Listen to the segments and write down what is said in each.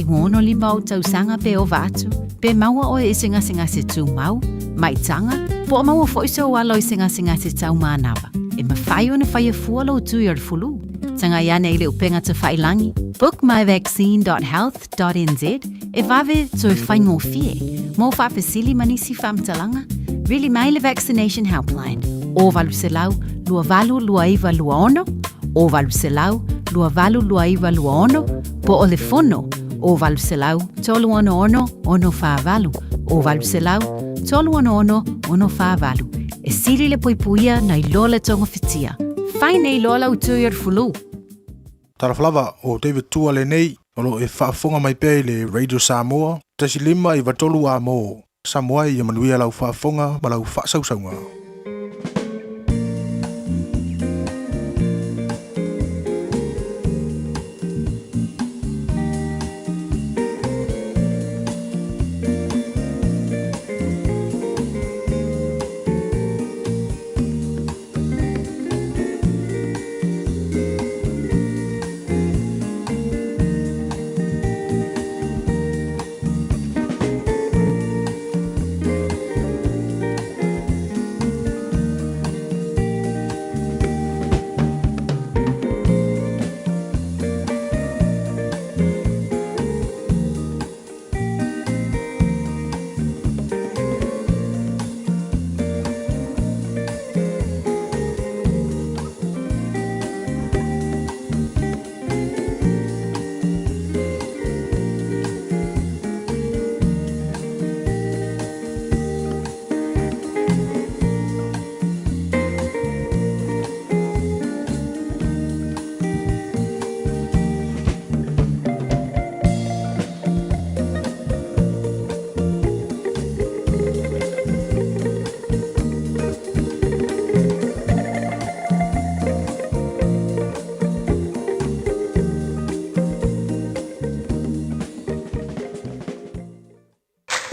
65 ou tausaga pe ova atu, pe maua oe i se gasegase tumau, maitaga, po o maua foi sou alo i se gasegase tau manava, e mafai ona faia fua lou tui o le fulu. Tagai ane i le upega tafailangi bookmyvaccine.health.nz e vave toe faigofie mo faafesili ma nisi faamatalaga, vili mai le Vaccination Helpline o 800 282926 o 800 282926 po o le fono o 800 366 648 o 800 366 648. E sili le puipuia nai lo le togafitia. Fai nei loa lau tui o le fulu. Talofa lava, o David Tua lenei, o lo o e faafofoga mai pea i le Radio Samoa, 1.5 93 A mo Samoa ia manuia lau faafofoga ma lau faasausauga.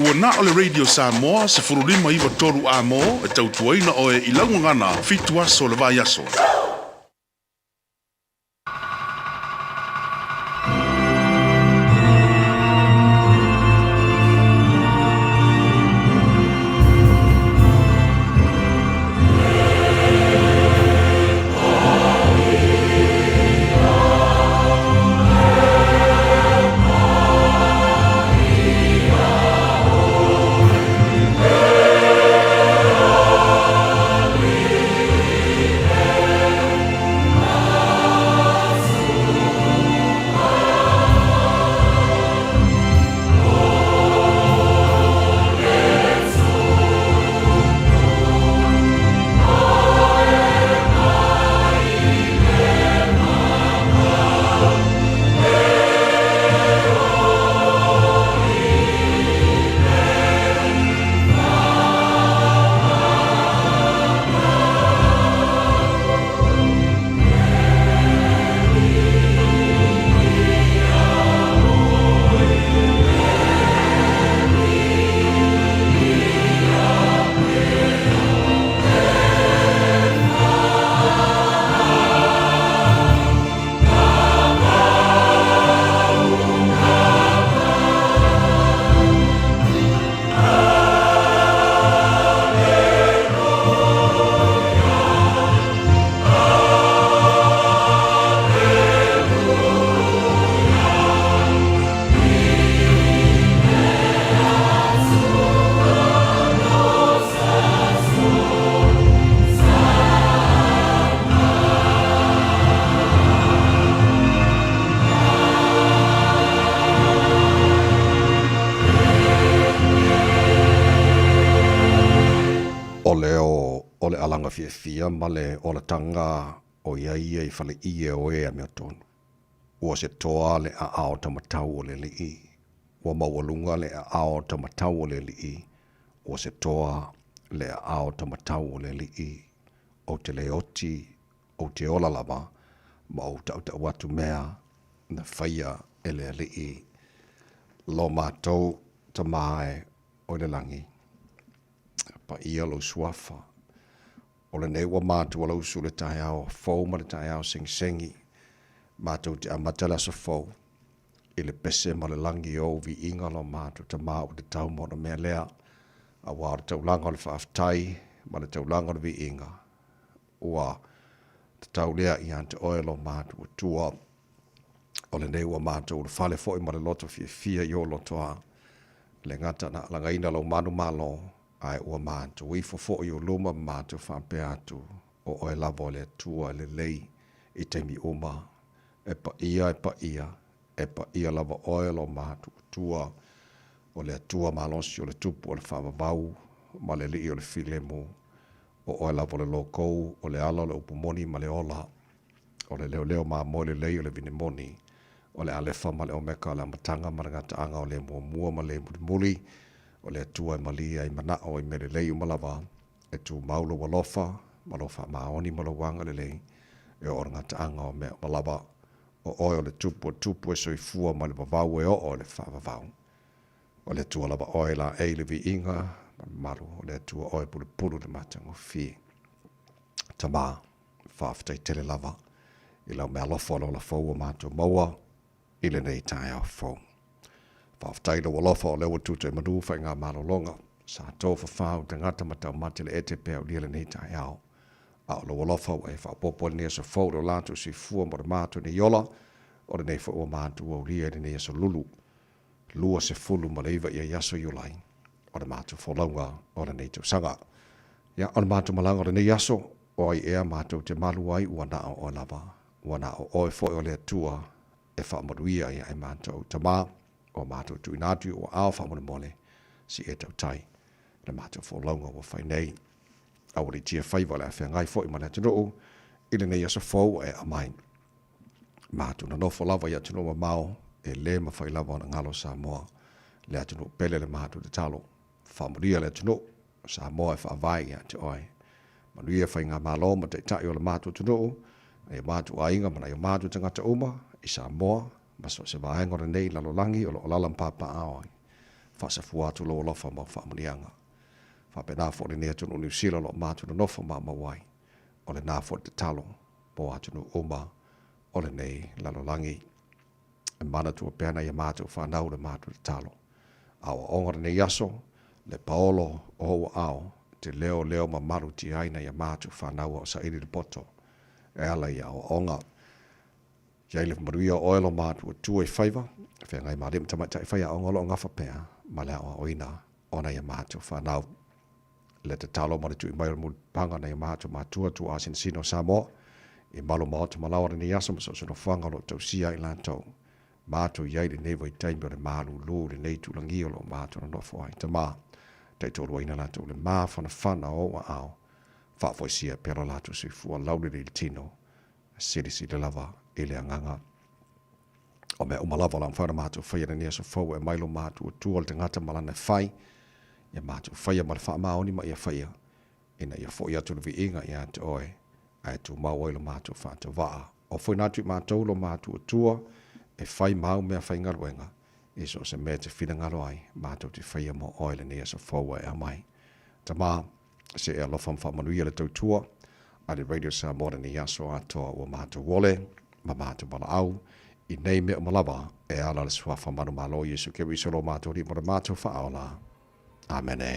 Ua na o le Radio Samoa 15 9 3 A-mo e tautuaina oe i lau gagana fitu aso o le vaiaso. O leo o le alaga fiafia ma le olataga o ia ia i faleie o e amiotonu. Ua se toa le aao tamatau o le alii, ua maualuga le aao tamatau o le alii, ua se toa le aao tamatau o le alii, ou te le oti, ou te ola lava, ma ou tautau atu mea na faia e le alii, lo matou tama e o i le lagi. Paia lou suafa. O lenei ua matou alausu le taeao fou ma le taeao segisegi. Matou te amata le aso fou. i le pese ma le lagi o ou viiga lo matou Tama ua tatau ma ona mea lea, aua o le taulaga o le faafetai ma le taulaga o le viiga ua tatau lea ia te oe lo matou Atua. O lenei ua matou ulufale foi ma le loto fiafia i ou lotoa, e le gata na alagaina lou manumalo, ae ua matou ifo foi i ou luma ma matou faapea atu, O oe lava o le Atua e lelei i taimi uma, e paia, e paia, e paia lava oe lo matou Atua, o le Atua malosi o le Tupu o le faavavau ma le Alii o le filemu, o oe lava o le lokou, o le ala o le upu moni ma le ola, o le leoleo mamoe lelei o le vine moni, o le Alefa ma le Omeka, o le amataga ma le gataaga, o le muamua ma le mulimuli, o le Atua e malie ai manao i mea lelei uma lava, e tumau lou alofa ma lou faamaoni ma lou agalelei e oo i le gataaga o mea uma lava. O oe o le Tupu o tupu e soifua mai le vavau e oo i le faavavau. O le Atua lava oe e laei le viiga ma le mamalu, o le Atua oe e pulupulu i le matagofie. Tama, faafetai tele lava i lau meaalofa o le ola fou ua matou maua i lenei taeao fou. Faafetai i lou alofa o lea ua tuta i manu faigamalologa sa tofafau tagata ma taumate le ete pea aulia lenei taeao. A o lou alofa ua e faaopoopo ai lenei aso fou i lo latou soifua ma le matou nei ola, o lenei foi ua matou aulia i lenei aso lulu 29 ia i aso Iulai o le matou folauga o lenei tausaga. Ia, o le matou malaga o lenei aso, o ai ea matou te malu ai ua na o oe lava, ua na o oe foi o le Atua e faamanuia ia e matou Tama, o matou tuuina atu i ou aao faamolemole, si e tautai le matou folauga ua fai nei. Aua le tia faiva o le a feagai foi ma le atunuu i lenei aso fou ua e aumai. Matou nonofo lava i atunuu mamao, e le mafai lava ona galo Samoa, le atunuu pele le matou tatalo. Faamanuia le atunuu o Samoa e faavae ia te oe. Manuia faigamalo ma taitai o le matou atunuu, nai o matou aiga ma nai o matou tagata uma i Samoa ma so o se vaega o lenei lalolagi o lo o alaala ma papaaao ai. Faasafua atu lou alofa ma au faamanuiaga. Faapena foi lenei atunuu Niu Sila o lo o matou nonofo maumau ai. O lena foi le tatalo mo atunuu uma o lenei lalolagi. E manatua pea nai a matou fanau le matou tatalo. Aoaoga lenei aso, le paolo o ou aao, te leo leo ma malutia ai nai a matou fanau a o saili le poto e ala i aoaoga. Iai le manuia o oe lo matou Atua i faiva, feagai ma alii ma tamaitai faiaoga o lo o gafa pea ma le aoaoina o nai a matou fanau. Le tatalo ma le tui mai o le mulipapaga nai a matou matua tuaa sinosino o Samoa, i malu maota ma laoa lenei aso ma so o se nofoaga o lo o tausia ai latou. Matou i ai lenei vaitaimi o le malūlū i lenei itulagi o lo o matou nonofo ai. Tama, taitoaluaina latou i le mafanafana o ou aao, faafoisia pea lo latou soifua laulelei i le tino, silisili lava i le agaga. O mea uma lava o le a mafai ona matou faia i lenei aso fou e aumai lo matou Atua le tagata ma lana e fai, ia matou faia ma le faamaoni ma ia faia, ina ia foi atu le viiga ia te oe, ae tumau ai lo matou faatauvaa. O foina atu i matou lo matou Atua e fai mau mea faigaluega, i so o se mea e te finagalo ai, matou te faia mo oe lenei aso fou ua e aumai. Tama, se e alofa ma faamanuia le tautua a le Radio Samoa lenei aso atoa ua matou ole ma matou valaau i nei mea uma lava e ala le Suafa manumalo Iesu Keriso lo matou Alii ma le matou Faaola. Amene.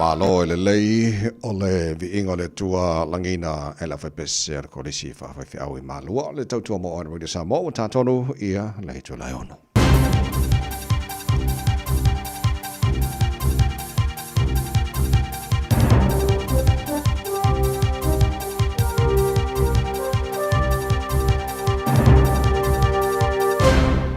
Malo e lelei o le viiga o le Atua lagiina e le aufaipese a le Kolisi Faafaifeau i Malua, le tautua mo oe Radio Samoa ua tatonu ia le itula e 6.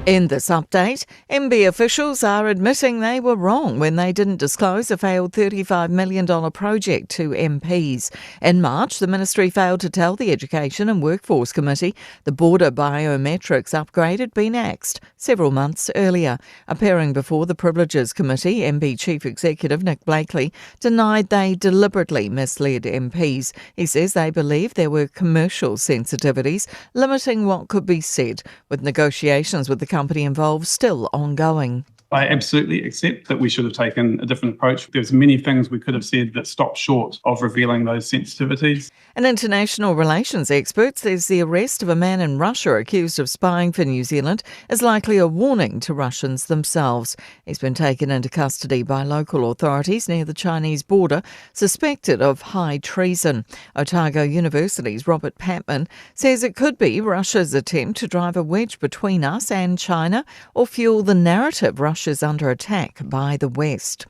In this update, MB officials are admitting they were wrong when they didn't disclose a failed $35 million project to MPs. In March, the ministry failed to tell the Education and Workforce Committee the border biometrics upgrade had been axed several months earlier. Appearing before the Privileges Committee, MB Chief Executive Nick Blakely denied they deliberately misled MPs. He says they believe there were commercial sensitivities limiting what could be said, with negotiations with the company involved still ongoing. I absolutely accept that we should have taken a different approach. There's many things we could have said that stopped short of revealing those sensitivities. An international relations expert says the arrest of a man in Russia accused of spying for New Zealand is likely a warning to Russians themselves. He's been taken into custody by local authorities near the Chinese border, suspected of high treason. Otago University's Robert Patman says it could be Russia's attempt to drive a wedge between us and China or fuel the narrative Russia's under attack by the West.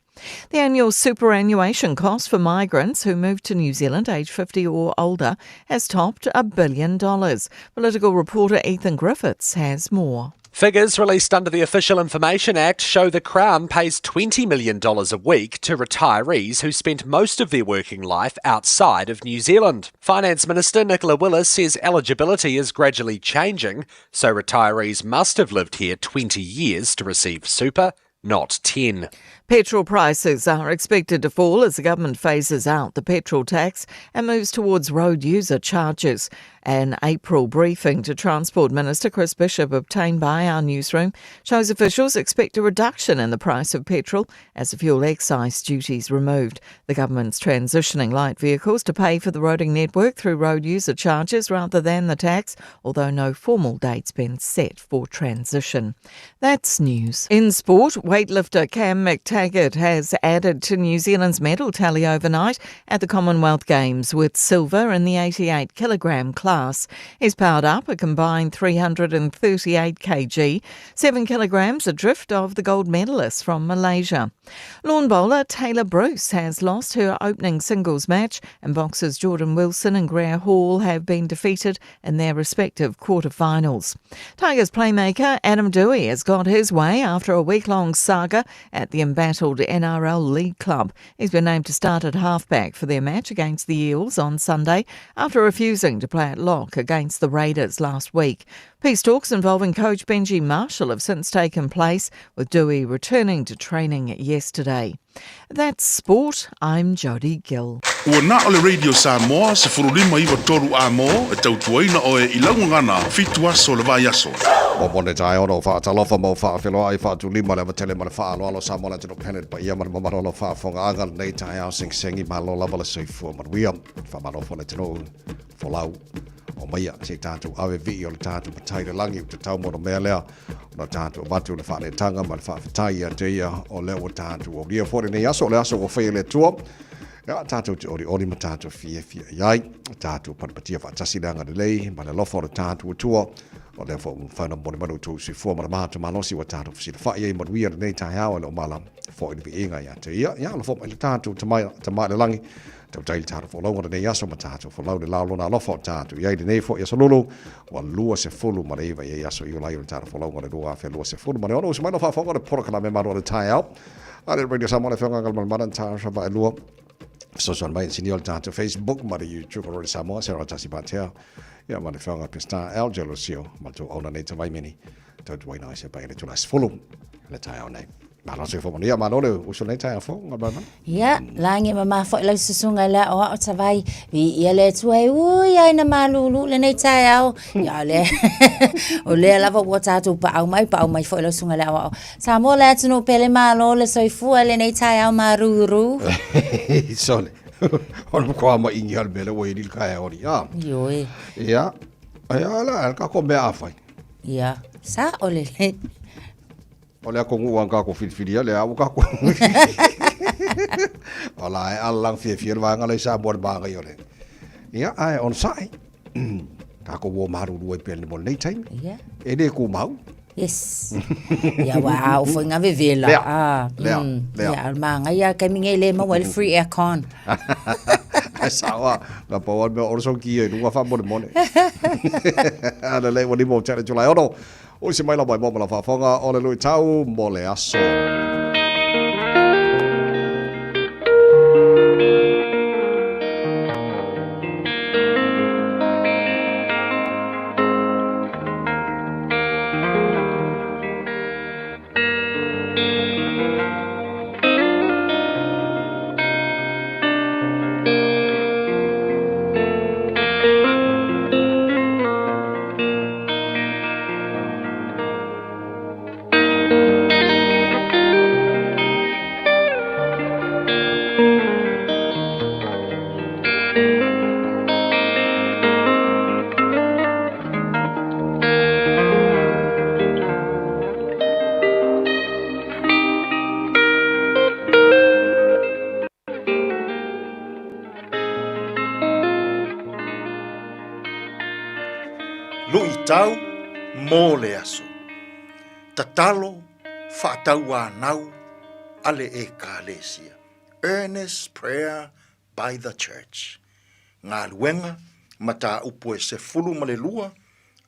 The annual superannuation cost for migrants who moved to New Zealand aged 50 or older has topped $1 billion. Political reporter Ethan Griffiths has more. Figures released under the Official Information Act show the Crown pays $20 million a week to retirees who spent most of their working life outside of New Zealand. Finance Minister Nicola Willis says eligibility is gradually changing, so retirees must have lived here 20 years to receive super, not 10. Petrol prices are expected to fall as the government phases out the petrol tax and moves towards road user charges. An April briefing to Transport Minister Chris Bishop obtained by our newsroom shows officials expect a reduction in the price of petrol as the fuel excise duties removed. The government's transitioning light vehicles to pay for the roading network through road user charges rather than the tax, although no formal date's been set for transition. That's news. In sport, weightlifter Cam McTaggart has added to New Zealand's medal tally overnight at the Commonwealth Games with silver in the 88 kilogram class. He's powered up a combined 338 kg, 7 kilograms adrift of the gold medalist from Malaysia. Lawn bowler Taylor Bruce has lost her opening singles match, and boxers Jordan Wilson and Greer Hall have been defeated in their respective quarterfinals. Tigers playmaker Adam Doueihi has got his way after a week-long saga at the embattled NRL League Club. He's been named to start at halfback for their match against the Eels on Sunday after refusing to play at lock against the Raiders last week. Peace talks involving coach Benji Marshall have since taken place, with Doueihi returning to training yesterday. That's sport. I'm Jodie Gill. Ua na o le Radio Samoa 1593 amo e tautuaina oe i lau gagana 7 aso o le vaiaso. Mo mone tae ono whaatalofa mo whaawheloa i whaatulima le avatele ma le whaaloalo Samoa le atunuu pele le paia ma le mamalu o lau faafofogaaga lenei taeao segisegiga malo lava le soifua manuia. Faamalo foi le atunuu folau o maia se i tatou ave vii o le tatou matai i le lagi ua tatau mo le mea lea ona tatou avatu le faaletaga ma le faafetai ia te ia o lea ua tatou aulia foi lenei aso o le aso ua faia e le Atua. Ia tatou te olioli ma tatou fiafia i ai, tatou patipatia faatasi le agalelei ma le alofa o le tatou Atua. O lea foi ua mafai ona momoli mai lo outou soifua ma le matou malosi ua tatou fesilafai ai manuia lenei taeao e le o mala foi le viiga ia te ia. Ia alofa mai le tatou Tama i le lagi, tautai le tatou folauga lenei aso ma tatou folau le lao lona alofa o tatou i ai lenei foi aso lulu ua 29 i ai aso Iulai o le tatou folauga o le 2026. Uso mai lau faafofoga o le polokalame malu o le taeao a le Radio Samoa le Afioga Galumalemana Natasha Vaelua fesoasoani mai inisinia o le tatou Facebook ma le YouTube o Radio Samoa se tasi patea ia ma le Afioga Pestar Al Gelosio ma le tou auna nei tavaimeni tautuaina ai se pai le tula 10 le taeao nei. Malo se fo manuia, malo le uso nei taeao fou, Galumalemana. Ia, lagi ma foi lau susuga i le aoao tavai, viia le Atua e ui ai na malūlū lenei taeao. Ia, o lea, o lea lava ua tatou paau mai, paau mai foi lau susuga i le aoao. Samoa le atunuu pele malo le soifua i lenei taeao marūrū. Sole, o le matua ma ingi al mele ua i le taeao ni. Ia. Ioe. Ia, ia la, ka ko mea a fai. Ia, sa o lelei. O le akonuu a kako filifilia le a ua kako. O la e alalang fiafia le vaega lea i Samoa i le magaia o le. Ia, ae onosai. Tatou o malulu ai pea mo lenei taimi. Yeah. E le kumau. Yes. Ia wa a o foi ngā vevela. Lea. Ah, Lea. Lea. Ia, maga ia kaimi ngai le maua le free aircon. Ai sao a, na pau al mea ora sau ki e lunga wha mone mone. Ana lei wani mo tele July ono. O se mai la mai mo mala whawhonga o le lui tau mo le aso. Luitau mo le aso. Tatalo faatauanau a le Ekalesia. Earnest prayer by the church. Galuega, mataupu e 12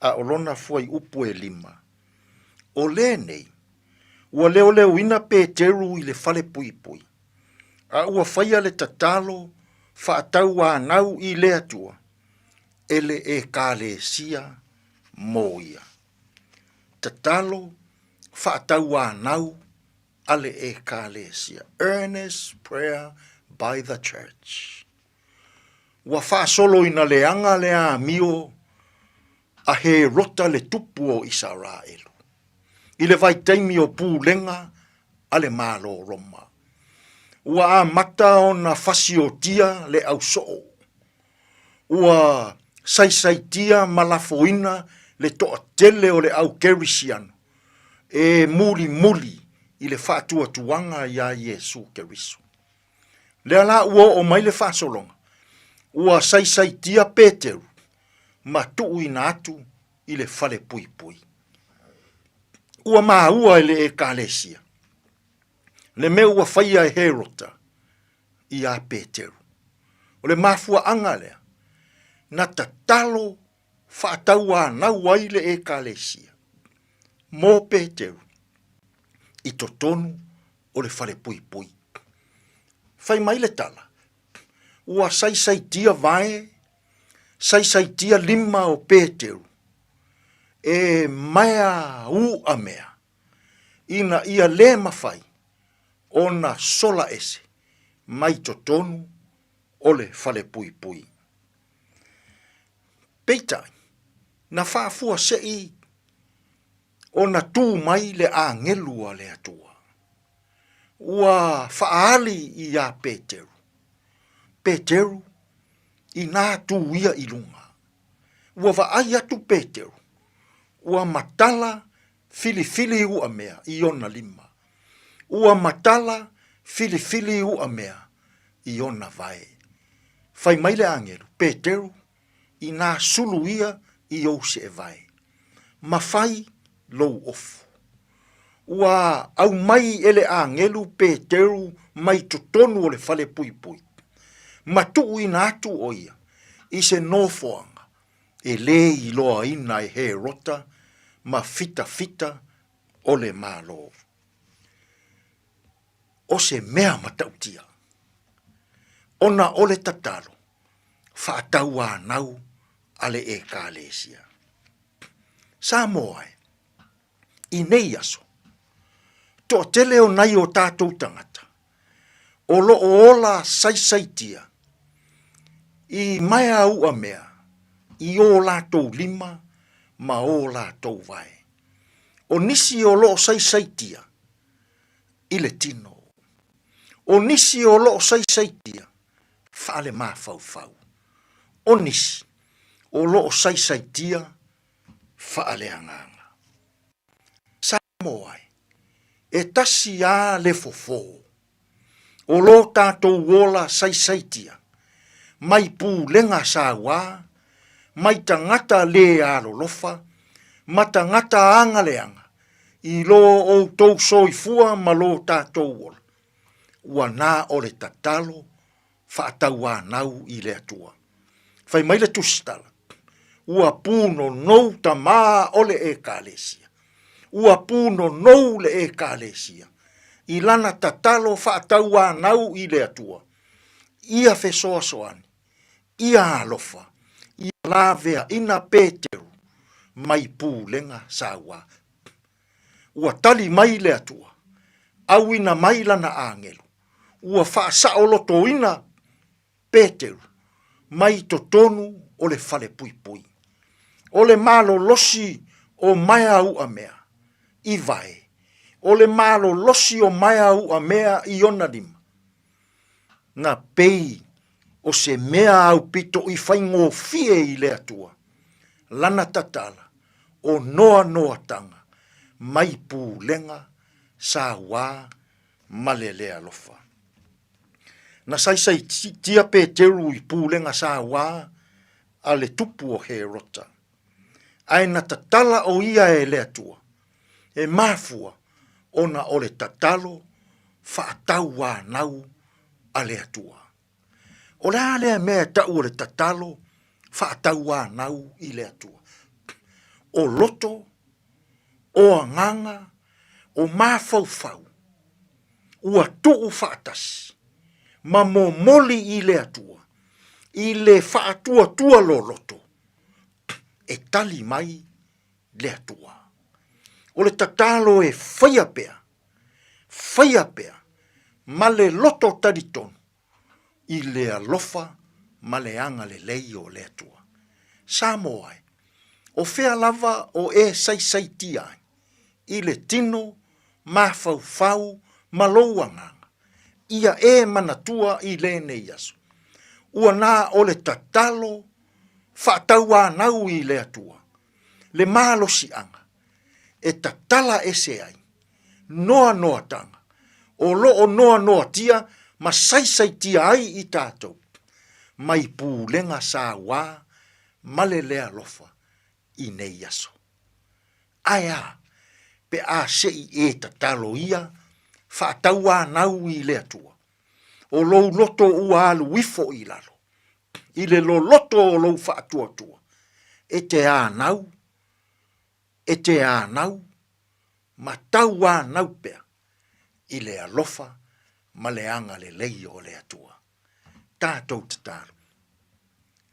a o lona fuaiupu e 5. O lenei, ua leoleoina Peteru i le fale puipui, a ua faia le tatalo faatauanau i le Atua e le Ekalesia mo ia. Tatalo faatauanau a le Ekalesia, earnest prayer by the church. Ua faasoloina leaga le amio a Herota le tupu o Isaraelu, i le vaitaimi o pulega a le Malo Roma. Ua amata ona fasiotia le ausoo. Ua saisaitia ma lafoina le toatele o le au Kerisiano e mulimuli i le faatuatuaga iā Iesu Keriso. Lea la ua oo mai le faasologa, ua saisaitia Peteru ma tuuina atu i le fale puipui. Ua maua e le Ekalesia le mea ua faia e Herota iā Peteru. O le mafuaaga lea, na tatalo faatauanau ai le Ekalesia mō Peteru i totonu o le fale puipui. Fai mai le tala, ua saisaitia vae, saisaitia lima o Peteru e maea u'a mea ina ia le mafai ona sola ese mai totonu o le fale puipui. Peitai, na faafuasei ona tū mai le āngelu a le Atua. Ua faaali iā Peteru, Peteru, inā tū ia i luga. Ua vaai atu Peteru, ua matala filifili ua mea i ona lima. Ua matala filifili ua mea i ona vae. Fai mai le āngelu, Peteru, inā sulu ia i ou seevae, ma fai lou ofu. Ua aumai e le āngelu Peteru mai totonu o le fale puipui, ma tuuina atu ʻo ia i se nofoaga e lē iloaina e Herota ma fitafita o le Malo. O se mea matautia, ona o le tatalo faatauanau a le Ekalesia. Samoa e, i nei aso, toatele o nai o tatou tagata o lo o ola saisaitia i maea u'a mea i ō latou lima ma ō latou vae. O nisi o lo o saisaitia i le tino. O nisi o lo o saisaitia faalemafaufau. O nisi o lo o saisaitia faaleagaga. Samoa e, e tasi a le fofo. O lō tātou ola saisaitia, mai pulega sauā, mai tagata lē alolofa, ma tagata agaleaga, i lō outou soifua ma lō tātou ola, ua na o le tatalo faatauanau i le Atua. Fai mai le tusitala, ua pūnonou tamā o le Ekalesia. Ua pūnonou le Ekalesia i lana tatalo faatauanau i le Atua, ia fesoasoani, ia alofa, ia laveaina Peteru mai pulega sauā. Ua tali mai le Atua, auina mai lana agelu, ua faasaolotoina Peteru mai totonu o le falepuipui. O le malolosi o maea uamea i vae, o le malolosi o maea uamea i ona lima, na pei o se mea aupito i faigofie i le Atua, lana tatala o noanoatanga mai pulega sauā ma le le alofa. Na saisaitia Peteru i pulega sauā a le tupu o Herota, ae na tatala o ia e le Atua, e mafua ona o le tatalo faatauanau a le Atua. O le a lea mea e tau o le tatalo faatauanau i le Atua? O loto, o agaga, o mafaufau ua tuu faatasi ma momoli i le Atua i le faatuatua loloto e tali mai le Atua. O le tatalo e faia pea, faia pea ma le loto talitonu i le alofa ma le agalelei o le Atua. Samoa e, o fea lava o e saisaitia ai i le tino, mafaufau ma lou agaga, ia e manatua i lenei aso, ua na o le tatalo faatauanau i le Atua, le malosiaga e tatala ese ai noanoatanga o lo o noanoatia ma saisaitia ai i tatou mai pulega sauā ma le le alofa i nei aso. Ae a, pe a se i e tatalo ia faatauanau i le Atua, o lou loto ua alu ifo i lalo, i le loloto o lou faatuatua, e te anau, e te anau, ma tauanau pea i le alofa ma le agalelei o le Atua. Tatou tatalo.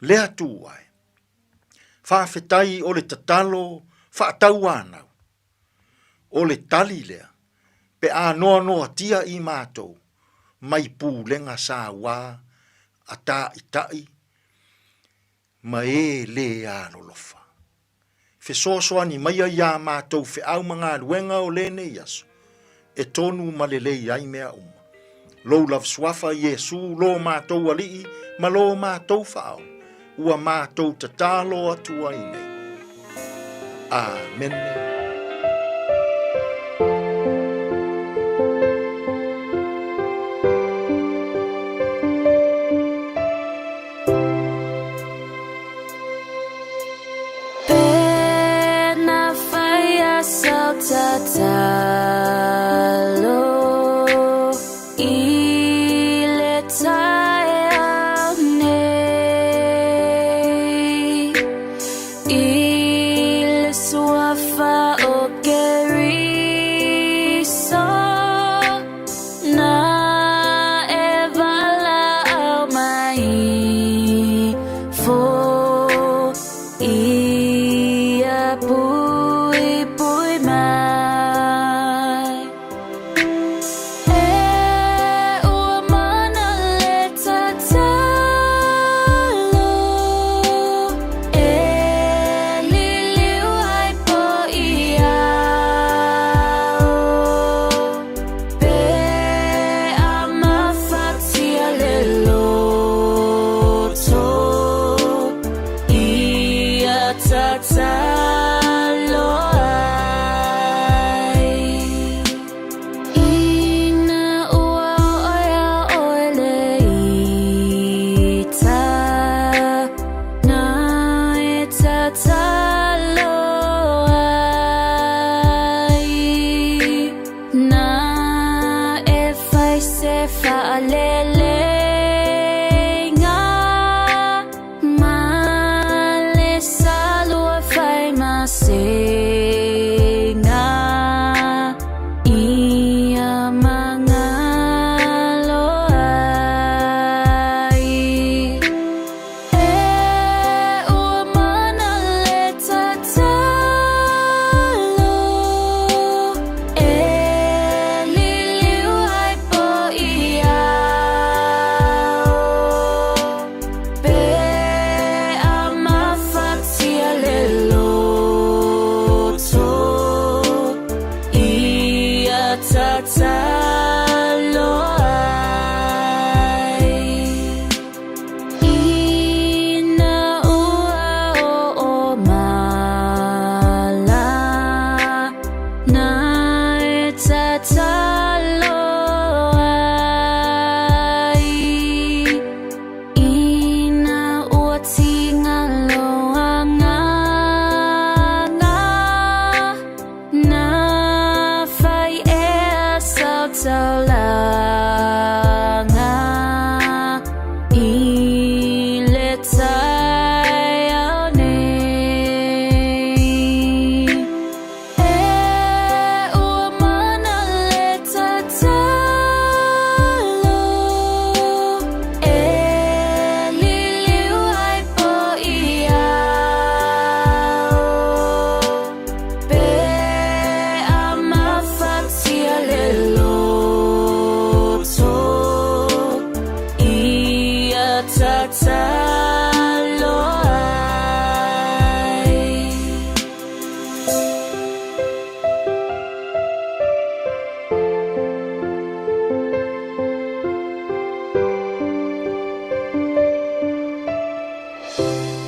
Le Atua e, faafetai o le tatalo faatauanau, o le tali lea pe a noanoatia i matou mai pulega sauā a tāʻitaʻi ma e lē alolofa. Fesoasoani maia iā mātou feau ma galuega o lenei aso, e tonu ma lelei ai mea uma. Lou love suafa Iesu lo mātou Alii ma lo mātou Faaola, ua mātou tatalo atu ai nei. Amene. le loto ia tatalo ai.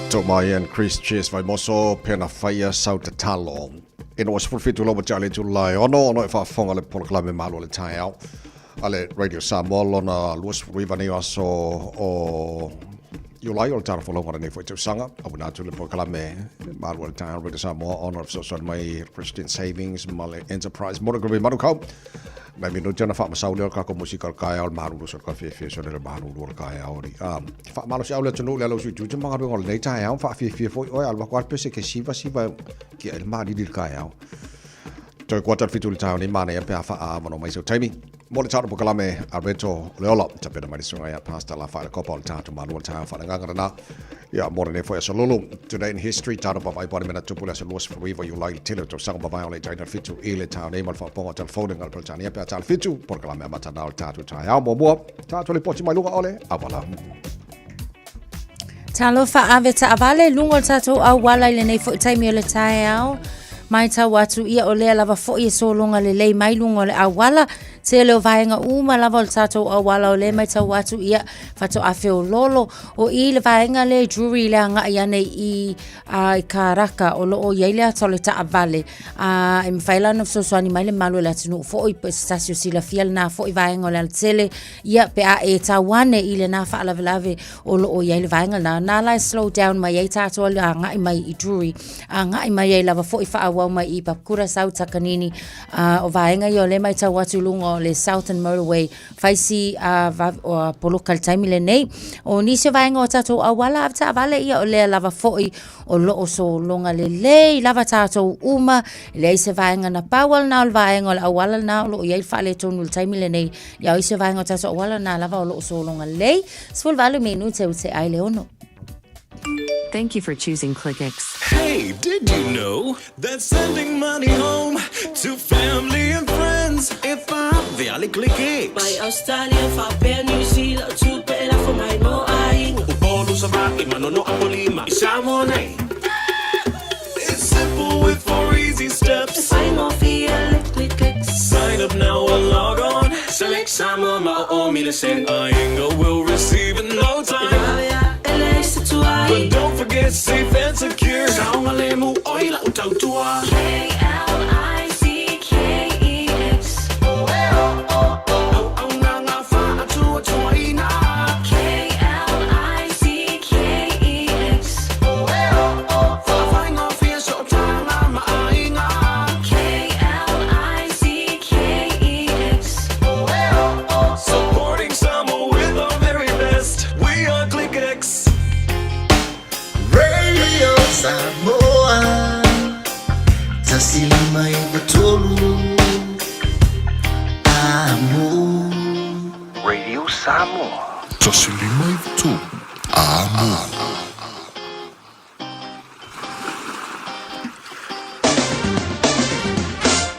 Tomai and Chris Cheers Vaimoso pena faia sau tatalo. Ina ua 17 loma te ale Julai ono ono e faafofoga le polokalame malo le taeao a le Radio Samoa lona 29 nei aso o Iulai o le tala folauga lenei foi tausaga. Auina atu le polokalame malo le taeao Radio Samoa ona o le fesoasoani mai Christian Savings ma le Enterprise Motor Group i Manukau. Nai minute ona faamasau lea o le tatou musika o le taeao le malulu so le fiafia so le malulu o le taeao ali. Faamalosi au le atunuu le ala usui tute ma galuega o lenei taeao faafiafia foi oe alu atu a le pese ke siva siva ki ai le malili le taeao. Toe kuata le 7 le taeao nei manaia pe a faaavanoa mai sau taimi. Mo le tatou polokalame Alberto Leola, tapena mai le susuga ia Pastor Lafaele Kopa o le tatou malu o le taeao faaleagaga lena. Ia, mo lenei foi aso lulu. Today in history, tatou vaavaai po o le mea na tupu i le aso 29 Iulai i le tele o tausaga mavae o le itaina le 7 i le taeao nei ma le faaopooga o telefone i le Peretania pe a ta le 7, polokalame amata na o le tatou taeao muamua. Tatou lipoti mai luga o le auala. Talofa ave taavale i luga o le tatou auala i lenei foi taimi o le taeao. Maitau atu ia o lea lava foi e sologa lelei mai luga o le auala. Tele o vaega uma lava o le tatou auala o lea maitau atu ia faatoa feololo. O i le vaega lea i Drury le agai ane i i Karaka o loo i ai le ata o le taavale. A e mafai la ona fesoasoani mai le malu o le atunuu foi po o se tasi o silafia lena foi vaega o le alatele ia pe a e tau ane i lena faalavelave o loo i ai le vaega lena. Na la e slow down mai ai tatou le agai mai i Drury, agai mai ai lava foi faaauau mai i Papakura South Takanini. O vaega ia o lea e maitau atu i luga o le Southern Motorway fai si poloka i le taimi lenei. O nisi o vaega o tatou auala avetaavale ia o lea lava foi o lo o sologa lelei lava tatou uma, e leai se vaega na pau lava lena o le vaega o le auala lena o lo o i ai le faaletonu i le taimi lenei. Ia o isi o vaega o tatou auala lena lava o lo o sologa lelei. 18 minute ua tea ai le 6. Thank you for choosing Clickex. Hey, did you know that sending money home to family and friends e vave a le Clickex? Mai Australia faapea New Zealand o tupe e lafo mai mo aiga. Upolu, Savaii, Manono, Apolima i Samoa nei. It's simple with four easy steps. E faigofie le Clickex. Sign up now or log on. Select Samoa ma o o mile sen. Aiga will receive in no time. E vave a e leai se tuai. But don't forget safe and secure. Saogalemu oi lau tautua. K-L-I-C-K-E-X. Auaunaga faatuatuaina. K-L-I-C-K-E-X. Faafaigofie sootaga ma aiga. K-L-I-C-K-E-X. Supporting Samoa with our very best. We are ClickX. Radio Samoa 159 Amo. Radio Samoa. 159 Amo.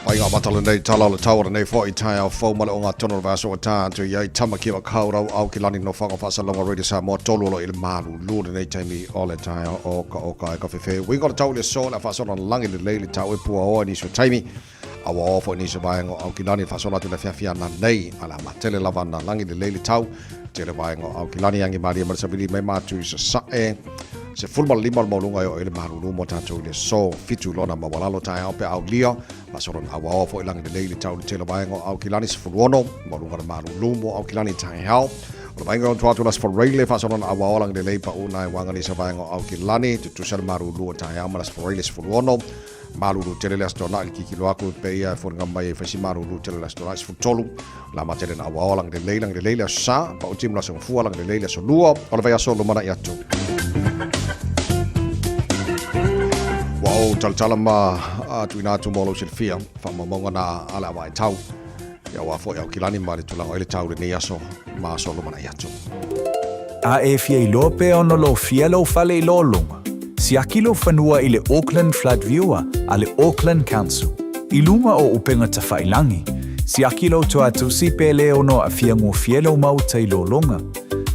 Mai ngā mata lenei tala o le tau o lenei foi taeao fou ma le ogatotonu o le vaiaso ua tā atu i ai Tama ki Makaurau au ki lani nofoaga faasalaga Radio Samoa tolu o lo i le malulu lenei taimi o le taeao o ka oka e ka fefe uiga o le tau i le aso le a faasolo na lagi lelei le tau e puaoa i nisi o taimi a ua oa foi nisi o vaega o Aukilani e faasolo atu i le afiafi ana nei a le a matele lava na lagi lelei le tau tele vaega o Aukilani angi malie ma le savili mai matu i sasae 15 o le mauluga e oo i le malulu mo tatou i le aso 7 lona maualalo taeao pe aulia faasolo na auaoa foi lagi lelei le tau i le tele vaega o Aukilani 16 mauluga le malulu mo Aukilani taeao O le vaega o tua atu le Aso Faraile faasolo na auaoa lagi lelei pau na e waga nisi o vaega o Aukilani tutusa le malulu o taeao ma le Aso Faraile 16 Malulu tele le Aso Toonai i le kikilo aku e pei ia e foliga mai e fai si malulu tele le Aso Toonai 13 la ma tele na auaoa lagi lelei lagi lelei le Aso Sa pau timu le Aso Gafua lagi lelei le Aso Lua o le vaiaso lumanai atu. Ua ou talatala ma tuuina atu mo lou silafia faamaumauga na a le avaetau ia aua foi Aukilani ma le tulaga o ai le tau i lenei aso ma aso lumanai atu. A e fia iloa pe ono lofia lou fale i lō luga, siaki lou fanua i le Auckland Flood Viewer a le Auckland Council i luga o upega tafailangi. Siaki lou toatusi pe le ono aafia gofie lou maota i lologa.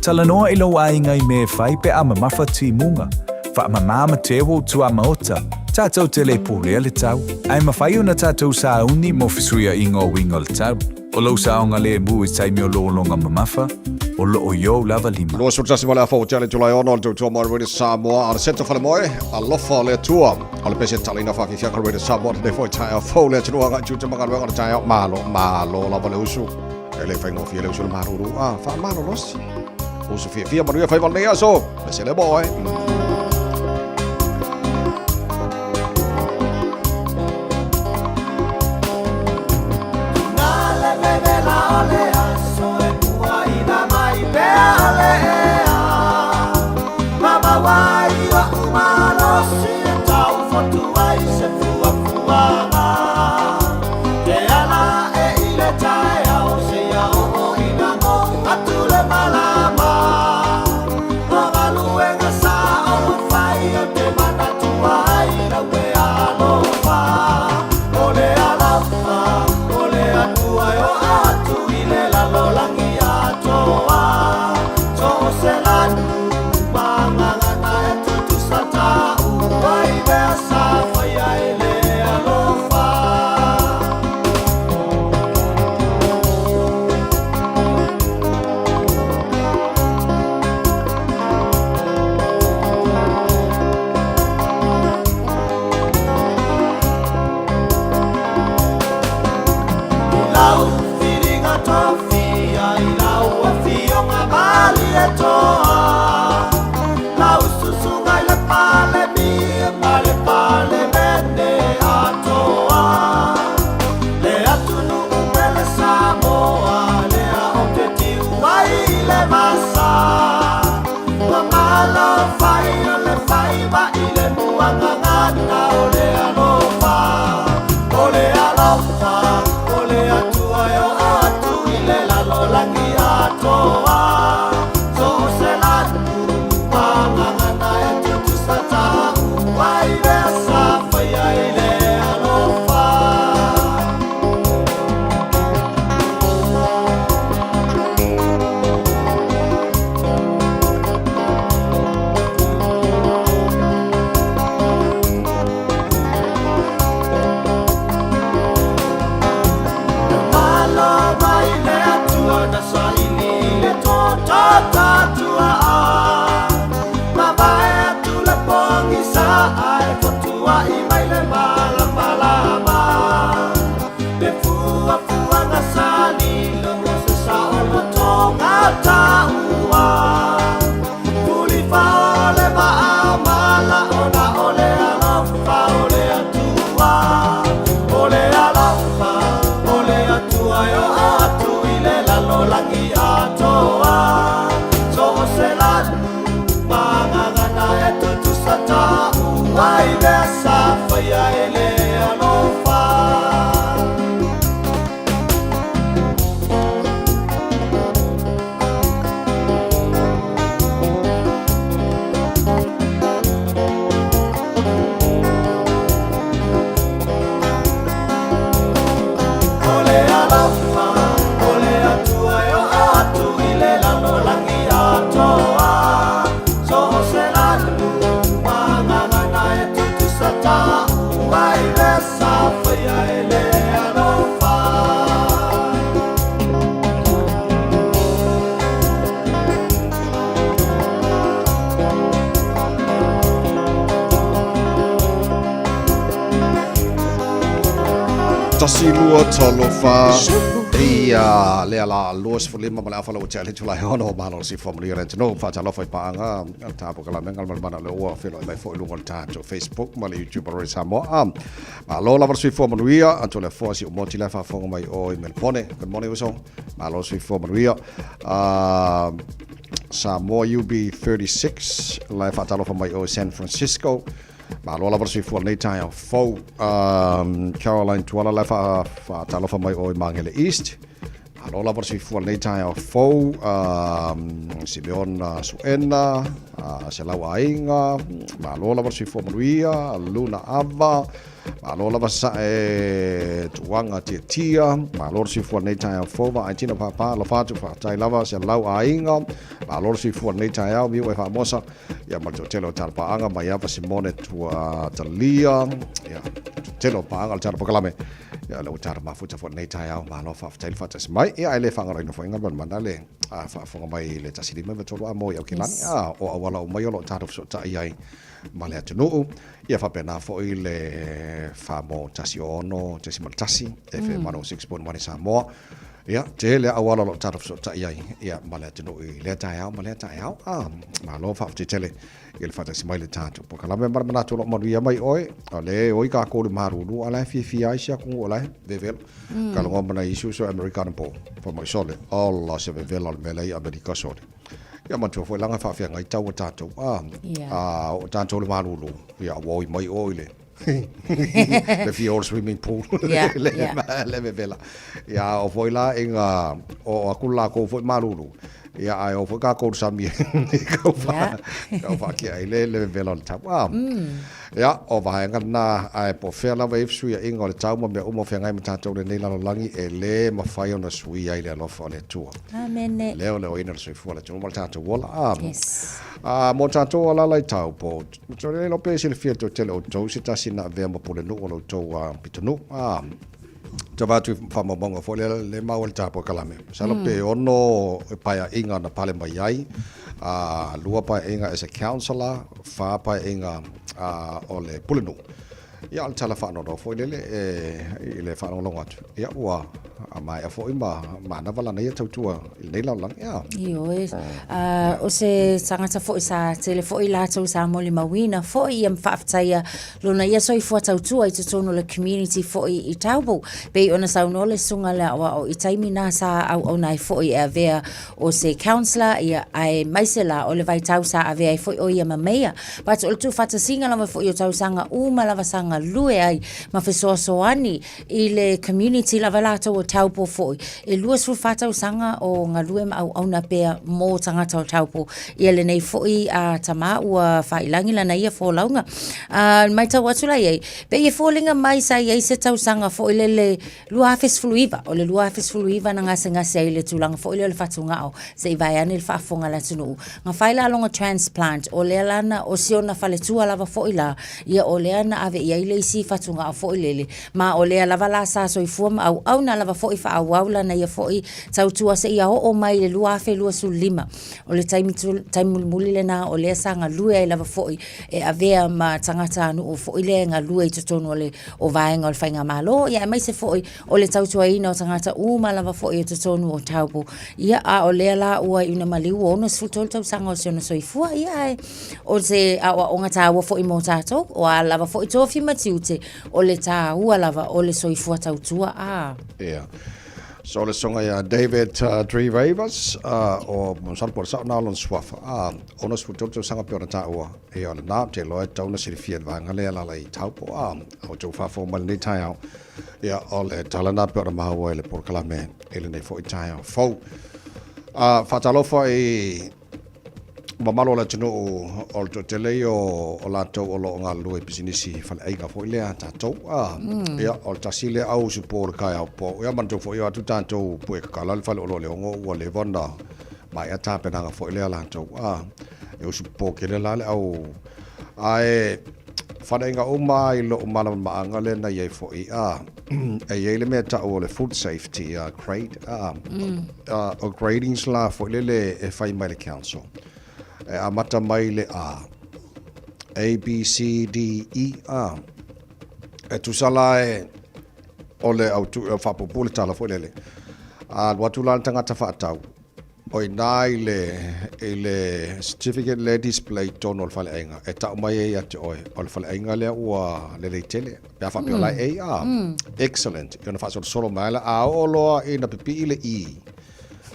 Talanoa i lou aiga i mea e fai pe a mamafa timuga. Faamama ma teu ou tuamaota, tatou te le pulea le tau. Ae mafai ona tatou sauni mo fesuiaiga o uiga o le tau. O lou saogalemu i taimi o lologa mamafa, o loo i ou lava lima. 21 ma le afa ua tea le Julae 6 o le tautua mo Radio Samoa a le Seta Falemoe, alofa o le Atua. O le pese talaina faafiafiaga o Radio Samoa lenei foi taeao fou le atunuu agai tiute ma galuega o le taeao. Malo, malo lava le usu. E le faigofie le usu le malulu. Ah, faamalolosi. Usu fiafia manuia faiva o lenei aso. Pese le moe. Tasi lua talofa ia lea la 25 ma le afa lau tea le Julae 6 malo le soifua manuia le atunuu faatalofa i paaga le tapu kalamega le malemana le ua feloi mai foi i luga o le tatou Facebook ma le YouTube o Samoa. Malo lava le soifua manuia atu le afoa si umoti la faafofoga mai o i Melbourne. Good morning uso. Malo le soifua manuia. Samoa UB36 la e faatalofa mai o i San Francisco. Malo lava le soifua lenei taeao fou. Caroline Tuala la e faatalofa mai o i Magele East. Malo lava le soifua i lenei taeao fou, Simeona Suena, se lau aiga, malo lava le soifua manuia, Luna Ava, malo lava sae Tuaga Tiatia, malo le soifua i lenei taeao fou, Vaai Tino Papa, alofa atu faafetai lava se lau aiga, malo le soifua i lenei taeao, Miu e Faamosa, ia ma le toatele o Talapaaga, Maiava Simone Tua Talia, ia toatele o paaga o le Talapakalame. Ia le ua tala mafuta foi lenei taeao, malo faafetai le faatasi mai. Ia ae le faagaloina foi Galumalemana le faafofoga mai i le 153 a mo i Aukilani. Yes. A o auala uma ia o lo o tatou fesootai ai ma le atunuu. Ia faapena foi le Famo 106.1 FM 106.1 i Samoa. Ia, tele auala o lo o tatou fesootai ai ia ma le atunuu i lea taeao ma lea taeao. A, malo faafetai tele i le faatasi mai le tatou polokalame ma le manatu o lo o manuia mai oe, o le oi kākou i le malulu, a la e fiafia ai si atunuu o la e vevela. Ka logoa ma nai isi uso Amerika anapo, fai mai sole, ola se vevela o le mea lea i Amerika sole. Ia manatua foi leaga e faafeagai tau a tatou, a, a oo tatou i le malulu, ia ua oi mai oe i le le fia o le swimming pool le, le vevela. Ia o foi la inga o aku lākou foi malulu. Ia ae o foi kākou le sami e kau wha, kau wha ki ai le le vevela o le tau. Ah. Ia, o vaenga na ae po fea lava e fesuia inga o le tau ma mea uma o feagai ma tātou lenei lalolagi e lē mafai ona suia ai le alofa o le Atua. Amene. Lea o le oina le soifua le atunuu ma le tātou ola. Ah. Yes. Ah, mo tātou alala i tau po. So le iloa pe silafia e toatele o outou se tasi na avea ma pulenuu o lo outou pitonuu. Ah, tau vaai atu i faamaumauga foi lea le mau a le Tapue Kalame. Masalo pe ono paeaiga na pale mai ai, lua paeaiga as a councillor, fa paeaiga o le pulenuu. Ia, o le tala faanoanoa foi lele e, i le faalogologo atu. Ia, ua maea foi ma manava lana ia tautua i lenei lalolagi. Ia. Ioe. O se tagata foi sa tele foi latou sa molimauina foi ia ma faafetaia lona ia soifua tautua i totonu o le community foi i Taupo. Pei ona saunoa le susuga le aoao i taimi na sa auauna ai foi e avea o se councillor ia aemaise la o le vaitau sa avea ai foi o ia ma mayor. But o le tuufaatasiga lava foi o tausaga uma lava sa galue ai ma fesoasoani i le community lava latou o Taupo foi. E 24 tausaga o galue ma auauna pea mo tagata o Taupo. Ia lenei foi a tama ua faailagi lana ia folauga. Matau atu la i ai, pei e foliga mai sa i ai se tausaga foi lele 2019, o le 2019 na gasegase ai i le tulaga foi lea o le fatugao, se i vae ane le faafofoga a le atunuu. Na fai la lona transplant, o lea la na, o si ona faletua lava foi la, ia o lea na ave i ai le isi fatugao foi lele, ma o lea lava la sa soifua ma auauna lava foi faaauau lana ia foi tautua seia oo mai i le 2025. O le taimi, taimi mulimuli lena o lea sa galue ai lava foi e avea ma tagatanuu foi lea e galue i totonu o le o vaega o le faigamalo, ia aemaise foi o le tautuaina o tagata uma lava foi o totonu o Taupo. Ia, a o lea la ua iuna maliu ua 63 tausaga o si ona soifua, ia ae o se aoaoga taua foi mo tatou, o a lava foi tofi ma tiute, o le taua lava o le soifua tautua, a. Ia. So le susuga ia David Tree-Ravers, o masalo po o le sao na o lona suafa, a, 63 tausaga pei ona taua. Ia o lena, ou te iloa e tatau ona silafia e le vaega lea e alaala i Taupo, a outou faafofoga mai i lenei taeao, ia o le tala lena pei ona maua i le polokalame i lenei foi taeao fou. A, faatalofa i mamalu o le atunuu o le toatele ia o latou o lo o galulue i pisinisi faleaiga foi lea a tatou. A, ia o le tasi lea au usupo o le taeao po. Ia manatua foi o atu tatou pue kakala le fale oloa o Leogo ua leva ona maea tapenaga foi lea a latou. A, E usu popo tele la le au ae faleaiga uma i lou malamalamaaga lea na i ai foi a e i ai le mea tau o le food safety grade a o gradings la foi lele e fai mai le council e amata mai le A A B C D E A e tusa la e o le au tu faapuupuu le tala foi lele a alu atu la le tagata faatau O i ina i le, i le certificate lea e display i totonu o le faleaiga, e tau mai ai ia te oe, o le faleaiga lea ua lelei tele. Pe a faapea o la e A, a, excellent. Ia ona faasolosolo mai lea, a oo loa ina pipii le E,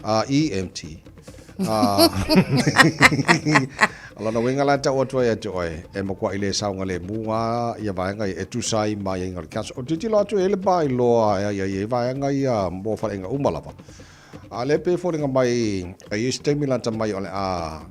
a, EMT, a, o lona uiga la e tau atu ai ia te oe, e matuai le saogalemu lava ia vaega ia e tusa ai ma aiaiga o le council. Ou te tilotilo atu e i ai le by law e aiaia ai vaega ia mo faleaiga uma lava. A o lea e pei e foliga mai e i ai se taimi lata mai o le a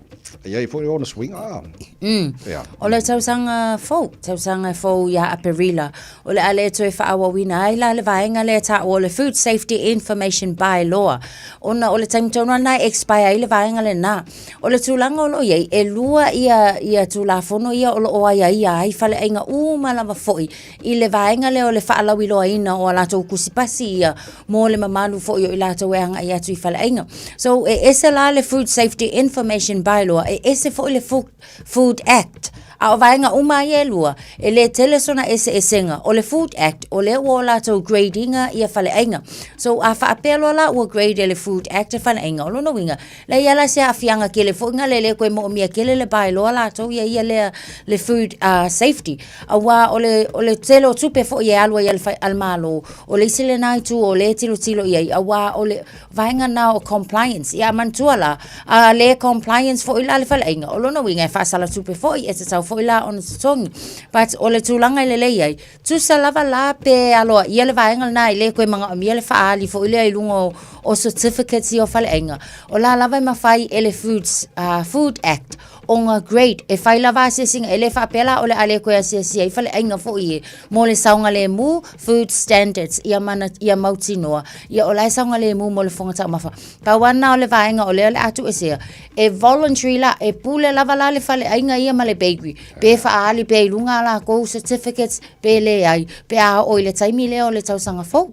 i ai foi ona suiga a. Ia. O le tausaga fou, tausaga fou ia Aperila, o le a le toe faaauauina ai la le vaega lea e taua o le Food Safety Information By-law, ona o le taimi tonu lava lena e expire ai le vaega lena. O le tulaga o lo o i ai, e lua ia, ia Tulafono ia o lo o aiaia ai faleaiga uma lava foi i le vaega lea o le faalauiloaina o a latou tusipasi ia mo le mamalu foi o i latou e agai atu i faleaiga. So, e ese la le Food Safety Information By-law, e ese foi le Food Act. A o vaega uma ia e lua, e le tele sona eseesega. O le Food Act, o lea ua o latou grade ina ia faleaiga. So, a faapea loa la ua grade e le Food Act le faleaiga, o lona uiga, Leai lava la se aafiaga tele foi na le toe moomia tele le by-law latou ia ia lea le food safety aua o le o le tele o tupe foi e alu ai a le a le Malo o le isi lena itu o lea e tilotilo i ai aua o le vaega lena o compliance. Ia manatua la, a le compliance foi la le faleaiga o lona uiga e faasala tupe foi e tatau foi la ona totogi. But o le tulaga e lelei ai, Tusa lava la pe aloaia le vaega lena e le toe manaomia le faaali foi lea i luga o, o certificates ia o faleaiga, o la lava e mafai e le Foods, Food Act ona grade e fai lava asiasiga, e le faapea la o le a le toe asiasia ai faleaiga foi e mo le saogalemu food standards ia mana, ia mautinoa, ia o la e saogalemu mo le fofoga taumafa. Pau lava lena o le vaega o lea o le a tuuesea, e voluntary la, e pule lava la le faleaiga ia ma le bakery, pe faaali pea i luga a lakou certificates pe leai, pe a oo i le taimi lea o le tausaga fou.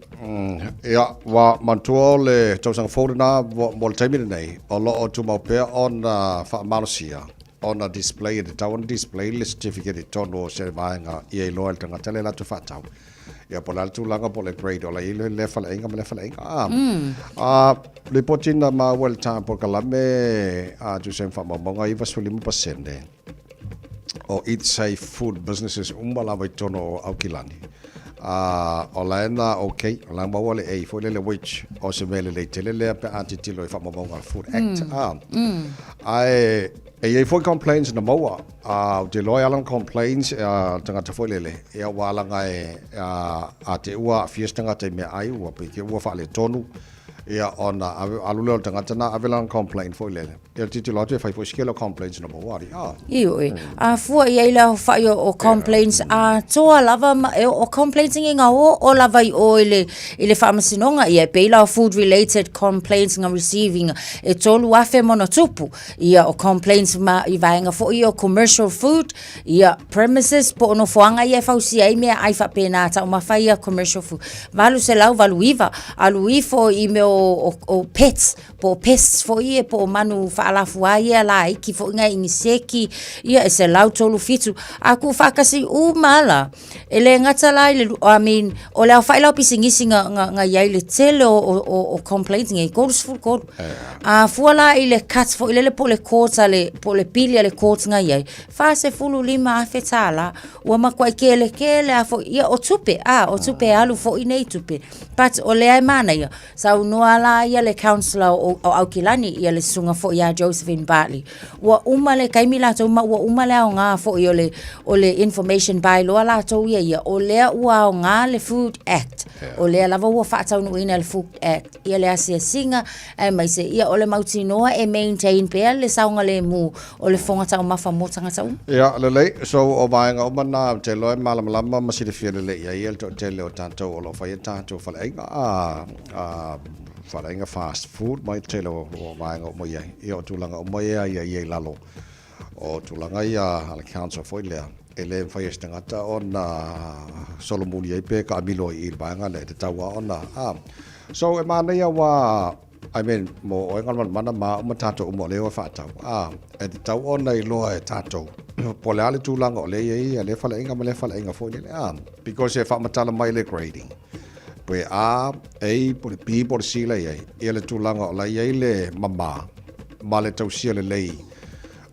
Ia, ua manatua o le tausaga fou lena mo le taimi lenei, o lo o tumau pea ona faamalosia, ona display, e tatau ona display le certificate i totonu o se vaega ia iloa e le tagata lea latou faatau. Ia, po o le a le tulaga po o le grade o la i ai lea faleaiga ma lea faleaiga. A, lipoti na maua i le ta polokalame a tusa ai ma faamaumauga e 95% o Eat Safe Food Businesses uma lava i totonu o Aukilani. A, o la e na okay, o la e maua le A foi lele which o se mea lelei tele lea pe a tilotilo i faamaumauga a le Food Act. A, ae e i ai foi complaints na maua. A, ou te iloa e ala ona complaints a tagata foi lele, ia ua alaga e a, a te ua aafia se tagata i meaai ua pei te ua faaletonu, ia ona ave, alu lea o le tagata na ave lana complaint foi lele. Ia tilotilo atu e fai foi si kele o complaints na maua ali. A. Ioe, a fua i ai le aofai o complaints atoa lava ma, e, o complaints nei na oo lava i o i le, i le faamasinoga, ia e pei la o food related complaints na receiving e 3,000 ma ona tupu. Ia o complaints ma i vaega foi ia o commercial food, ia premises po o nofoaga ia e fausia ai meaai faapena taumafa ia commercial food. 889 alu ifo i mea o, o, o pets po o pests foi ia po o manu faalafua ia laiti foi nai iniseki ia e 137. A tuufaatasi uma la, E le gata la i le, I mean, o le aofai la o pisinisi na, na, na i ai le tele o, o, o, o complaints nei, 33. A fua la i le cut foi lele po o le court a le, po o le pili a le court na i ai, $45,000 Ua matuai kelekele lava foi, ia o tupe, a, o tupe e alu foi nei tupe. But o lea e manaia, Saunoa la ia le councillor o, o Aukilani, ia le susuga foi ia Josephine Bartley. Ua uma le taimi latou ma ua uma le aoga foi o le, o le information by-law latou ia ia, o lea ua aoga le Food Act. O lea lava ua faataunuuina le Food Act ia le asiasiga aemaise ia o le mautinoa e maintain pea le saogalemu o le fofoga taumafa mo tagata uma. Ia, lelei. So, o vaega uma na, ou te iloa e malamalama ma silafia lelei i ai le toatele o tatou o lo o faia tatou faleaiga, a, a, faleaiga fast food ma le tele o, o vaega uma i ai. Ia, o tulaga uma ia ia ia i lalo o tulaga ia a le council foi lea, e le mafai e se tagata ona solomuli ai pe taamilo ai i le vaega lea, e tatau lava ona, a. So, e manaia aua I mean, mo oe Galumalemana ma au ma tatou uma o lea e faatau, a, e tatau ona iloa e tatou po o le a le tulaga o lea e i ai lea faleaiga ma lea faleaiga foi lele, a, because e faamatala mai le grading, pe A, A, po o le B, po o le C la i ai, ia le tulaga o la e i ai le mama ma le tausia lelei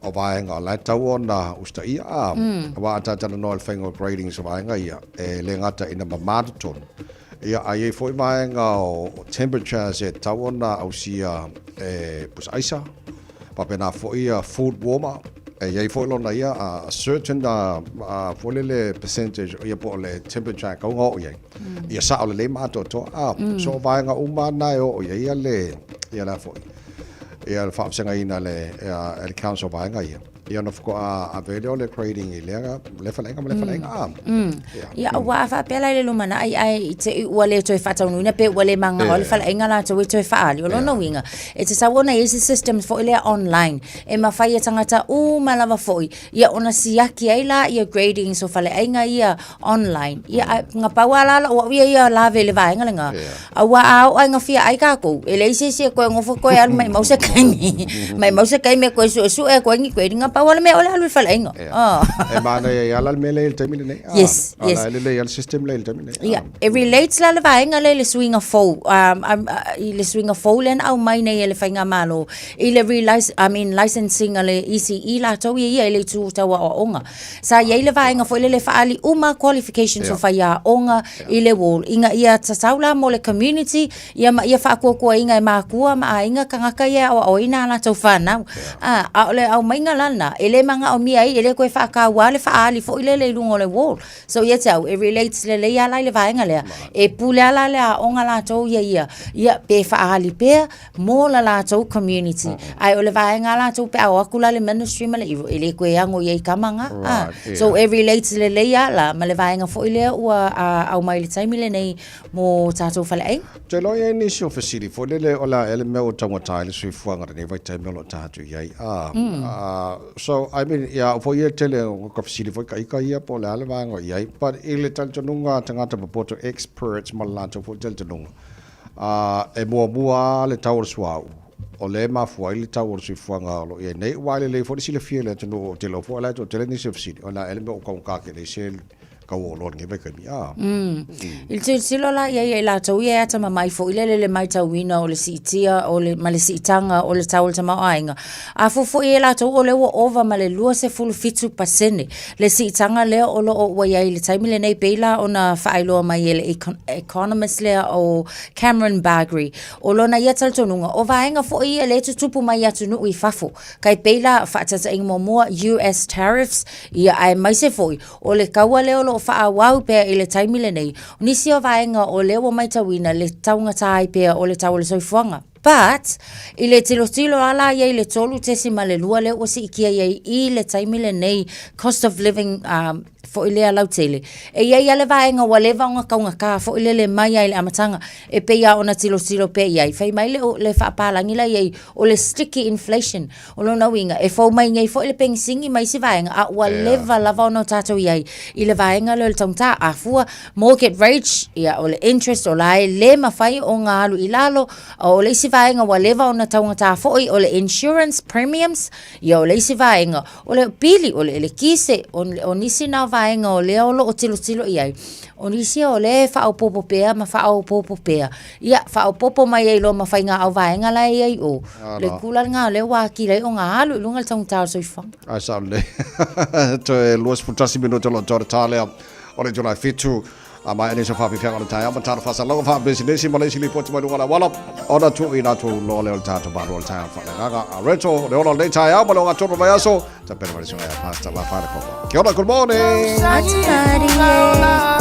o vaega o la e tatau ona usitaia, a, aua a ta talanoa i le faiga o gradings o vaega ia, e le gata ina mama totonu, Ia, a i ai foi vaega o temperatures e tatau ona ausia e pusa aisa, faapena foi ia food warmer, e i ai foi lona ia a certain foi lele percentage ia po o le temperature e tatau ona oo i ai. Ia sao lelei ma atoatoa. A, so o vaega uma na e oo i ai le Ia la foi. Ia le faavasagaina e le e le council vaega ia. Ia ona faatoa ave lea o le grading i lea lea faleaiga ma lea faleaiga. Ah. Ia aua a faapea la i le lumanai ae i te i ua le toe faataunuuina pe ua le magao le faleaiga latou e toe faaali. O lona uiga, e tatau ona i ai se system foi lea online e mafai e tagata uma lava foi ia ona siaki ai la ia gradings o faleaiga ia online. Ia ae na pau lava la lou au ia ia lave i le vaega lena. Aua a oo lava ina fia ai tatou, e leai se isi e toe nofo toe alu maimau se taimi, maimau se taimi e toe suesue atu ai ni grading. Na pau lava le mea o le alu i le faleaiga. E manaia ai lava la le mea lea i le taimi lenei. Yes, yes. O la e lelei lava le system lea i le taimi lenei. Ia, e relates la le vaega lea i le suiga fou, i le suiga fou lea na aumai nei e le Faigamalo i le relic, I mean licensing a le ECE latou ia ia i le itu tau aoaoga. Sa i ai le vaega foi lele e faaali uma qualifications o faiaoga i le wall ina ia tatau la mo le community ia ma ia faatuatuaina e makua ma aiga tagata ia e aoaoina a latou fanau. A, a o le aumaiga la lena, e le manaomia ai, e le toe faataua le faaali foi lele i luga o le wall. So ia te au, e relates lelei lava la i le vaega lea. E pule lava la le aoga latou ia ia, ia pe faaali pea mo la latou community. Ae o le vaega a latou pe a o atu la le ministry ma le iwi, e le toe ano i ai tama na. Ah, so e relates lelei lava la ma le vaega foi lea ua aumai i le taimi lenei mo tatou faleaiga. Ou te iloa e i ai nisi o fesili foi lele o le a ea le mea ua taugata ai le soifuaga i lenei vaitaimi o lo o tatou i ai. So, I mean, ia au foi ia e tele o ka fesili foi ka ika ia po o le a le vaega o i ai. But i le talitonuga a tagata popoto experts ma le latou foi talitonuga, A e muamua lava le tau o le suauu, o lea e mafua ai le tau o le soifuaga o lo o i ai nei, aua e lelei foi le silafia i le atunuu, ou te iloa foi o la e toatele nisi o fesili, o le a ea le mea ua taugata tele ai se tau o oloa i lenei vaitaimi, a. I le tilotilo la i ai a i latou ia e atamamai foi lele i le matauina o le siitia o le, ma le siitaga o le tau o le tamaoaiga, a fuafua i ai latou o lea ua ova ma le 27% le siitaga lea o lo o ua i ai i le taimi lenei, pei la ona faailoa mai e le economist lea o Cameron Bagrie. O lona ia talitonuga, o vaega foi ia lea e tutupu mai i atunuu i fafo, kai pei la faataitaiga muamua US tariffs, ia aemaise foi o le kaua lea o lo o faaauau pea i le taimi lenei, o nisi o vaega o lea ua matauina le taugata ai pea o le tau o le soifuaga. But, i le tilotilo lava la ia i le 3.2 lea ua siitia i ai i le taimi lenei, cost of living um, foi lea lautele, e i ai lava le vaega ua leva ona taugata foi lele mai lava i le amataga, e pei lava ona tilotilo pea i ai. Fai mai le, le faapalagi la i ai, o le sticky inflation. O lona uiga, e fou mai nei foi le penisini ma isi vaega, a ua leva lava ona o tatou i ai i le vaega lea o le taugata. A fua, mortgage rate, ia, o le interest, o la e le mafai ona alu i lalo. O le isi vaega ua leva ona taugata foi, o le insurance premiums, ia, o le isi vaega, o le pili, o le elekise, o, o nisi na vaega o lea o lo o tilotilo i ai. O nisi o lea e faaopoopo pea ma faaopoopo pea. Ia, faaopoopo mai ai loa ma faiga auvaega la e i ai o. Le tulaga o lea ua atili ai ona alu i luga le taugata o le soifuaga. Ai sao lelei. Toe 21 minute o lo o toa le ta lea o le itula e 7. A maea nisi o faafiafiaga o le taeao ma tala faasalaga faapisinisi ma le isi lipoti mai luga o le auala ona tuuina atu loa lea o le tatou Malo o le taeao faaleagaga. A Rachel, le ola o lenei taeao ma le ogatotonu o le aso. Tapena mai le susuga ia Pastor Lafaele Kopa. Kia ora, good morning. Atu marie.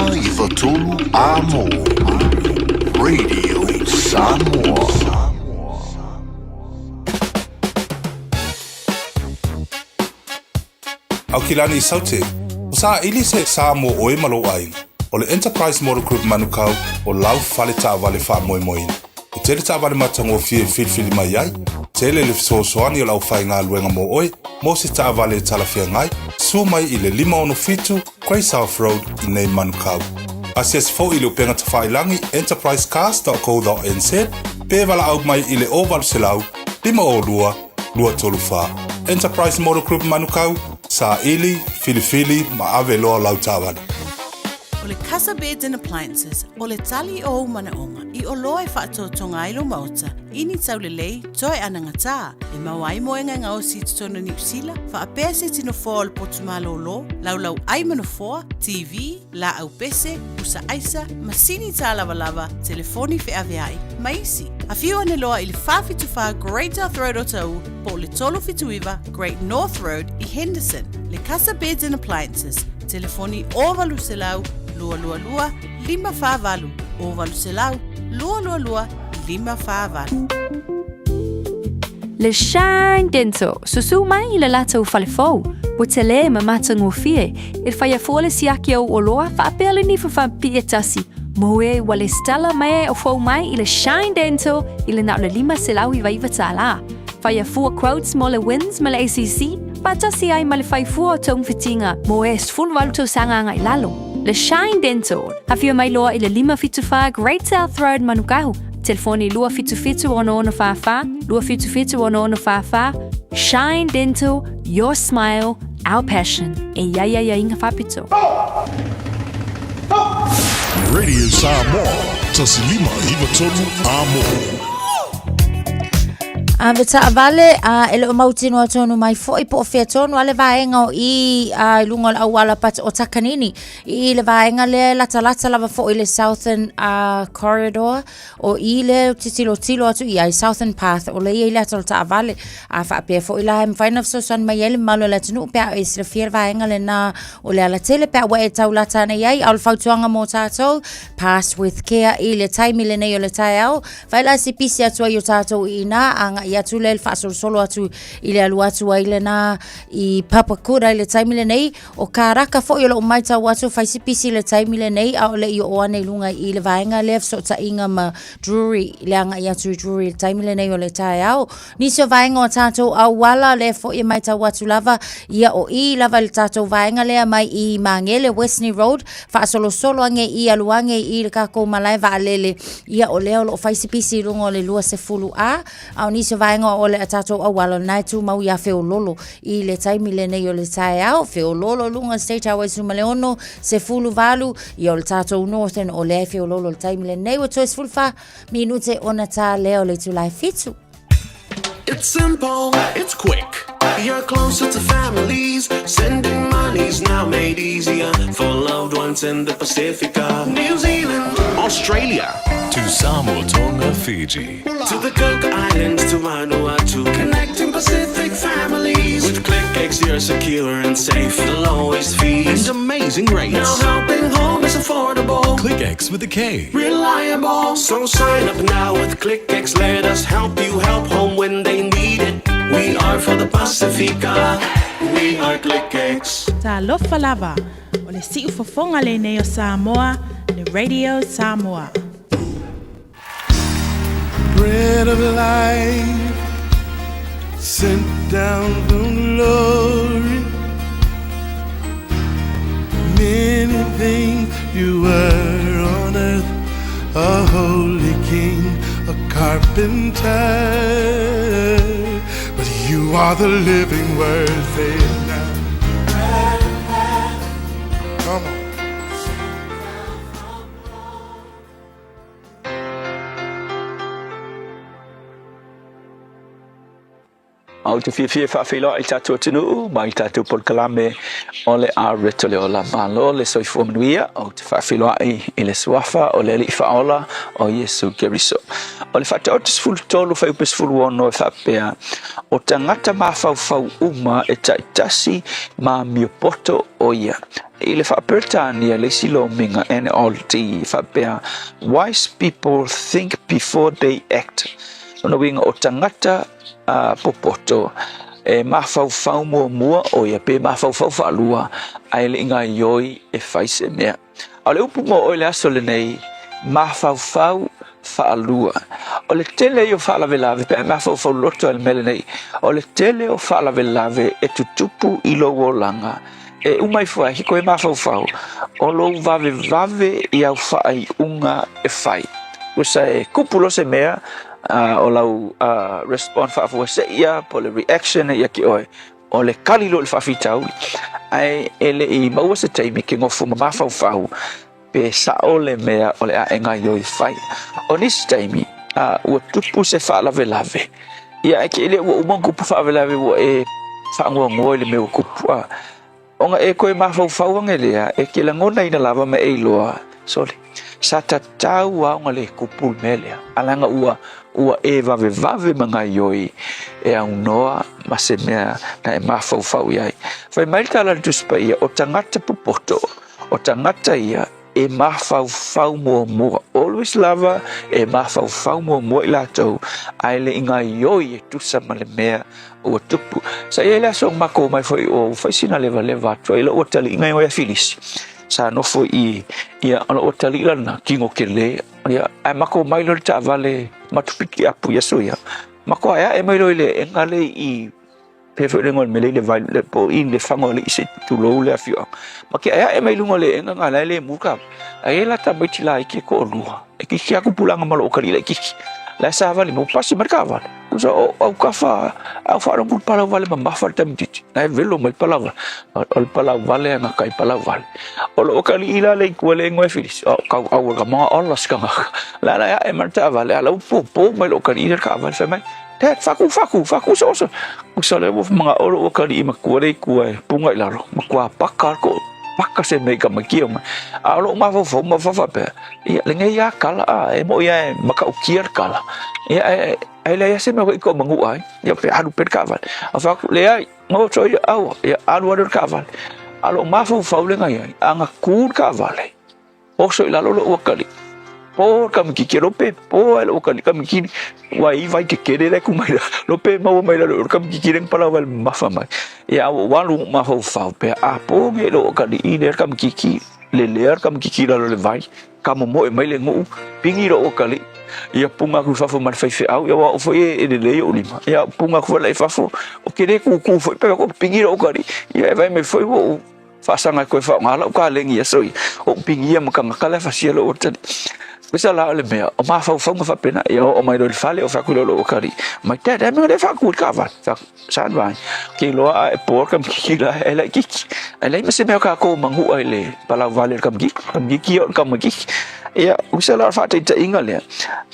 1.53 Amo Radio Samoa. Aukilani i Saute, ua saʻili se sa mo ʻoe ma lou ʻāina. ʻO le Enterprise Motor Group Manukau o lau fale taʻawale faamoemoeina. E tele taʻawale matagofie e filifili mai ai, tele le fesoasoani o le aufaigaluega mo ʻoe mo se taʻawale e talafeagai, suo mai i le 567 Great South Road i nei Manukau. Asiasi foi i le upega tafailagi enterprisecars.co.nz pe valaau mai i le 0800 502 234. Enterprise Motor Group Manukau, saili, filifili ma ave loa lau taavale. O le Casa Beds and Appliances, o le tali o ou manaoga i oloa e faatotoga ai lou maota i ni taulelei toe anagatā e maua ai moega e gaosi i totonu o Niu Sila, faapea se tino foa o le potu malōlō, laulau ʻai ma nofoa, TV, laau pese, pusa aisa, masini tālavalava, telefoni feaveai, ma isi. Afio ane loa i le 474 Great South Road o Taʻu po o le 379 Great North Road i Henderson. Le Casa Beds and Appliances, telefoni 0800 222 548, 0800 222 548. Le Shine Dental, susu mai i le latou fale fou, ua tele ma matagofie, e faia fua le siaki o oloa faapea le nifa faapipii e tasi, mo e ua lesitala mai e o fou mai i le Shine Dental i le na o le $599 tālā. Faia fua quotes mo le WINZ ma le ACC, faatasi ai ma le fai fua o togafitiga mo e 18 tausaga agai lalo. Le Shine Dental, afio mai loa i le 574 Great South Road Manukau, Telefoni 277 6644, 277 6644, Shine Dental, your smile, our passion. E i ai aiaiga faapito. Radio Samoa, 1.593 Amo. Ave taavale a e le o mautinoa tonu mai foi po o fea tonu a le vaega o i a i luga o le auala but o Takanini i le vaega lea e latalata lava foi i le Southern Corridor o i lea ou te tilotilo atu i ai Southern Path o lea e i ai le ata o le taavale a faapea foi la e mafai ona fesoasoani mai ai le mamalu o le atunuu pe a e silafia le vaega lena o le alatele pe a ua e tau lata ana i ai. A o le fautuaga mo tatou, pass with care i le taimi lenei o le taeao, fai la se pisi atu ai o tatou i ina agai atu lea i le faasolosolo atu i le alu atu ai lena i Papakura i le taimi lenei. O Karaka foi o lou maitau atu fai se pisi i le taimi lenei a o le i oo ane i luga i le vaega lea fesootaiga ma Drury i le agai atu i Drury i le taimi lenei o le taeao. Nisi o vaega o tatou auala lea foi e maitau atu lava ia o i lava i le tatou vaega lea mai i Magele Westney Road faasolosolo ane i alu ane i le tatou malae vaalele ia o lea o loo fai se pisi i luga o le 20 A A o nisi o vaega o le tatou auala, o lena e tumau ia feololo i le taimi lenei o le taeao. Feololo luga State Highway 16, 18, ia o le tatou Northern, o lea e feololo i le taimi lenei. Ua toe 14 minute ona ta lea o le itula e fitu. It's simple, it's quick. You're closer to families. Sending money's now made easier for loved ones in the Pacifica. New Zealand, Australia. To Samoa, Tonga, Fiji. To the Cook Islands, to Vanuatu. Connecting Pacific families. With ClickX, you're secure and safe. The lowest fees. And amazing rates. Now helping home is affordable. ClickX with a K. Reliable. So sign up now with ClickX. Let us help you help home when they need it. We are for the Pacifica. We are ClickX. Talofa lava, o le siufofoga lenei o Samoa, le Radio Samoa. Bread of life sent down from glory. Many things you were on earth, a holy king, a carpenter. But you are the living word, say it now. Come on. Ou te fiafia e faafeiloai i le tatou atunuu ma i tatou polokalame o le Areto le Ola Malo le Soifua Manuia. Ou te faafeiloai i le Suafa o le Alii Faaola o Iesu Keriso. O le Faataoto 13 fuaiupu 16 e faapea, O tagata mafaufau uma e taitasi ma amiopoto o ia. I le Faa-Peretania le isi lomiga NLT e faapea, Wise people think before they act. Lona uiga o tagata a popoto e mafaufau muamua o ia pe mafaufau faalua ae le i gaoioi e fai se mea. A o le upu mo oe i le aso lenei, mafaufau faalua. O le tele ia o faalavelave pe a e mafaufau loto ai i le mea lenei, o le tele o faalavelave e tutupu i lou olaga e uma ifo ai koe mafaufau o lou vavevave i au faaiuga e fai. Tusa e kupu loa se mea, o lau response faafuasei ia po o le reaction ia ki oe, o le kali loa i le faafitauli. Ae e le i maua se taimi ke gofo ma mafaufau pe sao le mea o le a e gaoioi fai. O nisi taimi, ua tupu se faalavelave, ia ae ke le ua uma ona kupu faalavelave ua e faagoagoa i le mea ua kupu. Ona e koe mafaufau age lea, e ke lagonaina lava ma e iloa, sole, sa tatau lava ona le kupu le mea lea, a leaga ua, ua e vavevave ma gaoioi e aunoa ma se mea na e mafaufau i ai. Fai mai le tala a le Tusi Paia, o tagata popoto, O tagata ia e mafaufau muamua, always lava e mafaufau muamua i latou, ae le i gaoioi e tusa ma le mea ua tupu. Sa i ai le aso makou mai foi o fai sina levaleva atu ai lou atalii ngai oe a Filisi. Sa nofo i ia o lou atalii lana tino kele, ia ae makou mai loa le taavale matupiki apu i aso ia. Makou aeae mai loa i le eega le i Pea foi le igoa o le mea lea i le vai le po o i le faga o alii se i tulou le afioaga. Ma ke aeae mai luga o le eega nga la e le mu ka. Ai e la tamaiti laiti e toalua e kiki aku pulaga ma loo kalii laitiiti. La e savali ma ua pasi mai le taavale. Tusa o au kafa au faalogo le palau vale mamafa le tamaitiiti. Na e velo mai le palau vale. O le palau vale ana kai palau vale. O loo kalii la le i tua le igoa e Filisi. O kau au e ka mga ola se kangaka. La la e ae mai le taavale a la ua popo mai loo kalii le taavale fai mai. Dad, faku, faku, faku osa osa. Usa le ua manga olo ua kali i makua le ikua e punga i lalo. Makua paka ko, paka se mei ka makia mai. A o lou mafaufau ma fafaapea, ia le ngei a kala a, e mo ia e makaukia le kala. Ia e, e leai a se mea i ko mangu ai. Ia pe alu pe le kaavale. A faku, leai, ngoto ia aua, ia alu alu le kaavale. A lou mafaufau le ngai ai, a nga ku le kaavale. Oso i lalo lou akali. Po ka mikiki lope, po ai lou akali ka mikini. Ua i vai kekele le ku mai la. Lope maua mai lalo ka mikiki le pala wale mafa mai. Ia ua walu mafaufau pea a po nge lou akali i le ka mikiki le lea ka mikiki lalo le vai. Ka momoe mai le nguu, pingi lou akali. Ia punga aku i fafo ma le faifeau, ia ua oo foi e lelei ou lima. Ia punga aku foi la i fafo, o ke le kūkū foi pea ko pingi lou akali. Ia e vai mai foi ua ou Faasaga e koe faaaoga lau kalegi i aso ia, o pigia ma kagaka la e fasia lou atalii. Pesa la o le mea, o mafaufauga faapena, ia oo mai loa i le fale o fai atu loa lou atalii, mai dad, e mea le faaku i le taavale. Fai atu, son vai, ke iloa a e poa le kamikiki la e laitiiti. Ae leai ma se mea o tatou manua i le palau vale o le kamikiki, kamikiki ia o le kamikiki. Ia, usa la o le faataitaiga lea,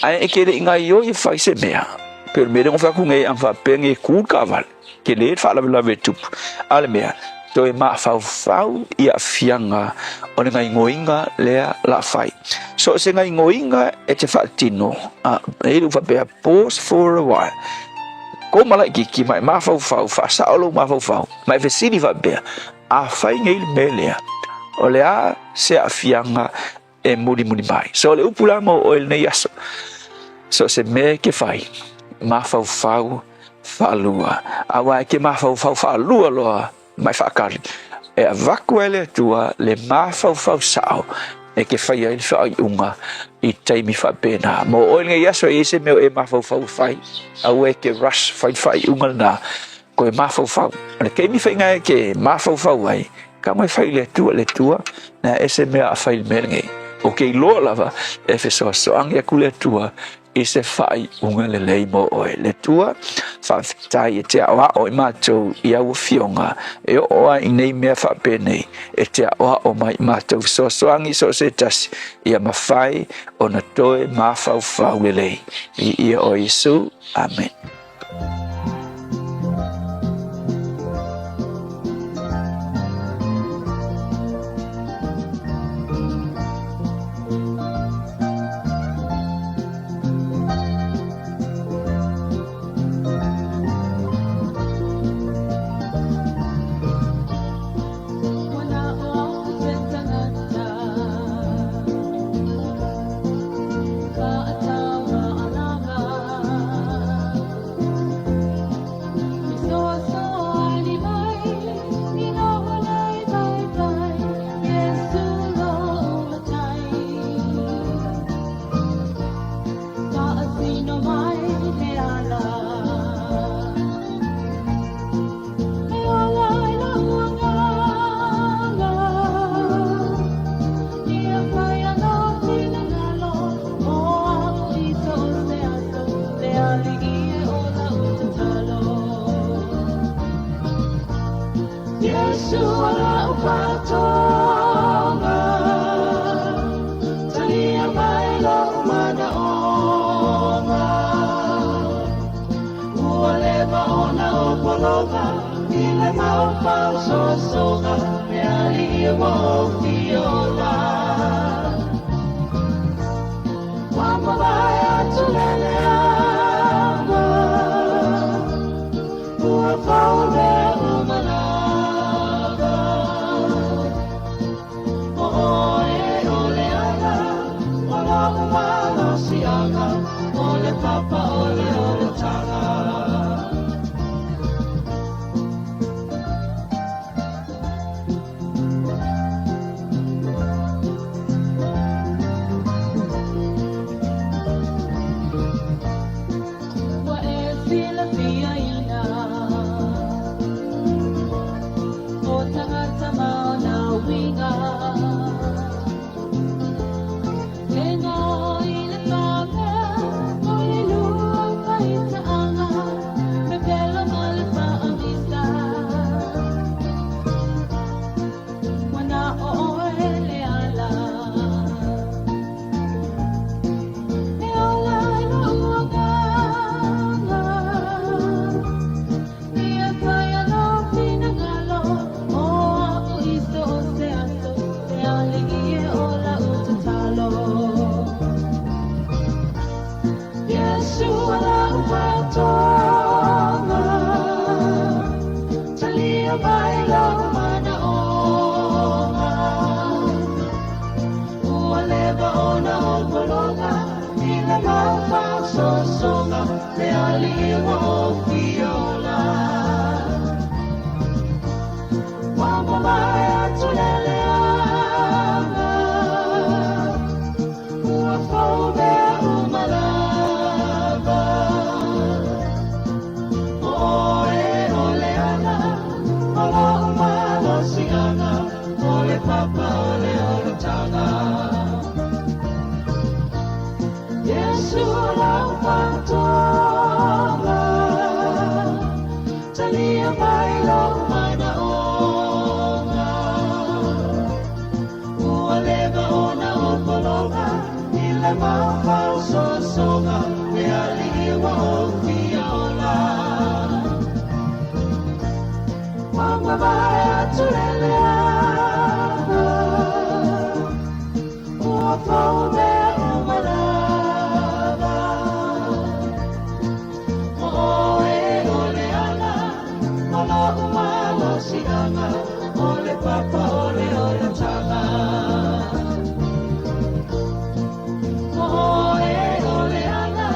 ae e te le i gaoioi e fai se mea, pei o le mea lea na fai atu nei a faapea nei e ku le taavale. tele le faalavelave e tupu. A o le mea, toe mafaufau i aafiaga o le gaoioiga lea o le a fai. So o se gaoioiga e te faatino, a, e i ai le upu faapea, pause for a while. Koma laitiiti ma e mafaufau, faasao lou mafaufau, ma e fesili faapea, a fai nei le mea lea, o le a se aafiaga e mulimuli mai? So o le upu la mo oe i lenei aso, so o se mea e te fai, mafaufau faalua. Aua e te mafaufau faalua loa ma e faatali, e avatu ai e le Atua le mafaufau sao e te faia ai le faaiuga i taimi faapena. Mo oe i lenei aso, e i ai se mea o e mafaufau e fai, aua e te rush fai le faaiuga lena, toe mafaufau. O le taimi faiga e te mafaufau ai, tago e fai i le Atua, le Atua, na e se mea a fai i le mea lenei. Ou te iloa lava e fesoasoani atu le Atua i se faaiuga lelei mo oe. Le Atua, faafetai e te aoao i matou i au afioga e oo ai i nei mea faapenei, e te aoao mai i matou fesoasoani so o se tasi, ia mafai ona toe mafaufau lelei. Viia oe Iesu. Amene. papa o le olataga. O oe o le ala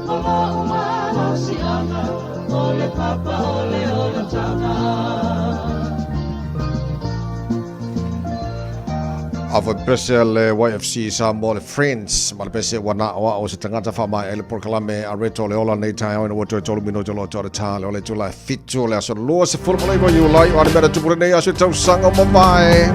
o lo'u malosi'aga, o le papa o le olataga. Afa pese le YFC Samoa le Friends ma le pese ua na o o se tagata whaamae ai le polokalame a Reto le ola nei taeao ina ua toe tolu minute o loa toa le tā le ole tula e fitu o le aso 29 Iulai o a le mea na tupu lenei aso i tausaga ua mavae.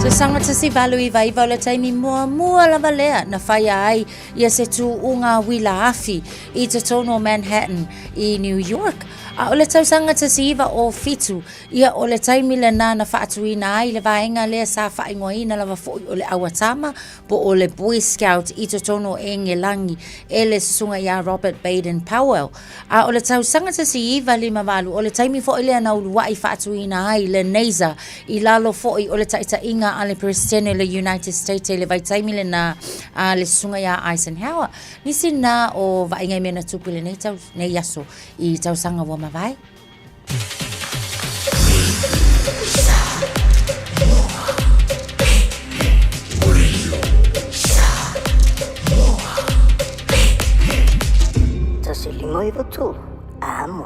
Tausaga 1899 o le taimi muamua lava lea na whaia ai ia se tūʻuga uila afi i totonu o Manhattan i New York. A o le tausaga 1907, Ia, o le taimi lenā na faatuina ai le vaega lea sa faaigoaina lava foi o le Auatama po o le Boy Scout i totonu o Engelagi e le susuga ia Robert Baden Powell. A o le tausaga 1958, o le taimi foi lea na uluai faatuina ai le NAISA i lalo foi o le taitaiga a le Peresetene o le United States i le vaitaimi lenā a le susuga ia Eisenhower. Nisi na o vaaiga i mea na tupu i lenei tau, nei aso i tausaga ua mavae.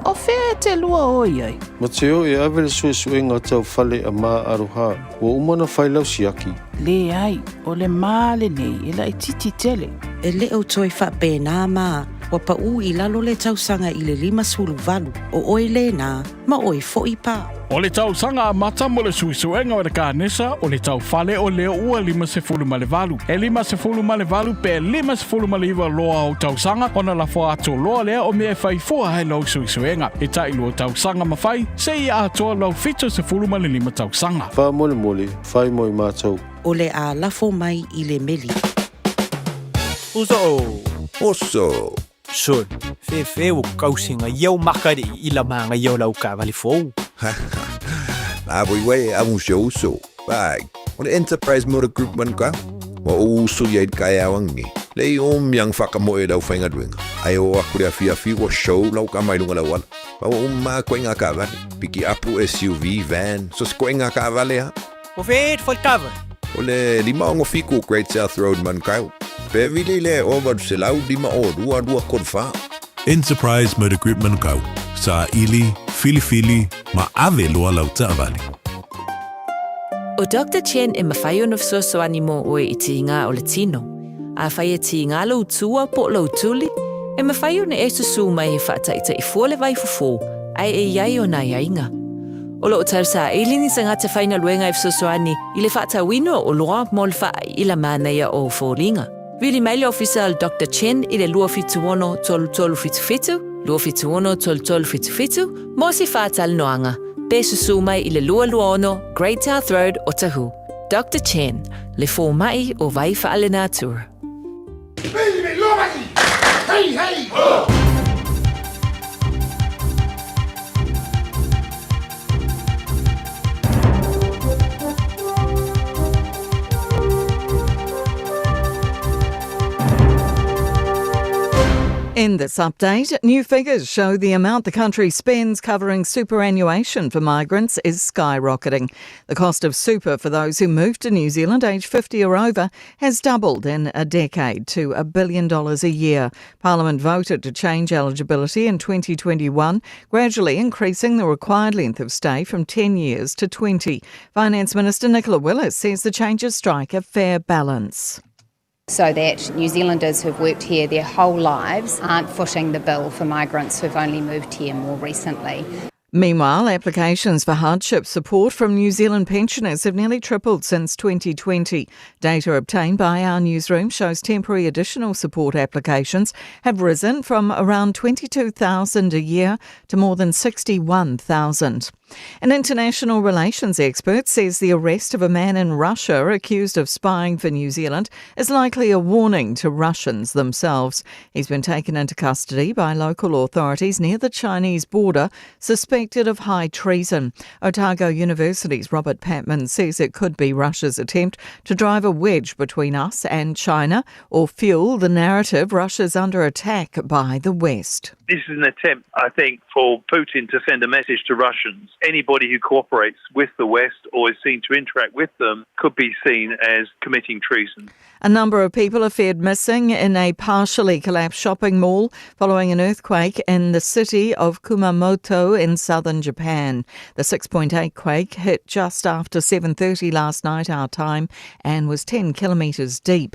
O fea e te lua o i ai? Mateo e ave le suesuega tau fale a Ma Aroha, ua uma ona fai lau siaki. Leai, o le ma lenei e laitiiti tele. E le o toe faapena ma ua paʻū i lalo le tausaga i le 58, o oe lēnā, ma oe foʻi pa. O le tausaga amata mo le suesuega o le kanesa o le taufale o leo ua 58. E 58 pe 59 loa o tausaga ona lafo atu loa lea o mea e fai fua ai lou suesuega. E tailua tausaga ma fai, seia atoa lou 75 tausaga. Faamolemole, fai mo i matou. O le a lafo mai i le meli. Uso! Oso! Sol, fefe ua kausiga ia o makaliʻi i la magaia o lau taavale fou. La voi wei a un se uso. Vai, o le Enterprise Motor Group man ka. Ua ou uso ia i le kaeao angi. Le i o miang whakamoe lau whaingaluenga. Ai o aku le afiafi ua show lau ka mai lunga lau ala. Ma ua uma koe ngā kaavale. Piki apu SUV, van, so se koe ngā kaavale ha. O fea e te whale O le 567 Great South Road Manukau. Pe vili le o 852 234. Enterprise Motor Group Manukau, saili, filifili, ma ave loa lau taavale. ʻO Doctor Chen e mafai ona fesoasoani mo ʻoe i tīgā o le tino. Afai e tīgā lou tua po o lou tuli, e mafai ona e susū mai e faataitaʻi fua le vaifofo, ae e i ai ona aiaiga. O loo tausaili ni tagata faigaluega e fesoasoani i le faatauina o oloa mo le faaiʻila manaia o foliga. Vili mai le ofisa o le Doctor Chen i le 276 3377, 276 3377, mo se faatalanoaga, pe susū mai i le 226 Great South Road, Otahuhu. Doctor Chen, le fomai o vai faalenatura. Hey, hey, ho! In this update, new figures show the amount the country spends covering superannuation for migrants is skyrocketing. The cost of super for those who moved to New Zealand aged 50 or over has doubled in a decade to a billion dollars a year. Parliament voted to change eligibility in 2021, gradually increasing the required length of stay from 10 years to 20. Finance Minister Nicola Willis says the changes strike a fair balance. So that New Zealanders who've worked here their whole lives aren't footing the bill for migrants who've only moved here more recently. Meanwhile, applications for hardship support from New Zealand pensioners have nearly tripled since 2020. Data obtained by our newsroom shows temporary additional support applications have risen from around 22,000 a year to more than 61,000. An international relations expert says the arrest of a man in Russia accused of spying for New Zealand is likely a warning to Russians themselves. He's been taken into custody by local authorities near the Chinese border, suspected of high treason. Otago University's Robert Patman says it could be Russia's attempt to drive a wedge between us and China or fuel the narrative Russia's under attack by the West. This is an attempt, I think, for Putin to send a message to Russians. Anybody who cooperates with the West or is seen to interact with them could be seen as committing treason. A number of people are feared missing in a partially collapsed shopping mall following an earthquake in the city of Kumamoto in southern Japan. The 6.8 quake hit just after 7:30 last night our time and was 10 kilometres deep.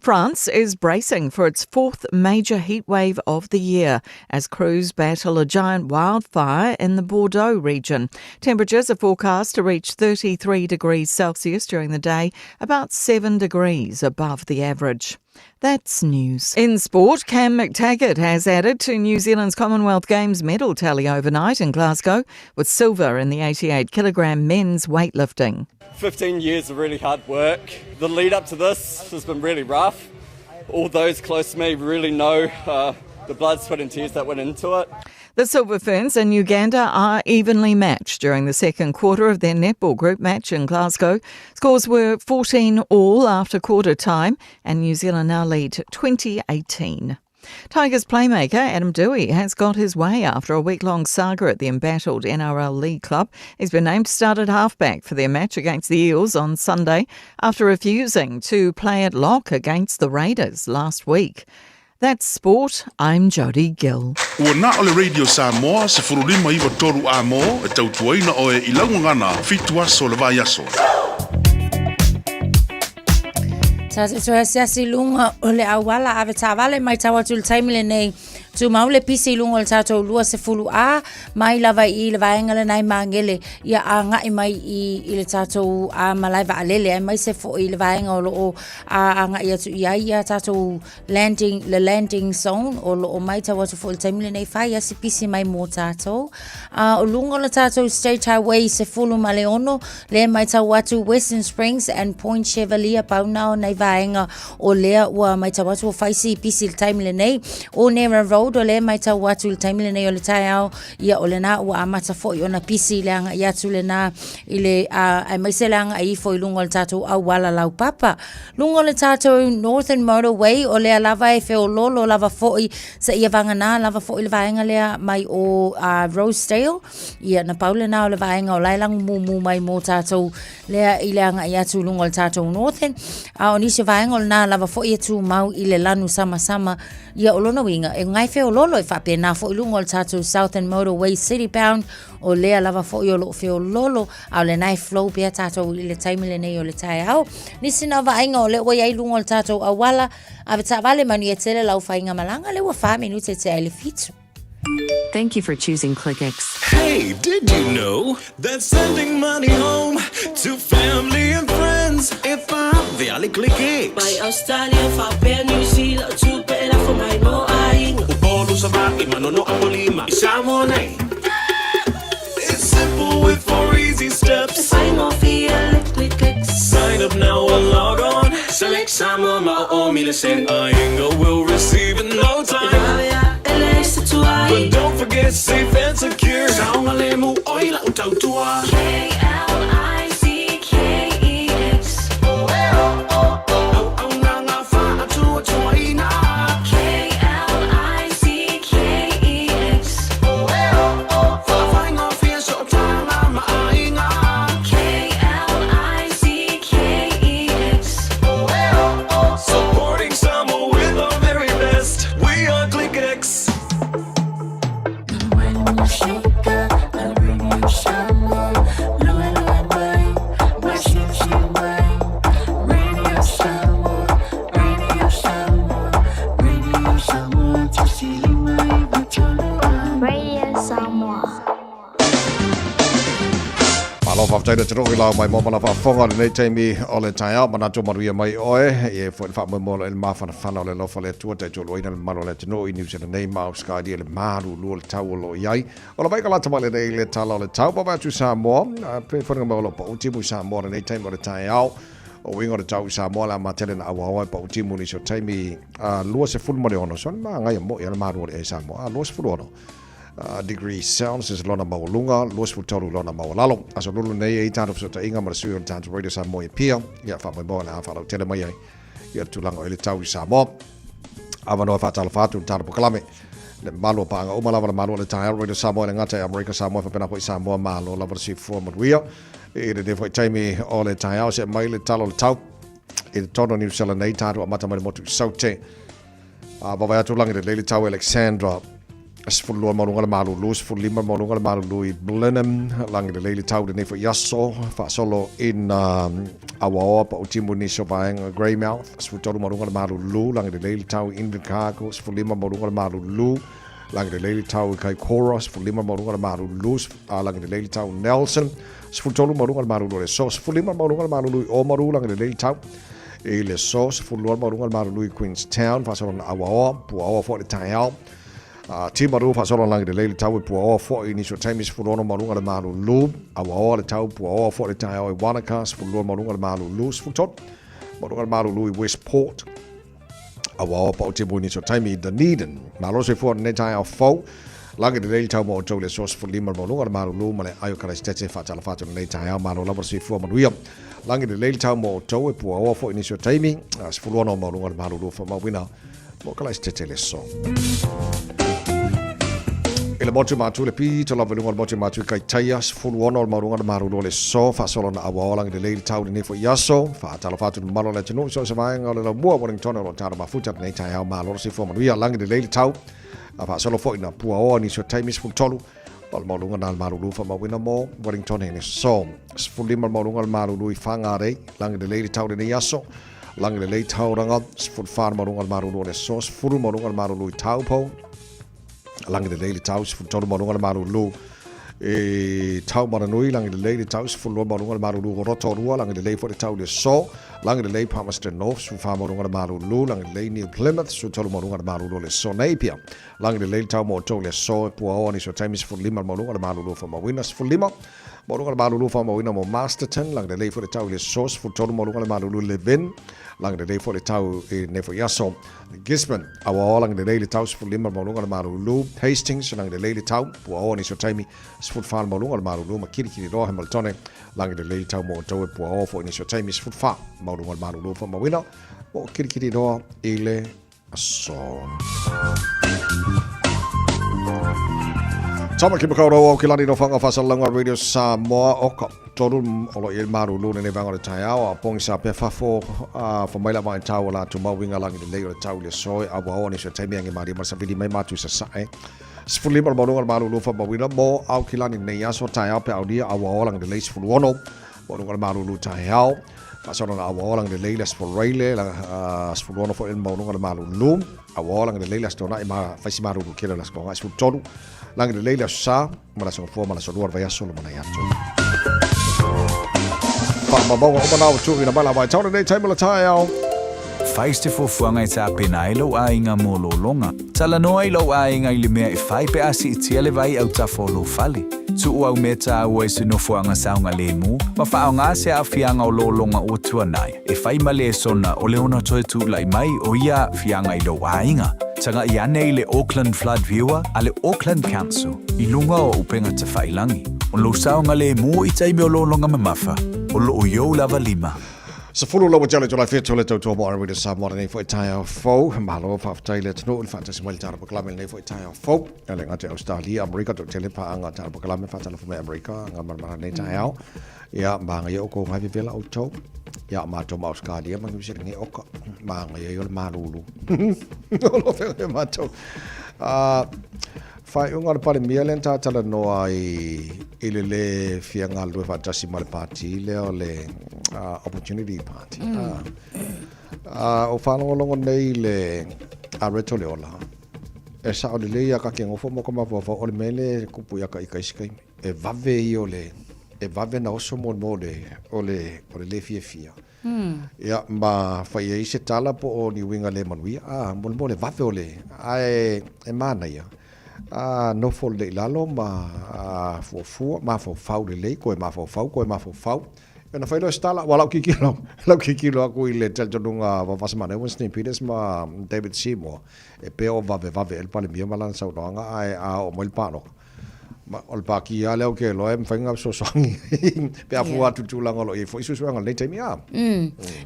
France is bracing for its fourth major heatwave of the year as crews battle a giant wildfire in the Bordeaux region. Temperatures are forecast to reach 33 degrees Celsius during the day, about 7 degrees above the average. That's news. In sport, Cam McTaggart has added to New Zealand's Commonwealth Games medal tally overnight in Glasgow with silver in the 88 kilogram men's weightlifting. 15 years of really hard work. The lead up to this has been really rough. All those close to me really know uh, the blood, sweat, and tears that went into it. The Silver Ferns and Uganda are evenly matched during the second quarter of their netball group match in Glasgow. Scores were 14 all after quarter time, and New Zealand now lead 2018. Tigers playmaker Adam Doueihi has got his way after a week long saga at the embattled NRL League club. He's been named to start at halfback for their match against the Eels on Sunday after refusing to play at lock against the Raiders last week. That's sport. I'm Jody Gill. Ua na o le Radio Samoa, 1593 A-mo, e tautuaina oe i lau gagana, fitu aso le vaiaso. Tātou toe asiasi i luga o le auala ave taavale matau atu i le taimi lenei. Tumau le pisi i luga o le tatou 20 A mai lava i le vaega lena i Magele ia agai mai i, i le tatou a malae vaalele aemaise foi i le vaega o loo a agai atu i ai ia tatou landing, le landing zone o loo matau atu foi i le taimi lenei fai asi pisi mai mo tatou. A o luga o le tatou State Highway 16 lea e matau atu Western Springs and Point Chevalier pau na o nei vaega o lea ua matau atu ua fai si pisi i le taimi lenei. O Nera Road o lea e matau atu i le taimi lenei o le taeao ia o lena ua amata foi ona pisi i le agai atu lena i le uh, aemaise le agai ifo i luga o le tatou auala laupapa. Luga o le tatou Northern Motorway o lea lava e feololo lava foi seia vagana lava foi le vaega lea mai o uh, Rosedale. Ia na pau lena o le vaega o la e lagumumu mai mo tatou lea i le agai atu i luga o le tatou Northern. A o nisi o vaega o lena lava foi e tumau i le lanu samasama. Ia o lona uiga e gae feololo e faapena foi i luga o le tatou Southern Motorway City Bound o lea lava foi o loo feololo a o lena e flow pea tatou i le taimi lenei o le taeao. Nisi na vaaiga o lea ua i ai i luga o le tatou auala ave taavale manuia tele lau faigamalaga lea ua 4 minute tea i le 7. Thank you for choosing ClickX. Hey, did you know that sending money home to family and friends e vale ClickX? Mai Australia, faapea New Zealand, tupe e lafo mai mo aiga. Upolu Savaii, Manono Apolima, i Samoa nei. It's simple with four easy steps. E faigofie le ClickX. Sign up now or log on. Select Samoa ma o o mile sen. Aiga will receive in no time. E vave ae le se tuai. But don't forget safe and secure. Saogalemu oi lau tautua. K-L-I-C-K-E-X. Auaunaga faatuatuaina. K-L-I-C-K-E-X. Faafaigofie sootaga ma aiga. K-L-I-C-K-E-X. Supporting Samoa with our very best. We are ClickX. Radio Samoa. Malo faafetai le atunuu i lao mai mo mana faafofoga i lenei taimi o le taeao. Manatu manuia mai oe e foi le faamoemoe i le mafanafana o le alofa o le Atua taitualuaina le mamalu o le atunuu i Niu Sila nei ma Ausekalia i le malulu o le tau o lo o i ai. Ola mai ka lata mai lenei i le tala o le tau. Vaavaai atu i Samoa, pe wharinga mai o lo pau timu i Samoa lenei taimi o le taeao. O uiga o le tau i Samoa le a matele na auaoa e pau timu nisi o taimi 26. So le maangai mo ia le malu o le e Samoa. 26 degree Celsius lona maualuga, 23 lona maualalo. Aso lulu nei e i tātou fesootaiga ma le sui o le tātou Radio Samoa i Apia. Ia faamoemoe o le a faalautele mai ai ia le tulaga o i le tau i Samoa. Avanoa e faatalofa atu i le tātou polokalame. Le malu o paaga uma lava le malu o le taeao Radio Samoa e le gata i Amerika Samoa faapena foi Samoa malo lava le soifua manuia i lenei foi taimi o le taeao se mai le tala o le tau i totonu o Niu Sela nei tatou amata mai le motu i Saute a vavae atu lagi lelei le tau Alexandra 12 maualuga le malulu, 15 maualuga le malulu i Blenheim, lagi lelei le tau lenei foi aso, faasolo ina Awaoa pa o timu nisi o vaega Greymouth, 13 maualuga le malulu, lagi lelei le tau i Invercargill, 15 maualuga le malulu, lagi lelei le tau i Kaikoura, 15 maualuga le malulu, lagi lelei le tau i Nelson, 13 maualuga le malulu o le aso, 15 maualuga le malulu i Oamaru, lagi lelei le tau i le aso, 12 maualuga le malulu i Queenstown, faasolo ina Awaoa, Puaoa foi le taeao, Timaru faasolo lagi lelei le tau e Puaoa foi i nisi o taimi 16 maualuga le malulu, Awaoa le tau Puaoa foi le taeao i Wanaka 12 maualuga le malulu, 13 maualuga le malulu i Westport, Awaoa pa o timu i nisi o taimi i Dunedin. Malo soifua lenei taeao fou. Lagi lelei le tau mo outou i le aso 15 maualuga le malulu ma le ai o Karaisitete faatalofa atu lenei taeao. Malo lava le soifua manuia. Lagi lelei le tau mo outou e Puaoa foi i nisi o taimi 16 maualuga le malulu faamauina mo Karaisitete le aso. I le motu matu le pito lava i luga o le motu matu i Kaitaia, 16 o le maualuga le malulu o le aso, faasolo na Awaoa lagi lelei le tau lenei foi aso, faatalofa atu i le mamalu o le atunuu i so o se vaega o le laumua Wellington o lo o talo mafuta lenei taeao malo le soifua manuia lagi lelei le tau, a faasolo foi na Puaoa nisi o taimi 13 o le maualuga na le malulu faamauina mo Wellington i le aso, 15 le maualuga le malulu i Whangarei, lagi lelei le tau lenei aso, Lagi lelei Tauranga, 14 le maualuga le malulu o le aso, 10 maualuga le malulu i Taupo, lagi lelei le tau, 13 maualuga le malulu i Taumaranui, lagi lelei le tau, 12 maualuga le malulu o Rotorua, lagi lelei foi le tau i le aso, lagi lelei Palmerston North, 14 maualuga le malulu, lagi lelei New Plymouth, 13 maualuga le malulu o le aso, Napier, lagi lelei le tau mo outou i le aso, e Puaoa nisi o taimi, 15 le maualuga le malulu faamauina, 15 Maualuga le malulu faamauina mo Masterton, lagi lelei foi le tau i le aso, 13 maualuga le malulu Levin, lagi lelei foi le tau i lenei foi aso. Gisborne, Awaoa lagi lelei le tau, 15 maualuga le malulu Hastings, lagi lelei le tau, Puaoa nisi o taimi, 14 maualuga le malulu ma Kirikiriroa Hamiltone, lagi lelei le tau mo outou e Puaoa foi nisi o taimi, 14 maualuga le malulu faamauina mo Kirikiriroa i le aso. Tāmaki Makaurau o Kilani no whanga whasalanga Radio Samoa o ka toru o lo i marulu lenei vanga o le taeao a pongi sa pea fafo a whamaila vai tau o la tu mauinga langi le lei o le tau le soe a wa o ni se taimi ange maria ma sa vili mai matu sa sae. 15 le maluga le malulu whamawina mo au kilani nei aso taeao pe aulia a wa o langi le lei 16 Maluga le malulu taeao. Faasolo na aua ola lelei le aso Foraile, 16 foi le maualuga le malulu. Aua ola lelei le aso Toonai ma faisi malulu kele o le aso Toonai 13. Lagi lelei le aso Sa ma le aso Gafua ma le aso Lua o le vaiaso lumanai atu. Faamaumauga uma na ua tuuina mai la vaitau lenei taimi o le taeao. Fai se fuafuaga e tapena ai lou aiga mo lologa. Talanoa i lou aiga i le mea e fai pe a siitia le vai autafa o lou fale. Tuu au mea tāua i se nofoaga saogalemu ma faaaoga se aafiaga o lologa ua tuanai e fai ma lesona o le ono toe tula'i mai o ia aafiaga i lou aiga. Taga'i ane i le Auckland Flood Viewer a le Auckland Council i luga o upega tafailagi. O lou saogalemu i taimi o lologa mamafa, o loo i ou lava lima. 10 laua tele July 7 le tautua mo Arena Samoa lenei foi taeao fou. Malo faafetai le atunuu i le faatasi mai le tala pakalame lenei foi taeao fou. E le gata i Australia, Amerika, to tele paaga tala pakalame faatalofa mai Amerika nga maramara lenei taeao. Ia maga o ko ngai vevela outou. Ia matou ma Australia ma New Zealand nge oka. Maga ia o le malulu. O lo whenga matou. Faaiuga o le Palemia lea na tatalanoa ai i le lē fia galulue faatasi ma le pati lea o le Opportunity Party. Ua faalogologo nei i le Areto Leola, e sao lelei ia ka ke gofo mo ka mafaufau o le mea lea e kupu ia ka i ka isi taimi. E vave ia o le, e vave na oso mo le mea o le, o le, o le lē fiafia. Ia, ma fai ai se tala po o ni uiga le manuia, a, mo le mea o le vave o le, ae e manaia, a, nofo lelei i lalo ma a, fuafua, mafaufau lelei, koe mafaufau, koe mafaufau. Ia ona fai loa se tala, ua lau kikilo, lau kikilo aku i le talitonuga a Vavasa Manaia, Winston Peters ma David Seymour, e pei o vavevave ea le Palemia ma lana saunoaga, ae a oo mai le palota. O le pākī lava lea ou te iloa e mafai ona fesoasoani pe a fua atu i le tulaga o lo o i ai foi suesuega i lenei taimi a.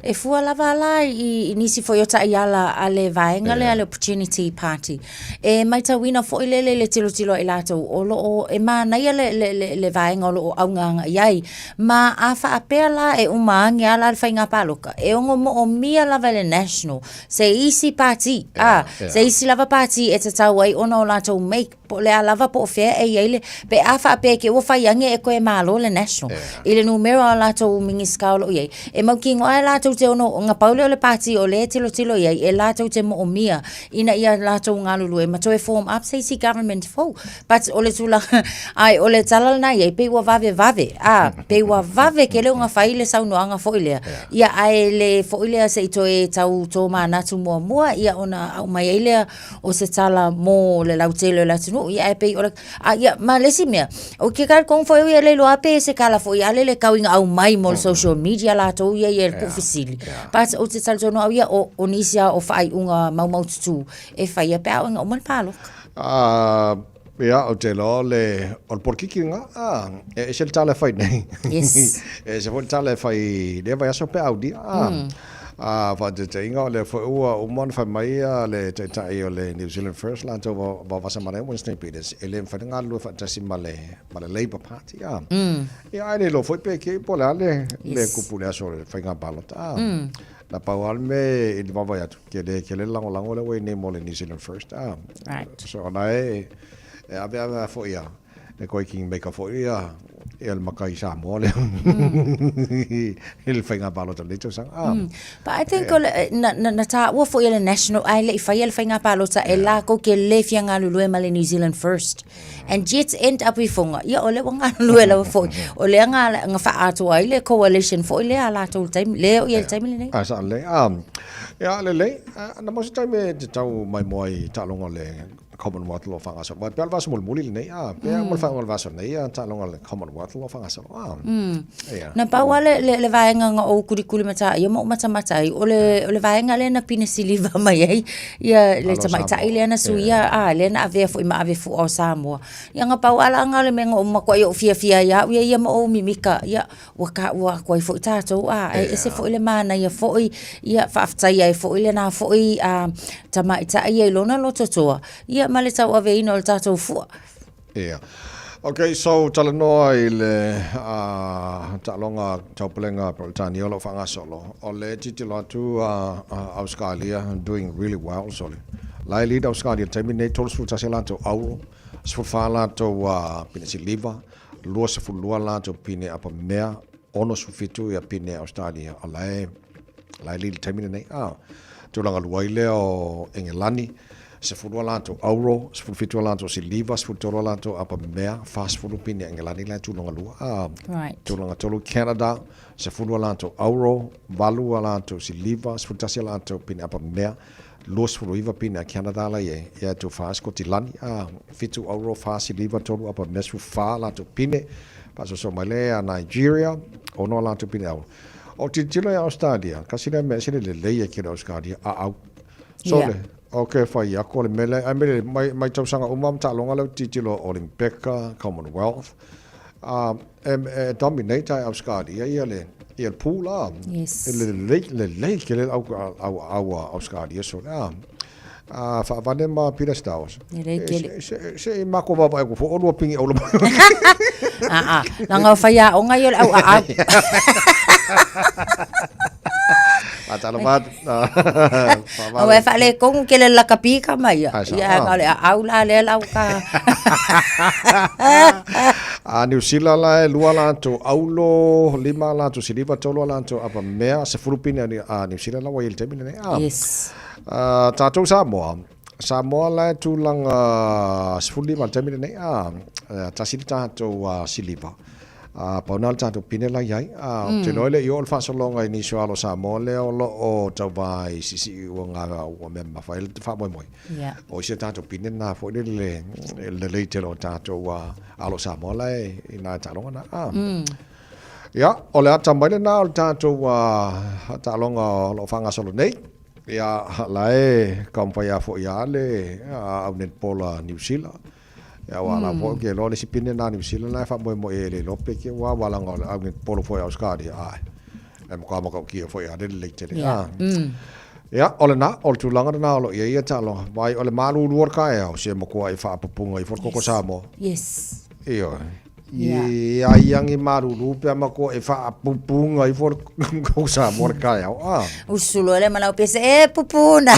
E fua lava la i nisi foi o taiala a le vaega lea a le Opportunity Party. E maitauina foi lele le tilotilo a i latou o lo o e manaia le, le, le, le vaega o lo o auga agai ai. Ma a faapea la e uma ane lava la le faiga palota, e ono moomia lava e le National se isi pati, a, se isi lava pati e tatau ai ona o latou make Po o le a lava po o fea e i ai le, pe a faapea ke ua fai ane e koe malo le National i le numera o latou Minisita o lo o i ai, e mautinoa e latou te ono, na pau lea o le pati o lea e tilotilo i ai, e latou te moomia ina ia latou galulue ma toe form up se isi government fou. But o le tulaga, ai o le tala lena i ai, pei ua vavevave, a, pei ua vave tele ona fai le saunoaga foi lea, ia ae le foi lea se i toe tau tomanatu muamua ia ona aumai ai lea o se tala mo le lautele o le atunuu, ia ae pei o le, a ia, ma le isi mea, o ke talitonu foi au ia e le iloa pe se tala foi a lele tau ina aumai mo le social media latou ia ia i le tuufesili. But ou te talitonu au ia o, o nisi lava o faaiuga maumaututu e faia pe a oo ina uma le palota. Ah, ia, ou te iloa o le, o le polokiki lena, ah, e ese le tala e fai nei. Yes. E ese foi le tala e fai i lea vaiaso pe a aulia, ah. A faataitaiga, o lea foi ua uma ona fai mai le Taitai o le New Zealand First latou vavasa ma le Winston Peters, e le mafai ona galulue faatasi ma le ma le Labour Party. A. Ia, ae le iloa foi pe kei po o le a le le kupu i le aso o le faiga palota. A. Na pau lava le mea i le vaavaai atu, tele tele le lagolago lea ua i ai nei mo le New Zealand First. A. Right. So o la e e aveave lava foi ia E koe king maker foi ia ia le makai Samoa lea. I le faiga palota o lenei tausaga. Ah. But I think o le, na, na, na taua foi e le National ae le i faia le faiga palota e latou ke le fia galulue ma le New Zealand First. And yet end up i Foga, ia o lea ua galulue lava foi. O lea nga, nga faaatoa ai le coalition foi lea a latou i le taimi, lea o i ai i le taimi lenei. Ah, sa lelei. Ah, ia lelei. Ah, na mo se taimi e te tau maimoa i taaloga o le Commonwealth lo faagasolo. Mai pea o le vaiaso mulimuli lenei, a, pea mo le faaiuga o le vaiaso nei, a, taaloga le Commonwealth lo faagasolo, a. Ia. Na pau lava le, le, le vaega na ou kulikuli mata ia ma ou matamata ai, o le, o le vaega lea na pine siliva mai ai ia le Alo tamaitai Samoa. lea na suia, a, lea na avea foi ma ave fua o Samoa. Ia na pau lava la na o le mea na ou matuai ou fiafia ai au ia ia ma ou mimika, ia, ua taua atu ai foi tatou, a, e ese foi le manaia foi, ia, faafetaia ai foi lena foi a, tamaitai ia i lona lototoa, ia, ma le tauaveina o le tatou fua. Ia. Ok, so talanoa i le uh, taaloga taupulega Peretania o lo o faagasolo. O le tilotilo atu a uh, Australia doing really well, so le la e lead Australia i le taimi nei 31 latou auro, 14 latou uh, pine siliva, 22 latou pine apamea, 67 ia pine Australia, o la e, la e lili taimi lenei. A, tulaga lua ai lea o Engelani, 10 latou auro, 17 latou siliva, 13 latou apamea, 40 pine Engelani la e tulaga lua. A, right. Tulaga tolu Canada, 10 latou auro, 8 latou siliva, 11 latou pine apamea, 29 pine a Canada la i ai, ia e tufa Sikotilani, a, 7 auro, 4 siliva, 3 apa mea, 14 latou pine, faasoasoa mai lea ia Nigeria, 6 latou pine auro. O tilotilo ia Australia, kasi lea mea ese le lelei e kele Australia, a au. So le, o ke whai ako le mele, ai mele, mai, mai tausaga uma ma taaloga lea ou te tilotilo Olympica, Commonwealth, a, e, e dominate ai Australia ia le, ia le pool a. Yes. E lelei, lelei tele le au, au, au a Australia so le a. A faavane ma Peter Stowers. Lelei tele. Se, se, se i mako vaavaai atu foi, olua pigi aula mai. A, a, leaga o faiaoga ia o le au aau. Faatalofa atu. Aua e faaletonu tele le lakapi tama ia. Ai, sa- Ia, ae na o le aau la lea la ua ka... A Niu Sila la e lua latou aulo, lima latou siliva, tolu latou apa mea, 10 pine a a Niu Sila la ua i ai i le taimi lenei. A, Yes. a, tatou Samoa, Samoa la e tulaga 15 i le taimi lenei. A, tasi le tatou siliva. A, pau na le tatou pine la i ai. A, ou te iloa e le i oo le faasologa i nisi o alo Samoa lea o lo o tauva i siisii ua ga ua mea mamafa ai le faamoemoe. Yeah. O isi a tatou pine na foi lele le lelei tele o tatou alo Samoa la e i nā taaloga na. A. Ia, o le ata mai lena o le tatou taaloga o lo o faagasolo nei. Ia, la e taumafai lava foi ia le au netball a Niu Sila. Ia aua la foi ou te iloa le isi pine lena a Niu Sila lena e faamoemoe i ai e le iloa pe te ua aua leaga o le augepolo foi a Ausetalia ae e matua matautia foi lava le lelei tele. Ia. Ia, o lena, o le tulaga lena o lo o i ai ia taaloga. Vaai, o le malulu o le taeao, se matuai faapupuga ifo le koko Samoa. Yes. Ioe. Ia ia agi malulu pe a matua e faapupuga ifo le koko Samoa le taeao. Ah. Usu loa le manao pese, e pupuna.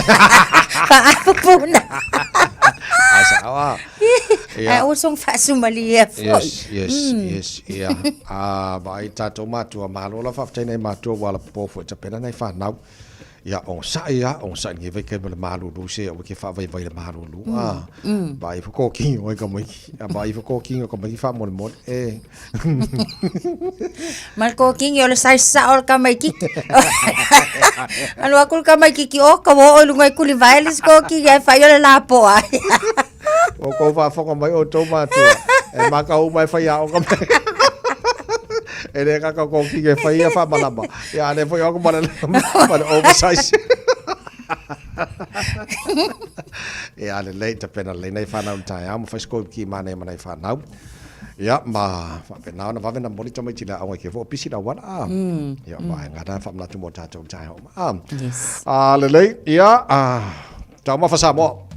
Faapupuna. Ai sao ah. Ia. Ai o song faasumalia foi. Yes, yes, yes, ia. Ah, vaai tatou matua, malo la faafetai nai matua ua alapopo foi tapena nai fanau. Ia, onosai lava, onosai i lenei vaitaimi o le malulu se aua e te faavaivai i le malulu. A, vaai ifo kōkiga o tamaiti, a vaai ifo kōkiga o tamaiti faamolemole, e. Ma le kōkiga o le size sao o le tamaititi. Alu atu le tamaititi, o ka ua oo i luga i tulivae le isi kōkiga e fai o le lapoa. Ua tou faafofoga mai outou matua, e matau uma e faiaoga mai. E le kaka kōkiga e fai ia faamalama. Ia, a lea foi o atu ma le, ma le oversize. Ia, lelei, tapena lelei nai whanau i le taeao, ma fai se koe ki manaia ma nai whanau. Ia, ma faapena ona vave na momoli tamaiti i le aoga i ke fua o pisi le auala. A. Ia, vaega na faamanatu mo tatou i le taeao uma. A. Yes. A, lelei, ia, a, Taumafa Samoa.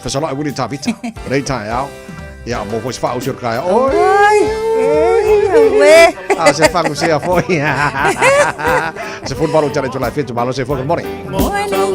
Fesoloai Willie Tavita. Lenei taeao. Ia, mo foi se faausi o le taeao. Oi! Oi! A se fagusea foi. Se 18 tala itula e 7 malo se foi. Good morning. Morning, Dad.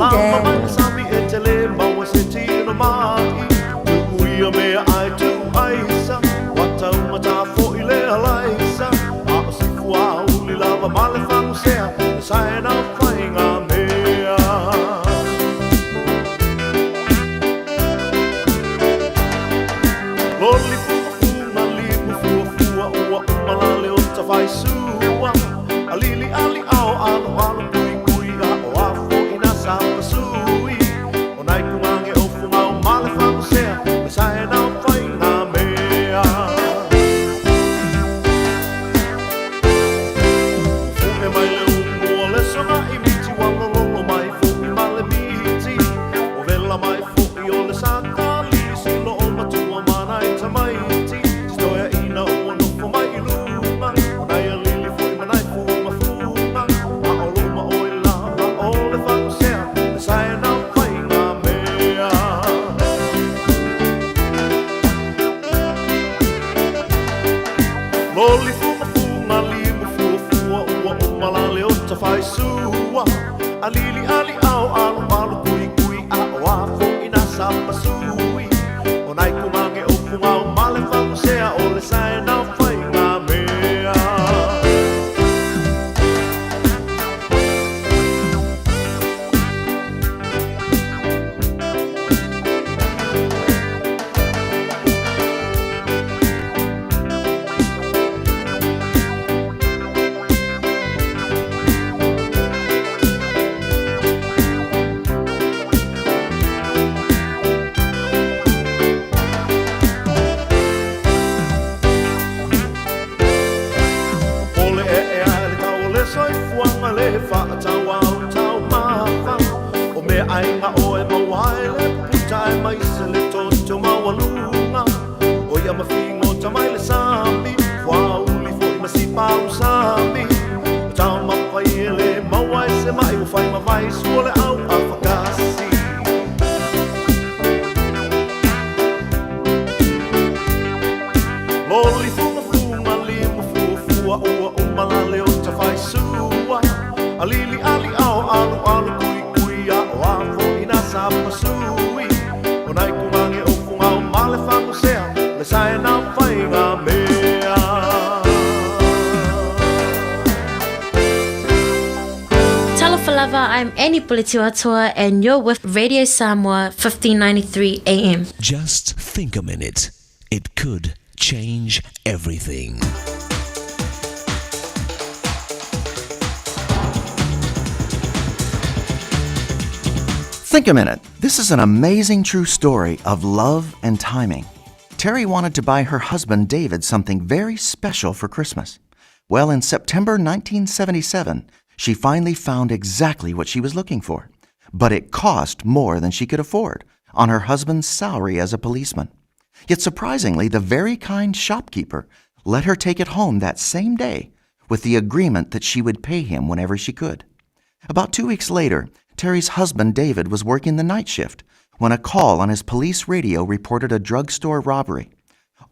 Talofa lava, I'm Annie Puletiuatoa and you're with Radio Samoa 1593 AM. Just think a minute. It could change everything. Think a minute. This is an amazing true story of love and timing. Terry wanted to buy her husband David something very special for Christmas. Well, in September 1977, she finally found exactly what she was looking for. But it cost more than she could afford on her husband's salary as a policeman. Yet surprisingly, the very kind shopkeeper let her take it home that same day with the agreement that she would pay him whenever she could. About 2 weeks later, Terry's husband David was working the night shift when a call on his police radio reported a drugstore robbery.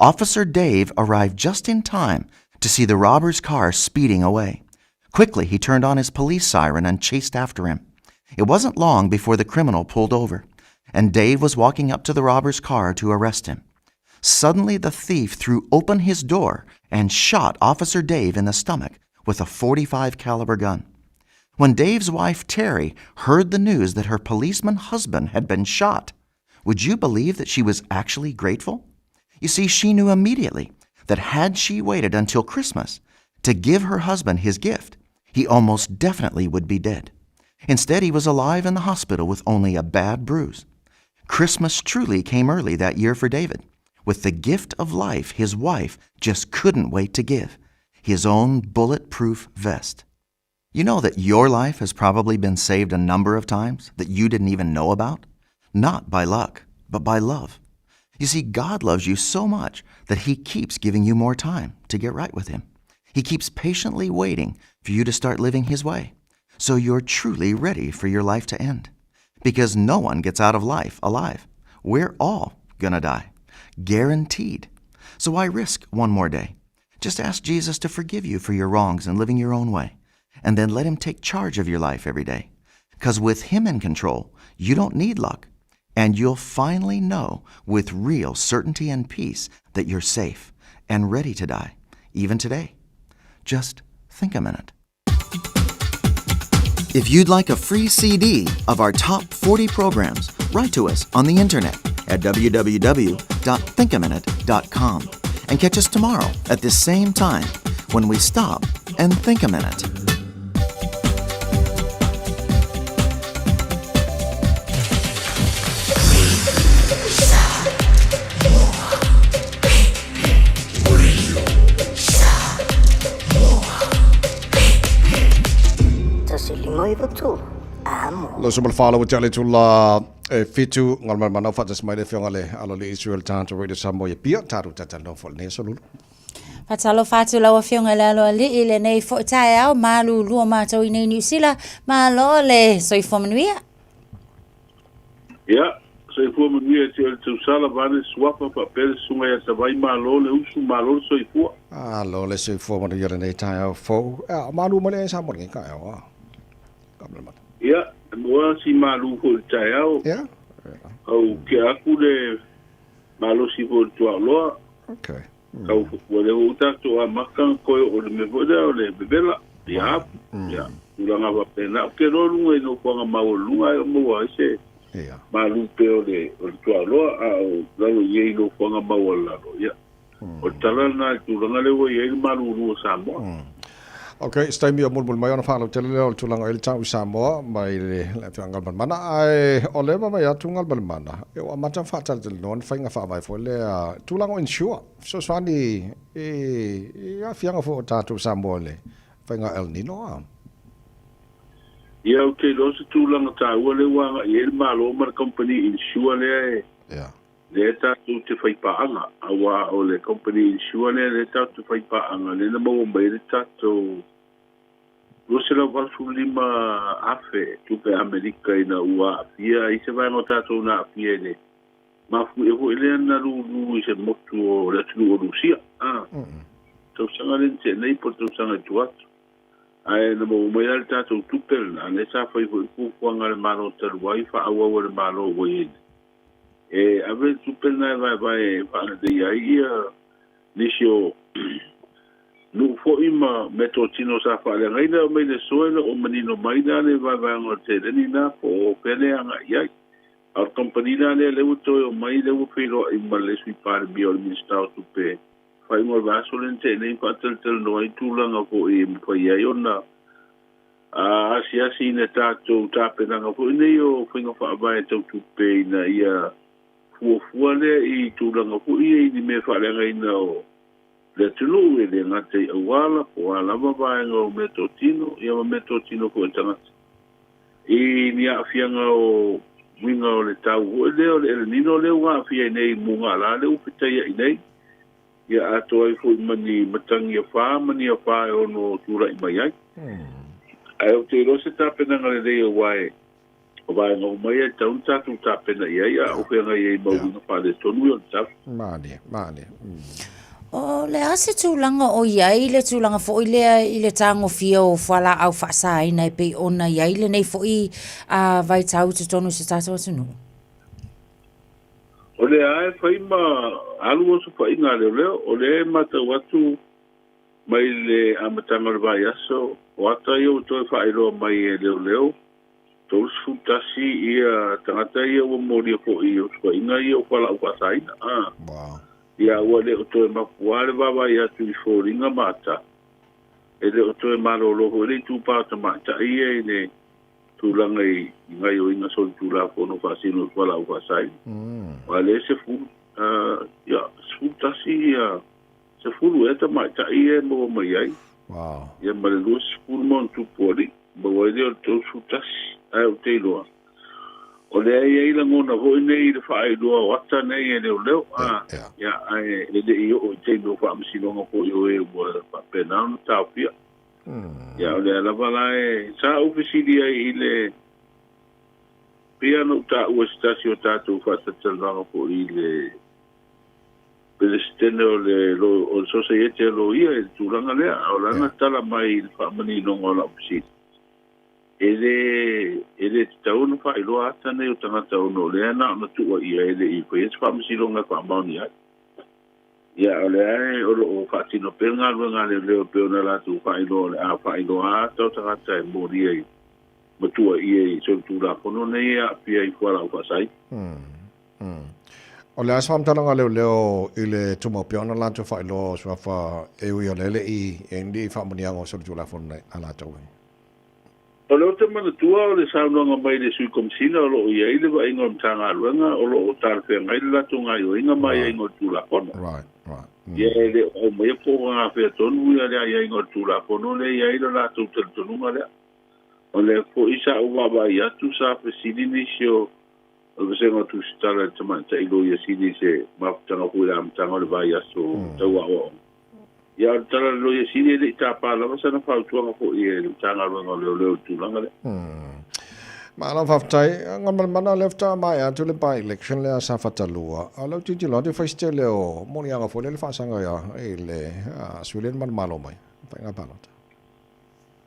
Officer Dave arrived just in time to see the robber's car speeding away. Quickly, he turned on his police siren and chased after him. It wasn't long before the criminal pulled over, and Dave was walking up to the robber's car to arrest him. Suddenly, the thief threw open his door and shot Officer Dave in the stomach with a .45 caliber gun. When Dave's wife, Terry, heard the news that her policeman husband had been shot, would you believe that she was actually grateful? You see, she knew immediately that had she waited until Christmas to give her husband his gift, he almost definitely would be dead. Instead, he was alive in the hospital with only a bad bruise. Christmas truly came early that year for David, with the gift of life his wife just couldn't wait to give, his own bulletproof vest. You know that your life has probably been saved a number of times that you didn't even know about? Not by luck, but by love. You see, God loves you so much that He keeps giving you more time to get right with Him. He keeps patiently waiting for you to start living His way, so you're truly ready for your life to end. Because no one gets out of life alive. We're all going to die. Guaranteed. So why risk one more day? Just ask Jesus to forgive you for your wrongs and living your own way, and then let Him take charge of your life every day. Because with Him in control, you don't need luck, and you'll finally know with real certainty and peace that you're safe and ready to die, even today. Just think a minute. If you'd like a free CD of our top 40 programs, write to us on the internet at www.thinkaminute.com. And catch us tomorrow at this same time when we stop and think a minute. Lo se malfala ua tiale tula e fitu ngal mal manau faatas mai le afioga le alo le Israel Tata Radio Samoa i Apia tatou tatalanoa foi lenei aso lulu. Faatalofa atu lau Afioga i le Aloalii i lenei foi taeao, malulua matou i nei Niu Sila, malo le soifua manuia. Ia, soifua manuia e te oe le tausala, vaeane le suafa, faapea le susuga ia Savai, malo le usu, malo le soifua. Malo le soifua manuia lenei taeao fou. Ia, malu mai le Samoa lenei taeao a. Ia, e moa si malu foi i le taeao. Ia. Au ke aku le malosi foi i le tuaoloa. Okay. Kau ua le ua tatou amata na koe o le mea foi lea o le vevela, ia apu, ia, tulaga faapena. Ou te iloa luga i nofoaga maualuluga ai o maua ai se malu pea o le o le tuaoloa, a o lalo i ai nofoaga maualalalo, ia. O le tala lena i le tulaga lea ua i ai le malulu o Samoa. Ok, se taimi o mulimuli mai ona faalautele lea o le tulaga i le tau i Samoa mai le afioaga Galumalemana. Ae o lea e vaavaai atu Galumalemana, ua amata ona faatalatalanoa ni faiga faavae foi lea, tulaga o insure, fesoasoani i aafiaga foi o tatou i Samoa i le faiga El Nino. A. Ia, ou te iloa se tulaga taua lea ua agai i ai le Malo ma le kamupani insure lea e Lea tatou te fai paaga, aua o le company insure lea lea tatou te fai paaga, lea na maua mai ai le tatou 285,000 tupe Amerika ina ua aafia ai se vaega o tatou na aafia i le mafuie foi lea na lulu i se motu o le atunuu o Rusia. A, tausaga lea na tea nei po o le tausaga i tua atu. Ae na maua mai la le tatou tupe lena, lea sa fai foi fuafuaga a le Malo talu ai, faaauau e le Malo ua i ai nei. E ave le tupe lena e vaevae e faaleleia ai ia nisi o nuu foi ma meatotino sa faaleagaina e omai le soe le o manino mai la le vaevaega o le seleni lena po o fea lea e agai i ai. A o le kamupani la lea lea ua toe omai lea ua feiloai ma le Sui Palemia o le Minisita o Tupe faaiuga o le vaiaso lea na tea nei faatalatalanoa ai tulaga foi e mafai ai ona A asiasi ina tatou tapenaga foi nei o faiga faavae tau tupe ina ia fuafua lea i tulaga foi ia i ni mea faaleagaina o le atunuu, e le gata i auala po o a lava vaega o meatotino, ia ma meatotino foi a tagata. I ni aafiaga o uiga o le tau foi lea o le El Nino lea ua aafia ai nei i mugala lea ua fetaia'i nei, ia atoa ai foi ma ni matagi afā ma ni afā e ono tula'i mai ai. Ae ou te iloa se tapenaga lelei auā e o vaega uma ia e tatau ona tatou tapena i ai a o feagai ai ma uiga faaletonu ia o le tau. Malie, malie. O le a se tulaga o i ai le tulaga foi lea i le tagofia o fualaau faasaina e pei ona i ai lenei foi vaitau i totonu o si o tatou atunuu? O lea lava e fai ma alu osofaiga a leoleo, o lea e matau atu mai le amataga o le vaiaso, o ata ia ua toe faailoa mai e leoleo, 31 ia tagata ia ua molia foi i osofaiga ia o fualaau faasaina. Ia ua le o toe mafua le vaavaai atu i foliga ma ata, e le o toe malolo foi le itupa o tamaitai ia i le tulaga i gaoioiga solitulafono faasino i fualaau faasaina. Aua o lea e sefulu, ia, 11 ia, sefulu ea tamaitai ia e maua mai ai. Ia ma le 20 ma ona tupu alii, maua ai lea o le 31. Ae ou te iloa, o lea e i ai lagona foi nei i le faailoa o ata nei e leoleo, ia, ae e le i oo i taimi o faamasinoga foi o e ua faapena ona taofia. Ia, o lea lava la e, sa ou fesili ai i le, pei lava ona ou taua i se tasi o tatou faatalatalanoaga foi i le Peresetene o le o le Sosaiete a Loia i le tulaga lea, a o lana tala mai i le faamaninoga o lau fesili, e le, e le tatau ona faailoa ata nei o tagata ona o lea na ona tuuaia e le i faia se faamasinoga e faamaonia ai. Ia, o lea e, o lo o faatino pea le galuega a leoleo e pei ona latou faailoa o le a faailoa ata o tagata e molia i ma tuuaia i solitulafono nei e aafia i fualaau faasaina. O le a se faamatalaga a leoleo i le tumau pea ona latou faailoa o suafa e ui o lea e le i i ai ni faamanuiaga o solitulafono nei a latou ai? O lea ou te manatua o le saunoaga mai le Sui Komesina o lo o i ai le vaaiga o le Matagaluega o lo o talafeagai le latou gaoioiga ma aiaiga o le Tulafono. Ia e le o aumaia po o gafea tonu le aiaiga o le Tulafono lea e i ai le latou talitonuga lea. O lea foi sa ou vaavaai atu sa fesili nisi o le Vasega o Tusitala i le Tamaitai Loia Sili i se mafutaga foi i le amataga o le vaiaso tau aoaoga. Ia, o le tala a le Loia Sili e le i tapa lava sana fautuaga foi e le Matagaluega o Leoleo i le tulaga lea. Malo faafetai. Gamalmana lea faatoa maea atu le by-election lea sa fatalua. A o lea ou tilotilo atu e fai se tele o moliaga foi lea le faasaga i le sui lea na manumalo mai i faiga palota.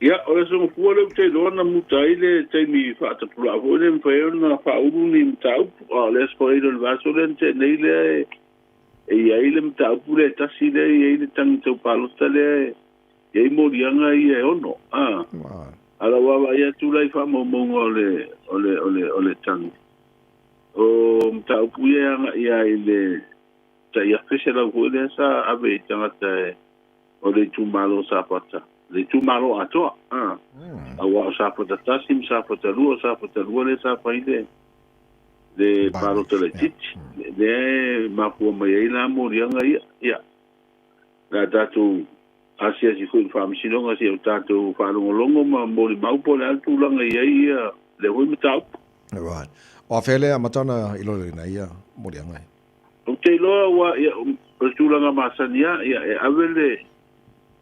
Ia, o le aso Gafua lea ou te iloa na muta ai le taimi faatapulaa foi lea e mafai ai ona faaulu ni mataupu, a o le Aso Faraile o le vaiaso lea na tea nei lea e i ai le mataupu lea e tasi lea e i ai le tagi tau palota lea e i ai moliaga ia e ono. A, a o lau vaavaai atu la i faamaumauga o le, o le, o le, o le tagi, o mataupu ia e agai lava i le tai $1,100 foi lea sa ave i tagata e o le itumalo o Safata, le itumalo atoa, a, aua o Safata 1 ma Safata 2, o Safata 2 lea sa fai le, le palota laitiiti, lea e mafua mai ai la moliaga ia, ia, le a tatou asiasi foi i le faamasinoga se i o tatou faalogologo ma molimau po o le a le tulaga e i ai ia lea foi mataupu. Right. O afea le amata ona iloiloina ia moliaga ia? Ou te iloa ua, ia, o le tulaga masani lava, ia, e ave le,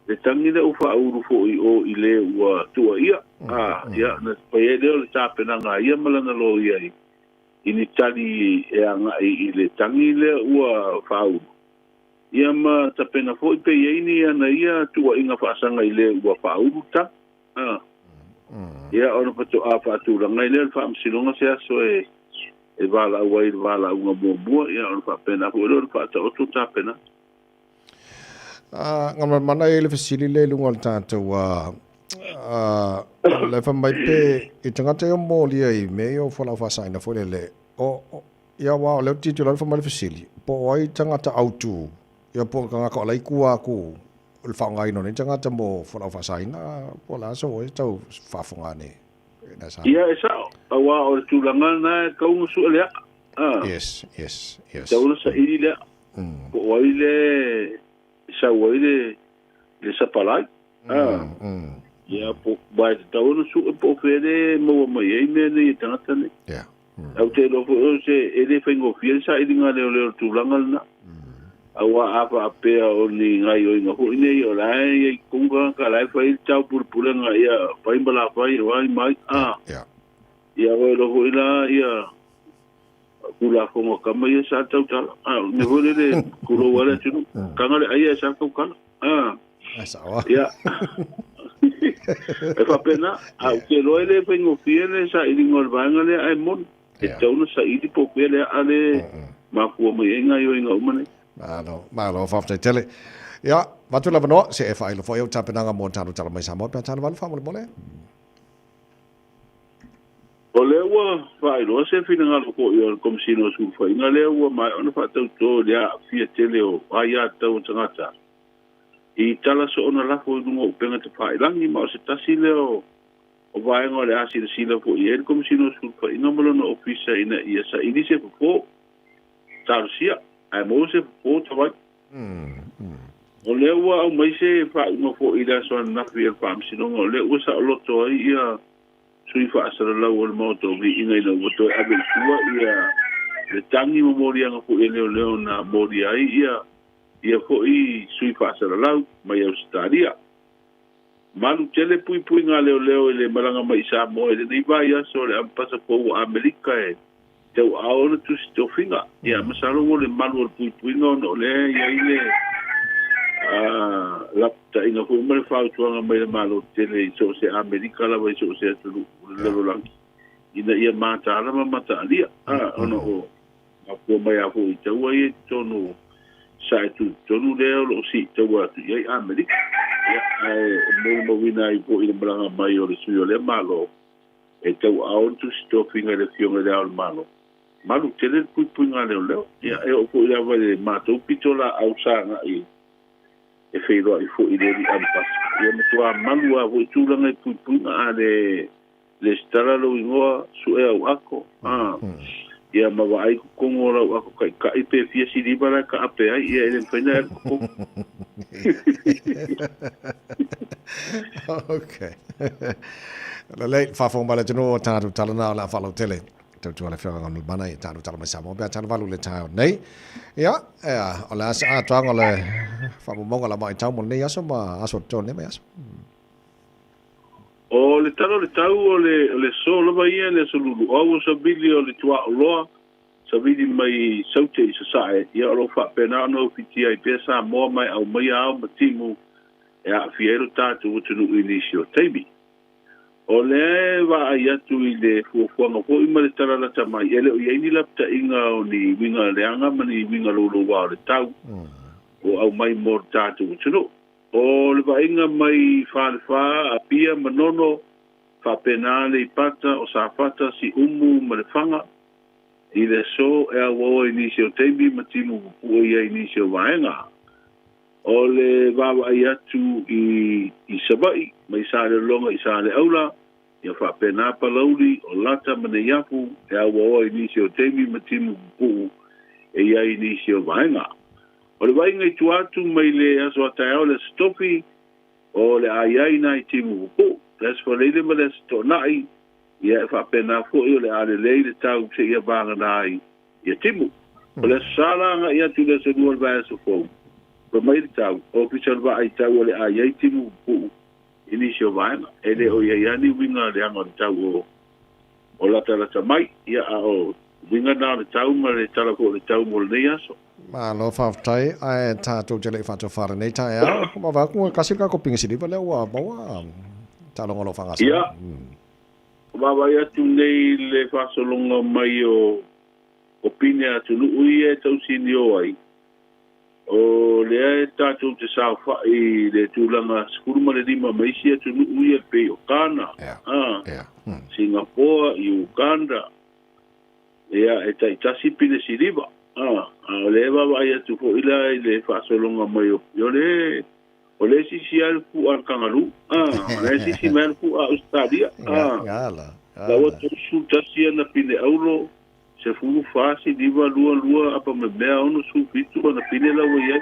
le tagi lea ua faaulu foi i o i le ua tuuaia, a, ia, ona fai ai lea o le tapenaga a ia ma lana loia i, i ni tali e agai i le tagi lea ua faaulu, ia ma tapena foi pe i ai ni ana ia tuuaiga faasaga i le ua faaulu le tagi, a. Ia, ona faatoa faatulaga ai lea o le faamasinoga se aso e, e valaau ai i le valaauga muamua, ia ona faapena foi lea ona faataoto tapenaga. A, Gamalmana e i ai le fesili lea i luga o le tatou a, a, le fai mai pe i tagata ia o molia i mea ia o fualaau faasaina foi lele, o, o, ia aua o lea ou te tilotilo atu fai mai le fesili, po o ai tagata autu, ia po o tagata o la e i tua atu o le faaaogaina o nei tagata mo fualaau faasaina, po o le a se oi tau faafofoga nei. Ia, e sao, aua o le tulaga lena e tatau ona sue le aa. Ah. Yes, yes, yes. Tatau ona saili le aa. Po o ai le e sau ai le, le sapalai. Ah. Ia, po, aua e tatau ona sue po o fea le maua mai ai mea nei e tagata nei. Yeah. Ae ou te iloa foi o se e le faigofie le sailiga leoleo i le tulaga lena. Aua a faapea o ni gaioiga foi nei o la e i ai totonu tagata la e fai ai le taupulepulega ia fai ma la fai o ai ma ai a. Ia ua iloa foi la ia Tulafono a tama ia sa tautala. A o le mea foi lele tulou lava le atunuu. Taga le ai ae sa tautala. A. Ai sao. Ia. E faapena, a ou te iloa e le faigofie le sailiga o le vaega lea ae moni. E tatau ona saili po o fea le aa lea e mafua mai ai gaoioiga uma nei. Malo, malo, faafetai tele. Ia, avatu le avanoa, se e faailo foi au tapenaga mo talo tala mai Samoa pe a talo valu faamolemole. O lea ua faailoa se finagalo foi o le Komesina o Sulufaiga lea ua maea ona faatauto i le aafia tele o aiatatau a tagata i tala soona lafo i luga o upega tafailagi ma o se tasi lea o vaega o le a silasila foi i ai le Komesina o Sulufaiga ma lona Ofisa ina ia saili se fofo talosia ae maua se fofo tavai. O lea ua aumai se faaiuga foi i le aso ananafi a le Faamasinoga o lea ua saoloto ai ia sui faasalalau o le Maota o Viiga ina ua toe ave i tua ia le tagi ma moliaga foi a leoleo na molia ai ia ia foi sui faasalalau mai Ausetalia. Malu tele puipuiga a leoleo i le malaga mai i Samoa i lenei vaiaso o le Amepasa Fou o Amerika e tauaao ona tusi tofiga. Ia, masalo ua le malu o le puipuiga ona o lea e i ai le lapataiga foi ma le fautuaga mai le Malo tele i so o se Amerika lava i so o se atunuu o le lalolagi ina ia mataala ma mataalia, ona o mafua mai lava foi i taua ia i totonu o sae tutotonu lea o lo o siitaua atu i ai Amerika. Ia, ae molimauina ai foi le malaga mai o le sui o lea Malo e tauaao le tusi tofiga i le Afioga i Le Ao o le Malo. Malu tele le puipuiga a leoleo. Ia, e oo foi lava i le matou pitolaau sa agai e feiloai foi i le alii Amepasa. Ia matua malu lava foi tulaga i puipuiga, a le lesitala lou igoa, sue au ako, a, ia ma vaai totonu o lau ako taitai pe fia siliva la e taape ai, ia e le mafai ona e alu i totonu. Okay. Lelei, faafofoga mai le atunuu o tatou tala na o le a faalautele. Tautua le Afioga Galumalemana i tatou tala mai Samoa pe a tala valu le taeao nei. Ia, ea, o le a se atoaga o le faamaumauga la vaitau mo lenei aso ma aso o totonu nei vaiaso. O le tala o le tau o le, o le aso lava ia le aso Luluau o savili o le tuaoloa, savili mai Saute i Sasae, ia o lo o faapena ona ufitia ai pea Samoa ma e aumaia ao ma timu e aafia ai lo tatou atunuu i nisi o taimi. O lea e vaai atu i le fuafuaga foi ma le tala lata mai, e le o i ai ni lapataiga o ni uiga leaga ma ni uiga louloua o le tau o aumai mo le tatou atunuu. O le vaaiga mai Falefa, Apia, Manono, faapena Aleipata, o Safata, Siumu ma Lefaga, i le aso e auau ai nisi o taimi ma timu pupue i ai nisi o vaega. O le vaavaai atu i i Savaii, mai Salelologa i Saleaula, ia faapena Palauli, o Lata ma Neiafu e auau ai nisi o taimi ma timu pupuu e i ai nisi o vaega. O le vaaiga i tua atu mai le aso a taeao le Aso Tofi, o le a i ai nai timu pupuu, le Aso Faraile ma le Aso Toonai, ia e faapena foi o le a lelei le tau seia vagana ai ia timu. O le Aso Sa la agai atu i le Aso Lua o le vaiaso fou, fai mai le tau, Ofisa o le Vaai Tau o le a i ai timu pupuu i nisi o vaega. E le o i ai lava ni uiga leaga o le tau o latalata mai, ia a o uiga na o le tau ma le tala foi o le tau mo lenei aso. Malo faafetai, ae tatou te le i faatofa lenei taeao. Ua vaai atu ua tasi le tatou pine siliva lea ua maua taaloga o lo o faagasolo. Ia, vaavaai atu nei i le faasologa mai o pine atunuu ia e tausinio ai, o lea e tatou te saofai i le tulaga 15 ma isi atunuu ia pei o Ghana, Singapoa, Uganda, Ia, e taitasi pine siliva. A, a o lea e vaavaai atu foi la i le faasologa mai o, o le, o le sisi lava le pu'a a le kangaroo. A, o la e sisi mai lava le pu'a a Ausetalia. A, la ua 31 ana pine auro, 14 siliva, 2, 2 apa memea, 67 ana pine la ua i ai.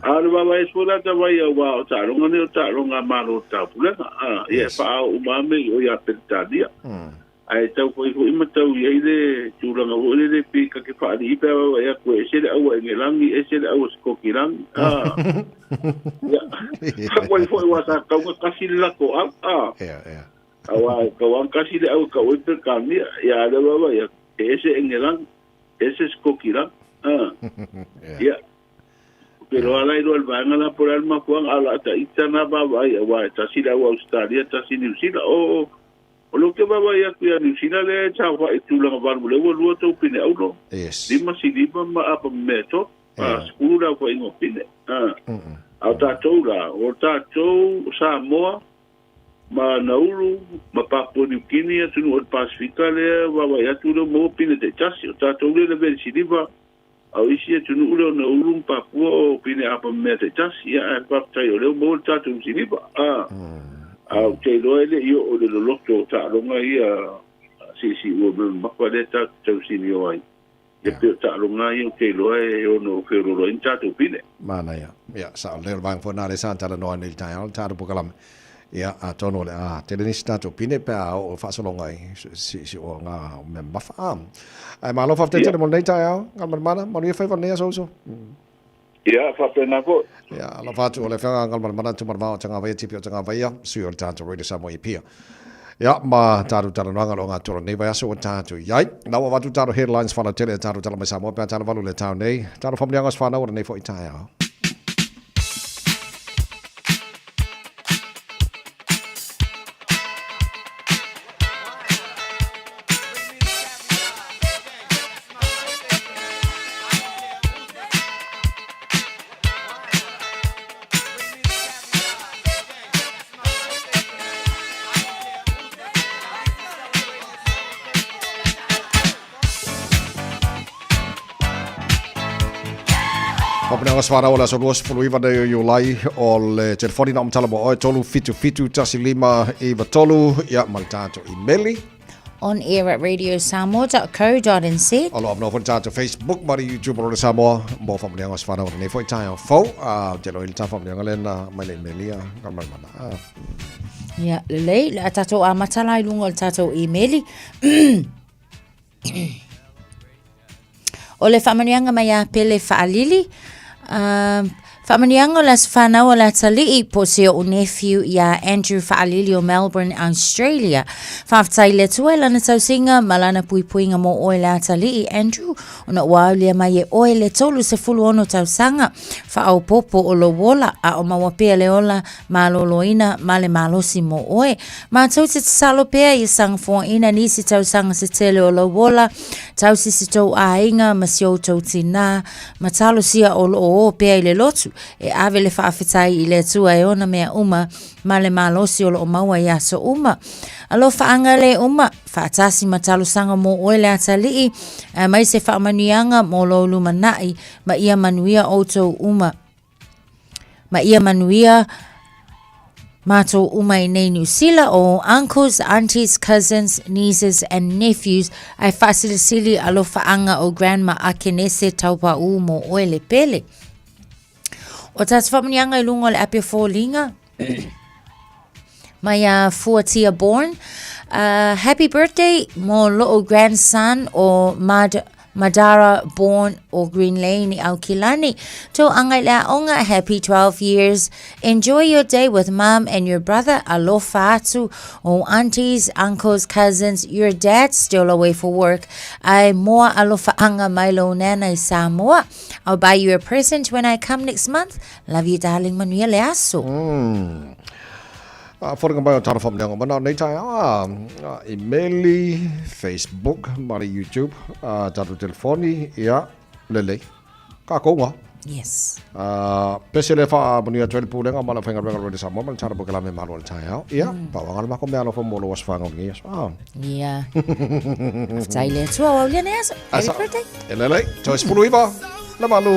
A o le vaavaai atu foi la tavai aua o taaloga nei o taaloga a Malo o le Taupulega. A, ia e faaao uma lava mea i o ia Peretania. Ae tau fo'ifo'i ma tau i ai le tulaga foi lele pei ta te faalii pe a vaavaai atu e ese le au a Engelagi ese le au a Sikokilagi a. Ia, faatuai foi aua sa tatau ona tasi le latou au a. Aua e tatau lava ona tasi le au e tau ai Peretania, ia a o lea e vaavaai atu, e ese Engelagi, ese Sikokilagi a. Ia, Ou te iloa la i le vaega la po o le a le mafuaaga, a o le a ita na vaavaai aua e tasi le au Ausetalia tasi Niu Sila. O o lea ou te vaavaai atu ia Niu Sila lea e saofai i tulaga valu lea ua lua tou pine auro, lima siliva ma apa ma mea e tolu, a 10 le aofaiga o pine. A a o tatou la, o tatou Samoa ma Nauru ma Papua Niu Kini atunuu o le Pasefika lea e vaavaai atu lea ua maua pine taitasi. O tatou lea e lavea i le siliva A o isi atunuu lea o Nauru ma Papua o pine apa ma mea taitasi, ia ae faafetai o lea ua maua le tatou siliva. A, a ou te iloa e le i oo i le loloto o taaloga ia siisiua mea mamafa lea tatou te tausinio ai. Ia pei o taaloga lava ia ou te iloa e ono feoloolo ai ni tatou pine. Manaia. Ia, sao lelei o le vaega foi lena lea sa talanoa ai nei i le taeao, le tatou polokalame. Ia, atonu o le a tele nisi tatou pine pe a oo faasologa i siosi'oga o mea mamafa. A. Ae malo faafetai tele mo lenei taeao, Galumalemana. Manuia faiva o lenei aso uso. Ia, faapena foi. Ia, alofa atu o le Afioga Galumalemana Tumanavao o Tagavaia, Tipi o Tagavaia, sui o le tatou Radio Samoa i Apia. Ia, ma tatou talanoaga o lo o gatoro i lenei vaiaso ua tatou i ai. Na ua avatu tatou headlines falautele e tatou tala mai Samoa pe a tala valu i le tao nei. Talo faamanuiaga o se whanau o lenei foi taeao. Faapena Svara o le aso 29 nei o Iulai o le telefoni na o matala mo oe 377 1593 ia ma le tatou imeli on air at radiosamoa.co.nz. O lo avanoa foi le tatou Facebook ma le YouTube o le Samoa mo faamanuiaga o se whanau o lenei foi taeao fou. A te lo i le tā faamanuiaga lea na mai le imeli a ka maramana. A. Ia, lelei, le a tatou amata la i luga o le tatou imeli. O le faamanuiaga mai ia Pele Faalili, faamanuiaga o le aso fanau o le atalii po o si o'u nephew iā Andrew Faalili o Melbourne, Australia. Faafetai i le Atua i lana tausiga ma lana puipuiga mo oe le atalii Andrew, ona ua aulia mai e oe le 36 tausaga faaopoopo o lou ola a o maua pea le ola maloloina ma le malosi mo oe. Matou te tatalo pea ia sagafoaina nisi tausaga se tele o lou ola, tausi si tou aiga ma si outou tinā, ma talosia o loo ō pea i le lotu, e ave le faafetai i le Atua e ona mea uma ma le malosi o loo maua i aso uma. Alofaaga le uma, faatasi ma talosaga mo oe le atalii, aemaise faamanuiaga mo lou lumanai, ma ia manuia outou uma. Ma ia manuia mātou uma i nei Niu Sila o uncles, aunties, cousins, nieces and nephews ae faasilisili alofaaga o grandma Akenese Taupaū mo oe le pele. O tātou faamanuiaga i luga o le ape foliga mai a Fuatia Born. Happy birthday mo lo'o grandson o Mad Madara Born o Green Lane i Aukilani. Tō anga i le aonga, happy 12 years. Enjoy your day with mum and your brother. Alofa atu o aunties, uncles, cousins, your dad's still away for work. Ai moa alofa anga mai lou nana i Samoa. I'll buy you a present when I come next month. Love you darling, manuia le aso. Wharinga mai o tāna whamneanga mana nei tae a emaili, Facebook, ma le YouTube, a tātou telefoni, ia, lelei. Ka kounga. Yes. Pese le wha manuia atu ai le pūlenga ma le whainga renga Samoa ma le tāna poke la me malo le tae ao. Ia, pau anga le mako mea alofa mo lo waswhanga o ngi aso. Ia. Faafetai le Atua o aulia nei aso. Happy birthday. E lelei, toe sefulu iva, le valu.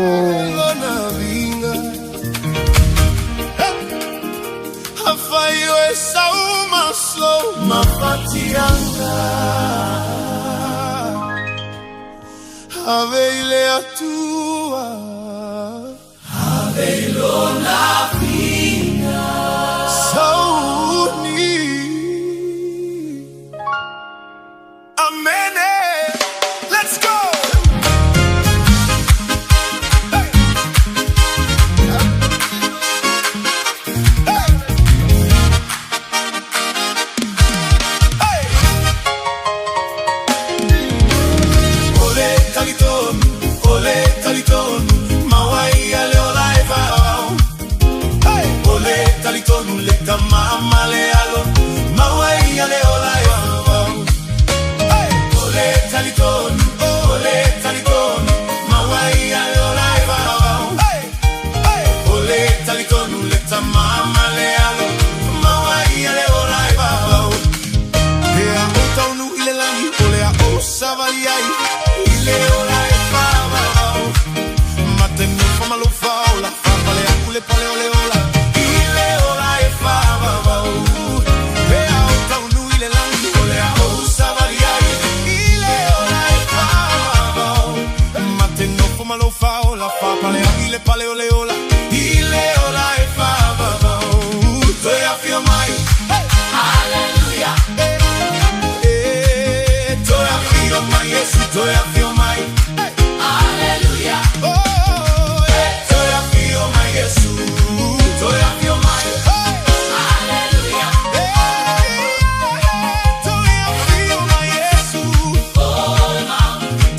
Ave i le Atua. Ave i lona viiga. Sauni. savali ai I le ola e whawawau Ma te nofo malofa ola Whapale aku le pale ole ola I le ola e whawawau Pe au taunu i le langi O le au savali ai I le ola e whawawau Ma te nofo malofa ola Whapale aku le pale ole ola I le ola e whawawau Toe awhia mai Hallelujah Eh, toe awhio mai Yesu, toe awhio mai Hallelujah Oh, eh, toe awhio mai Yesu, toe awhio mai Hallelujah Eh, toe awhio mai Yesu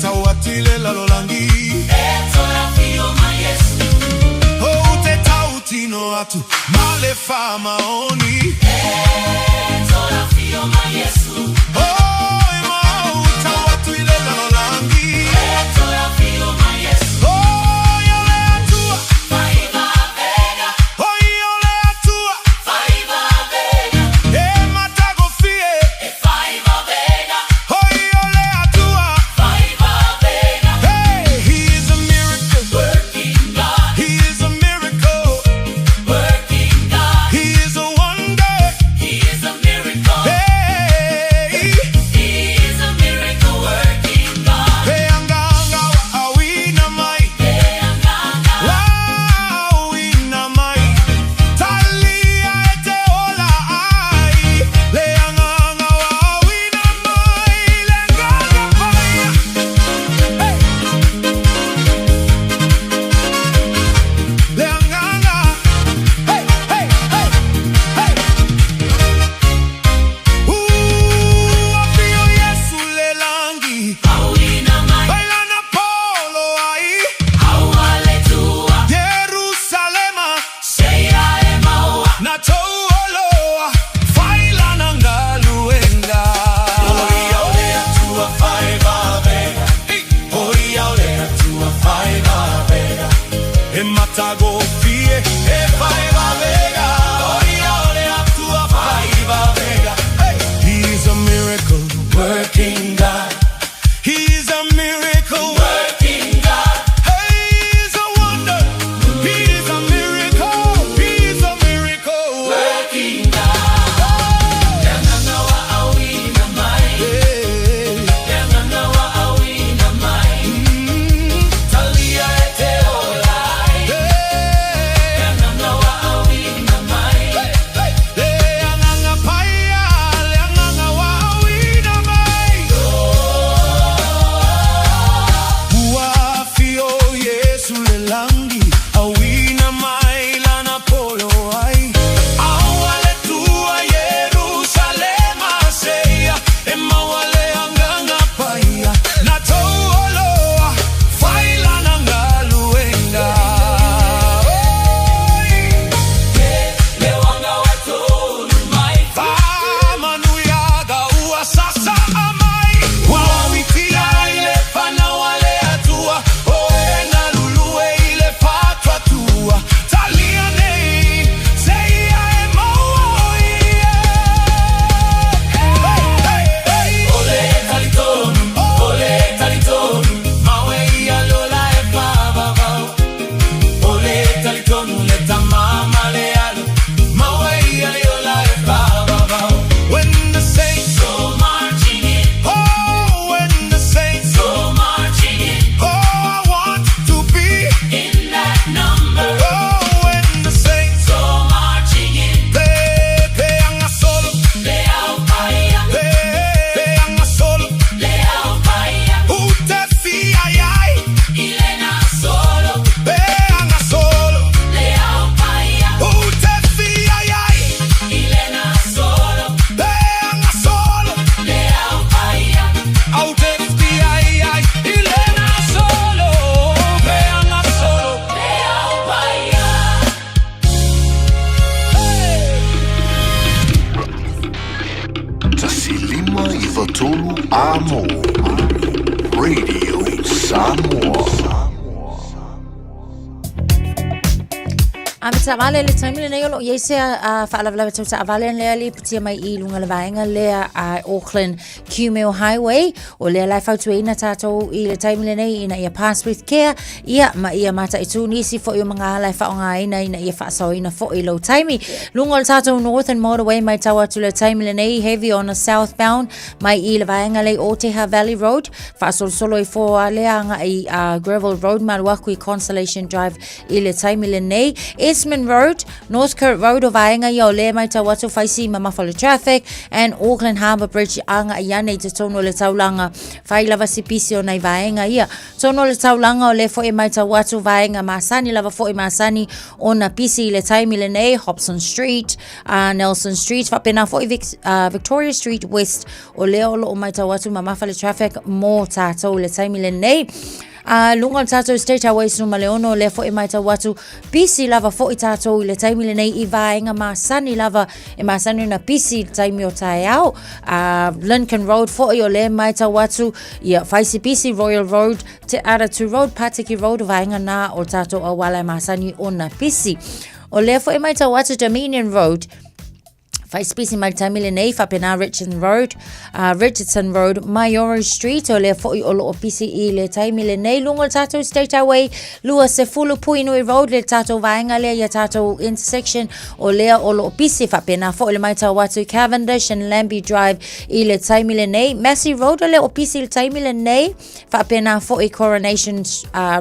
Tau atu i le lalolangi Eh, toe awhio mai Yesu Oh, te tautino atu ma le whamaoni Eh, toe awhio mai Yesu Oh, e mau tau atu i le lalolangi Eh, toe awhio mai Yesu Oh, ia le atua Faiva vega Oh, ia le atua Faiva vega E matagofie E faiva vega Oh, ia le atua Faiva vega Hey, he is a miracle working God. He is a miracle working God. He is a wonder. He is a miracle. Hey, he is a miracle working God. Hey, anga anga wa awina mai. Hey, anga anga wa awina mai. Talia e te ola ai. Le anga anga wa awina mai. Le anga anga paia. Hey. Le anga anga. Hey, hey, hey, hey. Ooh, afio Yesu le langi. Bailana polo ai. Jerusalema. Na touoloa. Failana ngaluenga. Oia o le atua faiva vega. Oia o le atua faiva vega. E matagofie e faiva vega. Oia o le atua faiva vega. Hey! He's a miracle working God. He's a miracle working God. Hey, he's a wonder. He's a miracle. He's a miracle working God. Le anganga wa awina mai. Le anganga wa awina mai. Talia e te ola ai. Le anganga wa awina mai. Le anganga paia. Le anganga wa awina mai. Ua afio Yesu le langi Awina mai lana polo ai Aua le tua Jerusalema seia E maua le anganga paia Na touoloa failana ngaluenga Oi Le wanga wa tolu mai Famanuiaga ua sasa amai Ua witia i le fanau a le Atua O e galulue i le faatuatua Talia nei seia e maua ia Hey, hey, hey. Ole talitonu, ole talitonu Mawe ia lola e whavavau Ole talitonu le tamama le alo Mawe ia lola e whavavau When the saints go marching in Oh, when the saints go marching in Oh, I want to be in that number Oh, when the saints go marching in Pe, pe anga solo Le au paia Pe, pe anga solo Le au paia Ute fi ai ai Ilena solo Pe anga solo Le au paia Ute fi ai ai Ilena solo Pe anga solo Le au paia Aute fi ai ai Ilena solo Pe anga solo Le au paia 1 5 3 Amo Radio Samoa. A me taavale le taimi lenei o lo o i ai se faalavelave tau taavale lea lipotia mai i luga le vaega lea a Auckland Kumeu Highway o lea la e fautuaina tātou i le taimi lenei ina ia pass with care ia ma ia mataitū nisi foi o magaala e faaaogaina ina ia faasaoina foi lou taimi. Luga o le tātou Northern Motorway matau atu le taimi lenei heavy on a southbound mai i le vaega lea i Oteha Valley Road faasolosolo ifo a lea agai i Gravel Road ma alu aku i Consolation Drive I le taimi lenei, Esmond Road, Northcote Road o vaega ia o lea matau atu whaisi mamafa le traffic and Auckland Harbour Bridge anga i ane i te tonu o le taulanga whai lava si pisi o nei vaega ia. Tonu o le taulanga o lea foi e matau atu vaega masani lava foi masani ona pisi i le taimi lenei Hobson Street, Nelson Street, whapena foi Victoria Street West o lea o loo matau atu mamafa le traffic mō tātou i le taimi lenei. A luga o le tātou State Highways numa le ono, lea foi e matau atu, pisi lava foi tātou i le taimi lenei i vaega masani lava, e masani ona pisi i le taimi o taeao. A Lincoln Road foi o lea e matau atu, ia whaisi pisi Royal Road, Te Aratu Road, Patiki Road, vaega nā o tātou auala e masani ona pisi. O lea foi e matau atu Dominion Road, Whaisipisi mai taimi lenei, whapena Richardson Road, Richardson Road, Maioro Street, o lea foi o loo pisi i le taimi lenei, luga o le tātou State Highway, lua sefulu Puinui Road, le tātou vaega lea ia tātou intersection, o lea o loo pisi, whapena foi le maitau atu Cavendish and Lambie Drive i le taimi lenei, Massey Road o lea o pisi i le taimi lenei, whapena foi Coronation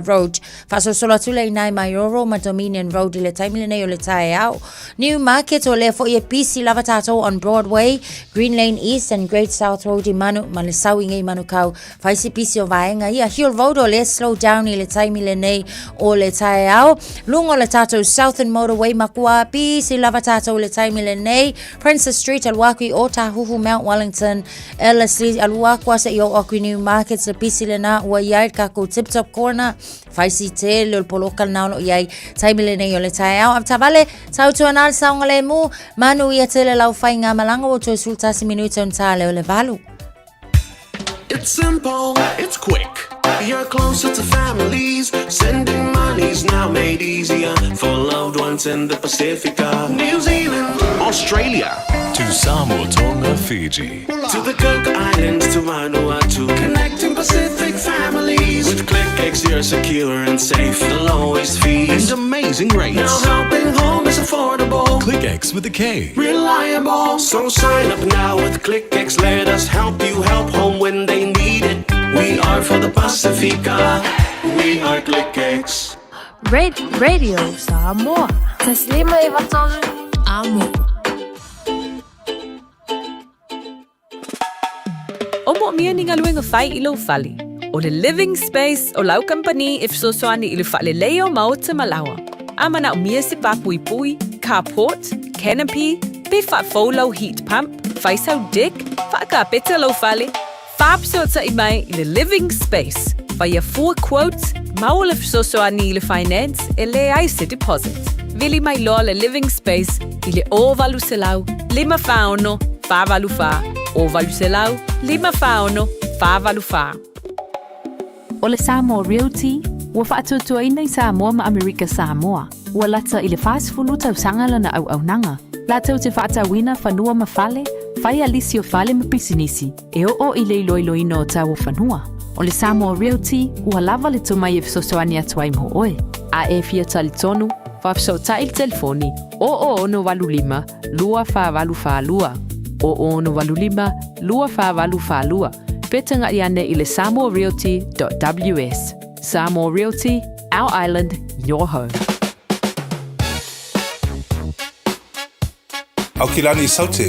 Road, whaasolosolo atu lea i nai Maioro ma Dominion Road i le taimi lenei o le taeao. New Market o lea foi e pisi lava tātou on Broadway, Green Lane East and Great South Road i Manu, ma le sau i ngei Manukau. Whaisi pisi o vaenga ia. Hill Road o lea slow down i le taimi lenei o le taeao. Lunga o le tātou Southern Motorway makua pisi lava tātou i le taimi lenei. Princess Street alu aku i Otahuhu, Mount Wellington, Ellerslie alu aku asa i o aku i New Market le pisi lena ua iai le kākou Tip Top Corner. Whaisi tele o le poloka lena o lo o i ai taimi lenei o le taeao. A tavale, tautua nā le saogalemu, manu ia tele lau whai ngā malanga o toe 11 minuta o tā leo le valu. It's simple, it's quick. You're closer to families. Sending money's now made easier for loved ones in the Pacifica, New Zealand, Australia. To Samoa, Tonga, Fiji. To the Cook Islands, to Vanuatu. Connecting Pacific families. With ClickX, you're secure and safe. The lowest fees and amazing rates. Now helping home is affordable. ClickX with a K. Reliable. So sign up now with ClickX. Let us help you help home when they need it. We are for the Pacifica. We are ClickX. Red Radio Samoa. Taslima e vatolu amo. O moomia ni galuega fai i lou fale. O le Living Space o lau kamupani e fesoasoani i le faaleleia o maota ma laoa. A manaomia se pā puipui, carport, canopy, pe faafou lau heat pump, fai sau deck, faakapeta lou fale, faafesootai mai i le Living Space. Faia fua quote, maua le fesoasoani i le finance e leai se deposit. Vili mai loa le Living Space i le 0800 546 484, 0800 546 484. O le Samoa Realty, ua faatuatuaina i Samoa ma Amerika Samoa. Ua lata i le 40 tausaga lana auaunaga, latou te faatauina fanua ma fale, fai a lisi o fale ma pisinisi, e oo i le iloiloina o tau o fanua. O le Samoa Realty, ua lava le tomai e fesoasoani atu ai mo oe. A e fia talitonu, faafesootai i le telefoni 0085 2482, 0085 2482, pe tagaʻi ane i le samoarealty.ws. Samoa Realty, our island, your home. Aukilani Saute,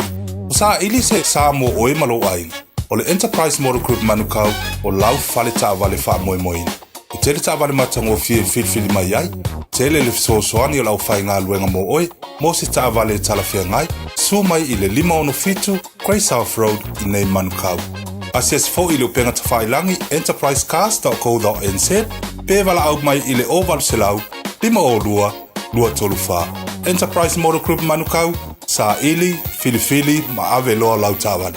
o saʻili se sa mo ʻoe ma lou ʻāina. ʻO le Enterprise Motor Group Manukau o lau fale taavale faamoemoeina. E tele taavale matagofie e filifili mai ai, tele le fesoasoani o le aufaigaluega mo ʻoe mo se taavale e talafeagai, suo mai i le 567 Grey South Road i nei Manukau. Asiasi foi i le upega tafailagi enterprisecars.co.nz pe valaau mai i le 0800 502 234. Enterprise Motor Group Manukau, saili, filifili ma ave loa lau taavale.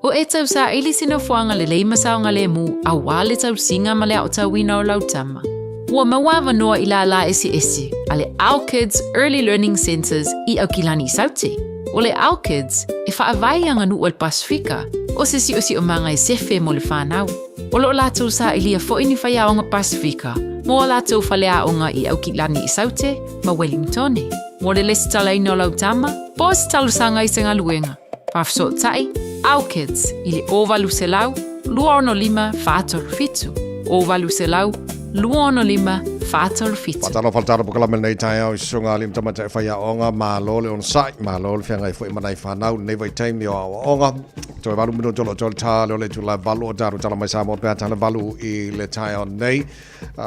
O e tausaili se nofoaga lelei ma saogalemu auā le tausiga ma le aotauina o lau tama. Ua maua avanoa i lālā eseese a le Our Kids Early Learning Centres i Aukilani i Saute. ʻO le Our Kids, e faavae i aganuu a le Pasefika, o se siosiomaga e sefe mo le whānau. O lo o lātou saʻilia foʻi ni faiaoga Pasefika mo a lātou faleaoga i Aukilani i Saute ma Wellingtone. Mo le lesitalaina o lau tama, po o se talosaga i se galuega, faafesootai Our Kids i le 0800 265 437, 0800 265 437. Faatalofa le tala pokalame lenei taeao i susuga alii ma tamaitai faiaoga, malo le onosai, malo le feagai foi ma nai fanau lenei vaitaimi o aoaoga. Toe 8 minute o lo o toe le tā lea o le itula e 8 o tatou tala mai Samoa pe a tala 8 i le taeao nei.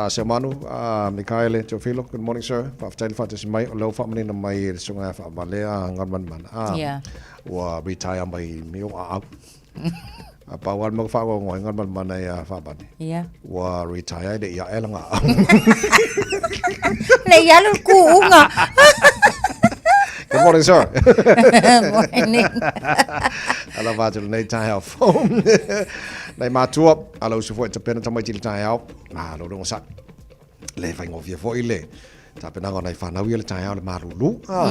Seumanu, Mikaele Teofilo, good morning sir. Faafetai le faatasi mai o lea ua faamanino mai e le susuga ia Faavalea Galumalemana. Yeah. Ua retire mai mi o aau. A pau lava le mea ua faagoagoa ai Galumalemana ia Faavale. Yeah. Ua retire e le i ae lana aau. Le i alu le kuʻuga. Good morning, sir. Morning. Alofa atu lenei taeao fou. Nai matua, ala usu foi tapena tamaiti i le taeao. Malo le onosai. Le faigofie foi le tapenaga o nai fanau ia le taeao le malulu. Ah.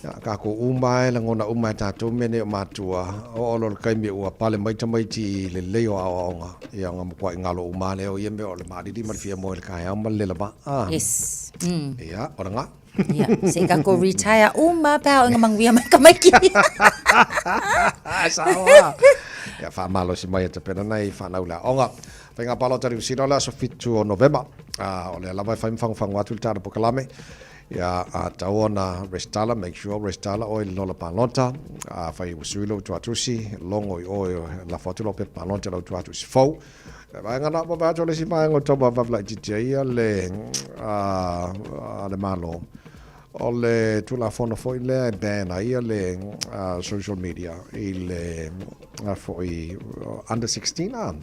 Ia, kākou uma e lagona uma e tātou mea nei o matua, oo loa le taimi ua pale mai tamaiti i le lelei o aoaoga, ia ona matuai galo uma lea o ia mea o le maalili ma le fia moe i le taeao ma le lelava. Ah. Yes. Ia, o lena. Ia, se i kākou retire uma pe a oo ina manuia mai tamaiti. Sao lava. Ia, faamalosi mai e tapena nai fanau le aoga. Faiga palota Niu Sila o le aso 7 o Novema. O lea lava e fai ma fagufagu atu le tala pokalame. Ia, a tatau ona resitala, make sure resitala oe i le lola palota. Afai ua sui lou tuatusi, logo i oe, lafo atu lau pepa palota i lau tuatusi fou. Le vaega na vaavaai atu o le isi vaega o tau vaavaai laitiiti ai ia le, a le Malo, o le Tulafono foi lea e ban ai ia le social media i le foi under 16 a.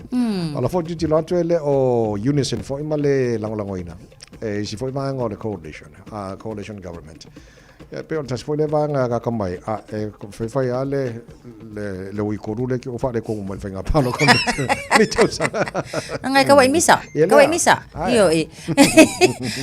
O la foi tilotilo atu e le o unison foi ma le lagolagoina e isi foi vaega o le coalition, coalition government. Ia, pei o le tasi foi lea vaega e agaga mai, a e faifai lava le, le, le uikolu lea ki o faaletonu mai le faiga palota i tausaga. Anga e kauaʻi misa, Ia lea. kauaʻi misa. Ae. Ioe.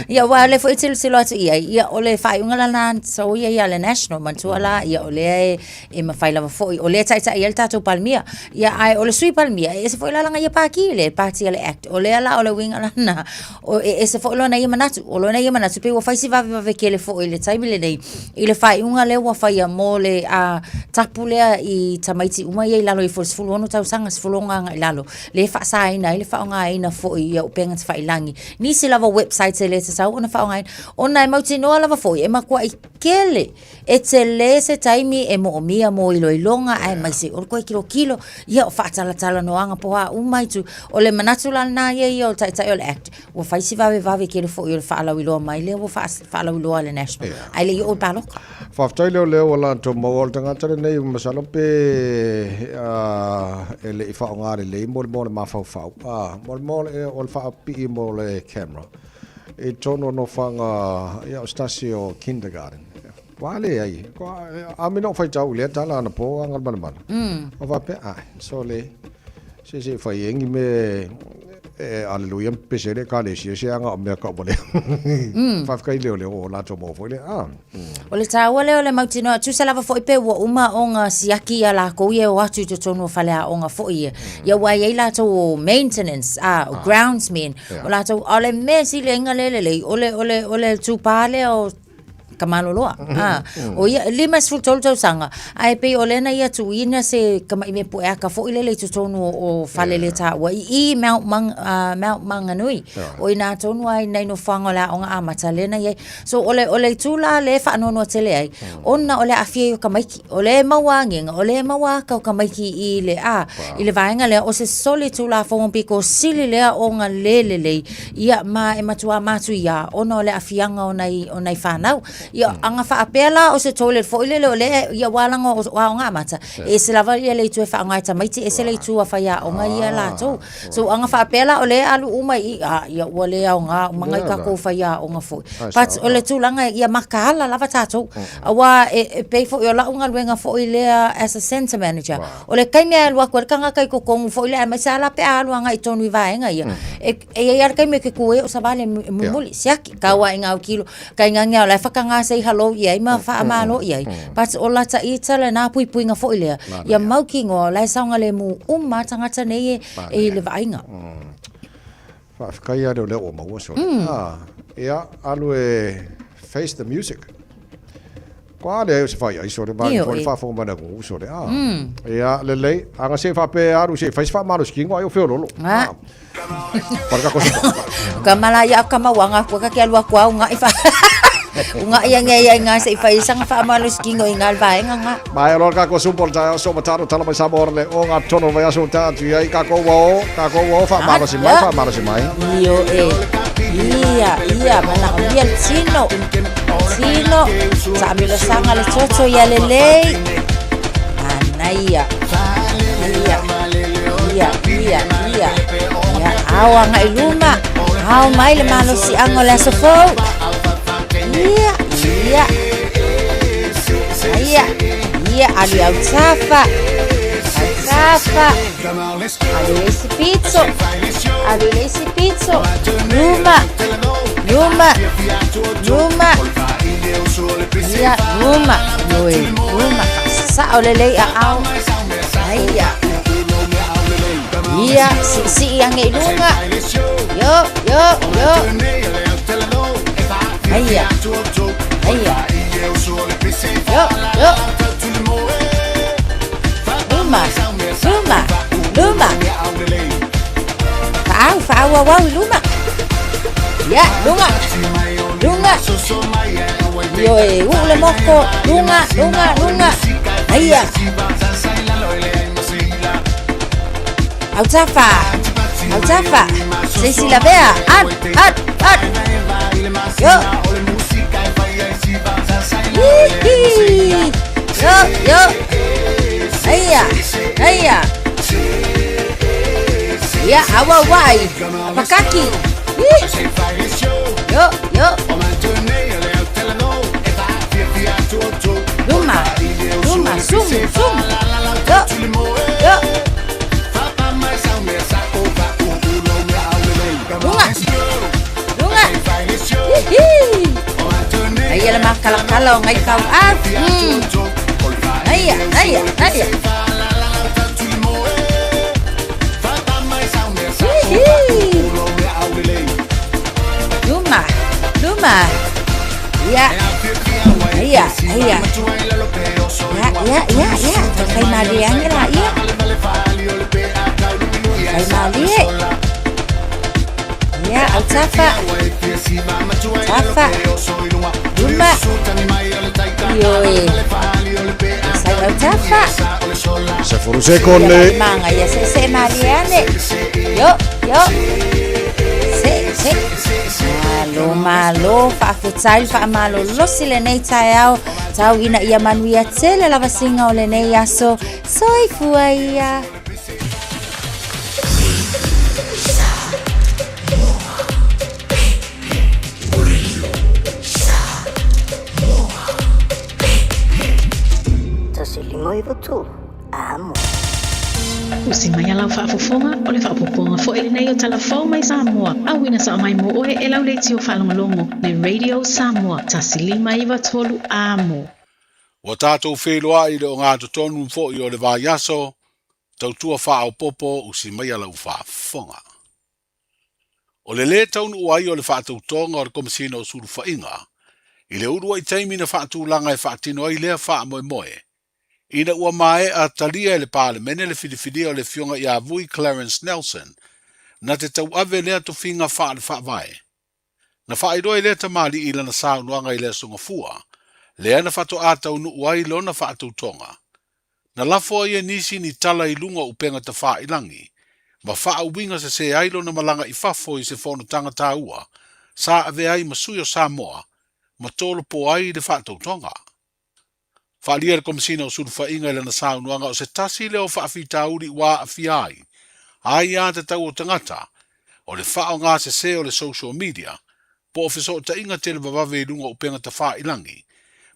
Ia aua o lea foi e tilotilo atu i ai, ia o le faaiuga lena na soia ia le National, manatua la, ia o lea e, e mafai lava foi, o lea e taitai ai le tatou Palemia. Ia ae o le Sui Palemia, e ese foi la lana ia pati, le pati a le ACT. O lea la o le uiga lena, O, e ese foi lona ia manatu. O lona ia manatu, pei ua fai si vavevave tele foi i le taimi lenei, i le faaiuga lea ua faia mo le a, tapu lea i tamaiti uma ia i lalo ifo i le 16 tausaga, 16 agai i lalo, lea e faasaina ai le faaaogaina foi ia upega tafailagi. Nisi lava websites e le tatau ona faaaogaina, ona e mautinoa lava foi e matuai tele E tele se taimi e moomia mo iloiloga aemaise o le toe kilokilo, ia o faatalatalanoaga po o a uma itu. O le manatu la lena ia ia o le Taitai o le Act, ua fai si vavevave tele foi o le faalauiloa mai lea ua faalauiloa a le National, ae le i oo i le palota. Faafetai leo lea ua latou maua o le tagata lenei masalo pe e le i faaaoga lelei mo le mo le mafaufau mo le mo le o le faapipii mo le camera. I totonu o nofoaga ia o se tasi o kindergarten. Ua leai. A me no faitau i lea tala anapo a Galumalemana. O faapea, ae, sole, se se i fai ai ni mea e aleluia ma pepese ai le Ekalesia se aga o mea kau walea. Faafetai i leoleo o latou maua foi lea. Ah. O le taua lea o le mautinoa, tusa lava foi pe ua uma ona siaki ia lakou ia e o atu i totonu o faleaoga foi ia. Ia ua i ai latou o maintenance, ah, o groundsmen, O latou, a o le mea sili ai ona le lelei, o le, o le, o le tupā lea o Kamaloloa. Ah, o ia, e 53 tausaga, ae pei o lea na ia tuuina se tama'i mea pueaka foi lele i totonu o, o fale le taua i i Mount, Mang, Mount Maunganui. O i nā tonu ai nei nofoaga o le aoga amata lea na i ai. So o le, o le itu la lea e faanoanoa tele ai, ona o le aafia ai o tamaiti. O lea e maua agiga, o lea e maua aka o tamaiti i le, a, i le vaega lea, o se soli Tulafono pito sili lea ona le lelei, ia, ma e matuā matuiā ona o le aafiaga o nai, o nai fanau. Ia, ana faapea la o se toilet foi lele o lea, ia aua leaga o aoga amata, e ese lava ia le itu e faaaoga e tamaiti, ese le itu a faiaoga ia latou. So, ana faapea la o lea e alu uma i i, a, ia ua le aoga uma nai tatou faiaoga foi. But o le tulaga ia mataala lava tatou. Aua e, e pei foi o lau galuega foi lea as a centre manager. O le taimi e alu atu ai le tagata i totonu foi lea, aemaise lava la pe a alu agai tonu i vaega ia. E e i ai lava le taimi e te tu ai o savali e mulimuli, siaki, tau lava i ngā kilo, kai ngā ngea o la e whakangā sei hello i ai ma whaamalo i ai. But o lata ita lena puipuiga foi lea, ia mau ki ingoa o la e saogalemu uma tagata nei e e i le vaaiga. Faafetai lava lea ua maua sole. Ah, ia, alu e face the music. Kua ale ai o se fai ai sole, ma le faafofoga mai le atunuu sole. Ah, ia, lelei, aga se i faapea alu se i fai se faamalosi ai o feololo. Ah. Ka mala ia ka mauanga kua ka ke alu aku au ngai fa. Unga ia nge ia nga se i fai sanga faamalosi kingo i ngā vaenga nga. Mai aloa ka ko supo ta so mataro tala mai sa le o ngā tono vai aso ta atu ai ka ko wa ka ko wa fa malosi mai fa malosi mai. Io e. Ia, ia, mana o ia tino. Tino. Sa amilo sanga le toto ia lelei. Manaia. Ia. Ia, ia, ia. Ia, ao agai i luma. Ao mai le malosiaga o le aso fou. Ia, ia. Ia, ia, alu i autafa. Autafa. Alu i le isi pito. Alu i le isi pito. Luma. Luma. Luma. Ia, luma. Ioe, luma. Faasasao lelei aao. Aia. Ia, siisii age i luga. Yo, yo, yo. Aia. Aia. Yo, yo. Luma, luma, luma. Faau, faauauau i luma. Ia, luga. Luga. Ioe, uu le moko. Luga, luga, luga. Aia. Autafa. Autafa. Se isi lavea. Alu, alu, alu. Yo. Hihi. Yo, yo. Aia, aia. Ia, auauai. Apakaki. Hi. Yo, yo. Luma, luma, sumu, sumu. Yo, yo. Luga, luga. Hihi. Aia le makalakala o ngai kau au. Aia, aia, aia. Hihi. Luma, luma. Ia. Ia, ia. Ia, ia, ia, ia. Fai malie ane la ia. Fai malie. Ia, autafa. Tafa. Luma. Ioe. Sai autafa. Se furuse con le. Manga, ia se se malie ane. Yo, yo. Se, se. Malo, malo, faafetai le faamalolosi lenei taeao, tau ina ia manuia tele lava siga o lenei aso. Soifua ia. 1593, Amo. Usi mai a lau faafofoga, o le faaopoopoga foi lenei o Tala Fou mai Samoa, auina sao mai mo oe e lau leitio faalogologo le Radio Samoa 1593 Amo. Ua tatou feiloai i le ogatotonu foi o le vaiaso, tautua faaopoopo usi mai a lau faafofoga. O le lē taunuu ai o le faatautoga o le Komesina o Sulufaiga i le uluai taimi na faatulaga e faatino ai lea faamoemoe, ina ua maea talia e le Palemene le filifilia o le Afioga ia Vui Clarence Nelson na te tauave lea tofiga faale-faavae. Na faailoa e lea tamalii i lana saunoaga i le Aso Gafua, lea na faatoa taunuu ai lona faatautoga. Na lafo ai e nisi ni tala i luga o upega tafailangi, ma faauiga sesē ai lona malaga i fafo i se fonotaga taua sa avea ai ma sui o Samoa ma tolopo ai le faatautoga. Faaalia e le Komesina o Sulufaiga i lana saunoaga o se tasi lea o faafitauli ua aafia ai aia tatau o tagata o le faaaoga sesē o le social media po o fesootaiga televavave i luga o upega tafailangi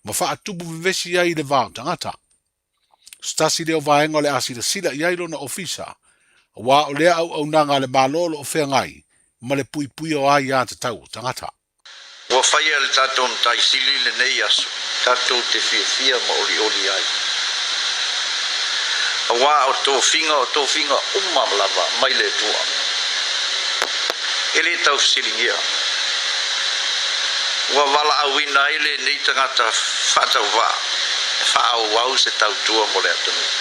ma faatupu vevesi ai i le va o tagata. O se tasi lea o vaega o le a silasila i ai lona ofisa, aua o lea auaunaga a le Malo o lo o feagai ma le puipuia o aiātatau o tagata. Ua faia e le tatou Matai Sili lenei aso tatou te fiafia ma olioli ai. Auā o tofiga o tofiga uma lava mai le Atua. E lē tau fesiligia. Ua valaauina ai lenei tagata faatauvaa e faaauau se tautua mo le atunuu.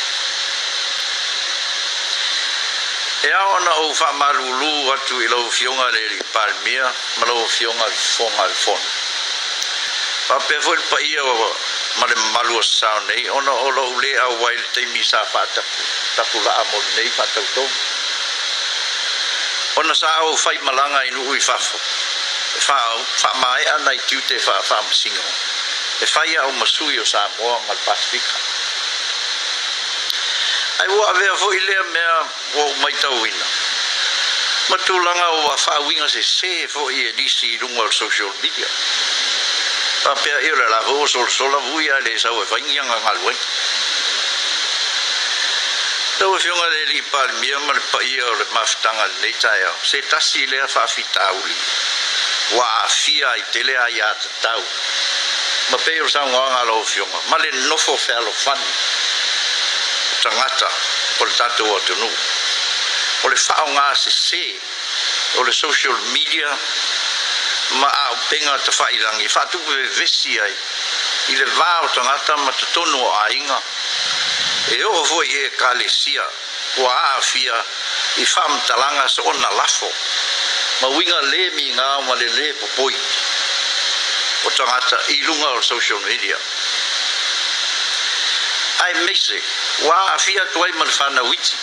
E ao ona ou faamalulu atu i lau Afioga i le Alii Palemia ma lau Afioga i le Fofoga o le Fono, faapea foi le paia ma le mamalu o Sasao nei ona o lou lē auai i le taimi sa faatapulaa mo lenei faatautoga. Ona sa ou faimalaga i nuu i fafo e faamaea nai tiute faafaamasino e fai au ma sui o Samoa ma le Pasefika. Ae ua avea foi lea mea ua ou maitauina ma tulaga ua faauiga sese foi e nisi i luga o le social media. Faapea ia o le la foi ua solasola vui ae le sau e fai ni ana galuega. Lau Afioga i le Alii Palemia ma le paia o le mafutaga i lenei taeao, se tasi lea faafitauli ua aafia ai tele aiatatau ma pei o le saunoaga a lau Afioga ma le nofo fealofani o tagata o le tatou atunuu. O le faaaoga sese o le social media ma auupega tafailangi e faatupu vevesi ai i le va o tagata ma totonu o aiga, e oo foi i Ekalesia ua aafia i faamatalaga soona lafo ma uiga le migao ma le lē popoi o tagata i luga o social media. Aemaise ua aafia atu ai ma le fanau iti,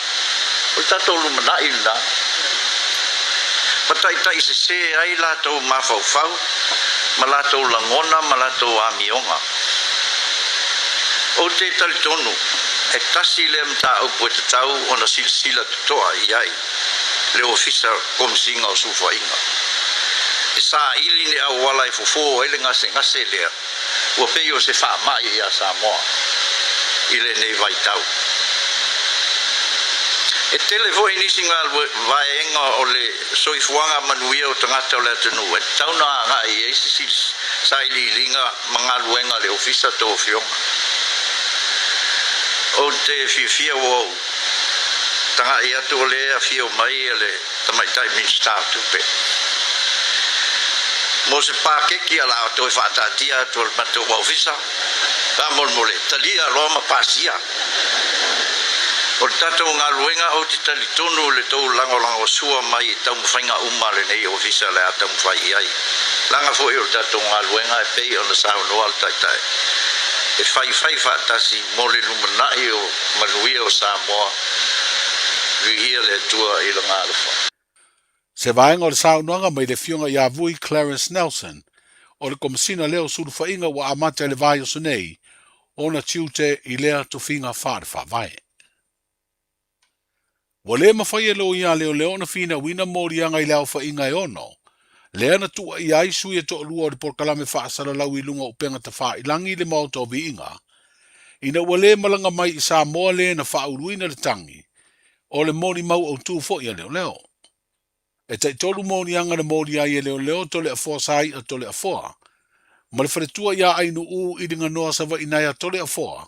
o le tatou lumanai lena, ma taitai sesē ai latou mafaufau ma latou lagona ma latou amioga. Ou te talitonu, e tasi lea mataupu e tatau ona silasila totoa i ai le Ofisa Komesina o Sulufaiga. E saili ni auala e fofo ai le gasegase lea ua pei o se faamai iā Samoa i lenei vaitau. E tele foi nisi vaega o le soifuaga manuia o tagata o le atunuu e tatau ona agai i ai se sailiiliga ma galuega a le Ofisa tou Afioga. Ou te fiafia ua ou taga'i atu o lea e afio mai le Tamaitai Minisita o Tupe mo se pakeki a la a toe faataatia atu e le matou Ofisa. Faamolemole, talia loa ma pasia. O le tatou galuega ou te talitonu i le tou lagolagosua mai i taumafaiga uma a lenei Ofisa le a taumafai i ai. Leaga foi o le tatou galuega e pei ona saunoa le Taitai e faifai faatasi mo le lumanai o manuia o Samoa, viia le Atua i Lona alofa. Se vaega o le saunoaga mai le Afioga ia Vui Clarence Nelson, o le Komesina lea o Sulufaiga ua amata i le vaiaso nei ona tiute i lea tofiga faale-faavae. Ua le mafai e loia leoleo ona finauina moliaga i le aofaiga e ono, lea na tuuaia ai sui e toalua o le polokalame faasalalau i luga o upega tafailangi i le Maota o Viiga, ina ua le malaga mai i Samoa le na faauluina le tagi o le molimau autū foi a leoleo. E taitolu moliaga na moli ai e leoleo Toleafoa Sai'a Toleafoa ma le faletua iā Ainu'u i Liganoa Savaii Naea Toleafoa,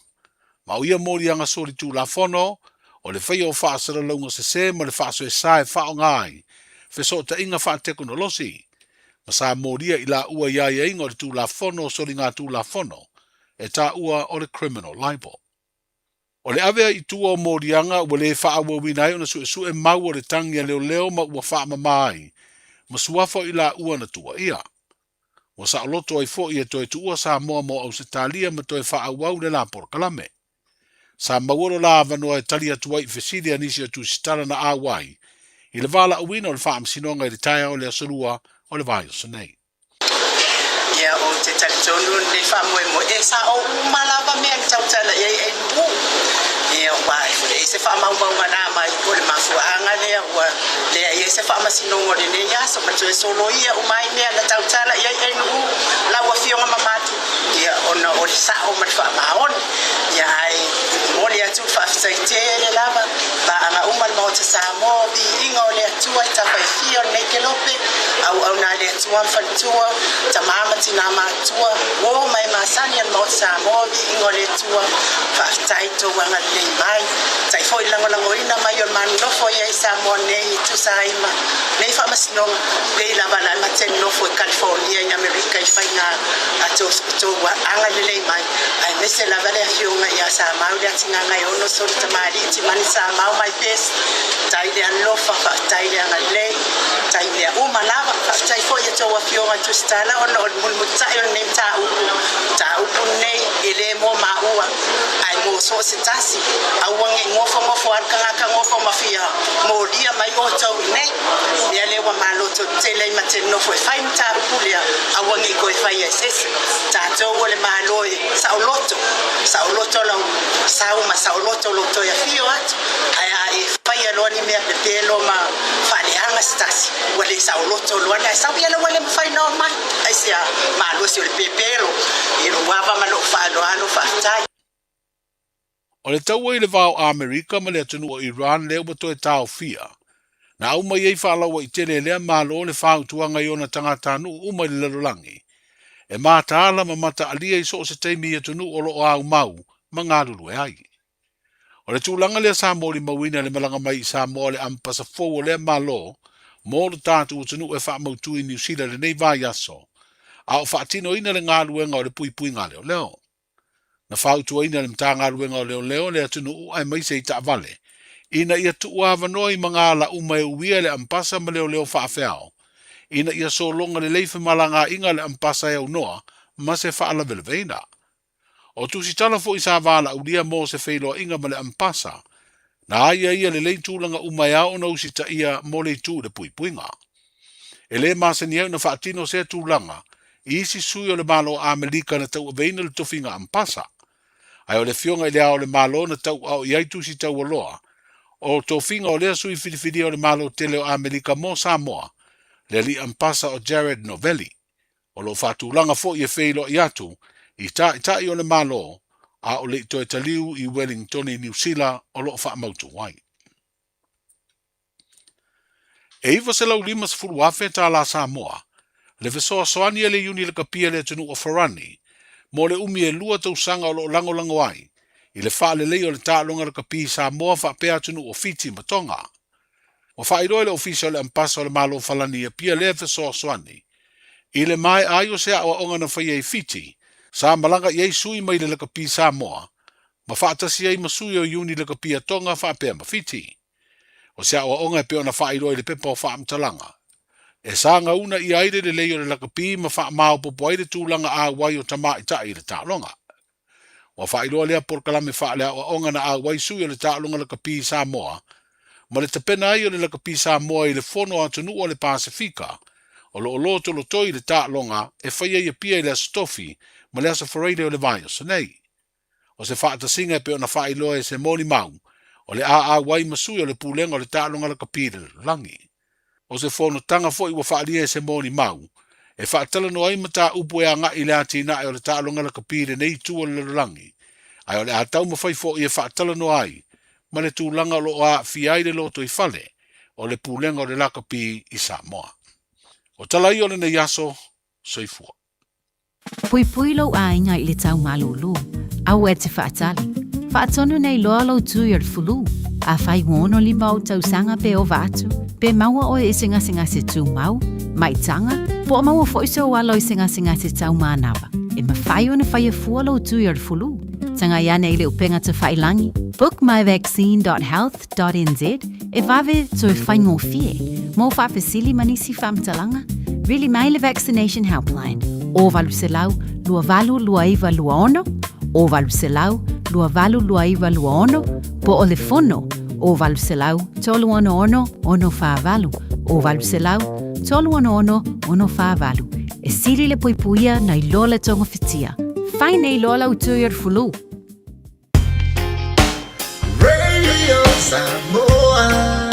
ma o ia moliaga solitulafono o le faia o faasalalauga sesē ma le faasoesa e faaaoga ai fesootaiga faatekonolosi, ma sa molia i laua i aiaiga o le Tulafono o Soligatulafono e taua o le criminal libel. O le ave ai i tua o moliaga ua le faaauauina ai ona suesue mau o le tagi a leoleo ma ua faamama ai ma suafa o i laua na tuuaia. Ua saoloto ai foi e toe tuua Samoa mo Ausetalia ma toe faaauau le la polokalame. Sa maua lo la avanoa e tali atu ai i fesili a nisi o tusitala na auai i le valaauina o le Faamasinoga i le taeao o le Aso Lua o le vaiaso nei. Ia, ou te talitonu lenei faamoemoe, e sao uma lava mea na tautala i ai Ainu'u. Ia, ua e leai se faamaumauga na aumai, o le mafuaaga lea ua leai ai se faamasinoga o lenei aso, ma toe soloia uma ai mea na tautala i ai Ainu'u, lau Afioga mamalu, ia, ona o le sao ma le faamaoni. Ia, ae momoli atu le faafetai tele lava, paaga uma le Maota Samoa, viiga o le Atua i tafa e fia o lenei. Kelope, auauna a le Atua ma faletua, tama ma tina matutua, uo ma e masani a le Maota Samoa, viiga o le Atua, faafetai i tou agalelei mai, faafetai foi i le lagolagoina mai o le manunofo ia i Samoa nei e tusa ai ma nei faamasinoga, pei lava na amata ai nofo i California i Amerika i faiga a tou agalelei mai, aemaise lava le afioga ia Samau Leatigagaeono Soli Tamalii Timani Samau my best, faafetai le alofa, faafetai le agalelei, faafetai i mea uma lava, faafetai foi i a outou afioga i Tusitala ona o le mulimulitai o lenei mataupu, mataupu lenei e le mo maua ae mo so o se tasi, aua ne i nofonofo lava le tagata nofo ma fia molia mai outou i inei, mea lea ua malototele ai ma te nofo e fai mataupu lea, aua ne i toe faia e se isi. Tatou o le Malo e saoloto, saoloto lau sau ma saoloto lou toe afio atu, ae a e faia loa ni mea pepelo ma faaleaga se tasi, ua le saoloto loa le ae sau ia lea ua le mafai ona omai. Aisea? Malosi o le pepelo i lou ava ma lou faaaloalo. Faafetai. O le taua i le va o Amerika ma le atunuu o Iran lea ua toe taofia, na aumai ai faalauaitele e lea Malo le fautuaga i ona tagatanuu uma i le lalolagi, e mataala ma mataalia i so o se taimi i atunuu o lo o aumau ma galulue ai. O le tulaga lea sa molimauina i le malaga mai i Samoa o le ampasa fou o lea Malo mo lo tatou atunuu e faamautu i Niu Sila i lenei vaiaso, a o faatinoina le galuega o le puipuiga leoleo. Na fautuaina e le Matagaluega o Leoleo le atunuu aemaise i taavale, ina ia tuuavanoa i magala uma e uia e le ampasa ma leoleo faafeao, ina ia sologa lelei femalagaaiga a le ampasa e aunoa ma se faalavelaveina. O tusitala foi sa valaaulia mo se feiloaiga ma le ampasa, na aiaia lelei tulaga uma e ao ona usitaia mo le itu i le puipuiga. E le masani ai ona faatino sea tulaga i isi sui o le Malo o Amerika na tauaveina le tofiga ampasa. Ae o le Afioga i Le Ao o le Malo na tauaao i ai tusi taualoa o tofiga o lea sui filifilia o le Malo tele o Amerika mo Samoa, le alii ampasa o Jared Novelli. O lo o faatulaga foi e feiloai atu i Taitai o le Malo a o le i toe taliu i Wellingtone i Niu Sila o lo o faamautu ai. E $950,000 tālā Samoa le fesoasoani a le Iuni Lakapi a le atunuu o Farani mo le umi e lua tausaga o lo o lagolago ai i le faaleleia o le taaloga lakapi i Samoa faapea atunuu o Fiti ma Tonga. Ua faailoa e le Ofisa o le Ampasa o le Malo Falani i Apia lea fesoasoani i le maea ai o se aoaoga na faia i Fiti sa malaga i ai sui mai le lakapi Samoa ma faatasi ai ma sui o Iuni Lakapi a Tonga faapea ma Fiti. O se aoaoga e pei ona faailoa i le pepa o faamatalaga, e sagauna ʻia ai le lelei o le lakapi ma faamaopoopo ai le tulaga auai o tamaitai i le taaloga. Ua faailoa lea polokalame faaleaoaoga na auai sui o le taaloga lakapi i Samoa ma le tapena ai o le lakapi Samoa i le Fono a Atunuu o le Pasefika o lo o lotolotoi i le taaloga e faia i Apia i le Aso Tofi ma le Aso Faraile o le vaiaso nei. O se faatasiga e pei ona faailoa e se molimau, o le a auai ma sui o le Pulega o le Taaloga Lakapi i le Lalolagi. O se fonotaga foi ua faaalia e se molimau, e faatalanoa ai mataupu e agai i le atinae o le taaloga lakapi i lenei itu o le lalolagi, ae o le a taumafai foi e faatalanoa ai ma le tulaga o lo o aafia ai le lotoifale o le Pulega o le Lakapi i Samoa. O tala ia o lenei aso, soifua. Puipui lou aiga i le tau malūlū, aua e te faatali. Faatonu nei loa lou tui o le fulu. Afai ua 65 ou tausaga pe ova atu, pe maua oe i se gasegase tumau, maitaga, po o maua foi sou alo i se gasegase tau manava, e mafai ona faia fua lou tui o le fulu. Tagai ane i le upega tafailangi, bookmyvaccine.health .nz e vave toe faigofie mo faafesili ma nisi faamatalaga, vili mai le Vaccination Helpline o 800 282926 o 800 282926 po o le fono o 800 366 648 o 800 366 648. E sili le puipuia nai lo le togafitia. Fai nei loa lau tui o le fulu. Radio Samoa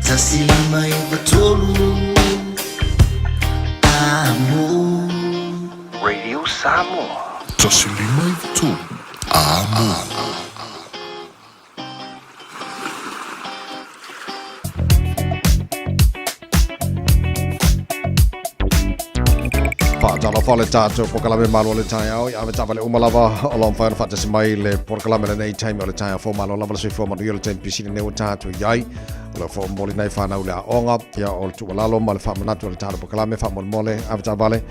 153 Amo. Radio Samoa. 153 Amo. Faatalofa le tatou polokalame malo le taeao i ave taavale uma lava o lo o mafai ona faatasi mai le polokalame lenei taimi o le taeao fou malo lava le soifua manuia le taimi pisi lenei ua tatou i ai o le foomoli nai fanau le aoga ia o le tuualalo ma le faamanatu o le tatou polokalame faamolemole ave taavale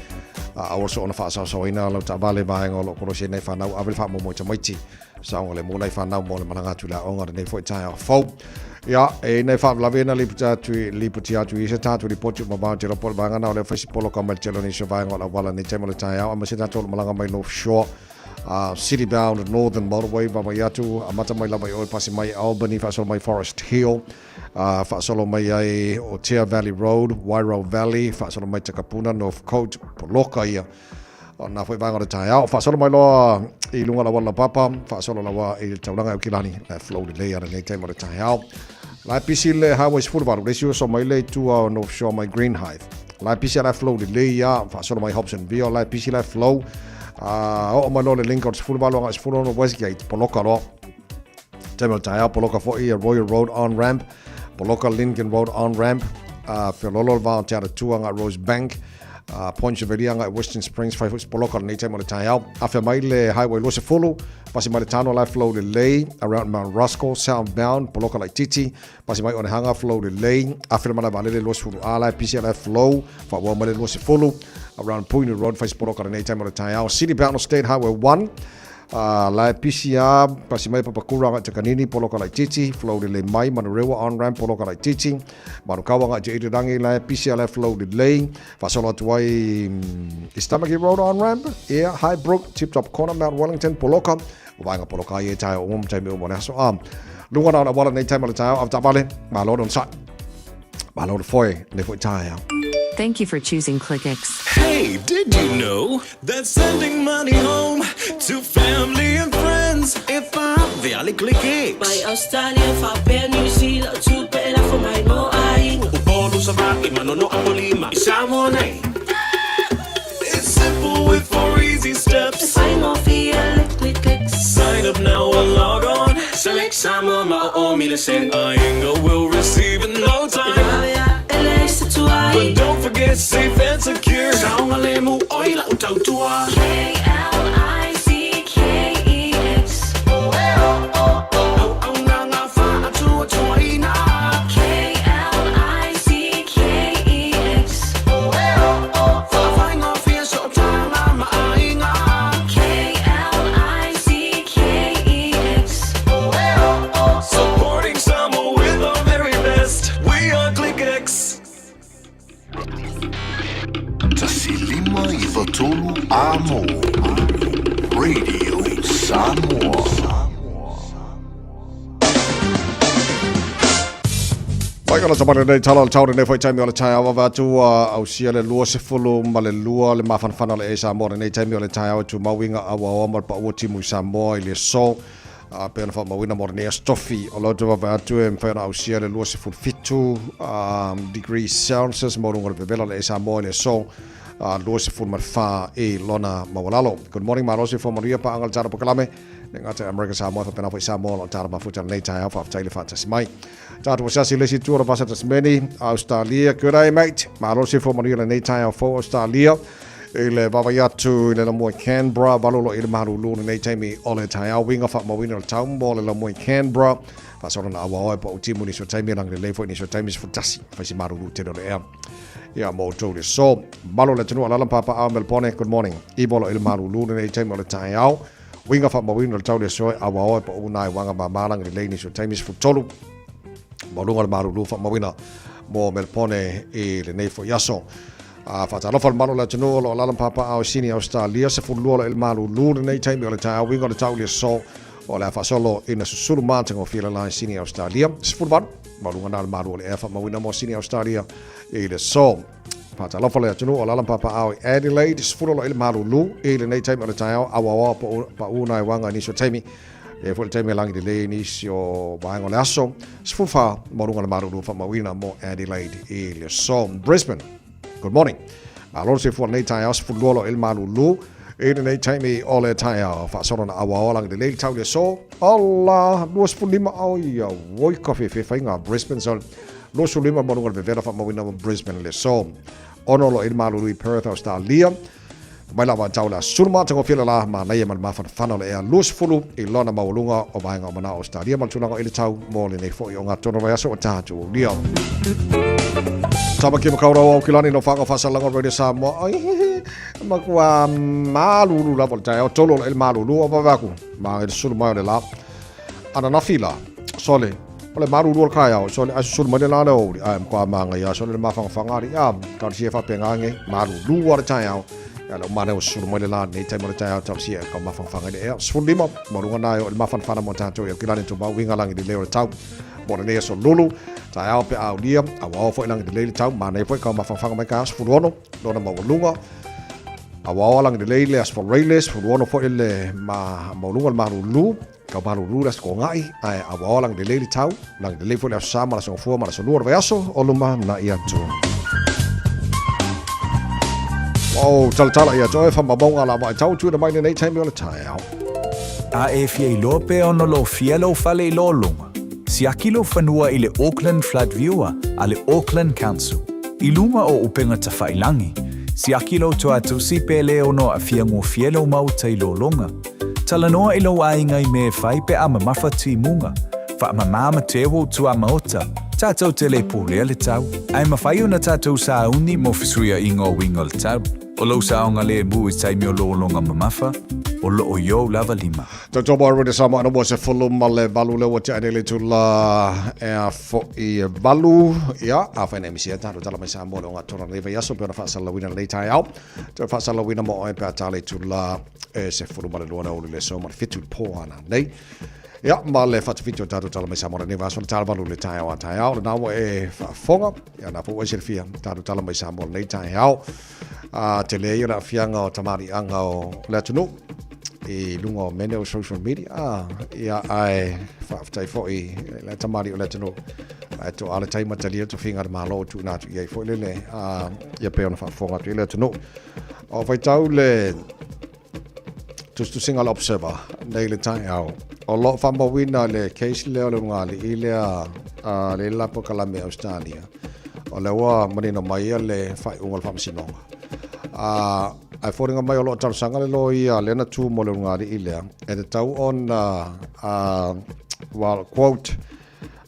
aua so ona faasaosaoina lau taavale vaega o lo o kolosi ai nai fanau ave le faamoemoe tamaiti saogalemu nai fanau mo le malaga atu i le aoga lenei foi taeao fou. Ia, e ina e faalavelave na lipoti atu lipoti atu i se tatou lipoti ua mamao tele po o le vaega na o lea fai se poloka mai le tele o nisi o vaega o le auala nei taimi o le taeao aemaise tatou o lo o malaga mai North Shore City bound Northern Motorway vaavaai atu amata mai lava i oe pasi mai Albany faasolo mai Forest Hill faasolo mai ai Otea Valley Road Wairau Valley faasolo mai Takapuna North Coast poloka ia O nā foi vaega o le taeao. Faasolo mai loa i luga o le auala laupapa, faasolo lawa i le taulaga e Aukilani, la e flow lelei ana lenei taimi o le taeao. La e pisi le Highway 18, le isi oso mai le itua o North Shore mai Greenhithe. La e pisi la e flow lelei ia, faasolo mai Hobsonville, la e pisi la e flow. Oo mai loa le Lincoln 18 agai 16 Westgate, poloka loa. Taimi o le taeao, poloka foi Royal Road on ramp, poloka Lincoln Road on ramp, feololo le va o Te Aratua agai Rosebank, Point Chevalier agai Western Springs, fai foi se poloka lenei taimi o le taeao. Afea mai le Highway 20, pasi mai le Tano la e flow lelei, around Mount Roskill, southbound, poloka laitiiti, pasi mai Onehunga, flow lelei, afe le malae vaalele 20 A la e pisi la e flow, faaauau mai le 20, around Puna Road, fai se poloka lenei taimi o le taeao. City bound State Highway 1, Ā, la e pisi a, pasi mai Papakura agai Takanini, poloka laitiiti, flow lelei mai, Manurewa on ramp, poloka laitiiti, Manukawa agai Te Irirangi, la e pisi a la e flow lelei, faasolo atu ai i Stomachy Road on ramp, ia, Highbrook, Tip Top Corner, Mount Wellington, poloka, o vaega poloka ai e taea uma ma taimi uma o le aso. Ā, luga na o le auala nei taimi o le taeao, avetaavale, malo le onosai. Malo le foe, lenei foi taeao. Thank you for choosing ClickX. Hey, did you know that sending money home to family and friends e faavea le ClickX? Mai Australia faapea New Zealand o tupe e lafo mai mo aiga. Upolu, Savaii, Manono, Apolima i Samoa nei. It's simple with four easy steps. E faigofie le ClickX. Sign up now or log on. Select Samoa ma o o mi le send. Aiga will receive in no time. E vave a e leai se tuai. But don't forget safe and secure. Saogalemu oi lau tautua. K-L-I-C-K-E-X. Auaunaga faatuatuaina. K-L-I-C-K-E-X. Faafaigofie sootaga ma aiga. K-L-I-C-K-E-X. Supporting Samoa with our very best. We are ClickX. 153 Amo Radio Samoa. Mai kana tamare nei tala o le tau lenei foi taimi o le taeao vave atu ua ausia le 22 le mafanafana o le e Samoa lenei taimi o le taeao e tumau iga auaoa ma le paua timu i Samoa i le aso a pei ona faamauina mo lenei aso tofi o lo te vave atu e mafai ona ausia le 27 degrees Celsius mo luga o le vevela o le e Samoa i le aso 24 i lona maualalo. Good morning malosi fua manuia paaga le tala polokalame le gata i Amerika Samoa faapena foi Samoa o lo o tala mafuta lenei taeao faafetai le faatasi mai. Tatou asiasi i le isi itu o le Vasa Tasmeni, Australia. Good day mate. Malosi fua manuia lenei taeao fou Australia. I le vaavaai atu i le lamoe Canberra, valo loa i le malulu lenei taimi o le taeao uiga faamauina o le tau mo le lamoe Canberra. Faasolo na auaoa e pau timu nisi o taimi e lagi lelei foi nisi o taimi 11. Fai si malulu tele o le ea. Ia mo outou le aso. Malo le atunuu alaala ma papaaao Melbourne, good morning. Iva o lo o i le malulu lenei taimi o le taeao. Uiga faamauina o le tau le aso e auaoa e pau nai waga mama lagi lelei nisi o taimi 13. Maualuga o le malulu faamauina mo Melbourne i lenei foi aso. A faatalofa le malo o le atunuu o lo o alaala ma papaaao i Sini Ausetalia, 12 o lo o i le malulu lenei taimi o le taeao uiga o le tau i le aso o le a faasolo ina susulu matagofie le la i Sini Ausetalia. 18 maualuga na o le malu o le ea faamauina mo Sini Ausetalia i le aso. Faatalofa le atunuu o alaala ma papaaao i Adelaide, 10 o lo o i le malulu i lenei taimi o le taeao, auaoa pau nai uaga i nisi o taimi. E foi le taimi e lagi lelei i nisi o vaega o le aso. 14 maualuga o le malulu faamauina mo Adelaide i le aso. Brisbane, good morning. Malo le soifua lenei taeao, 12 o lo o i le malulu i lenei taimi o le taeao. Faasolo na auaoa lagi lelei le tau i le aso. Ala, 25 oi auoi ka fefe faiga Brisbane. So, 25 maualuga o le vevela faamauina mo Brisbane i le aso. 6 o lo o i le malulu i Perth, Australia. Mai lava tau le aso 15 tagofia le la manaia ma le mafanafana o le ea 20 i lona maualuga o vaega o manao Australia ma le tulaga i le tau mo lenei foi o gatonu vaiaso o tatou aulia. Tama ki makaurau au kilani no whanga whasalanga Radio Samoa. Ai, makua malulu lava le taeao tolu o le malulu o vavaku. Ma le sulu mai o le la. Ananafi la. Sole, o le malulu o le kaeao. Sole, aso sulu mai le la le ouli. Ai, mkua manga ia. Sole le mawhangawhanga ari. A, ka si e whapenga ange. Malulu o le taeao. Ia le umane o sulu mai le la. Nei taima le taeao tau si e ka mawhangawhanga i le ea. 15, maurunga nai o le mawhanawhana mo tātou i au kilani tō mau winga langi le leo le tau. Mo le nei aso lulu, taeao pe aulia, au ao foi langi le lei le tau, manaia foi ka mawhangawhanga mai ka 16, lona maualuga. Au ao langi le lei le aso Reile, 16 foi le ma maualuga le malulu, ka malulu le aso kongai, ai au ao langi le lei le tau, langi le lei foi le aso sa ma le aso gafua ma le aso lua o le vaiaso, o luma na ia atu. Wow, talatala ia toe whamamauga la vai tau tuina mai lenei taimi o le taeao. A e fia iloa pe ono lofia lou fale i lologa, siaki lou fanua i le Auckland Flood Viewer a le Auckland Council. I luga o upega tafailangi, siaki lou toatusi pe le ono aafia gofie lou maota i lologa. Talanoa i lou aiga i mea e fai pe a mamafa timuga. Faamamā ma teu ou tuamaota, tatou te le pulea le tau. Ae mafai ona tatou sauni mo fesuiaiga o uiga o le tau. O lou saogalemu i taimi o lologa mamafa, o loo i ou lava lima. Tautua mai Radio Samoa ana ua se fulu ma le valu le ua tea nei le itula e a fo'i e valu. Ia, afai nei misia tatou tala mai Samoa le ogatona lenei vaiaso pe ona faasalalauina lenei taeao. Toe faasalalauina mo oe pe a ta le itula e se 12 le aoauli le aso ma le 7 i le po ana nei. Ia, ma le faatafiti o tatou tala mai Samoa lenei vaiaso le tala valu le taeao a taeao. Lena ua e faafofoga, ia na foi ua e silafia tatou tala mai Samoa lenei taeao. A tele ia le aafiaga o tamaliiaga o le atunuu i luga o mene o social media. A, ia, ae faafetai foi le tamalii o le atunuu. Ae to ale tai matalia tofiga a le Malo o tuuina atu i ai foi lele, a, ia pei ona faafofoga atu i le atunuu. O faitau le tusitusiga a le Observer nei le taeao. O lo o faamauina le case lea o le ulugalii lea a le la polokalame i Australia. O lea ua manino mai ia le faaiuga o le faamasinoga. A, ae foliga mai o lo o talosaga le loia lea na tu mo le ulugalii lea, e tatau ona, a, well, quote,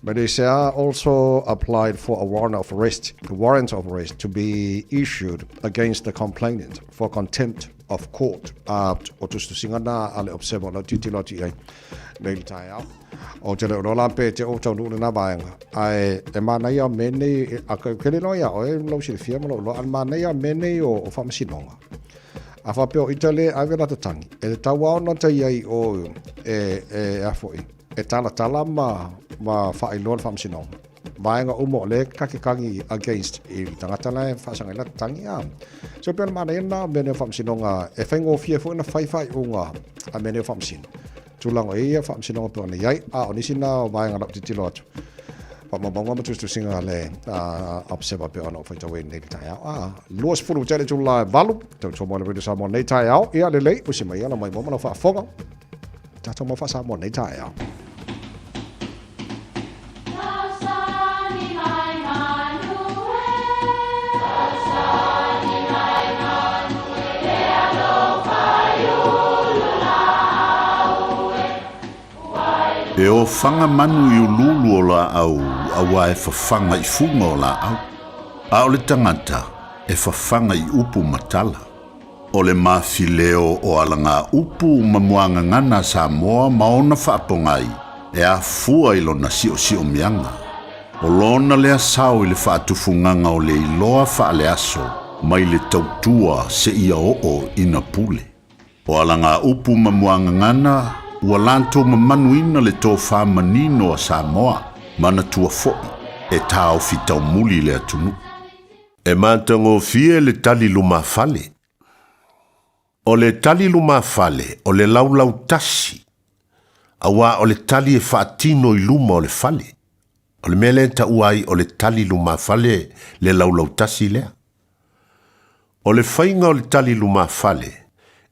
Medicea also applied for a warrant of arrest, warrant of arrest to be issued against the complainant for contempt of court. A o tusitusiga na a le Observer o lau tilotilo atu i ai nei le taeao. O te leo lola pe te o taunuu lena vaega. Ae e manaia mea nei, a ke le loa ia oe lau silafia ma lou loa, a manaia mea nei o, o faamasinoga. A faapea o ita le ave la tatangi, e te tau ao na tai ai o e, e a foi, e talatala ma, ma faailoa le faamasinoga. Vaega uma o lea kakekagi against i le tagata la e faasaga ai la tatagi a. So pei o le manaia lena o mea nei o faamasinoga e faigofie foi ona fai faaiuga a mea nei o faamasino. Tulaga o i ai ia faamasinoga pei ona i ai, a o nisi na o vaega lau tilotilo atu. Faamaumauga ma tusitusiga a le Observer pei ona ou faitau ai nei le taeao. A, 20 tele itula e 8, tautua mai le Radio Samoa nei taeao. Ia lelei, usi mai ia lau maimoa ma lau faafofoga. Tatou mau faa-Samoa nei taeao. E ofaga manu i uluulu o laau auā e fafaga i fuga o laau, a o le tagata e fafaga i upu ma tala. O le mafileo o alagaupu ma muagagana a Samoa ma ona faapogai e afua i lona siosiomiaga. O lona lea sao i le faatufugaga o le iloa faaleaso mai le tautua seia oo ina pule. O alagaupu ma muagagana ua latou mamanuina le tofa manino a Samoa, manatua foi e taofi taumuli le atunuu. E matagofie le tali lumafale. O le tali lumafale o le laulau tasi, auā o le tali e faatino i luma o le fale. O le mea lea e taua ai o le tali lumafale le laulau tasi lea. O le faiga o le tali lumafale,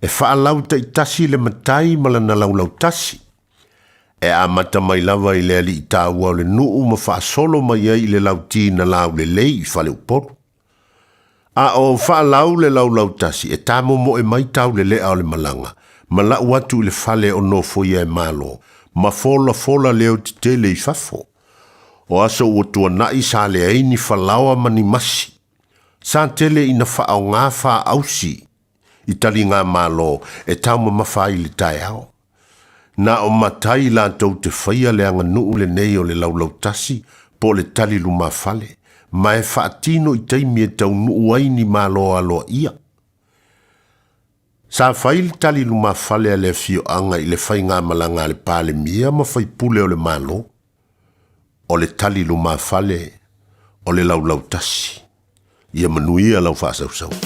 e faalau taitasi le matai ma lana laulau tasi. E amata mai lava i le alii taua o le nuu ma faasolo mai ai i le lauti na laulelei i Faleupolu. A o faalau le laulautasi, e tamomoe mai taulelea o le malaga, ma lau atu i le fale o nofoia e Malo, ma folafola leotetele i fafo. O aso ua tuanai sa leai ni falaoa ma ni masi. Sa tele ina faaaoga faaausi i taligamalo e taumamafa ai i le taeao. Na o matai latou te faia le aganuu lenei o le laulautasi po o le tali lumafale, ma e faatino i taimi e taunuu ai ni malo aloaia. Sa fai le tali lumafale a le afioaga i le faigamalaga a le Palemia ma faipule o le Malo. O le tali lumafale o le laulautasi. Ia manuia lau faasausauga.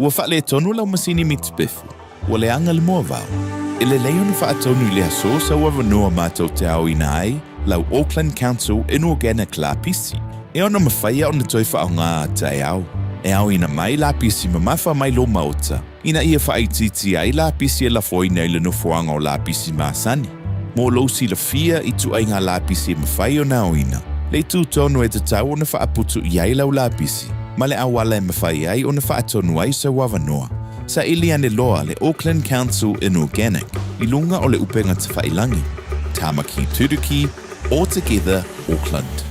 Ua faaletonu lau masini mitipefu, ua leaga le moavao. E lelei ona faatonu i le aso sau avanoa matou te aoina ai lau Auckland Council Inorganic lapisi, e ono mafaia ona toe faaaoga a taeao. E aoina mai lapisi mamafa mai lou maota, ina ia faaitiitia ai lapisi e lafoina i le nofoaga o lapisi masani. Mo lou silafia i ituaiga lapisi e mafai ona aoina, le itu tonu e tatau ona faaputu i ai lau lapisi, ma le auala e mafai ai ona faatonu ai sau avanoa. Saili ane loa le Auckland Council Inorganic i luga o le upega tafailangi, Tamaki Turuki, Altogether Auckland.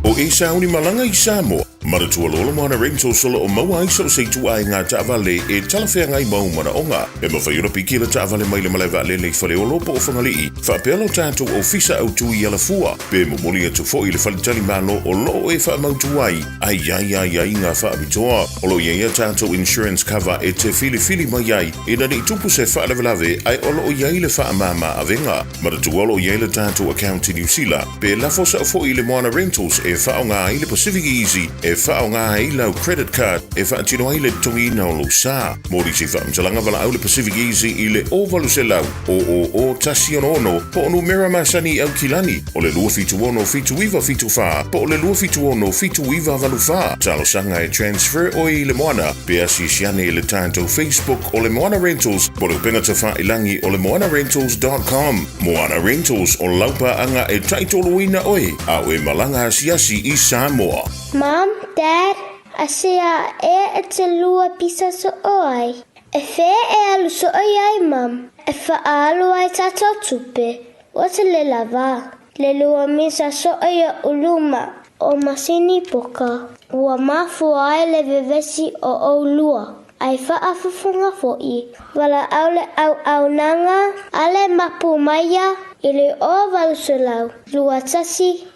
O e saunimalaga i Samoa, manatua loa le Moana Rentals o lo o maua ai so o se ituaiga taavale e talafeagai ma ou manaoga. E mafai ona piki le taavale mai le malae vaalele i Faleolo po o Fagalii, faapea lo tatou ofisa autu i Alafua, pe momoli atu foi i le faletalimalo o lo o e faamautu ai a i ai aiaiga faapitoa. O lo o i ai a tatou insurance cover e te filifili mai ai ina ne i tupu se faalavelave ae o lo o i ai le faamama avega. Manatua o lo o i ai le tatou account i Niu Sila, pe lafo sao foi i le Moana Rentals e faaaoga ai le Pacific Easy e faaaoga ai lau credit card e faatino ai le totogiina o lou sa. Mo nisi faamatalaga valaau le Pacific Easy i le 0800 000 166 po o numera masani i Aukilani o le 276 7974 po o le 276 7984. Talosaga e transfer oe i le Moana pe asiasi ane i le tatou Facebook o le Moana Rentals po o le upega tafailangi o le moanarentals.com. Moana Rentals o lau paaga e taitoluina oe a o e malaga asiasi i Samoa. Mom, Dad, asia e e te lua pisa so o ai. E whea e alu so o ai, Mom? E whaalu ai tātou tupe. Ua te le lava. Le lua misa so o ia uluma o masini poka. Ua mafua ai le vevesi o ʻolua. Ai faafofoga foi. Valaau le auaunaga a le mapu maia i le 0800 21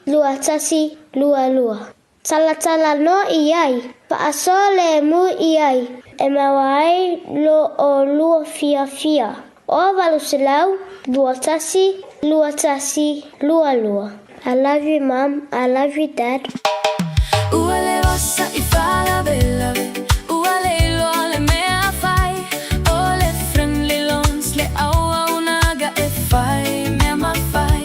21 22. Talatala noa i ai, faasoa lemu i ai, e maua ai lo ʻolua fiafia. 0800 21 21 22. I love you mom, I love you dad. Ua le osa i faalavelave, ua le iloa le mea fai, o le Friendly Loans le auaunaga e fai mea mafai.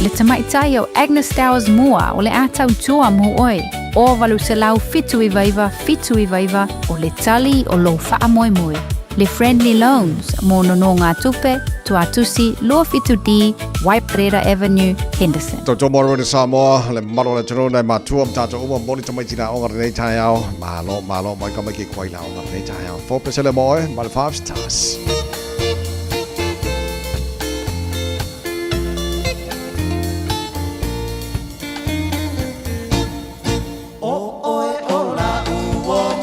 Le tamaitai o Agnes Towers Moa o le a tautua mo oe, 0800 799 79 o le tali o lou faamoemoe. Le Friendly Loans mo nonogatupe, Tuatusi 27D, Waiparera Avenue, Henderson. Tautua mo Rona Samoa, le mamalu o le atunuu nai matua ma tatou uma momoli tamaiti la aoga lenei taeao. Malo, malo mai ka mai ke koai la aoga lenei taeao. Fo pesele mo oe, ma le five stars. ʻO ʻoe ʻo laʻu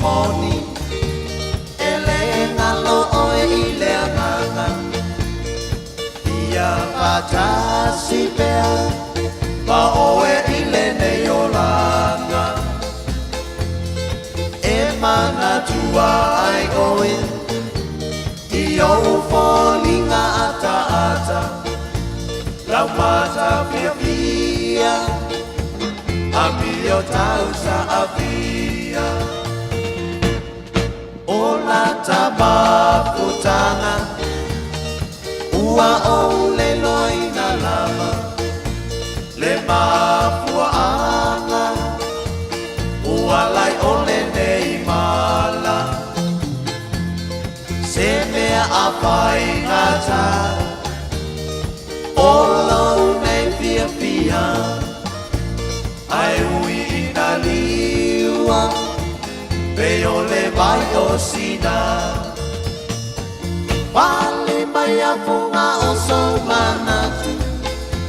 moni, e le galo ʻoe i le agaga. Ia faatasi pea ma ʻoe i lenei olaga. E manatua ai ʻoe i ou foliga ataata, lau mata fiafia. Amio tausa avia O lata mafutaga Ua ou leloina lava Le mafuaaga Ua lae ʻole nei mala Se mea a faigata O lou nei fiafia Ae ui ina liua Pei o le vai o Sina Pale mai a fuga o sou manatu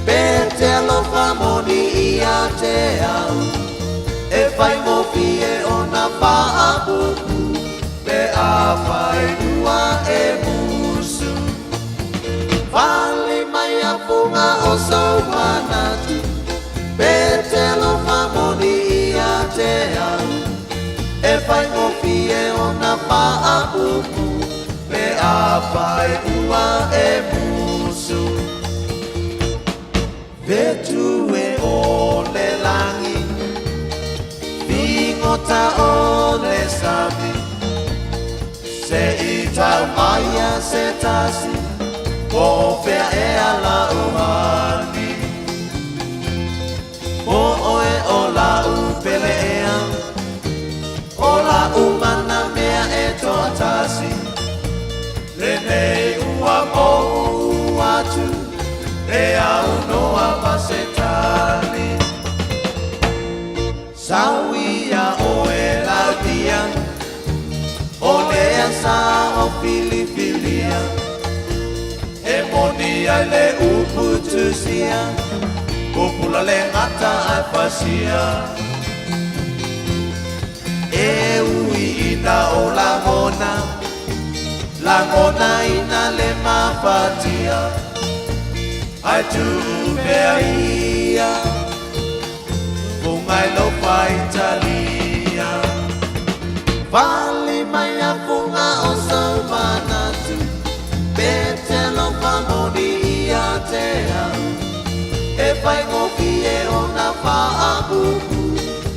Pe te alofa moni ia te au E faigofie ona faapupu Pe afai ua e musu Pale mai a fuga o sou manatu Pe te alofa moni ia te au E faigofie ona faapupu Pe afai ua e musu Fetu e o le lagi Figota o le sami. Se i tau mai a se tasi, po o fea ea la'u hani. Po oe o la'u pele ea, o la'u mana mea e to'atasi. Lenei ua mou atu, e aunoa ma se tali. Sau ia oe lautia, o lea sa o filifilia, e moni ai le upu tusia, pupula le gata ae fasia. E ui ina o lagona, lagonaina le mafatia, ae tuu pea ia, fuga i lou faitalia. Fali mai a fuga o sou manatu, pe te alofa moni ia te au, e faigofie ona faapupu,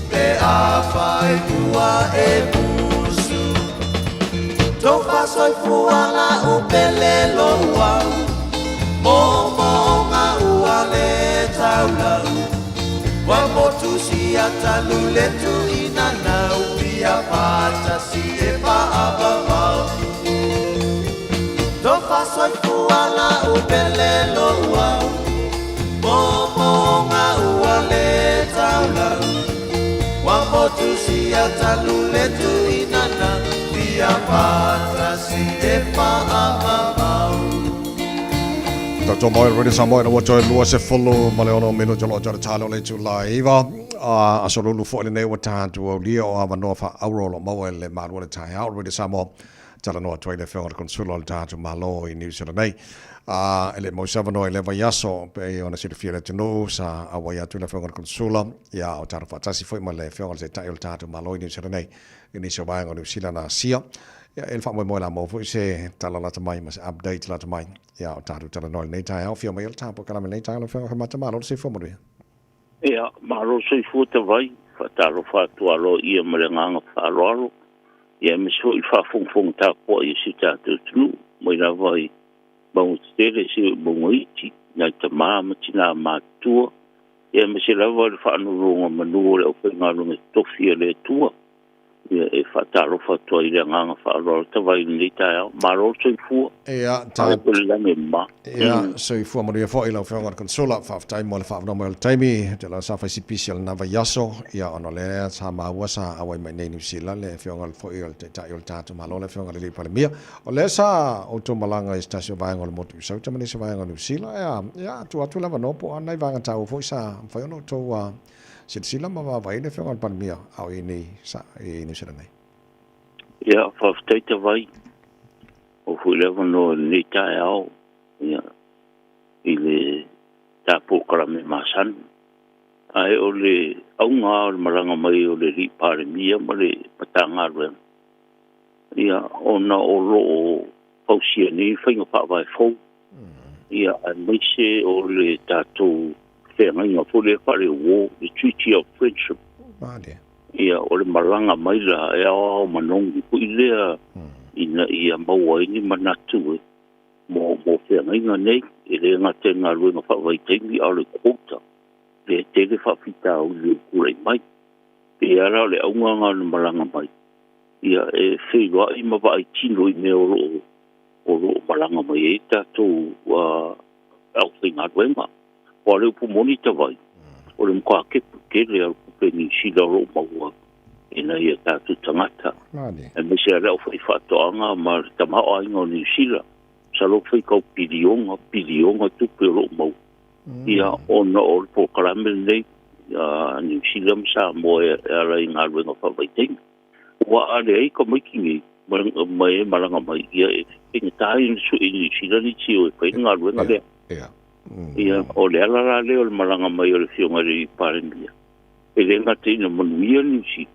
pe afai ua e musu. Tofa soifua la'u pele lou au, moomooga ua le taulau, ua motusia talu le tuuina nau, fia faatasi e faavavau. Tofa soifua la'u pele lou au, moomooga ua le taulau, ua motusia talu le tuuina nau, fia faatasi e faavavau. Tatou mai Radio Samoa ina ua toe 26 minute o lo o toe talo le itula e 9. Aso lulu foi lenei ua tatou aulia o avanoa faauro o lo o maua e le malu o le taeao Radio Samoa. Talanoa atu ai le Afioga i le Konsula o le tatou Malo i Niu Sila nei. E le i maua se avanoa i lea vaiaso, pei ona silafia e le atunuu, sa auai atu le Afioga i le Konsula, ia o tatou faatasi foi ma le Afioga i le Taitai o le tatou Malo i Niu Sila nei, i nisi o vaega o Niu Sila na asia. Ia, e le faamoemoe la maua foi se tala lata mai ma se update lata mai. Ia, o tatou talanoa i lenei taeao, afio mai e le polokalame i lenei taeao lau Afioga Faimata, malo le soifua manuia. Ia, malo le soifua Tavai, faatalofa atu aloaia ma le agaga faaaloalo, ia aemaise foi le faafogafoga tapuai a si o tatou atunuu, mai lava i mauga tetele seia oo i mauga iti, nai tama ma tina matutua, ia aemaise lava le faanonogamanu o le aufaigaluega totofi a le Atua. Ia, e faatalofa atu ai i le agaga faaaloalo tavai i lenei taeao. Malo le soifua. Ia, ta... Malo foi le lagi e mama. Ia, soifua manuia foi lau Afioga i le Konsula. Faafetai mo le faaavanoa mai o le taimi. Ou te iloa sa fai si pisi o lena vaiaso, ia, ona o lea sa maua sa auai mai nei i Niu Sila le Afioga foi o le Taitai o le tatou Malo, le Afioga i le Alii Palemia. O lea sa outou malaga i se tasi o vaega o le motu i Sauta ma nisi o vaega o Niu Sila. Ia, ia, tuu atu le avanoa po o a nai vaega taua foi sa mafai ona outou silasila ma vaavaai le Afioga i le Palemia a o i nei sa i Niu Sila nei. Ia, faafetai Tavai. O foi le avanoa i lenei taeao, ia, i le ta polokalame masani. Ae o le auga lava o le malaga mai o le Alii Palemia ma le Matagaluega, ia, ona o lo o fausia nei faiga faavae fou, ia, aemaise o le tatou feagaiga foi lea faale-war, le Treaty of Friendship. Ia, o le malaga mai la e aoao manogi foi lea ina ia maua ai ni manatu e mo mo feagaiga nei, e le gata i galuega faavaitaimi a o le quota lea e tele faafitauli o tulai mai. Pei lava la o le auga lena o le malaga mai, ia e feiloai ma vaai tino i mea o lo o o lo o malaga mai ai tatou aufaigaluega. Aua o le upu moni tavai, o le matua kepu tele a le tupe Niu Sila o lo o maua e nai a tatou tagata, aemaise lava le aufaifaatoaga ma le tamaoaiga o Niu Sila. Masalo pe faitau piliona, piliona tupe o lo o maua, ia, ona o le polokalame lenei a Niu Sila ma Samoa e ala i galuega faavaitaimi. Ua ale ai tamaiti nei ma e malaga mai, ia e faigata ai ona sue i Niu Sila nisi o e fai le galuega lea. Ia, o le ala la lea o le malaga mai o le Afioga i le Palemia, e le gata ina manuia Niu Sila,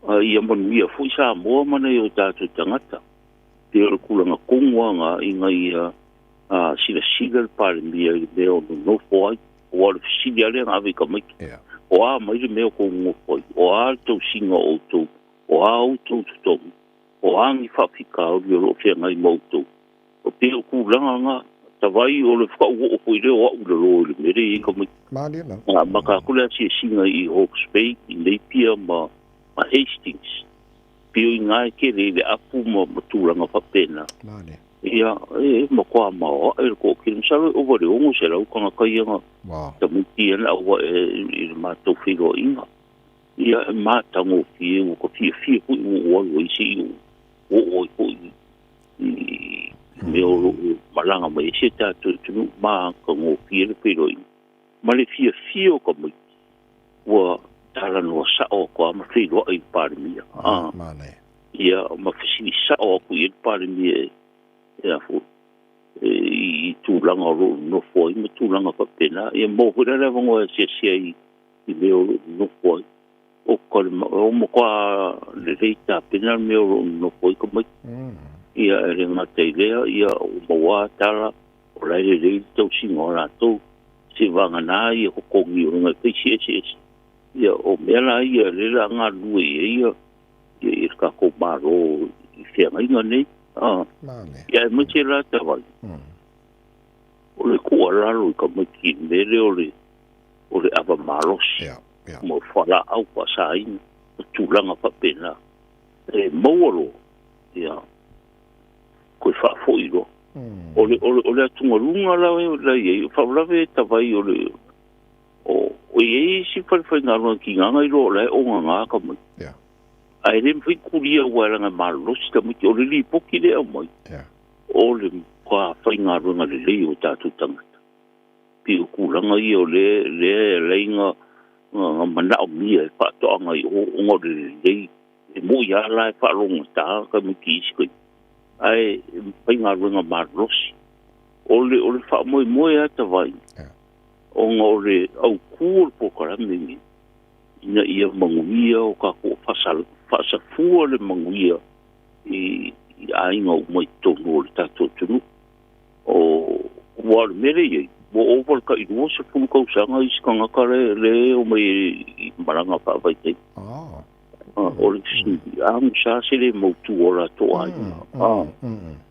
a ia manuia foi Samoa ma nai o tatou tagata. Pei o le tulaga tonu lava lena ina ia silasila le Palemia i le mea o nonofo ai. Aua o le fesili lava lea na ave i tamaiti, o a mai le mea o tou nonofo ai? O a le tausiga o outou? O a outou totogi? O a ni faafitauli o loo feagai ma outou? O pei o tulaga na tavai o le fakaʻu oo foi lea o aʻu i lalō i le mea lea e i ai tamaiti. Malie lava. Na amata atu le asiasiga i Hawke's Bay, i Napier ma ma Hastings. Pei o iga e tele i le apu ma ma tulaga faapena. Malie. Ia, e matua maoaʻe le toatele. Masalo e ova i le 600 tagata ia na tamaiti ia na auaʻe i le matou feiloaiga. Ia, e matagofie, ua ta fiafia foi ua ou alu ai seia ou oo ai foi i mea o lo o malaga mai ai si o tatou atunuu, matagofie le feiloaiga ma le fiafia o tamaiti ua talanoa sao atu lava ma feiloai i le Palemia. Ia, ma fesili sao atu i ai le Palemia e a foi i tulaga o lo o nonofo ai ma tulaga faapena. Ia maua foi la le avanoa e asiasi ai i mea o lo o nonofo ai. O ka le o matua lelei tapena le mea o lo o nonofo ai tamaiti. Ia, e le gata i lea, ia ua maua tala o la e lelei le tausiga o latou, seivagana ia totogi o luga e fai eseese. Ia, o mea la ia lea o le a galulue i ai ia le tatou Malo i feagaiga nei. Ia, aemaise la tavai, o le tuualalo i tamaiti i le mea lea o le o le ava malosi ma fualaau faasaina ma tulaga faapena. E maua loa, ia, toe faafoi loa. O le, o le, o le atugaluga la la i ai, o faalavelave e tavai o le, o, o i ai isi falefaigaluega tigaga iloa o la e ogaga tamaiti. Ae le mafai ona tulia aua e leaga e malolosi tamaiti. O le lipoti lea e aumai, o le matua faigaluega lelei o tatou tagata. Pei o tulaga ia o lea lea e ala ai ona manaomia e faatoaga i o ona o le lelei. E moni lava la e faalogogata tamaiti i isi taimi, ae faigaluega malolosi. O le o le faamoemoe lava tavai ona o le autu o le polokalame lenei ina ia manuia o tatou faasafua le manuia i aiga uma i totonu o le tatou atunuu. O aua o le mea lea e i ai, ua ova i le tai 20 tausaga isi tagata lea e omai i malaga faavaitaimi. O le fesili, amusa se le mautu o latou aiga?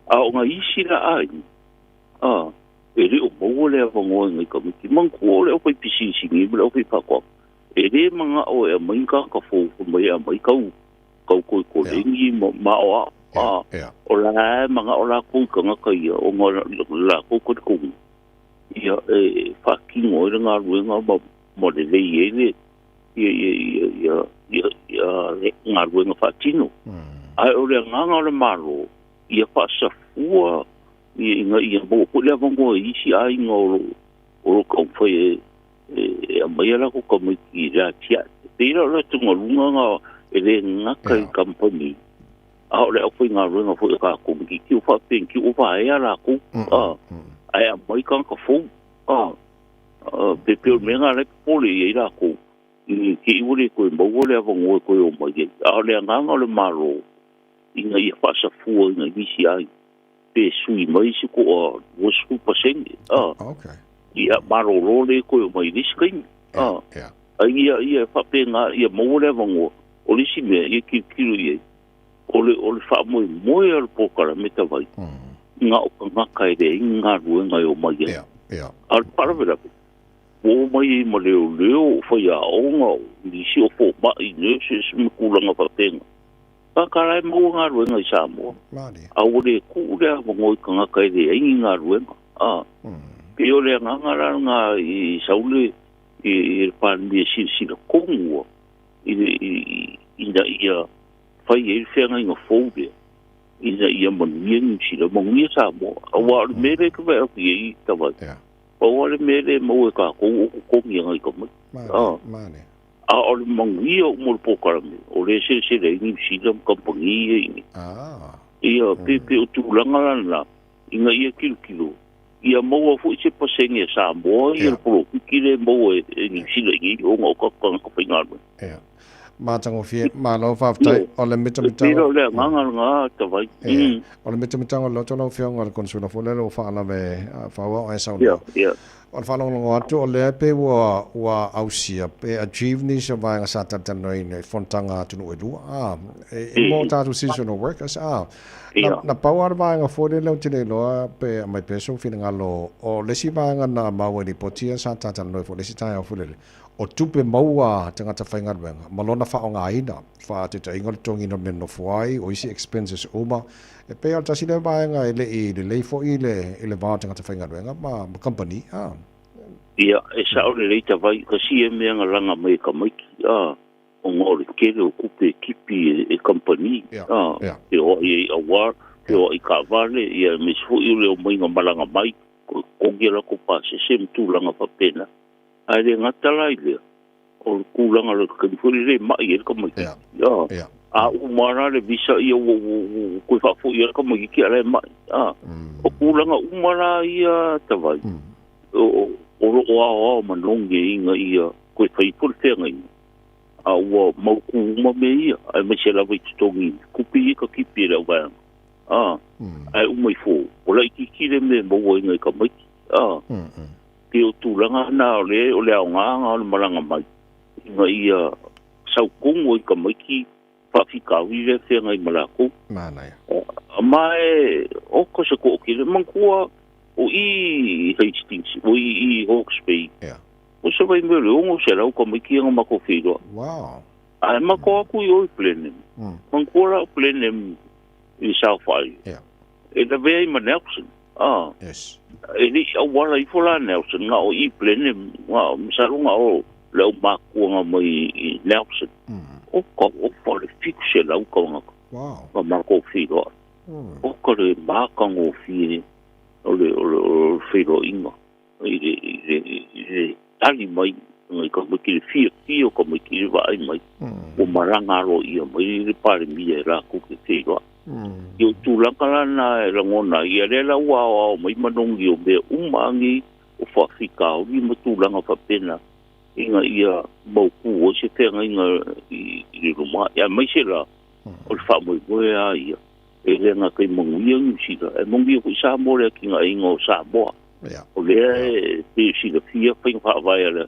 A o nai isi la aiga, e le o maua le avanoa i nai tamaiti. Manatua o le aufaipisinisi nei ma le aufaifaatoaga, e le manao e aumai ni tagata fou fai mai e aumai tau tau toe koleni ma aoao. O la e manao latou i tagata ia ona o le latou talitonuga ia e faatino ai le galuega ma lelei ai le ia ia ia ia ia ia galuega faatino. Ae o le agaga o le Malo ia faasafua ina ia maua foi le avanoa i isi aiga o lo o taumafai e aumai a latou tamaiti i le atiae. E pei la o le atugaluga na e le gata i kamupani, a o le aufaigaluega foi a tatou i te i ua faapea ua vaea latou, ae aumai tagata fou. Pe pei o le mea lena la e popole i ai latou, i te i ua le toe maua le avanoa e toe omai ai. A o le agaga o le Malo ina ia faasafua i nai nisi aiga, pe sui mai se toa 20%, ia malolo le toe omai i le isi taimi. Ai ia ia faapena ia maua le avanoa. O le isi mea ia tilotilo i ai, o le o le faamoemoe o le polokalame tavai, na o tagata e leai ni galuega e omai ai. A o le faalavelave, ua omai ai ma leoleo, o faiaoga, o nisi o fomai, nurses ma tulaga faapena. Tagata la e maua galuega i Samoa, a ua le tuu le avanoa i tagata e leai ni galuega. Pei o le agaga la lena i sau le i le Palemia e silasila tonu i le ina ia fai ai le feagaiga fou lea ina ia manuia Niu Sila, manuia Samoa. Aua o le mea lea e te vaai atu i ai tavai, pau lava le mea lea e maua e tatou o totogi e nai tamaiti. A o le manuia uma o le polokalame, o lea e selesele ai Niu Sila ma kamupani ia i inei. Ia, pe pei o tulaga la lena, ina ia tilotilo, ia maua foi se pasene a Samoa ia le polofiti lea e maua e Niu Sila i inei ona o tatou tagata faigaluega. Ia. Matagofie, malo faafetai. O le mitamitaga. E pei o le agaga lena Tavai. Ia, o le mitamitaga o le loto lau Afioga o le Konesula foi lea ua faalave faaauau ae saunoa. O le faalogologo atu o lea pei ua ua ausia pe achieve nisi o vaega sa talatalanoaina i fonotaga a atunuu e lua a e mo tatou seasonal workers a. Na na pau lava le vaega foi lele ou te le iloa pe aumai pea sou finagalo o le isi vaega na maua i lipoti ia sa talatalanoa foi i le isi taeao foi lele o tupe maua a tagata faigaluega ma lona faaaogaina, faataitaiga o le totogiina o le mea e nofo ai, o isi expenses uma. E pei lava o le tasi lea vaega e le i lelei foi i le i le va o tagata faigaluega ma ma kamupani, a. Ia, e sao lelei tawai, kasi e mea nga langa mai e tamaiti, a, ona o le tele o tupe e tipi e kamupani, a, feoai ai i auala, feoai i taavale, ia aemaise foi o le omaiga malaga mai, toe totogi a latou pasese ma tulaga faapena. Ae le gata la i lea, o le tulaga o le taimi foi lele e mai ai le tamaitiiti. A, a uma la le visa ia ua, ua, ua toe faafoi ai le tamaitiiti a o la e mai. A, o tulaga uma la ia Tavai, o, o lo o aoao manogi ai ina ia toe fai ifo le feagaiga, a ua mautu uma mea ia, aemaise lava i totogi tupe ia e tatipi e le auvaega. A, ae uma ifo, ua laitiiti le mea e maua ai nai tamaiti. A, pei o tulaga na o le o le aoga o le malaga mai ina ia sau tonu ai tamaiti faafitauli lea e feagai ma latou. Manaia. Ma e oka se toatele, manatua o i i Hastings, o i i Hawke's Bay, o se vaimea o le 600 tamaiti ia na matou feiloai. Wow. Ae matou atu i o i Blenheim, manatua la o Blenheim i South Island, e lavea ai ma Nelson. Ah. Yes. E le i auala ifo la Nelson, na o i Blenheim, na o masalo na o le au matuaga mai i Nelson. O ka ofa le 700 tagata. Wow. Na matou feiloai. O ka le matagofie o le, o le, o le feiloaiga i le, i le, i le tali mai i tamaiti, le fiafia o tamaiti i le vaai mai. Ua malaga aloaia mai le Palemia e latou te feiloai. Ia o tulaga la na e lagona ai, ia lea la ua aoao mai manogi o mea uma nei o faafitauli ma tulaga faapena ina ia mautu ai se feagaiga i le lumanai, aemaise la o le faamoemoe lava ia e le gata i manuia Niu Sila, ae manuia foi Samoa i le atinaeina o Samoa. O lea e pei e silafia faiga faavae a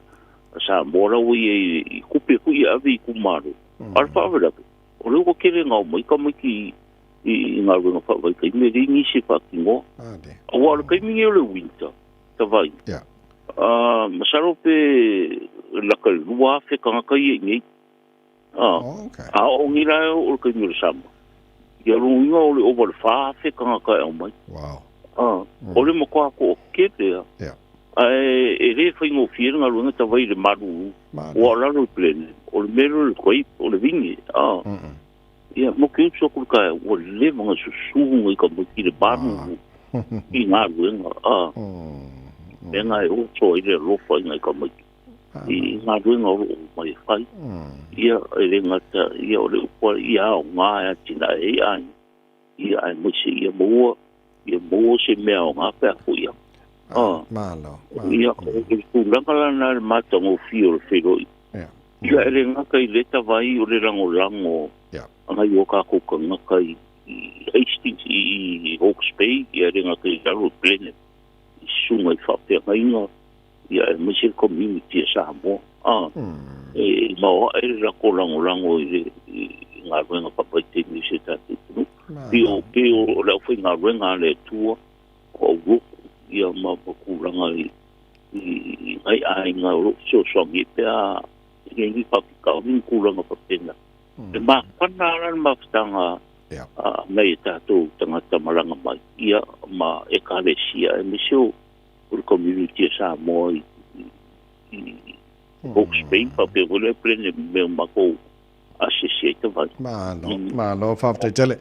Samoa la ua i ai i tupe foi e ave i itumalo. A o le faalavelave, O lea ua tele na omai tamaiti i galuega faavaitaimi e leai nisi e faatinoa. Aua o le taimi nei o le winter, tavai, masalo pe lata i le 2,000 tagata ia i inei. A oo nei la e oo i le taimi o le summer, ia lona uiga o le ova i le 4,000 tagata e aumai. O le matua toatele lava. Ae e le faigofie le galuega tavai i le malulu. Ua o lalo i Blenheim, o le mea lea o le grape, o le vine, a. Ia, mo ke usu aku i le taeao, ua leva ona susu nai tamaiti i le malulu i galuega, a. Mea na e oso ai le alofa i nai tamaiti i galuega o lo o omai e fai. Ia, e le gata, ia o le upu lava, ia aoga e atinae ai aiga. Ia, aemaise ia maua, ia maua se mea aoga pe a foi atu. Ah, malo, malo. Ia, o le tulaga la lena i le matagofie o le feiloaiga. Ia, e le gata i lea tavai o le lagolago a nai o tatou tagata i Hastings, i Hawke's Bay, ia e le gata i lalo i Blenheim, i susuga i faafeagaiga, ia aemaise le community a Samoa. Ah, e maoae le latou lagolago i le i galuega faavaitaimi i si o tatou atunuu. Pei o, pei o le aufaigaluega a le Atua, o aulotu ia ma tulaga i i nai aiga o lo o fesoasoani ai pe a i ai ni faafitauli ma tulaga faapena. E mafana la le mafutaga a nai o tatou tagata malaga mai ia ma Ekalesia aemaise o le community a Samoa i Hawke's Bay faapea foi le Blenheim mea o matou asiasi ai tavai. Malo, malo faafetai tele.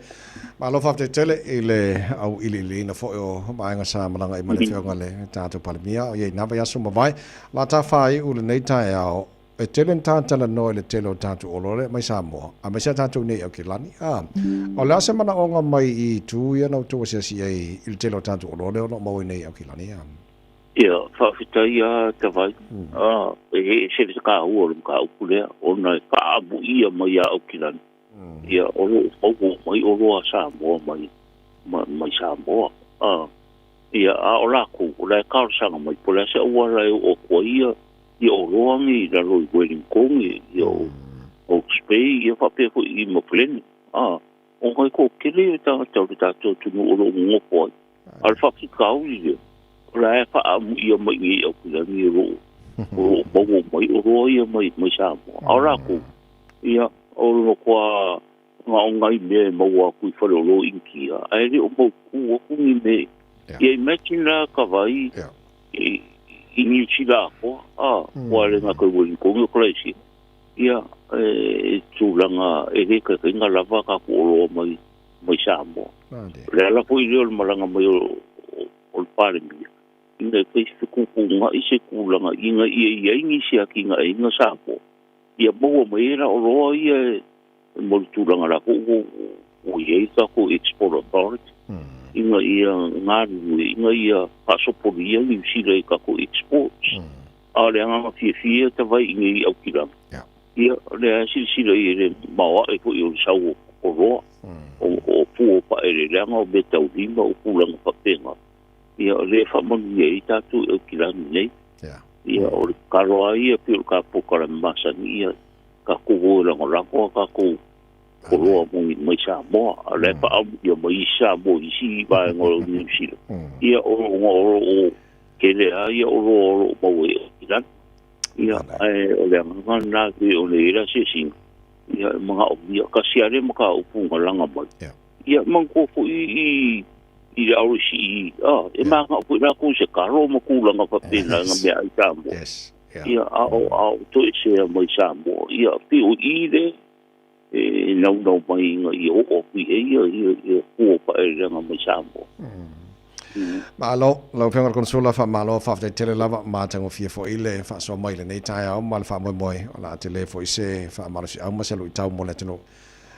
Malo faafetai tele i le auiliiliina foi o vaega sa malaga ai ma le Afioga i le tatou Palemia. Ia i na vaiaso mavae, la ta faaiu lenei taeao, e tele ni ta talanoa i le tele o tatou oloa lea mai Samoa, aemaise a tatou nei i Aukilani. A, o le a se manaoga mai i itu ia na outou asiasi ai i le tele o tatou oloa lea o lo o maua i nei i Aukilani? A. Ia, faafetai lava Tavai. A, e ese le taua o le mataupu lea, ona e faaamuia mai ia Aukilani, ia, o lo o maua mai oloa a Samoa mai, mai Samoa. A, ia, a o lakou, o la e talosaga mai, po o le a se auala e oo atu ai ia, ia oloa nei i lalo i Wellington, ia, o Hawke's Bay, ia faapea foi i Mapuleni. A, ona e toatele tagata o le tatou atunuu o lo o nonofo ai. A o le faafitauli lea, o la e faaamuia mai i nei Aukilani o lo o lo o maua mai oloa ia mai mai Samoa. A o lakou, ia, o le matua na o nai mea e maua atu i faleoloa i Initia, ae le o mautu atu ni mea. Ia imagine la ka vai i i Niu Sila atoa, a, ua le gata i Wellington, o Kalaesia. Ia, e tulaga e le taitaiga lava tatou oloa mai mai Samoa. O le ala foi lea o le malaga mai o o le Palemia, ina ia fai se fetuutuunai se tulaga ina ia i ai nisi atinaeina Samoa, ia maua mai ai la oloa ia e mo le tulaga la foi ua ua i ai tatou Export Authority, ina ia galulue, ina ia faasopolia Niu Sila i tatou exports. A o le agaga fiafia tavai i nei Aukilani, ia, o lea e silasila i le maoae foi o le sau o oloa, o fua o faaeleeleaga, o meataulima, o tulaga faapena, ia, o lea e faamanuia ai tatou i Aukilani nei. Ia, o le tatalo lava ia pei o le ta polokalame masani, ia tatou o e lagolago a tatou oloa mai Samoa, a o la e faaamuia mai isi Samoa i isi vaega o Niu Sila, ia, o lo o tele lava ia oloa o lo o maua i Aukilani. Ia, ae o le agaga lena pei ona i ai le asiasiga, ia e manaomia, tasi lava le mataupu na laga mai. Ia, manatua foi i i le RCE, a, e manao foi latou i se talo ma tulaga faapena i na meaai Samoa. Ia, a o a o toesea mai Samoa, ia, pei o i le e naunau mai ina ia oo atu i ai ia ia ia fua o faaeleeleaga mai Samoa. Malo, lau Afioga i le Konesula, faamalo, faafetai tele lava, matagofie foi le faasoa mai i lenei taeao ma le faamoemoe, o le a tele foi se faamalosiau ma se luitau mo le atunuu,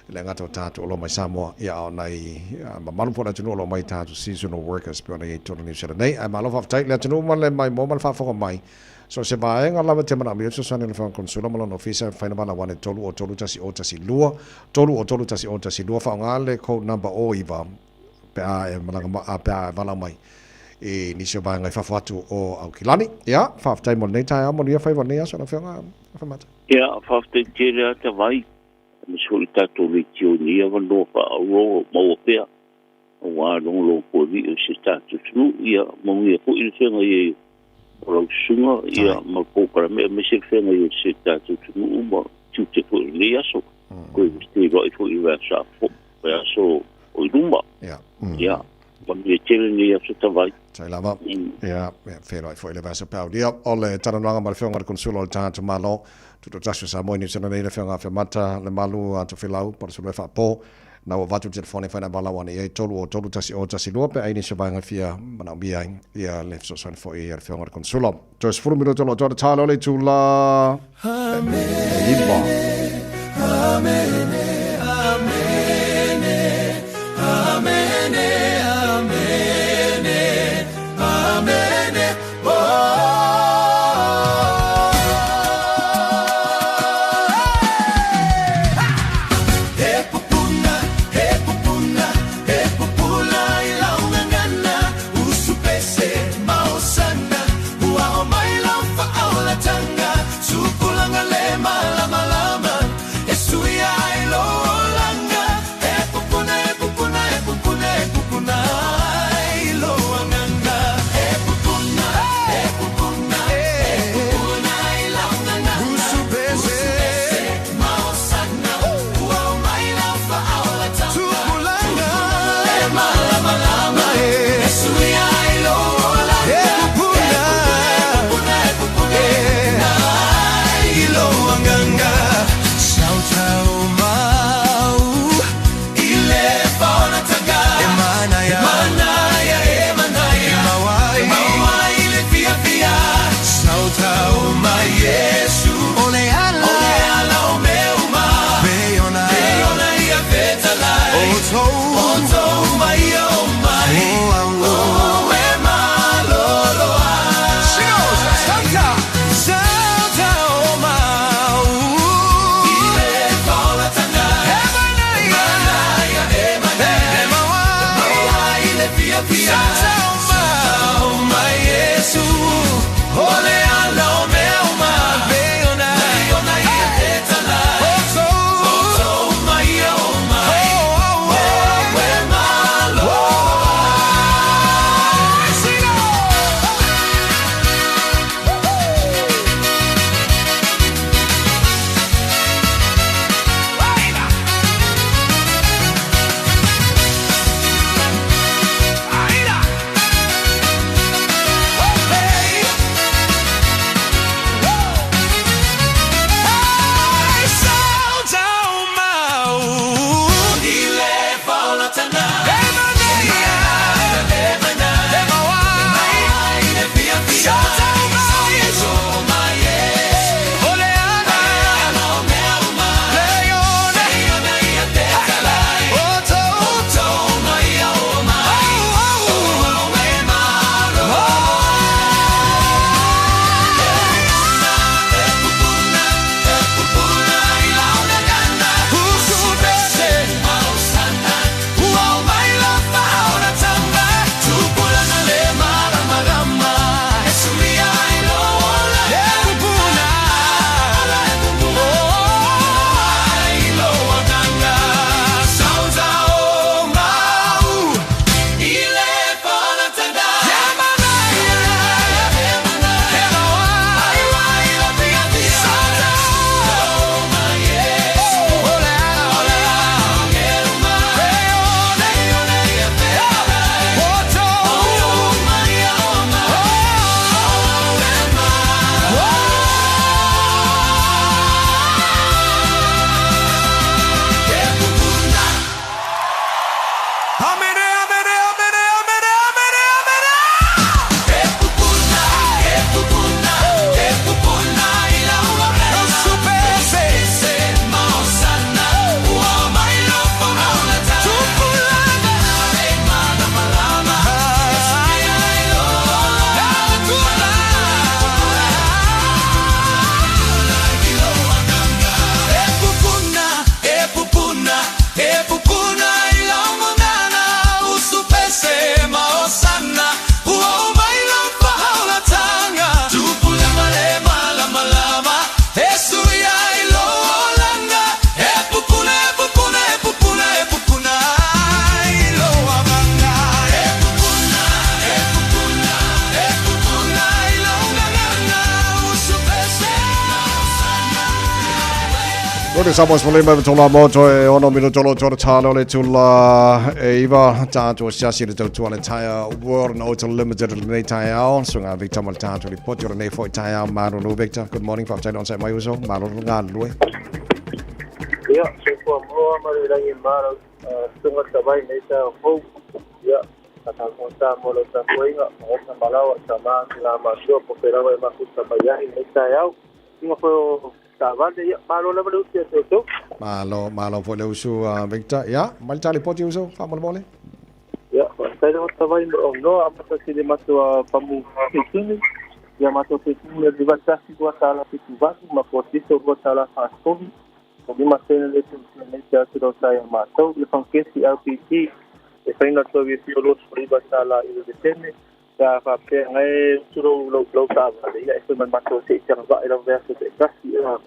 e le gata o tatou o lo o mai Samoa, ia a o nai mamalu foi o le atunuu o lo o mai tatou seasonal workers pei ona i ai i totonu o Niu Sila nei. Ae malo faafetai i le atunuu ma le maimoa ma le faafofoga mai. So o se vaega lava e te manaomia le fesoasoani a le Afioga Konesula ma lona ofisa, e mafai ona valaau ane 3 o 3 1 0 1 2, 3 o 3 1 0 1 2, faaaoga le code number o 9 pe a e malaga ma, a pe a e valaau mai i nisi o vaega i fafo atu o Aukilani. Ia, faafetai mo lenei taeao, manuia faiva o lenei aso lau Afioga Afemata. Ia, faafetai tele lava Tavai, aemaise foi le tatou leitio i lenei avanoa faaauau o maua pea aua logologo puavi'i o si tatou atunuu. Ia, manuia foi le feagai ai o lau susuga ia, ma le polokalame aemaise le feagai ai o si tatou atunuu ma tiute foi o lenei aso. Toe feiloai foi i le vaiaso vaiaso o i luma. Ia, manuia tele lenei aso Tavai. Tai lava. Ia, feiloai foi i le vaiaso peaulia. O le talanoaga ma le Afioga i le Konesula o le Tagata Malo, Tutoatasi o Samoa i Niu Sila nei, le Afioga Afemata Lemalu Tofilau, po o le Sulu e Faapo. Na ua avatu le telefoni e fai na valaau ane i ai, 3 o 3 1 0 1 2, pe ai nisi o vaega e fia manaomia ai ia le fesoasoani foi a le Afioga i le Konesula. Toe 10 minute o lo o toa talo le itula e 9. Amene, amene, amene, amene, amene, oh. Ore sa mos mole mai tola mo to e ono minuto lo to talo le tula e iwa tātou siasi le tautua le taia World and Auto Limited le nei taeao so ngā Victor ma le tātou lipoti o le nei foi taeao malolo Victor. Good morning, faafetai le onosai mai uso, malo le galulue. Ia, soifua maua ma le lagi ma lau susuga Tavai nei taeao fou. Ia, faatagogota mo lau tapuaiga, maota ma laoa, tama, tina ma matua, po o fea lava e mafuta mai ai lenei taeao. Suiga foi o taavale, ia, malo lava le usu ia te outou. Malo, malo foi le usu Victor. Ia, mai le talipoti uso, faamolemole. Ia, faafetai lava Tavai mo le aunoa, amata atu i le matou pamu feituni, ia matou feituni o le $51 2.78 ma fuatito $2.43. O lima sene le tuusia nei te atu lau sa ia matou. Le fangkesi LPG e faina atu au i fio $29 i le lesene. Pe a faapea ngai utu lou lou lou taavale ia e fai ma le matou se i tagavae lava vaiaso taitasi ia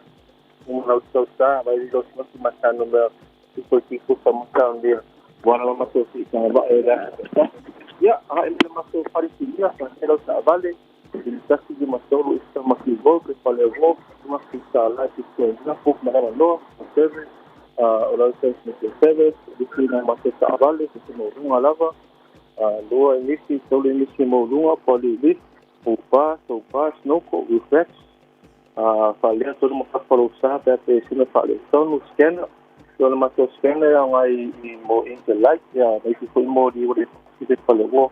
uma lau lau sa vai lilo si ma sa numera i ti kufa ma sa nia ua lava matou se i tagavae le aso taitasi. Ia agai mai le matou fale silia fa he lau taavale i le 153 i Tamaki Road le fale Wolf $50 e $79 book ma lava loa service o lau service service lisi na matou taavale se maualuga lava lua inisi tolu inisi maualuga poli lift upa toupa snoko reflex faalea tolu ma fapa lou sa pe a pe sina faaletonu scanner. O le matou scanner e aoga i mo Interlight ia maisi foi mo li ua le i le fale ua.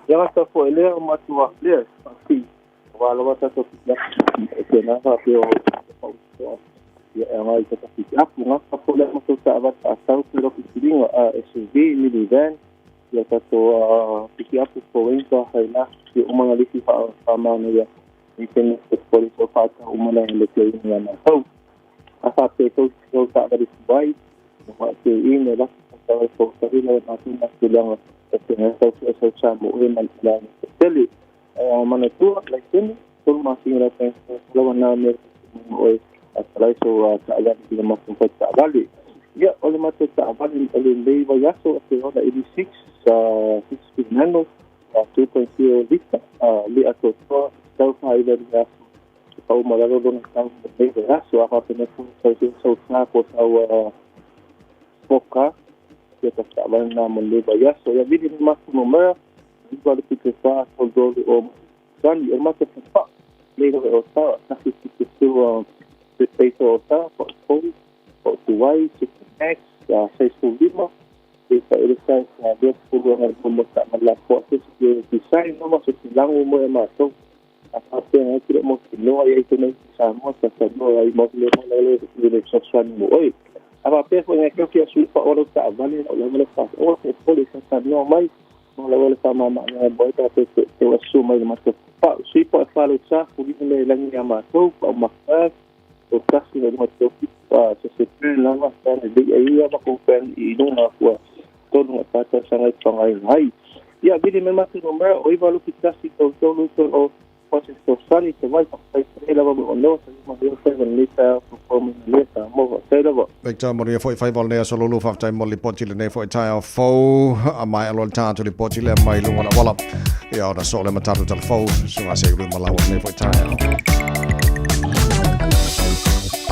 Ia gata foi lea o matou lea faapii aua lava tatou pikiapu e tena faapea o fautoa ia e aoga i tatou pikiapu. Gata foi lea matou taavale faatau pe filifiliga SUV minivan ia tatou pikiapu Pointer Hilux ia uma na lisi faamanaia i tene se poli so faatau uma na le te ina matou. A faapea tou tou taavale tuai ma te ina la tau fo tari la matou na tulaga e te ngai tau sue sau sa mo e ma le la tele a manatua laisene tolu masina la pe lava na me mo e a talai so taavale i le matou fai taavale. Ia o le matou taavale o le lei vaiaso a te ona 86 6 speed manual 2.0 lita le atoatoa tau faaila le aso e pau ma lalo lona tau lenei vaiaso. A faapena foi sau sau sa po sau sport car ia ta taavale na mo le vaiaso. Ia vili le matou numera 9 le 74 33 o sani o le matou papa lei lava e o tau 172 peito o tau po fou po tuai 6 X 65 e sa ele sa sa le fulu nga mo ta ma la po se se design no ma se lango mo e matou a faapea ngai kile mo loa ia i tene sa mo sa sa no ai mo le mo le le le so sa mo oi a faapea foi ngai kio sui pa o lo taavale o le fa o se poli sa sa no mai mo le le fa ma ma ngai boy ta te te o su mai ma te pa sui pa fa lo sa fu le langi a matou pa ma fa o kasi le mo te pa se se pe lava sa le ia ma ko pen i luga ua tolu nga tausaga i pagai ai. Ia vili me matou numera o 9 lupe 1 3 3 3 o o se fesoasoani te vai faafetai lava mo ono sa ma leo faiva lenei taeao fofo mai le sa mo faafetai lava. Victor, manuia foi faiva o lenei aso lulu, faafetai mo le lipoti lenei foi taeao fou a mai aloa le tatou lipoti lea mai luga o le auala. Ia ona soo lea ma tatou talafou suga se ulu ma lau lenei foi taeao.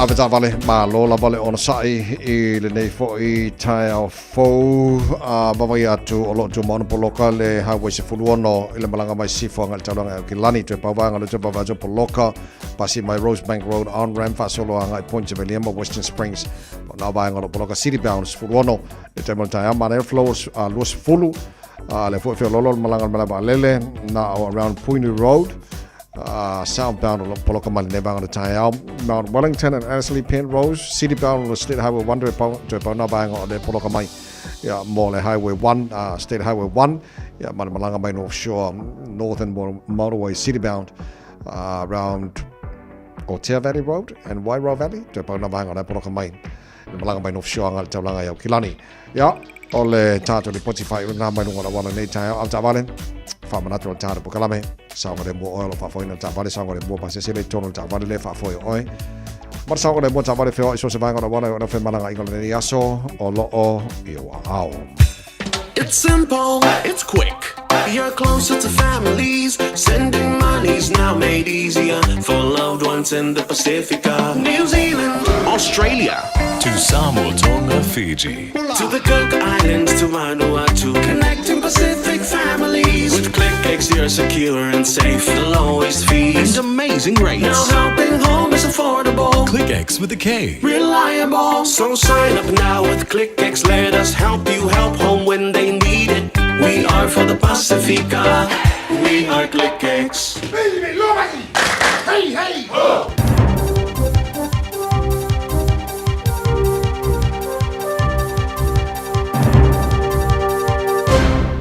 Ave taavale, malo lava le onosai i lenei foi taeao fou a vaavaai atu o lo o tumau ona poloka le Highway 16 i le malaga mai Sisifo agai i le taulaga i Aukilani. Toe pau vaega le toe vaavaai atu o poloka pasi mai Rosebank Road on ramp faasolo agai Point Chevalier ma Western Springs. O nā vaega o lo o poloka city bound 16 le taimi o le taeao manaia flow 20 le foi feoloolo le malaga o le malae vaalele na o around Poini Road southbound o lo o poloka mai lenei vaega o le taeao. Mount Wellington and Annesley Penrose city bound o le State Highway 1 toe pau toe pau nā vaega o le poloka mai ia mo le Highway 1 State Highway 1 ia ma le malaga mai North Shore Northern Motorway city bound around Otea Valley Road and Wairau Valley toe pau nā vaega o le poloka mai le malaga mai North Shore agai i le taulaga i Aukilani. Ia, o le tatou lipoti faaiu lena mai luga o le auala nei taeao. Ave taavale, faamanatu o le tatou polokalame, saogalemu oe o lo o faafoeina le taavale, saogalemu pasese le i totonu o le taavale le faafoe o oe. Ma le saogalemu o taavale feoai so o se vaega o le auala e oo i lau femalagaaiga o lenei aso o lo o i ou aao. It's simple, it's quick. You're closer to families. Sending money's now made easier for loved ones. ones in the Pacifica. New Zealand, Australia, To Samoa, Tonga, Fiji. To the Cook Islands, to Vanuatu, connecting Pacific families. With ClickX, you're secure and safe. The lowest fees and amazing rates. Now helping home is affordable. KlickEx with a K. Reliable. So sign up now with ClickX. Let us help you help home when they need it. We are for the Pacifica. We are ClickX. Hey, hey! Oh!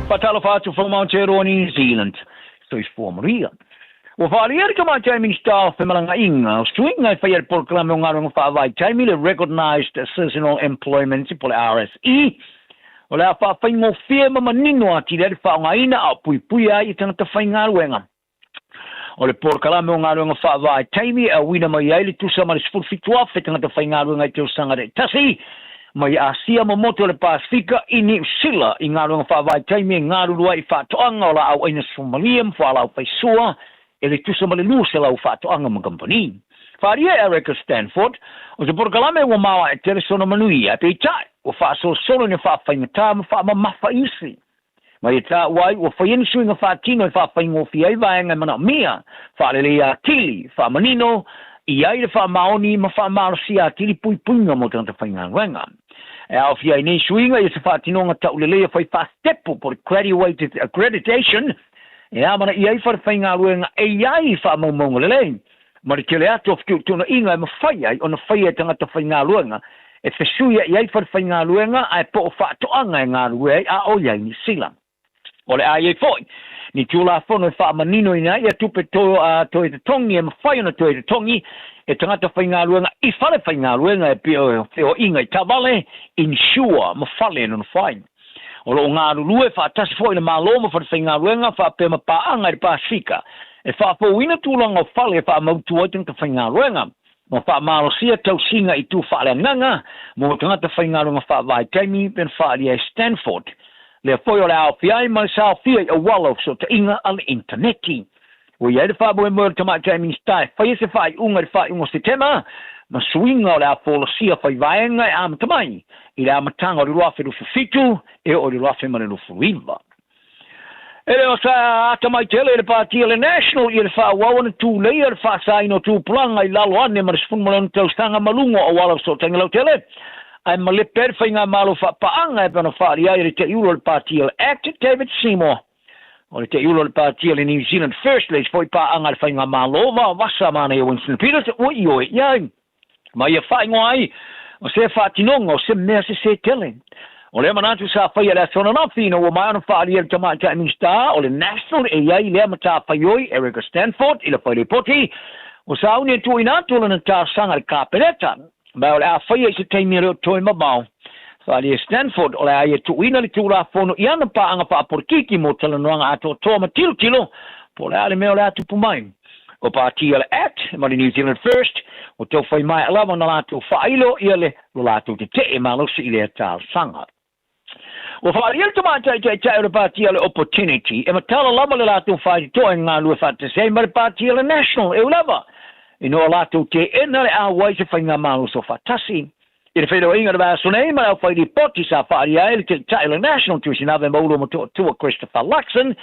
Faatalofa atu from Aotearoa New Zealand. Soifua manuia. Ua faaalia le Tamaitai Minista o Femalagaaiga o suiga e faia i le polokalame o galuega faavaitaimi le Recognised Seasonal Employment po o le RSE. O le a faafaigofie ma manino atili ai le faaaogaina a o puipuia ai i tagata faigaluega. O le polokalame o galuega faavaitaimi e auina mai ai le tusa ma le 17,000 tagata faigaluega i tausaga taitasi mai Asia ma motu o le Pasefika i Niu Sila i galuega faavaitaimi e galulue ai i faatoaga o laau aina suamalie ma fualaau faisua e le tusa ma le 200 faatoaga ma kamupani. Faaalia e Erica Stanford, o se polokalame ua maoae tele sona manuia, peitai ua faasolosolo ina faafaigatā ma faamamafa isi. Ma ia taua ai ua faia ni suiga faatino e faafaigofie ai vaega e manaomia, faaleleia atili, faamanino i ai le faamaoni ma faamalosia atili puipuiga mo tagata faigaluega. E aofia ai nei suiga ia se faatinoga tauleleia fai faasitepu po o le Graduated Accreditation e amanaia ai fale faigaluega e i ai faamaumauga lelei ma le tele atu o fetuutuunaiga e mafai ai ona faia e tagata faigaluega e fesuia'i ai fale faigaluega ae po o faatoaga e galulue ai a o i ai Niu Sila. O le a i ai foi ni Tulafono e faamaninoina ai ia tupe toe totogi e mafai ona toe totogi e tagata faigaluega i fale faigaluega e pei o feoaiga i taavale, insure ma fale e nonofo ai. O lo o galulue faatasi foi le Malo ma falefaigaluega faapea ma paaga i le Pasefika e faafouina tulaga o fale e faamautu ai tagata faigaluega ma faamalosia tausiga i tu faaleagaga mo tagata faigaluega faavaitaimi pe na faaalia e Stanford. Lea foi o le a aofia ai ma le saofia i auala o fesootaiga a le initaneti. Ua i ai le faamoemoe o le Tamaitai Minisita e faia se faaiuga i le faaiuga o Setema ma suiga o le a folasia fai vaega e amata mai i le amataga o le 2027 e oo i le 2029. E le o sa atamai tele i le Pāti a le National ia le faaauau ona tuleia o le faasaina o tupulaga i lalo ane ma le 16 tausaga ma luga o auala o fesootaiga lautele, ae malepe ai le faigamalo faapaaga e pei ona faaalia ai e le Taiulu o le Pāti a le Act, David Seymour. O le Taiulu o le Pāti a le New Zealand First le isi foi paaga a le faigamalo vaovasa manaia Winston Peters ua ioe i ai. Ma ia faaigoa ai o se faatinoga o se mea sesē tele. O lea manatu sa faia i le aso ananafi ina ua maea ona faaalia e le Tamaitai Minisita o le National e i ai lea matafaioi Erica Stanford i le failipoti ua sauni e tuuina atu lana talosaga i le Kapeneta ma o le a faia i se taimi e le o toe mamao. Faaalia e Stanford o le a ia tuuina le Tulafono i ana paaga faapolokiki mo talanoaga atoatoa ma tilotilo po o le a le mea o le a tupu mai. O Pāti a le Act ma le New Zealand First ua tau fai maea lava ona latou faailo ia le lo latou tete'e malosi i lea talosaga. Ua faaalia le tamaitai taitai o le Pāti a le Opportunity e matala lava le latou faitotoa e galulue faatasi ai ma le Pāti a le National e ui lava ina ua latou teena le auai i se faigamalo soofaatasi. I le feiloaiga o le vaiaso nei ma le aufailipoti sa faaalia ai le Taitai o le National Tuisinave Maulo Motootua Christopher Luxon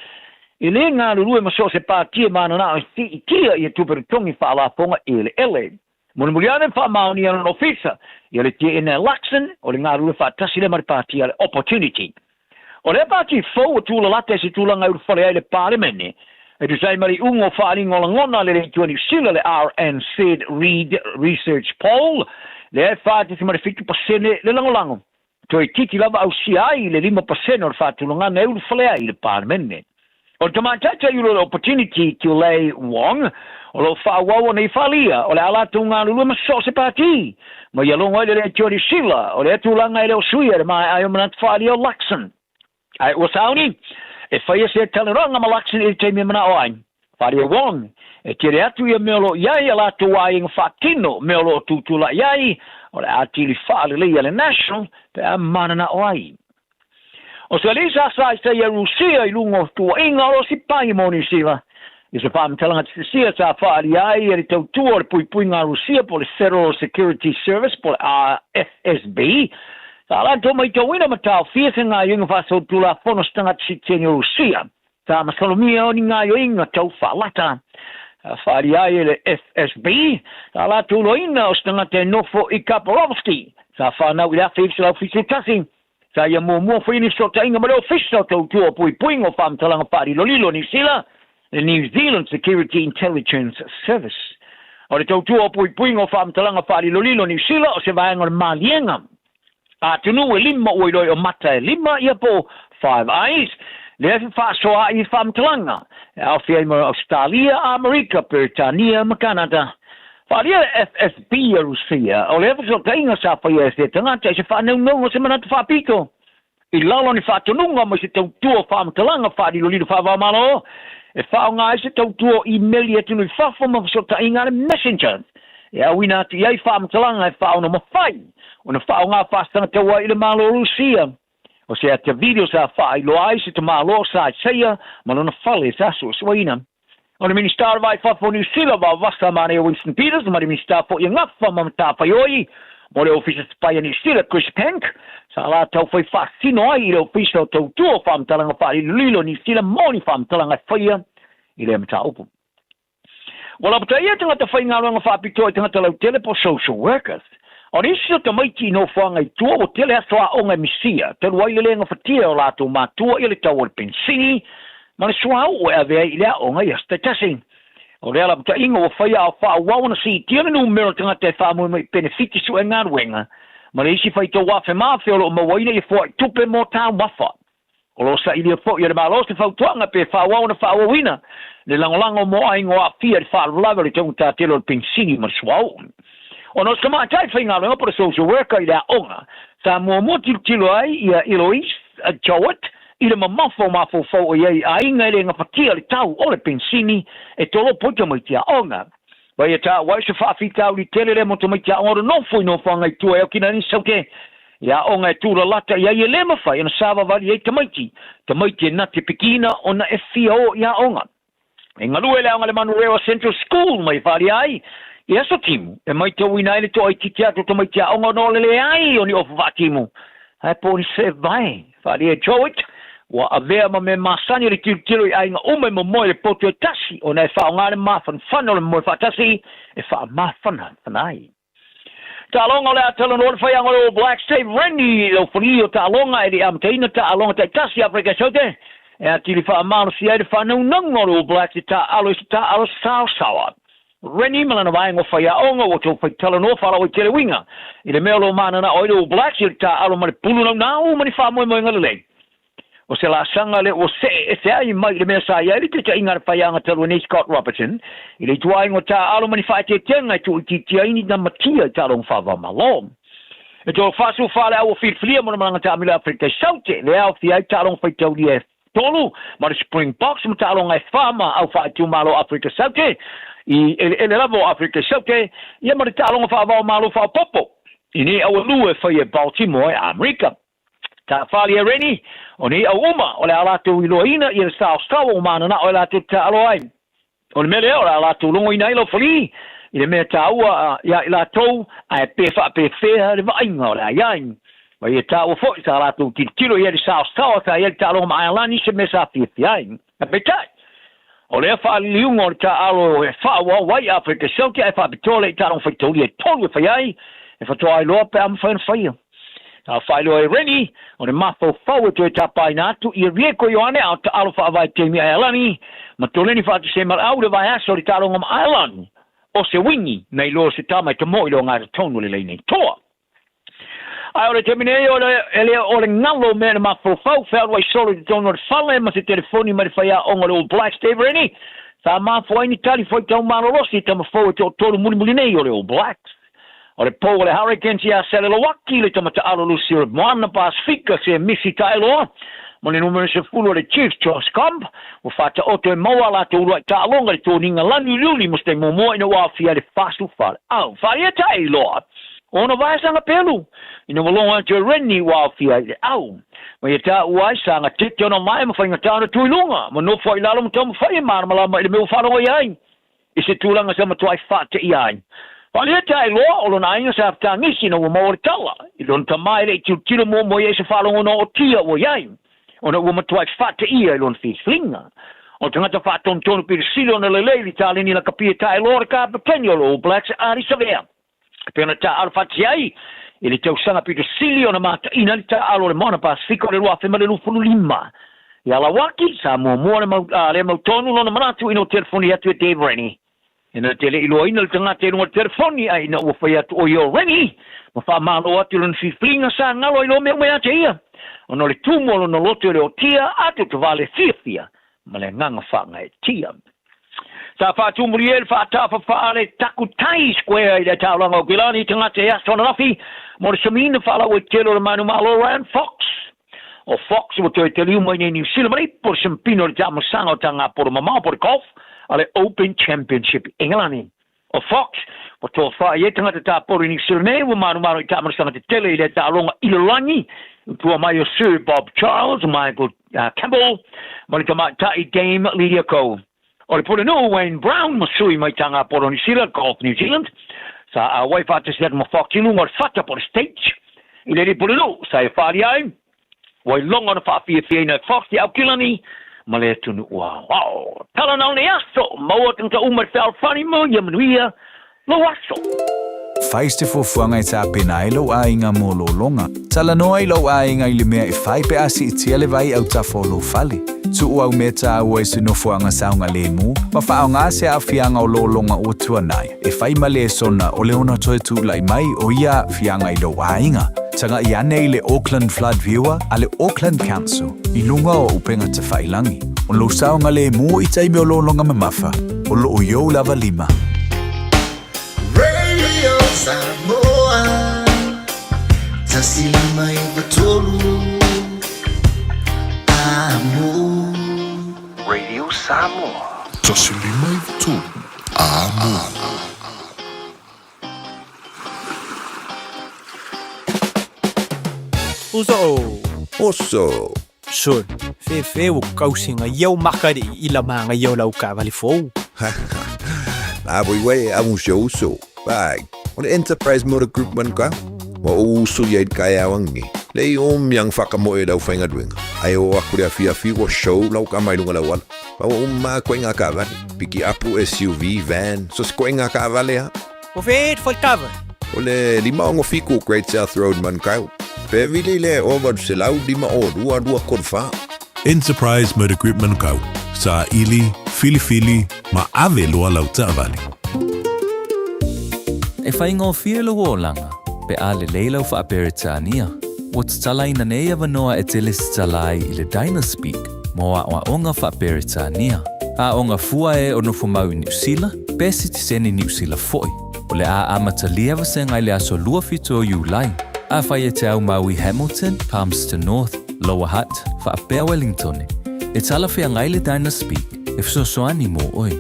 e lē galulue ma so o se pāti e mananao e siitia ia tupe totogi faalafoga eleele. Mulimuli ane faamaonia lona ofisa ia le teena e Luxon o le galulue faatasi lea ma le pāti a le Opportunity. O lea pāti fou ua tulalata i se tulaga e ulufale ai le Palemene e tusa ai ma le iuga o faaaliga o lagona a le Leitua Niu Sila le RNZ Reid Research Poll lea e 4.7% le lagolago toeitiiti lava ausia ai le 5% o le faatulagaga e ulufale ai i le Palemene. O le tamaitai taiulu o le Opportunity Tulei Wong o lo o faaauau ona faalia o le a latou galulue ma so o se pāti ma ia logo ai le Leitua Niu Sila o lea tulaga e le o suia i le maea ai o manatu faaalia o Luxon. Ae ua sauni e faia se talanoaga ma Luxon i le taimi e manao ai. Faaalia Wong e tele atu ia mea o lo o i ai a latou aiga faatino mea o lo o tutulai ai o le atili faaleleia le National pe a mananao ai. O se alii sa sa i ia Rusia i luga o tuuaiga o lo o sipai mo Niu Sila. I se faamatalaga tusisia sa faaalia ai e le tautua o le puipuiga a Rusia po o le Federal Security Service po o le FSB, sa latou maitauina ma taofia se gaoioiga faasolitulafono a se tagata sitiseni o Rusia sa masalomia o ni gaoioiga tau faalata. Sa faaalia ai e le FSB sa latou iloaina o se tagata e nofo i Khabarovsk sa fanau i le 1971. Sa ia muamua faia ni fesootaiga ma le Ofisa o Tautua o Puipuiga o Faamatalaga Faalilolilo o Niu Sila, le New Zealand Security Intelligence Service. O le Tautua o Puipuiga o Faamatalaga Faalilolilo o Niu Sila o se vaega o le maliega a atunuu e lima ua iloa i o mata e lima ia po o Five Eyes, lea e fefaasoaai i faamatalaga e aofia ai ma Ausetalia, Amerika, Peretania ma Kanata. Faaalia le FSB a Rusia, o lea fesootaiga sa faia e se tagata i se faanaunauga o se manatu faapito i lalo o ni faatonuga mai se tautua o faamatalaga faalilolilo faava-o-Malo e faaaoga ai se tautua o imeli atunuu i fafo ma fesootaiga a le Messenger e auina atu i ai faamatalaga e faaono mafai ona faaaoga faasagataua ai i le Malo o Rusia. O se ata video sa faailoa ai se tamaloa sa Isaia ma lona fale sa suesueina. O le Minisita o le Va i Fafo o Niu Sila, Vaovasa Manaia Winston Peters, ma le Minisita foi e gafa ma matafaioi mo le Ofisa Sipai a Niu Sila, Chris Penk, sa latou fai faasino ai i le Ofisa o Tautua o Faamatalaga Faalilolilo o Niu Sila mo ni faamatalaga e faia i lea mataupu. Ua lapataia tagata faigaluega faapitoa i tagata lautele po o social workers. O nisi o tamaiti i nofoaga i tua ua tele aso aoga e misia, talu ai le le gafatia e o latou matua ia le tau o le penisini ma le suauu e ave ai i le aoga i aso taitasi. O lea lapataiga ua faia a o faaauau ona siitia le numera o tagata e faamoemoe i penefiti sue galuega ma le isi faitau afe ma afe o lo o mauaina ia foai tupe mo taumafa. O lo o sailia foi e le Malo se fautuaga pe faaauau ona faaauauina le lagolago mo aiga o aafia i le faalavelave o le taugata tele o le penisini ma le suauu. Ona o se tamaitai faigaluega po o le social worker i le aoga, sa muamua tilotilo ai ia Eloise Jowett i le mamafa o mafaufau o i ai i aiga e le gafatia le tau o le penisini e tolopo ai tamaiti aoga. Vai e taua ai se faafitauli tele lea mo tamaiti aoga o le nofo i nofoaga i tua e okina ai ni saute i aoga e tūlalata i ai e le mawhai ona savavali ai tamaiti, tamaiti e nate pikina ona e fia o i aoga. E galue le aoga le Manurewa Central School mai wharia ai, i aso timu, e maitauina ai le toaitiiti atu o tamaiti aoga ona o le leai o ni ofa faatimu. Ae po o ni se vae, wharia e Jowett, ua avea ma mea masani o le tilotilo i aiga uma e momoe i le poto e tasi ona e faaaoga le mafanafana o le momoe faatasi e faamafanafana ai. Taaloga o le a talanoa le faiaga o le All Blacks Dave Rennie i laufalie o taaloga e le i amataina taaloga taitasi Afrika Saute e atili faamalosia ai le faanaunauga o le All Blacks i taaalo i se taaalo saosaoa. Rennie ma lana vaega o faiaoga ua toe faitalanoa faalauaitele uiga i le mea o lo o mananao ai le All Blacks i le taaalo ma le pulu naunau ma ni faamoemoega lelei. O se laasaga lea ua see ese ai mai i le mea sa i ai le taitaiga a le faiaga talu ai nei Scott Robertson i le ituaiga o taaalo ma ni faaeteetega e tuuitiitia ai ni namatia i taaloga faava-o-Malo. E toe 44 le au ua filifilia mo le malaga taamilo i Afrika i Saute, lea e aofia ai taaloga faitaulia e tolu ma le Springboks ma taaloga e fa ma au faaitumalo o Afrika Saute i eleele lava o Afrika i Saute, ia ma le taaloga faava-o-Malo faaopoopo i nei au e lua e faia e Baltimore i Amerika. Tafali e Rennie, o nei au uma o le a latou iloaina ia le saosaoa ua mananao e latou te taalo ai. O le mea lea o le a latou logoina ai laufali i le mea taua ia i latou ae pe faapefea le vaaiga o le a i ai. Ma ia taua foi sa latou tilotilo i ai le saosaoa sa i ai le taaloga ma Aelani se mea sa fiafia ai. Ae peitai, o lea faaliliuga o le taaalo e faaauau ai Afrika Saute ae faapitoa lea i taaloga faitaulia e tolu e fai ai, e faatoa iloa pe a mafai ona faia. Sa faailoa e Rennie, o le mafaufau e toe tapaina atu ia Rieko Ioane a o taalo faavaitaimi Aelani ma Toleni Faatuisemalaau i le vaiaso o le taaloga ma Ireland o se uigi na iloa se tama e tamoe i le ogatotonu o le laina i toa. Ae o le taimi nei o le e le o le galo mea na mafaufau fealuai solo i totonu o le fale ma se telefoni mai le faiaoga o le All Blacks Dave Rennie sa mafua ai ni tali faitau malolosi i tama fou e toatolu mulimuli nei o le All Blacks. O le pou o le Hurricanes ia Selelowaki le tama taalo lusi o le Moana Pasifika se Misi Taeloa ma le numera 10 o le Chiefs Josh Combe ua faataoto e maua a latou uluai taaloga i le toniga lani uliuli mo se taimi muamua ina ua aofia ai le 44 le au. Faia Taeloa. O ona vaesaga pelu, ina ua logo atu e Rennie ua aofia ai le au. Ma ia taua ai sa gatete ona mae ma faigata ona tu i luga, ma nofo ai i lalo ma taumafai e malamalama i le mea ua faalogo i ai, i se tulaga sa matuai faateia ai. Faaalia Taeloa o lona aiga sa fetagisi ina ua maua le tala i lona tama e le i tilotilo muamua i ai se faalogo ona ootia ua i ai, ona ua matuai faateia i lona filifiliga. O le tagata faatonutonu pito sili ona lelei i le taleni lakapi e Taeloa le kapeteni o le All Blacks Ardie Savea. E pei ona taaalo faatasi ai i le tausaga pito sili ona mataina le taaalo o le Moana Pasefika o le 2025. Ia Lauaki, sa muamua le mau, a, le mautonu lona manatu ina ua telefoni atu e Dave Rennie. Ina te le i loaina le tagata i luga o le telefoni, a ina ua fai atu ʻo ia o Rennie, ma faamalo atu i lona filifiliga sa galo ai loa mea uma ia te ia, ona o le tumu o lona loto e le otia, atu tavale fiafia ma le agaga faagaeetia. Sa faatumulia ai le faatafafaa le Takutai Square i le taulaga o Kilani i tagata e aso ananafi mo le samiina faalauaitele o le manumalo Ryan Fox. O Fox ua toe taliu mai nei Niu Sila ma le ipu o le siampina o le taamasaga o tagapolo mamao po o le golf a le Open Championship i Engelani. O Fox, ua tofa i ai tagata tapolo i Niu Sila nei ua manumalo i taamasaga tetele i lea taaloga ilolangi i tua mai o Sir Bob Charles, Michael Campbell ma le tamaitai Dame Lydia Ko. O le Pulenuu Wayne Brown ma sui mai Tagapolo Niu Sila, Golf New Zealand, sa auai faatasi atu ma Fox i luga o le fata po o le stage i le alii Pulenuu sa e faali ai ua iloga ona faafiafiaina e Fox i Aukilani ma le atunuu aoao. Tala na o nei aso, maua tagata uma i le fealofani mo ia manuia lou aso. Fai se fuafuaga e tapena ai lou aiga mo lologa. Talanoa i lou aiga i le mea e fai pe a siitia le vai autafa o lou fale. Tuu au mea taua i se nofoaga saogalemu, ma faaaoga se aafiaga o lologa ua tuanai e fai ma lesona o le ono toe tulai mai o ia aafiaga i lou aiga. Tagai ane i le Auckland Flood Viewer a le Auckland Council i luga o upega tafailangi. O lou saogalemu i taimi o lologa mamafa, o loo i ou lava lima. Radio Samoa 159 Amo. Radio Samoa. 159 Amo. Uso. Oso. Sol, fefe ua kausiga ia o maka le i la magaia o lau taavale fou. La voi wai a un sio uso. Pai, o le Enterprise Motor Group man ka. Wa o uso ia i kai awangi. Le i o miang whakamoe lau whainga duenga. Ai o aku le awhi awhi wa show lau ka mai lunga lau ala. Pa wa umma koe ngā kavale. Piki apu SUV, van, so se koe ngā kavale ha. O fe e whai taavale? O le 567 Great South Road Manukau. Pe vili le o 852 2 3 4. Enterprise Motor Group Manukau, saili, filifili, ma ave loa lau taavale. E faigofie lou olaga, pe a lelei lau Faa-Peretania. Ua tatalaina nei avanoa e tele tatala ai i le Dynaspeak mo aoaoga Faa-Peretania. Aoga fua e o nofo mau i Niu Sila, pe sitiseni Niu Sila foi. O le a amatalia vasega i le aso 27 o Iulai. Afai e te au mau i Hamilton, Palmerston North, Lower Hutt, faapea Wellingtone, e talafeagai le Dynaspeak e fesoasoani mo oe.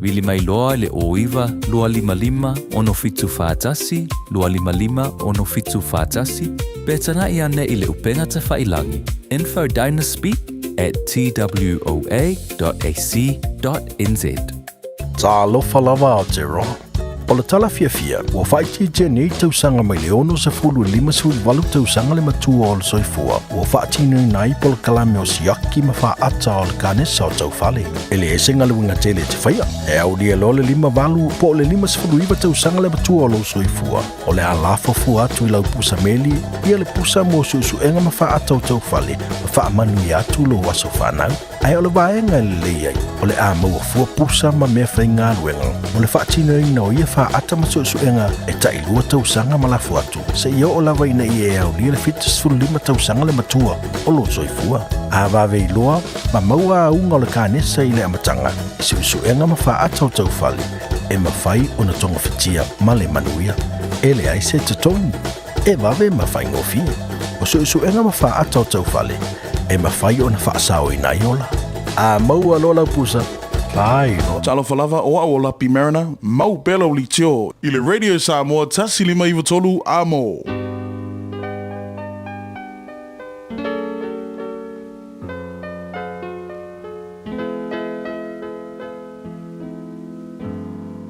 Vili mai loa i le 09 255 6741 255 6741 pe taga'i ane i le upega tafailangi info dynaspeak at twoa.ac.nz. Talofa lava Aotearoa. O le tala fiafia, ua faaitiitia nei tausaga mai le 60 i le 58 tausaga le matua o le soifua, ua faatinoina ai polokalame o siaki ma faata o le kanesa o taufale. E le ese galuega tele e te faia, e aulia loa le 58 po o le 59 tausaga le matua o lou soifua, o le a lafo fua atu i lau pusa meli, ia le pusa mo suesuega ma faata o taufale, ma faamanuia atu lou aso fanau. Ae o le vaega e lelei ai, o le a maua fua pusa ma mea faigaluega mo le faatinoina o ia faata ma suesuega e tailua tausaga ma lafo atu, seia oo lava ina ia e aulia le 75 tausaga le matua o lou soifua. A vave iloa ma maua auga o le kanesa i le amataga i suesuega ma faata o taufale, e mafai ona togafitia ma le manuia. E leai se totogi, e vave ma faigofie. O suesuega ma faata o taufale, e mafai ona faasaoina ai ola. A maua loa lau pusa, Faailoa. Talofa lava, o au o Lapi Mariner, mau pea lau litio i le Radio Samoa 1593 amo.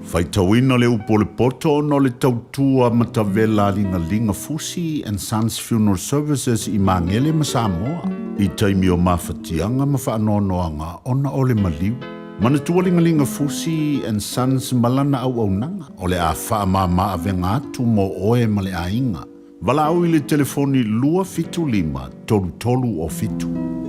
Faitauina le upu o le poto ona o le tautua matavela a Ligalinga Fusi and Sons Funeral Services i Magele ma Samoa i taimi o mafatiaga ma faanoanoaga ona o le maliu. Manatua Ligalinga Fusi and Sons ma lana auaunaga o le a faamama avega atu mo oe ma le aiga. Valaau i le telefoni 275 33 o 7.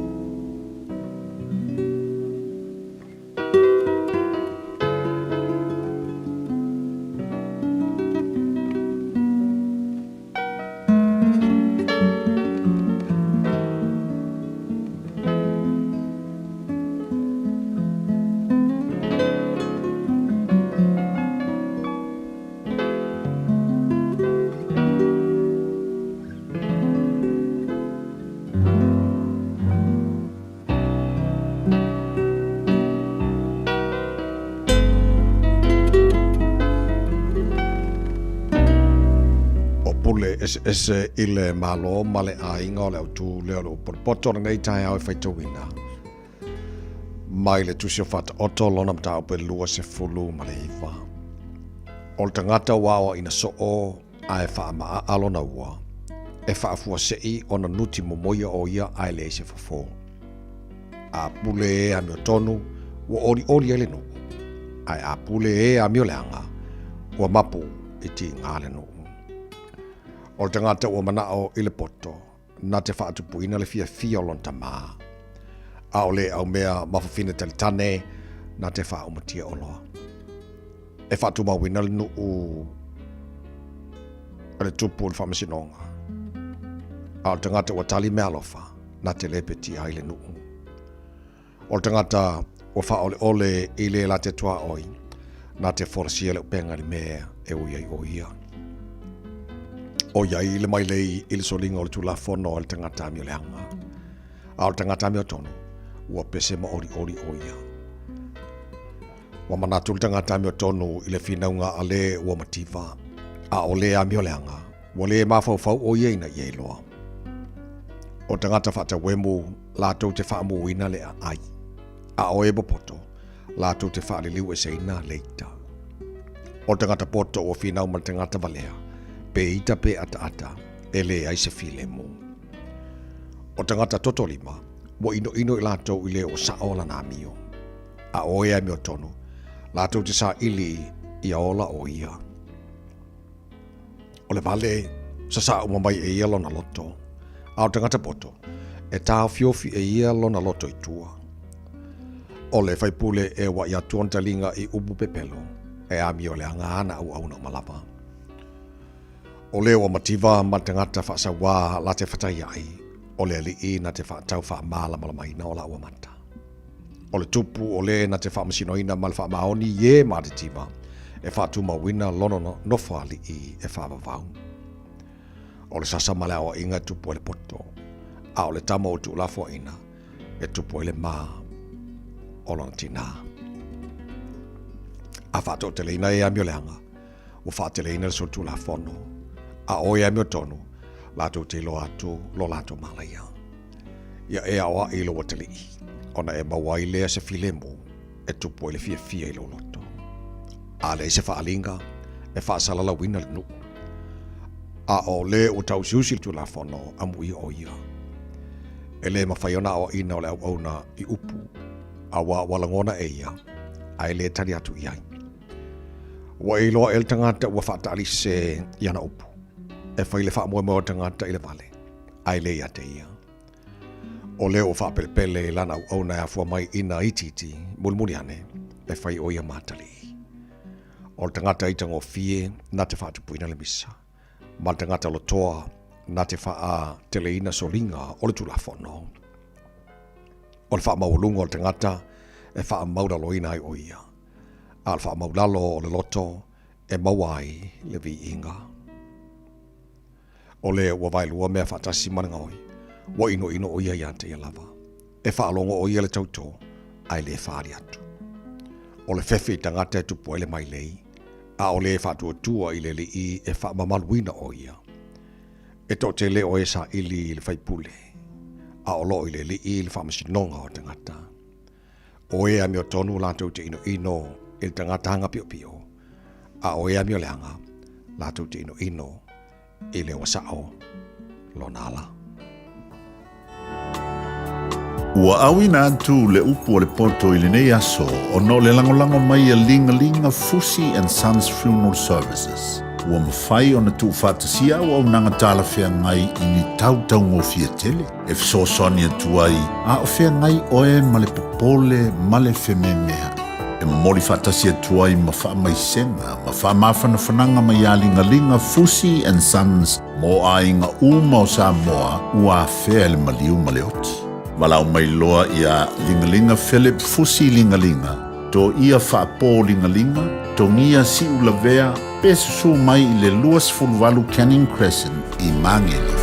O pule eseese i le Malo ma le aiga o le autū lea o le upu o le poto o lenei taeao e faitauina mai le tusi o Faataoto lona mataupu e 29. O le tagata ua aoaʻina soo ae faamaʻaʻa lona ua, e faafuaseʻi ona nuti momoia ʻo ia ae leai se fofo. A pule e amiotonu, ua ʻoliʻoli ai le nuu, ae a pule e amioleaga, ua mapu i tigā le nuu. O le tagata ua manaʻo i le poto, na te faatupuina le fiafia o lona tamā. A o le aumea mafafine talitane, na te faaumatia oloa. E faatumauina le nuu a le tupu o le faamasinoga. A o le tagata ua tali meaalofa, na te lepetia ai le nuu. O le tagata ua faaoleole i le la te tuaoi, na te folasia le upenga i le mea e ui ai o ia. O iai le mailei i le soliga o le tulafono a le tagata amioleaga. A o le tagata amiotonu, ua pese ma olioli o ia. Ua manatu le tagata amiotonu i le finauga a le ua mativa, a o le amioleaga, ua le mafaufau o ia ina ia iloa. O tagata faatauemu latou te faamuina le aai, a o e popoto latou te faaliliueseina le ita. O le tagata poto ua finau ma le tagata valea, pe ita pe ataata, e leai se filemu. O tagata totolima, ua inoino i latou i le ua sao lana amio. A o e amiotonu, latou te saili ia ola o ia. O le vale, sasā uma mai e ia lona loto, a o le tagata poto, e taofiofi e ia lona loto i tua. O le faipule e uaʻi atu ona taliga i upu pepelo, e amioleaga ana auauna uma lava. O le ua mativa ma le tagata faasauā la te fataiaʻi, o le alii na te faatau faamalamalamaina o laua mata. O le tupu o le na te faamasinoina ma le faamaoni i e matitiva e faatumauina lona nofoalii e faavavau. O le sasa ma le aoaiga e tupu ai le poto, a o le tama ua tuulafoaina e tupu ai le ma o lona tinā. A faatoateleina e amioleaga, ua faateleina le solitulafono, a o e amiotonu, latou te iloa atu lo latou malaia. Ia e aoaʻi i lou atalii, ona e maua ai lea se filemu e tupu ai le fiafia i lou loto. A leai se faaaliga, e faasalalauina le nuu. A o le ua tausiusi le Tulafono, amuia ʻo ia. E le mafai ona aoaʻina o le auauna i upu, auā ua lagona e ia, a e le tali atu i ai. Ua e iloa e le tagata ua faataalise i ana upu. E fai le faamoemoe o le tagata i le vale, ae le ia te ia. O lea ua faapelepele i lana auauna e afua mai i nā itiiti mulimuli ane e fai o ia matalii. O le tagata itagofie na te faatupuina le misa, ma le tagata lotoa na te faateleina soliga o le Tulafono. O le faamaualuga o le tagata e faamaulaloina ai o ia, a o le faamaulalo o le loto e maua ai le viiga. O le ua vaelua mea faatasi ma le gaoi, ua inoino ʻo ia iā te ia lava. E faalogo ʻo ia le tautō, ae le faaali atu. O le fefe i tagata e tupu ai le mailei, a o le faatuatua i le alii e faamamaluina o ia. E toatele o e saili i le faipule, a o loo i le alii le faamasinoga o tagata. O e amiotonu latou te inoino i le tagata aga piopio, a o e amioleaga latou te inoino i le ua sao lona ala. Ua auina atu le upu a le poto i lenei aso ona o le lagolago mai a Ligalinga Fusi and Sons Funeral Services. Ua mafai ona tuufaatasia auaunaga talafeagai i ni tau taugofie tele e fesoasoani atu ai a o feagai oe ma le popole ma le fememea'i. E momoli faatasi atu ai ma faamaisega ma faamafanafanaga mai ia Ligaliga Fusi and Sons mo aiga uma o Samoa ua afea e le maliu ma le oti. Valaau mai loa iā Ligaliga Philip Fusi Ligaliga, Toia Faapo Ligaliga, Togia Siulavea pe susū mai i le 28 Canning Crescent i Magele.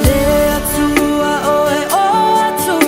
Le Atua oe o Atua.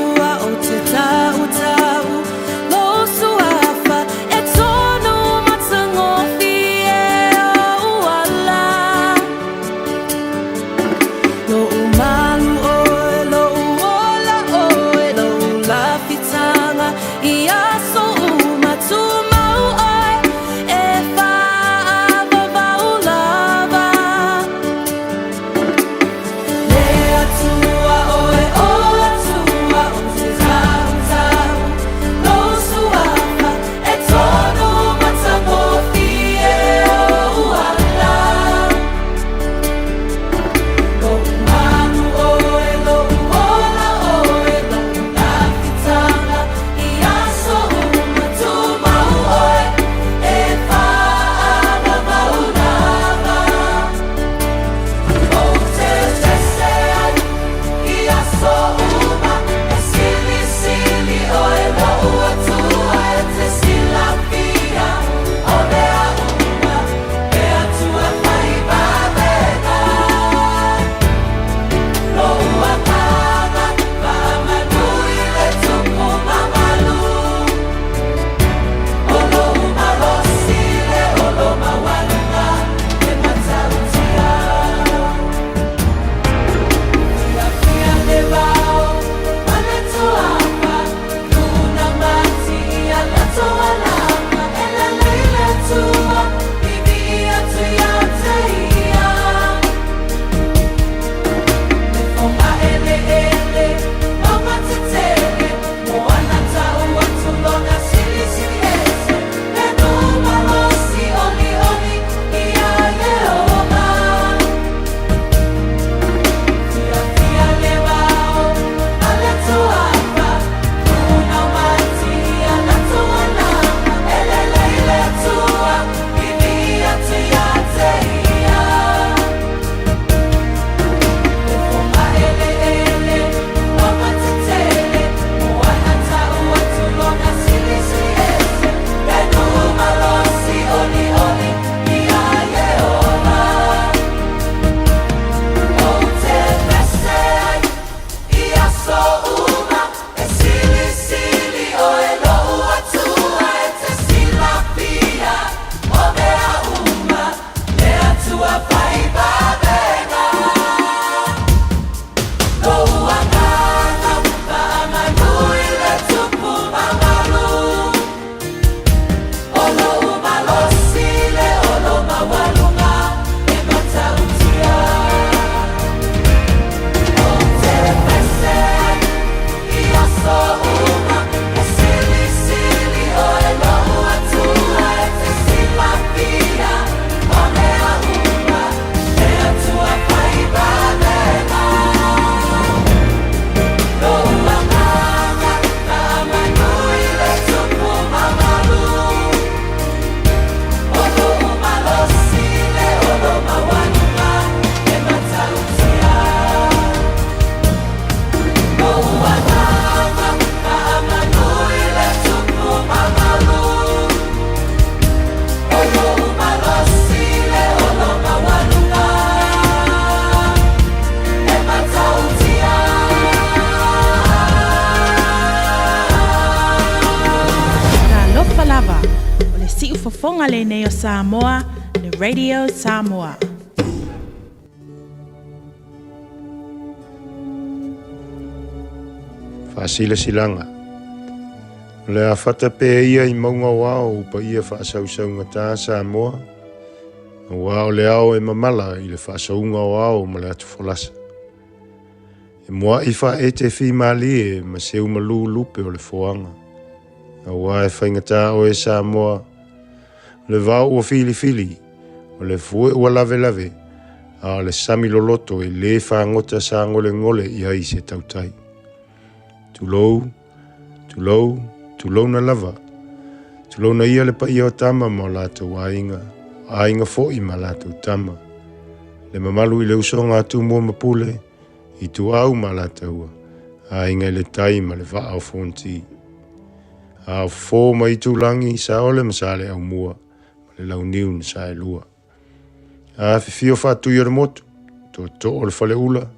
Fofoga lenei o Samoa, le Radio Samoa. Faasilasilaga. O le a fata pea ia i mauga o ao ou paia faasausaugata Samoa, aua o le ao e mamala i le faasauga o ao ma le atufolasa. E mua'i faaete fimalie ma seumalū lupe o le foaga, auā e faigata oe Samoa, o le vao ua filifili, o le fue ua lavelave, a o le sami loloto e lē fagota sagolegole i ai se tautai. Tulou, tulou, tulouna lava. Tulouna ia le paia o tama ma o latou aiga, o aiga foi ma latou tama. Le mamalu i le usoga a Tumua ma Pule, Ituau ma Alataua, Aiga i le Tai ma le Vaa o Fonoti. A o fofo ma Itulagi, Saole ma Saleaaumua ma le Launiu na Saelua. Afifio Faatui o le Motu, Tootoo o le Faleula,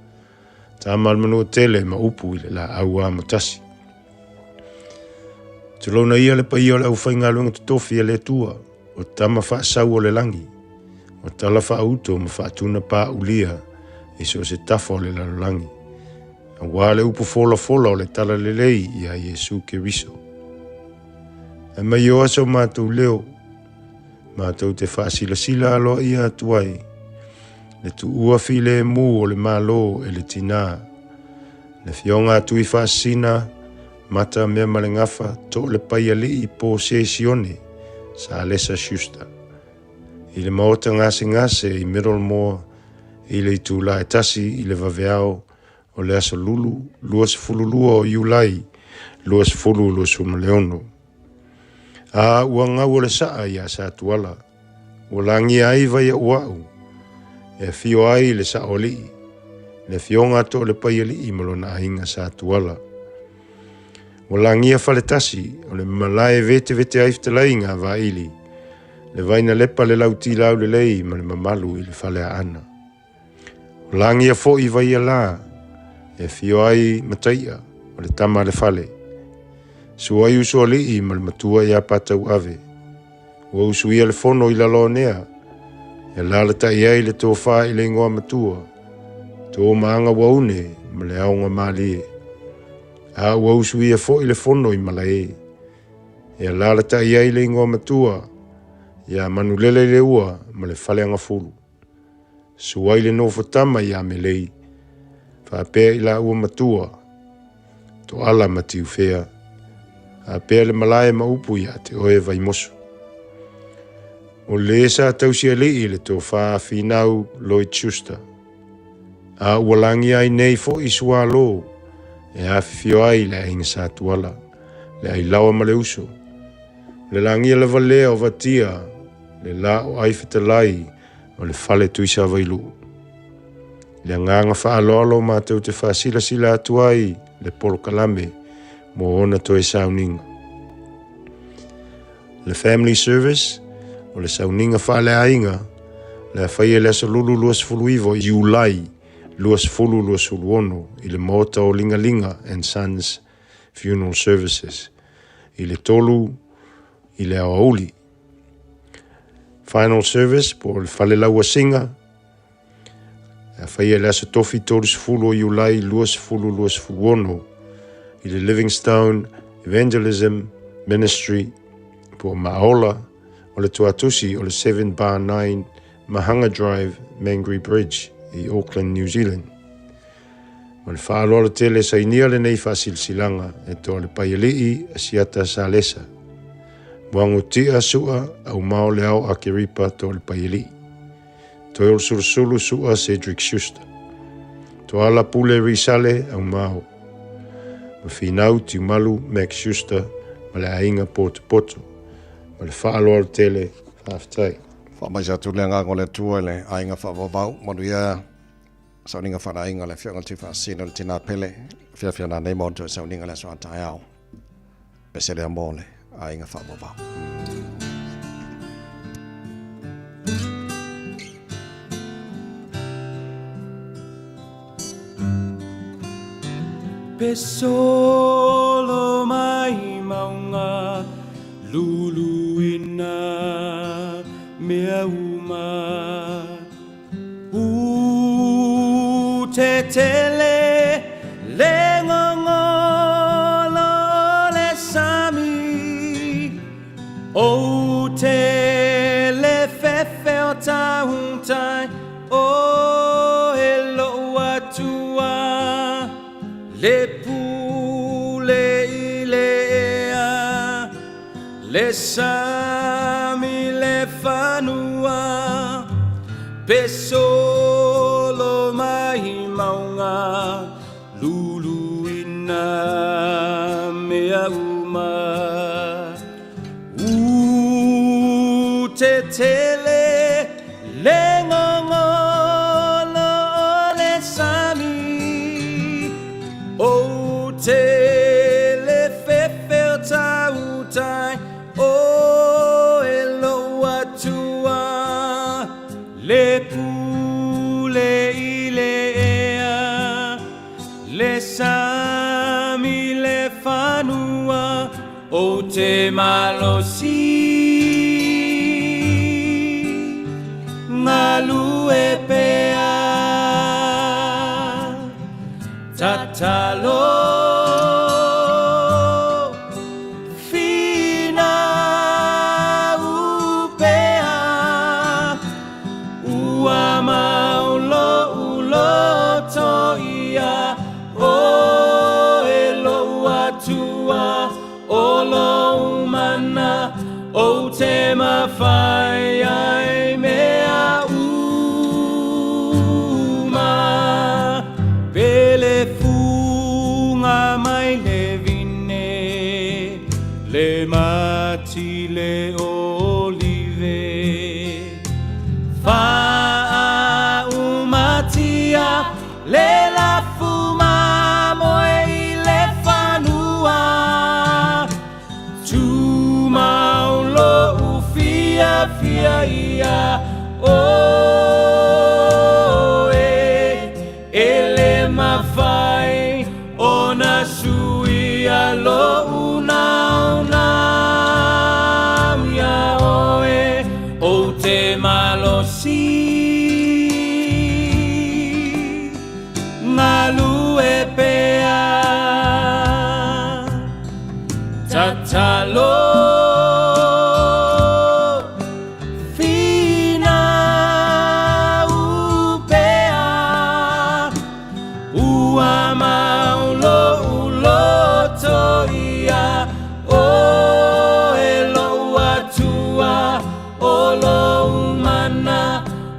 Tama a le Manuatele ma upu i le laau amotasi. Tulouna ia le paia o le aufaigaluega totofi a le Atua, o tama faasau o le lagi, o tala faauto ma faatuna paulia i so o se tafa o le lalolagi, auā le upu folafola o le talalelei iā Iesu Keriso. Ae mai oa so matou leo, matou te faasilasila aloaia atu ai le tuua filemu o le Malo e le tinā, le Afioga a Tuifaasisina Mata Meamalegafa To'olepaialii po o Sione Salesa Schuster i le maota gasegase i Middlemore i le itulā e 1 i le vaveao o le aso Lulu 22 o Iulai 2026. A ua gau o le sa'a iā Satuala, ua lagia ai Vaia'ua'u e afio ai le Sa'oalii, le afioga a To'olepaialii ma lona aiga Satuala. Ua lagia Faletasi, o le malae vetevete ai fetalaiga a Vaili, le Vainalepa le Lautilaulelei ma le mamalu i le Faleaana. Ua lagia foi Vaialā e afio ai Mataia, o le tama a le fale. Sua ai Usoalii ma le matua ia Patauave. Ua usuia le fono i Laloanea, e alaalatai ai le tofa i le igoa matua, Toomaaga Uaune ma le aoga malie. A ua usuia foi le fono i Malae, e alaalatai ai le igoa matua ia Manulele i le ua ma le Faleagafulu. Sua ai le nofotama ia Melei, faapea i laua matua, Toala ma Tiufea, faapea le malae ma upu ia te oe Vaimoso. O le sa tausialii le tofa Finau Lloyd Schuster. A ua lagia ai nei foi Sualō e afifio ai le aiga Satuala, le Ailaoa ma le uso. O le lagia lava lea o Vatia, le la o ai fetalai o le fale Tuisavailuu. I le agaga faaaloalo matou te faasilasila atu ai le polokalame mo ona toe sauniga. Le Family Service, o le sauniga faaleaiga, le a faia i le aso Lulu 29 o Iulai 2026 i le maota o Ligalinga and Sons Funeral Services i le 3 i le aoauli. Final Service po o le fale lauasiga, le a faia i le aso Tofi 30 o Iulai 2026 i le Livingstone Evangelism Ministry po o Maaola o le tuatusi o le 7 bar 9 Mahanga Drive, Mangere Bridge i Auckland, New Zealand. Ma le faaaloalo tele sainia lenei faasilasilaga e Toalepaialii Asiata Salesa. Muagutia Su'a Aumao Leao Akeripa Toalepaialii. Toeolesulusulu Su'a Cedric Schuster. Toala Pule Risale Aumao. Ma Finau Tiumalu Max Schuster ma le aiga Potopoto. Ma le faaaloalo tele faafetai. Faamaise atu le agaga o le Atua i le aiga faavavau, manuia sauniga faaleaiga le afioga i le Tuifaasisina le tinā pele, fiafia nanei ma ona toe sauniga le aso a taeao. Pese lea mo le aiga faavavau. Pe solo mai mauga luluina. mea uma. U te tele le gogolo o le sami, o te le fefe o tautai, o e lou Atua, le pule i le ea, le sami le fanua, pe solo mai mauga, luluina mea uma. U te tele le gogolo o le sami, o te le fefe o tautai, o e lou Atua, le pule i le ea, le sami le fanua, o te malosi galue pea. Tatalo finau pea, ua mau lou loto ia, o e lou Atua, o lou mana, o te mafai ai mea uma. Pe le fuga mai le vine, le mati le olive, faaumatia le lafu mamoe i le fanua, tumau lou fiafia ia oe, e le mafai ona suia lou naunau ia oe, ou te malosi galue pea. Tatalo finau pea, ua mau lou loto ia, o e lou Atua, o lou mana,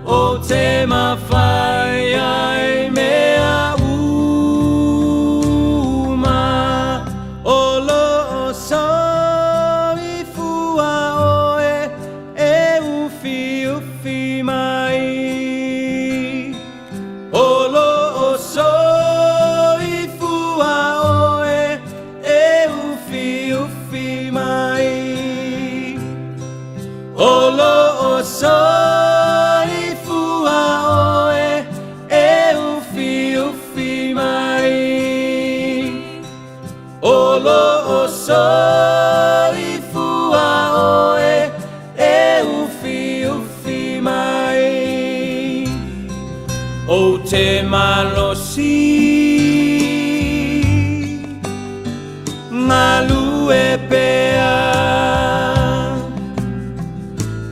o te mafai ai mea uma. O loo soifua oe e ufiufi mai, o loo soifua oe e ufiufi mai, o loo soifua oe e ufiufi mai, o loo soifua oe e ufiufi mai, o te malosi galue pea.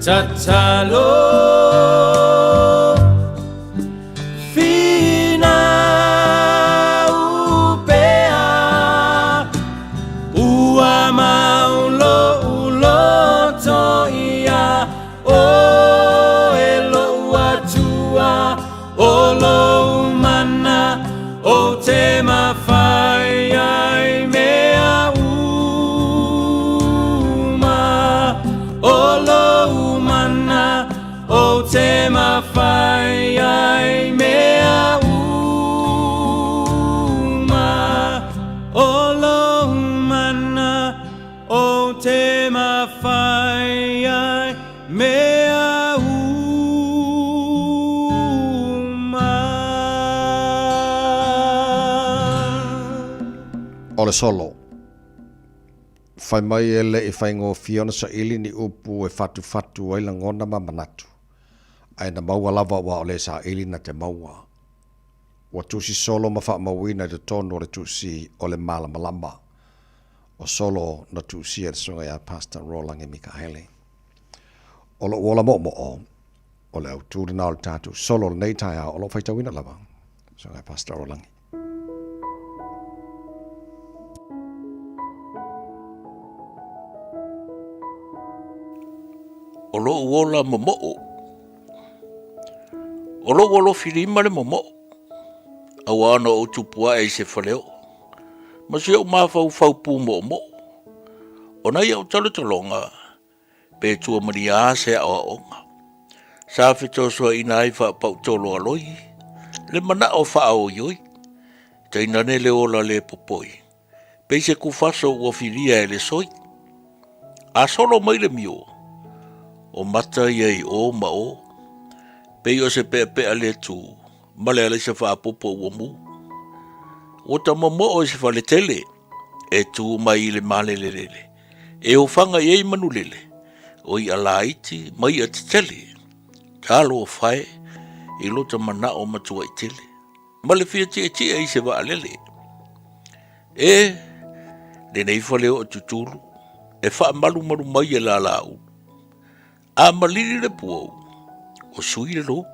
Tatalo finau pea, ua mau lou loto ia, o e lou Atua, o lou mana, o te mafai ai mea uma, o lou mana, o te mafai ai mea uma, o lou mana, o te mafai ai mea uma. O le solo. Fai mai e le i faigofie ona saili ni upu e fatufatu ai lagona ma manatu, ae na maua lava aua o le saili na te maua. Ua tusi solo ma faamauina i totonu o le tusi o le Malamalama o Solo na tusia e le Susuga ia Pastor Rolangi Mikaele. O lou ola moomoo, o le autu lena o le tatou solo o lenei taeao o lo o faitauina lava, Susuga ia Pastor Rolangi. O lou ola momoo. O lou alofi lima le momoo, auā na ou tupu ae i se faleoo, ma si ou mafaufau pūmoomoo. O nai au talotaloga, pe tuamalia se aoaoga. Sa fetosoaina ai faapautolo a loi, le manao faaoioi, tainane le ola le popoi, pei se kufaso ua filia e le soi. A solo mai le mio, o mata ia i o ma o, pei o se peapea le tu, ma le alaisa faapopo ua mu. Ua ta momoo i se faletele, e tu mai i le malelelele, e ofaga i ai manulele, o i'a laiti ma i'a tetele, talofa e i lota manao matua'i tele, ma le fia tietie i se vaalele. E, lenei faleo'o tutulu, e faamalumalu mai e lalaulu. A malili le puou, ua sui le lou,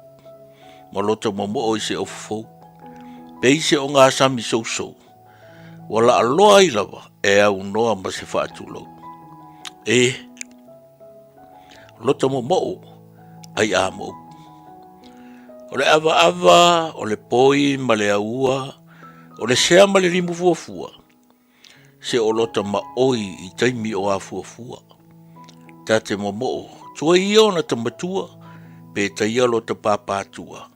ma lota momoo i se ofofou, pei se ogasami sousou, ua laaloa ai lava e aunoa ma se faatulou. E, lota momoo ai a mou. O le avaava, o le poi ma le aua, o le sea ma le limu fuafua, se o lota maoi i taimi o afuafua. Ta te momoo, tuai ia ona ta matua, pe taia lota pāpātua.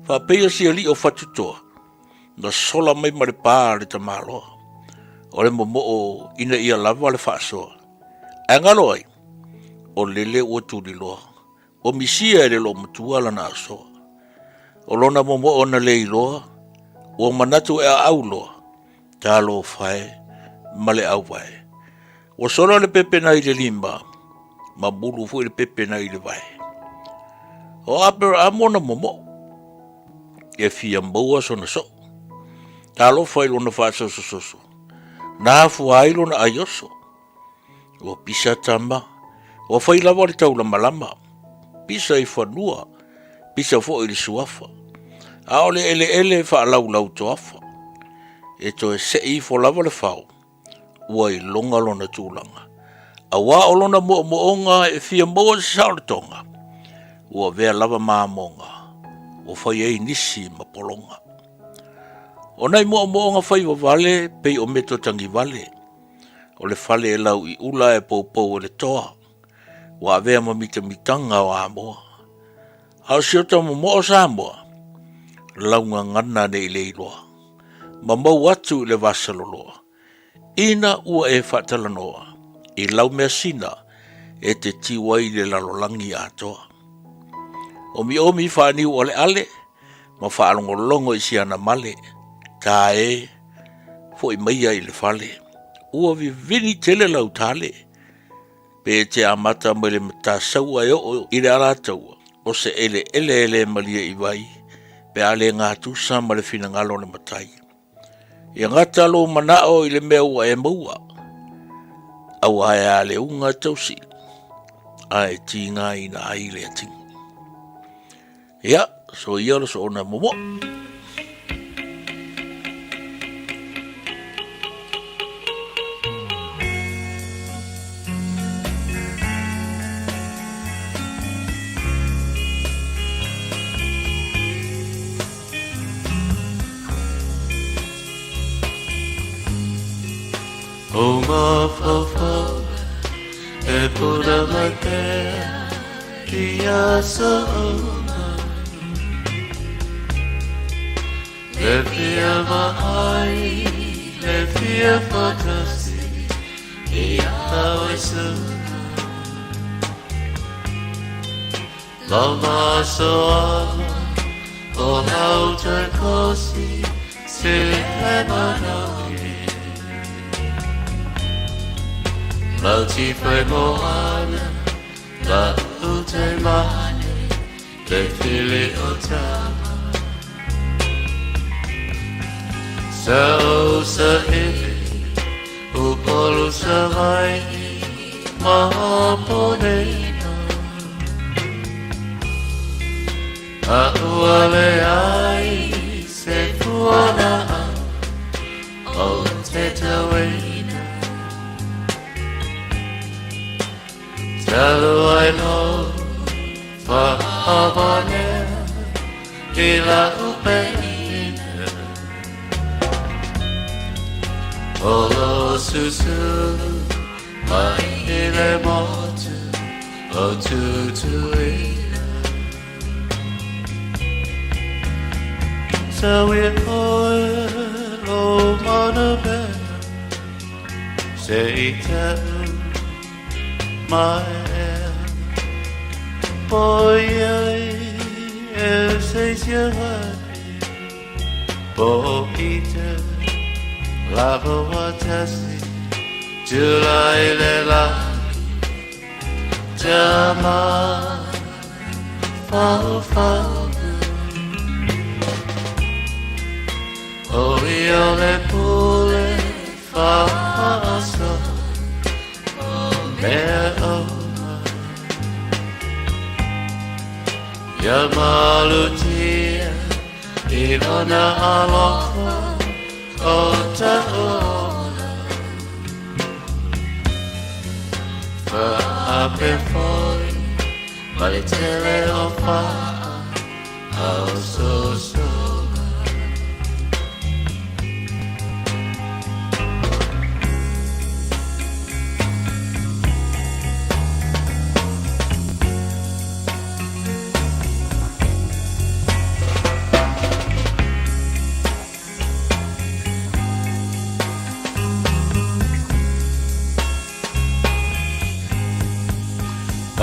Faapeia si alii o Fatutoa, na sola mai ma le pā a le tamaloa. O le momoo ina ia lava le faasoa. Ae galo ai, o lele ua tuliloa. Ua misia e le loomatua lana asoa. O lona momoo na le iloa, ua manatu e aau loa, talofa e ma le auvae. Ua sola le pepena i le lima, ma mulu foi le pepena i le vae. O Aperahama ona momoo, e fia maua sona soo. Talofa i lona faasosososo, na afua ai lona aioso. Ua pisa tama, ua fai lava le taulamalama, pisa i fanua, pisa foi i le suafa. A o le eleele faalaulau toafa, e toe sei ifo lava le fao, ua iloga lona tulaga. Auā o lona moomooga e fia maua se saolotoga, ua avea lava ma amoga, ua fai ai nisi ma pologa. O nai moomooga fai vavale pei o metotagivale, O le fale e lau i ula e poupou e le toa, ua avea ma mitamitaga o Amoa. A o si ota momoo Samoa, laugagana nei le iloa, ma mau atu i le vasaloloa, ina ua e faatalanoa i lau measina e te tiu ai i le lalolagi atoa. Omiomi faaniu aleale ma faalogologo i siana male, ta e, foi maia i le fale. Ua vivini tele lau tale, pe te amata mai le Matasaua e oo i le Alataua, o se eleele e le malie i vai, pe a le gatusa ma le finagalo o le matai. Ia gata lou manao i le mea ua e maua, auā e a le uga tausi, ae tigaina ai le atigi. Ia, so ia lo soona momoʻ. O mafaufau e puna mai pea i aso uma Le fia vaai, le fia whakasi i a oe suka Lo masoa o hau kosi se le manaoki. Lau ti whai moana, la u te mane, te whili o tama. Sa o sa ili, u polu sa vai, ma ponena. A ua le ai, se fuana o te tauina. Talu ai lo whaabane i la upeina. O lo susulu mai i le motu o tutuila. Sa ui oe lo mana mea, se i tau mai ea. Po iai e se sia vai, po i te lava watasi, tulai le laki, tama fau fau. O ia le pule whaaso, mea oma. Ia malutia i lona alofa o taona. Whaape foi, ma le tele o whaa, au sosoga.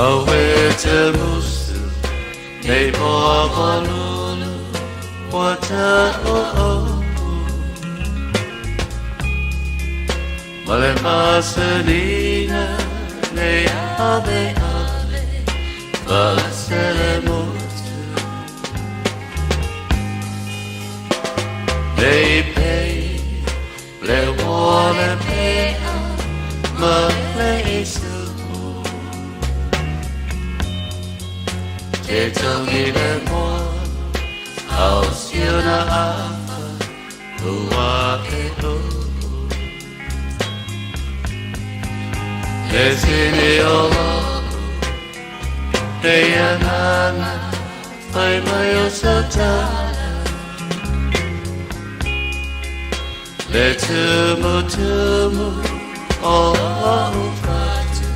Awe te musu, nei moa malulu, wa ta o opu. Male masanina, nei ave ave, valasele motu. Nei pei, le wale pea, ma le isu. Te tangi le moa, au siona afa, ua e o. Le tini o loko, te anana, whai mai o satana. Le tumu tumu o lau whatu,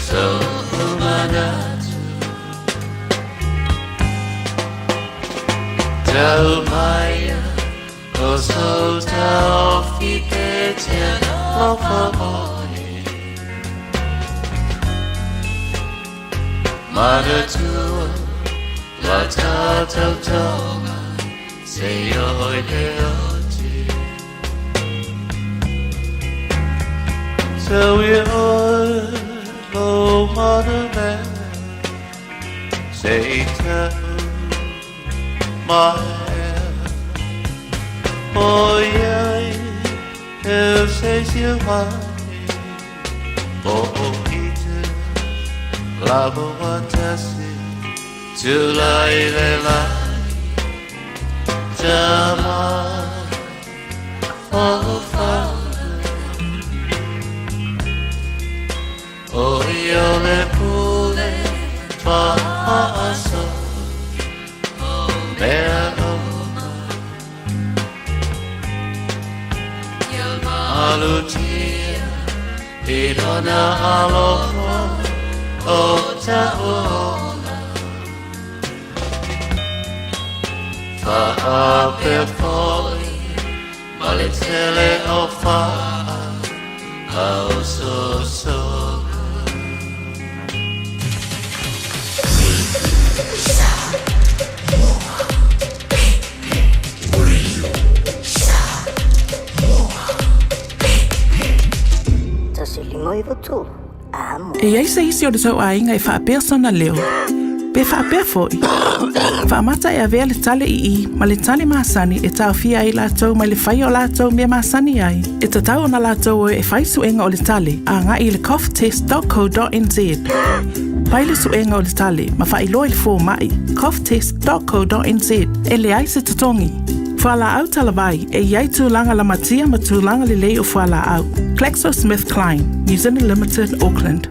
so umanatu. Tau maia, o so tau fi te te alofa oe. Manatua, la tātou tonga, se oi te oti. So i oe lo mana mea, se i tau mai ea. O iai, e se sia mai, po o i te lava watasi, tulai le laki, tama fau fau. O ia le pule whaaso, mea oma. Malutia i lona alofa o taona. Whaape foi, ma le tele o whaa, au sosoga. 15 93. Amo. E i ai se isi o le tou aiga e faapea sona leo, pe faapea foi, faamata e avea le tale ii ma le tale masani e taofia ai latou mai le faia o latou mea masani ai, e tatau ona latou o e fai suega o le tale agai i le coughtest.co.nz. Fai le suega o le tale ma faailoa i le fomai, coughtest.co.nz, e leai se totogi. Fualaau talavai, e i ai tulaga lamatia ma tulaga lelei o fualaau. GlaxoSmithKline, New Zealand Limited, Auckland.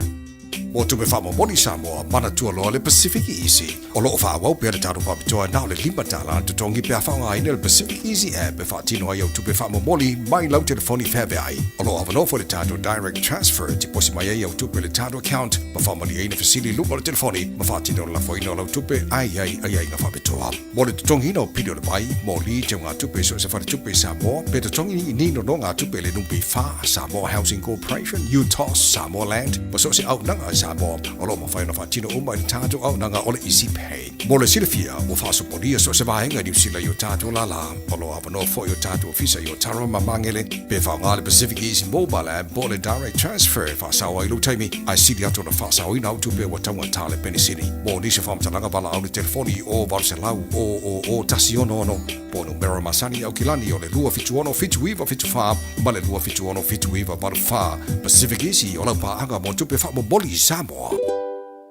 Mo tupe faamomoli Samoa, manatua loa le Pacific Easy. O lo o faaauau pea le tatou faapitoa na o le $5 le totogi pe a faaaogaina le Pacific Easy app e faatino ai au tupe faamomoli mai lau telefoni feaveai. O lo o avanoa foi le tatou Direct Transfer e tiposi mai ai au tupe i le tatou account ma faamalieina fesili i luga o le telefoni ma faatino le lafoina o lau tupe ae i ai aiaiga faapitoa. Mo le totogiina o pili o le vai, moli, teugatupe i so o se faletupe i Samoa, pe totogi i ni nonogatupe i le NPF, Samoa Housing Corporation, UTOS, Samoa Land, ma so o se auaunaga i Samoa, o lo o mafai ona faatino uma i le tatou auaunaga o le Easy Pay. Mo le silafia, ua faasopolia so o se vaega i Niu Sila i o tatou lālā. O lo o avanoa foi o tatou ofisa i Otara ma Magele, pe faaaoga le Pacific Easy Mobile App po o le Direct Transfer e faasao ai lou taimi, ae sili atu ona faasaoina au tupe ua taugata le penisini. Mo nisi o faamatalaga valaau i le telefoni o 800 000 166 po o numera masani i Aukilani o le 276 7974 ma le 276 7984. Pacific Easy o lau paaga mo tupe faamomoli i Samoa.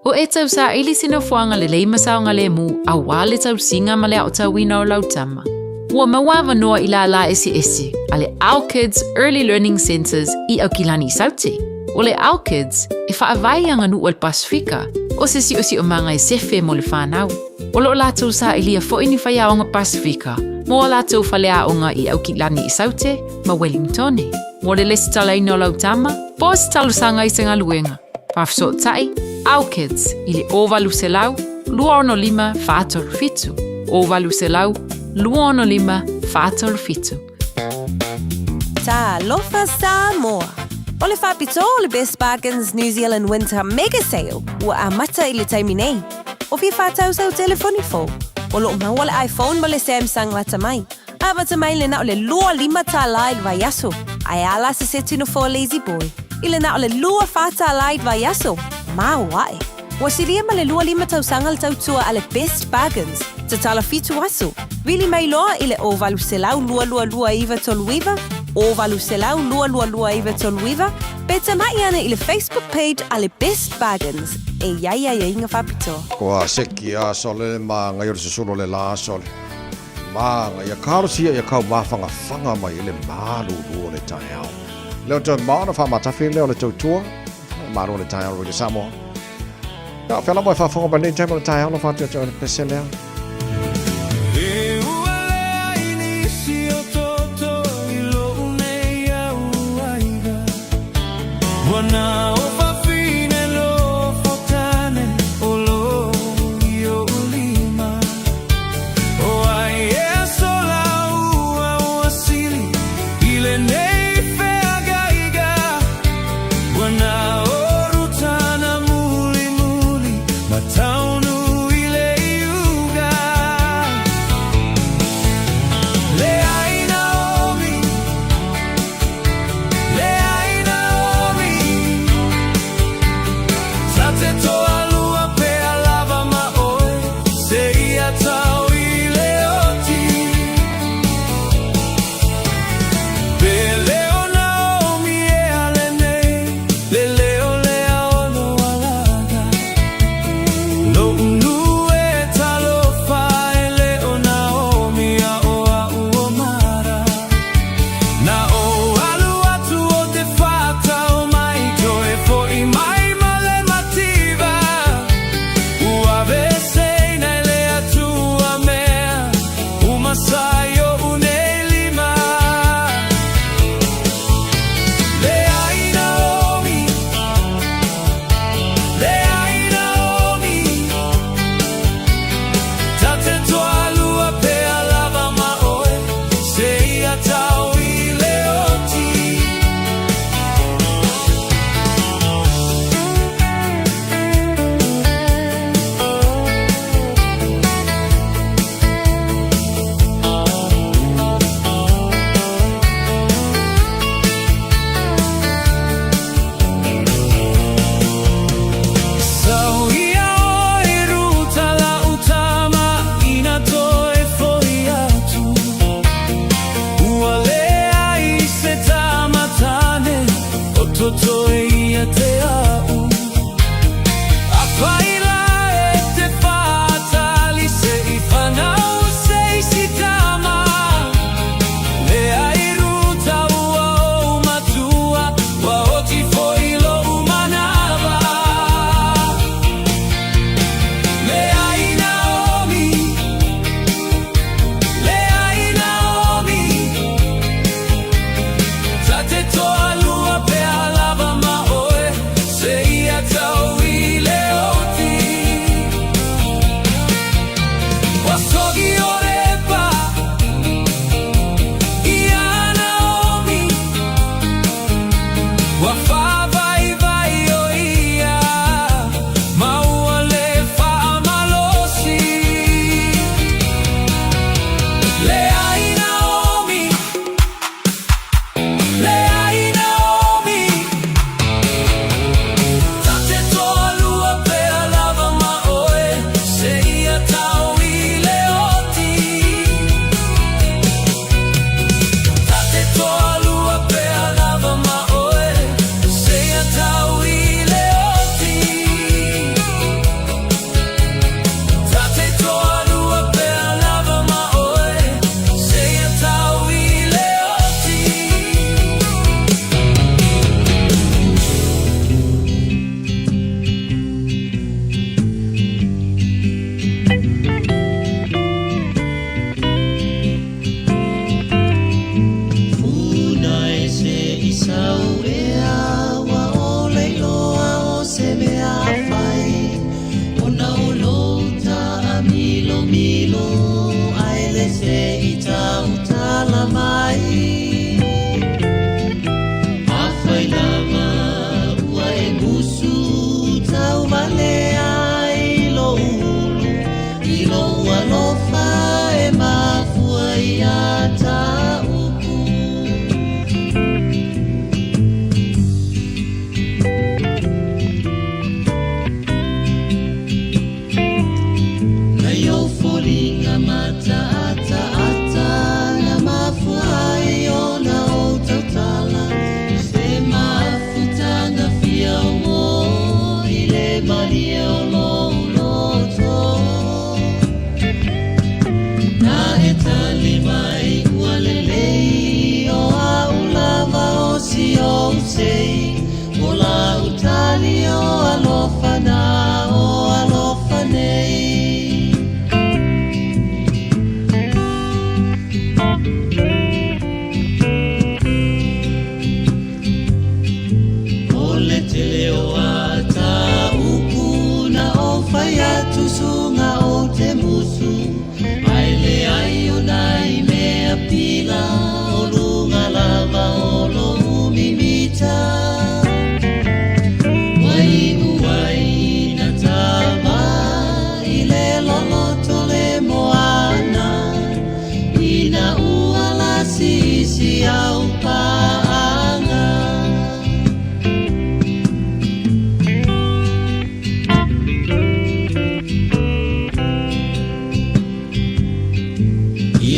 Ua e tausaili se nofoaga lelei ma saogalemu aua le tausiga ma le aotauina o lau tama. Ua maua avanoa i lālā eseese a le Our Kids Early Learning Centres i Aukilani i Saute. O le Our Kids, e faavae i aganuu a le Pasefika, o se siosiomaga e sefe mo le fanau. O lo o latou sailia foi ni faiaoga Pasefika mo a latou faleaoga i Aukilani i Saute ma Wellingtone. Mo le lesitalaina o lau tama, po o se talosaga i se galuega, Faafesootai, Our Kids i le 0800 265 437, 0800 265 437. Talofa Samoa! O le faapitoa o le Best Bargains New Zealand Winter Mega Sale ua amata i le taimi nei. O fia whātau sau telefoni fou. O loo maua le iPhone ma le Samsung lata mai. Amata mai le na o le 25 tālā i le vaiaso, ae a la se seti nofoa Lazy Boy i le na o le 24 tālā i le vaiaso, maoae. Ua silia ma le 25 tausaga le tautua a le Best Bargains, tatala 7 aso, vili mai loa i le 0800 222 939, 0800 222 939, pe tamai ana i le Facebook page a le Best Bargains e i ai aiaiga faapitoa. Kua seki a sole ma ngai o le susulu o le la sole. Mānga ia kalosia ia kau māwhangawhanga mai i le mālūlū o le taeao. Leo toe maona whaamatafi leo le tautua, mālū o le taeao Radio Samoa. Ia, whea lava e whaafonga mai nei taimi o le taeao no whātua te o le pese lea. E ua lea i nisi o toto i lou nei au aiga Ua na o fafine lo fotane o lo i oʻu lima O ai ea sola ua ua sili i lenei feagaiga Ua na o Rutana mulimuli ma taunu i le iuga.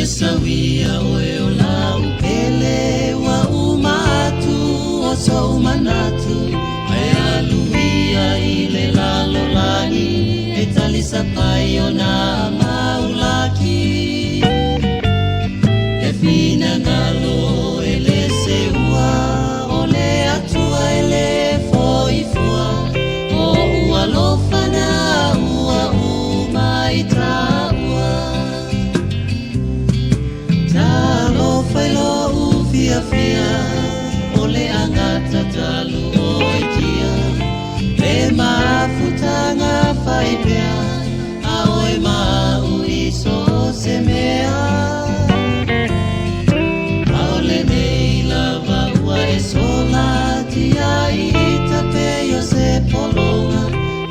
Ia sauia oe o lau pele ua uma atu o sou manatu Ae alu ia i le lalolagi e talisapai o nā maulaki E finagalo e le seua o le Atua e le foifua O ua lofana ua uma i tāua Talofa i lou fiafia o le agata talu oi tia Le mafutaga faipea a oe ma au i so o se mea A o lenei lava ua e sola tia i tape i o se pologa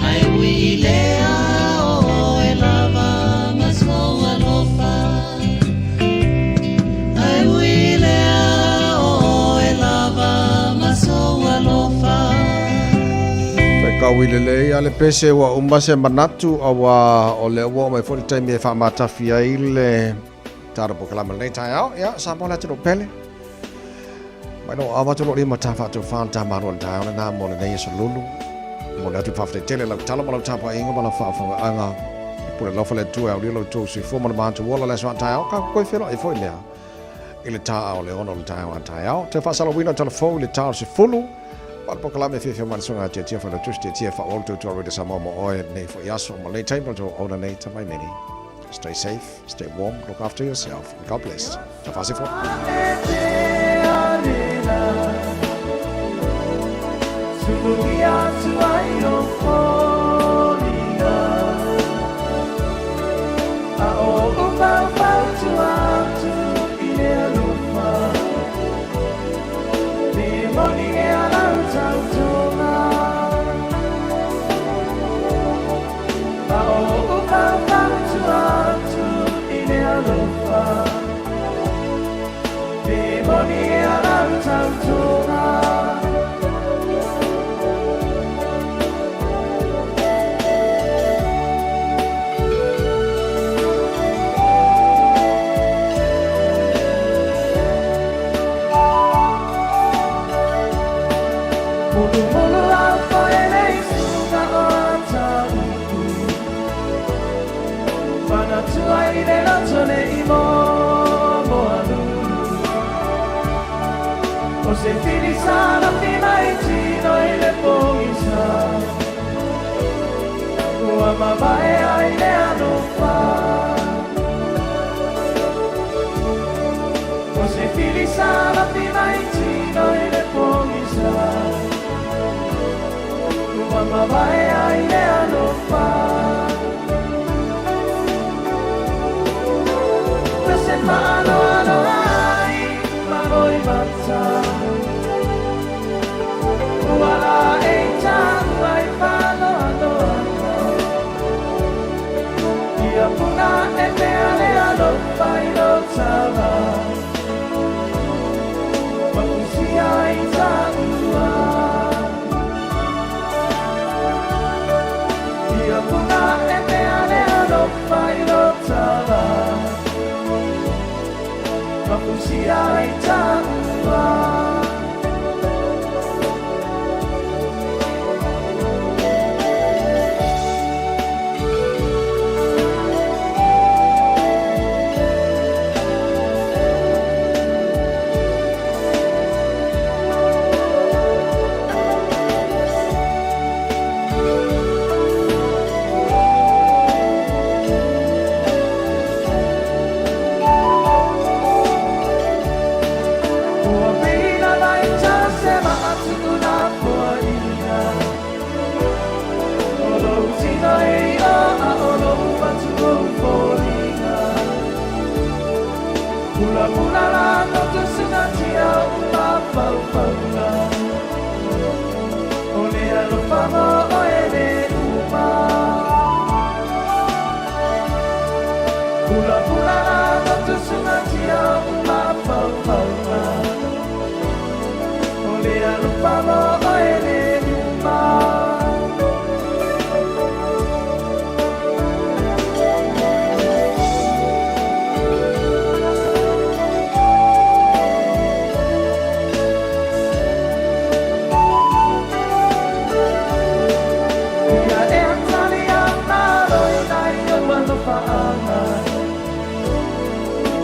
Ae ui i lea o oe lava ma sou alofa Ae ui i lea o oe lava ma sou alofa. Faitau i lelei a le pese ua uma se manatu auā o lea ua oo mai foi le taimi e faamatafi ai le tatou polokalame i lenei taeao. Ia, Samoa le atunuu pele. Mai lou aao atu lou lima ta faatofa le ta malo i le taeao lena mo lenei aso lulu. Momoli atu le faafetai tele i lau tala ma lau tapuaiga ma lau faafofogaaga. E pule alofa le Atua e aulia lo outou soifua ma le matou ola i le aso a taeao. Ka koe feiloai foi lea i le ta ao le 6 o le taeao a taeao. Toe faasalauina o tala fou i le ta o le 10. Ma le polokalame fiafia mai le susuga Tiatia Failautusi Tiatia e faaauau le tautua Radio Samoa mo oe lenei foi aso ma lenei taimi o le tou auauna nei tamai meni. Stay safe, stay warm, look after yourself and God bless. Tafasi fo.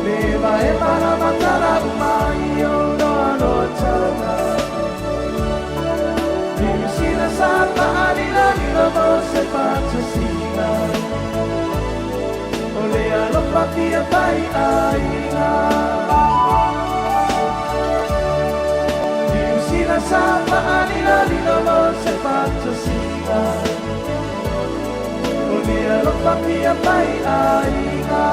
Pe vae mana matala umai o noa noa tala. Niu sila sa faalila lilo mo se faatasiga. O le alofa fia fai aiga. Niu sila sa faalila lilo mo se faatasiga. O le alofa fia fai aiga.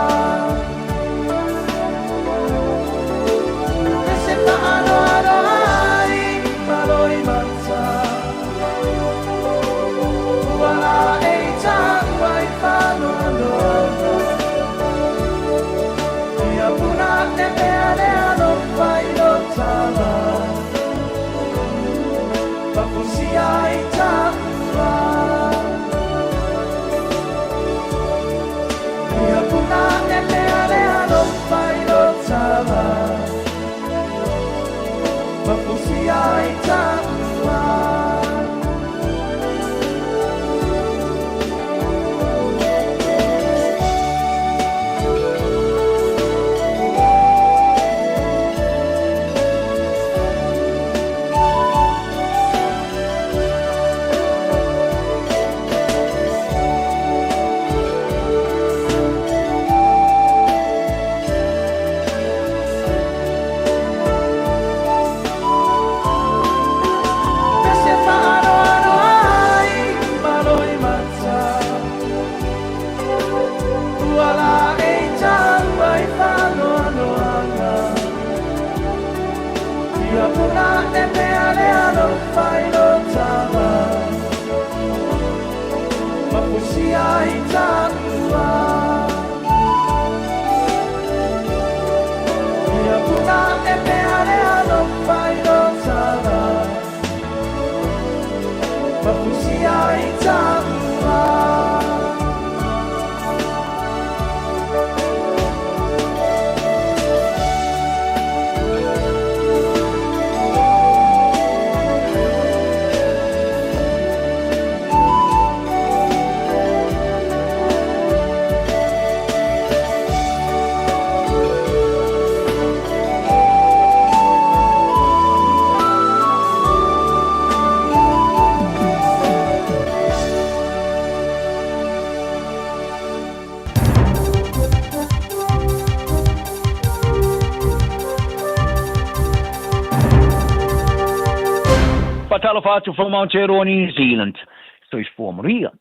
Faatalofa atu from Aotearoa New Zealand. Soifua manuia.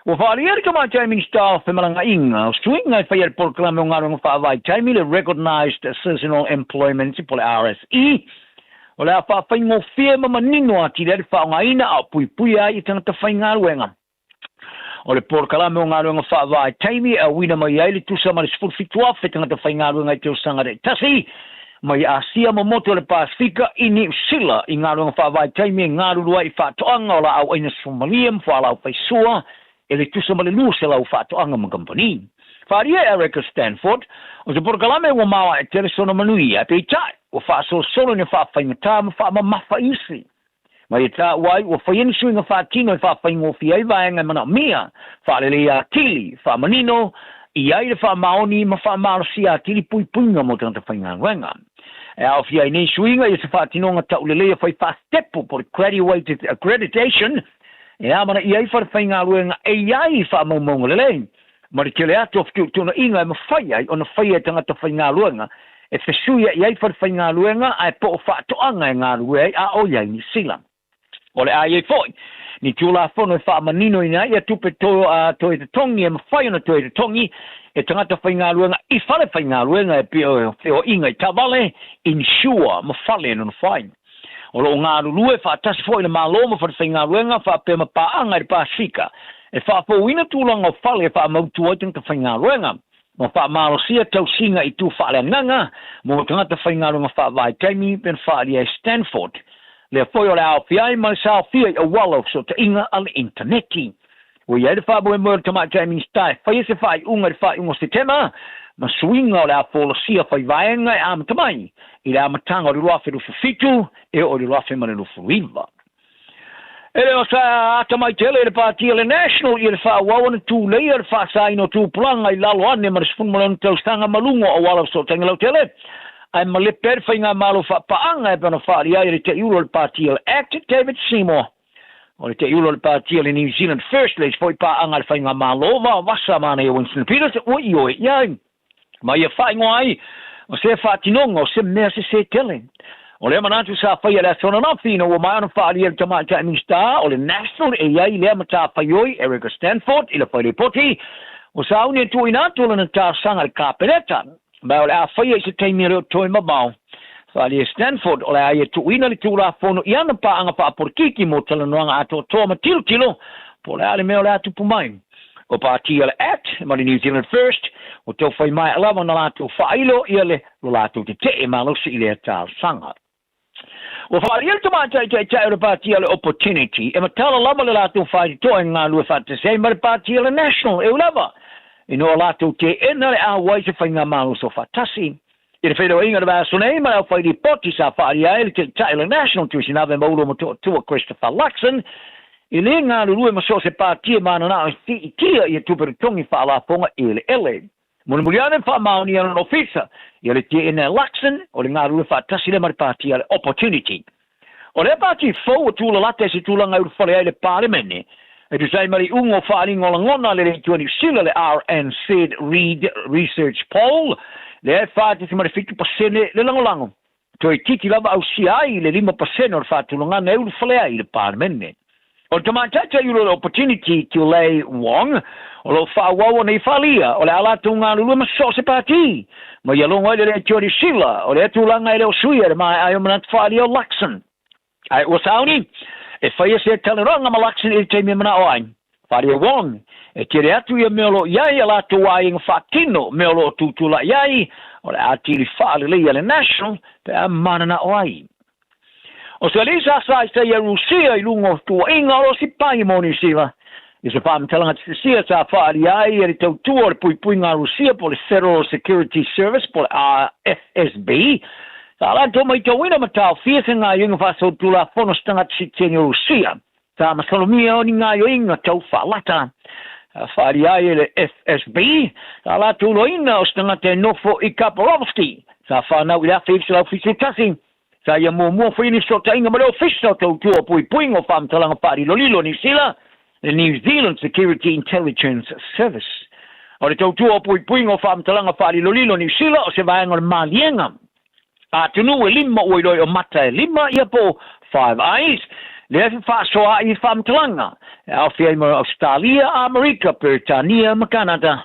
Ua faaalia le tamaitai Minista o Femalagaʻiga o Suiga e faia le polokalame o galuega faavaitaimi le Recognised Seasonal Employment po le RSE. O le a faafaigofie ma manino atili ai le faaaogaina a o puipuia ai i tagata faigaluega. O le polokalame o galuega faavaitaimi e auina mai ai le tusa ma le 17,000 tagata faigaluega i tausaga taitasi mai Asia ma motu o le Pasifika i Niu Sila i galuega faavaitaimi e galulue ai i faatoaga o laau aina suamalia ma fualaau faisua e le tusa ma le 200 faatoaga ma kamupani. Faaalia e Erica Stanford, o se polokalame ua maoae tele sona manuia, peitai ua faasolosolo ina faafaigatā ma faamamafa isi. Ma ia taua ai ua faia ni suiga faatino e faafaigofie ai vaega e manaomia, faaleleia atili, faamanino i ai le faamaoni ma faamalosia atili puipuiga mo tagata faigaluega. E aofia ai nei suiga ia se faatinoga tauleleia fai faasetepu po le Graduated Accreditation e amanaia ai fale faigaluega e i ai faamaumauga lelei ma le tele atu o fetuutuunaiga e mafai ai ona faia e tagata faigaluega e fesuiaʻi ai fale faigaluega ae po o faatoaga e galulue ai a o i ai Niu Sila. O le a i ai foi ni tulafono e faamaninoina ai ia tupe toe totogi e mafai ona toe totogi e tagata faigaluega i fale faigaluega e pei o feoaiga i taavale, insure ma fale e nonofo ai. O loo galulue faatasi foi le Malo ma fale faigaluega faapea ma paaga i le Pasifika e faafouina tulaga o fale e faamautu ai tagata faigaluega ma faamalosia tausiga i tu faaleagaga mo tagata faigaluega faavaitaimi pe na faaalia e Stanford. Lea foi o le a aofia ai ma le saofia i auala o fesootaiga a le initaneti. Ua i ai le faamoemoe o le Tamaitai Minisita e faia se faaiuga i le faaiuga o Setema ma suiga o le a folasia fai vaega e amata mai i le amataga o le 2027 e oo i le 2029. E le o sa atamai tele i le pāti a le National i le faaauau ona tuleia le faasaina o tupulaga i lalo ane ma le 16 tausaga ma luga o auala o fesootaiga lautele, ae malepe ai le faigamalo faapaaga e pei ona faaali ai e le teiulo o le pāti a le Act, David Seymour. O le teiulo o le pāti a le New Zealand First, le isi foi paaga a le faigamalo vaovasa manaia Winston Peters, ua ioe i ai. Ma ia faaigoa ai o se faatinoga o se mea sesē tele. O lea manatu sa faia i le aso ananafi ina ua maea ona faaalia e le Tamaitai Minisita o le National e i ai lea matafaioi Erica Stanford i le failipoti ua sauni e tuuina atu lana talosaga i le Kapeneta ma o le a faia i se taimi e le o toe mamao. Faaalia e Stanford o le a ia tuuina le Tulafono i ana paaga faapolokiki mo talanoaga atoatoa ma tilotilo po o le a le mea o le a tupu mai. O pāti a le Act ma le New Zealand First ua tau fai maea lava ona latou faailo ia le lo latou tete'e malosi i lea talosaga. Ua faaalia le tamaitai taitai o le pāti a le Opportunity e matala lava le latou faitotoa e galulue faatasi ai ma le pāti a le National e ui lava ina ua latou teena le auai i se faigamaloso faatasi. I le feiloaiga i le vaiaso nei ma le aufailipoti sa faaalia ai le Taitai o le National Tuisinave Maulo Motootua Christopher Luxon, e lē galulue ma so o se pāti e mananao e siitia ia tupe totogi faalafoga eleele. Mulimuli ane faamaonia lona ofisa ia le teena e Luxon o le galulue faatasi lea ma le pāti a le Opportunity. O lea pāti fou ua tulalata i se tulaga e ulufale ai le Palemene, e tusa ai ma le iuga o faaaliga o lagona a le Leitua Niu Sila, le RNZ Reid Research Poll, lea e 4.7% le lagolago, toeitiiti lava ausia ai le 5% o le faatulagaga e ulufale ai le Palemene. O le tamaitai taiulu o le Opportunity, Tulei Wong, o lo o faaauau ona i falia, o le a latou galulue ma so o se pāti, ma ia logo ai le Leatua Niu Sila, o lea tulaga e le o suia i le maea ai o manatu faaalia o Luxon. Ae ua sauni, e faia se talanoaga ma Luxon i le taimi e manao ai. Falia Wong, e tele atu ia mea o lo o i ai a latou aiga faatino, mea o lo o tutulai ai, o le a atili faalelei a le National pe a mananao ai. O se alii sa sa i Rusia i luga o tuuaiga o lo o sipai mo Niu Sila. I se faamatalaga tusitusia sa faaalia ai e le tautua o le puipuiga a Rusia po o le Federal Security Service po o le FSB, sa latou maitauina ma taofia se gaoioiga faasolitulafono se tagata sitiseni o Rusia. Sa masalomia o ni gaoioiga tau faalata. Sa faaalia ai e le FSB sa latou iloaina o se tagata e nofo i Khabarovsk sa fanau i le 1971. Sa ia muamua foi ni fesootaiga ma le Ofisa o Tautua o Puipuiga o Faamatalaga Faalilolilo o Niu Sila, le New Zealand Security Intelligence Service. O le Tautua o Puipuiga o Faamatalaga Faalilolilo o Niu Sila o se vaega o le maliega atunuu e lima ua iloa i o mata e lima ia po o Five Eyes, lea e fefaasoaai i faamatalaga e aofia ai ma Ausetalia, Amerika, Peretania ma Kanata.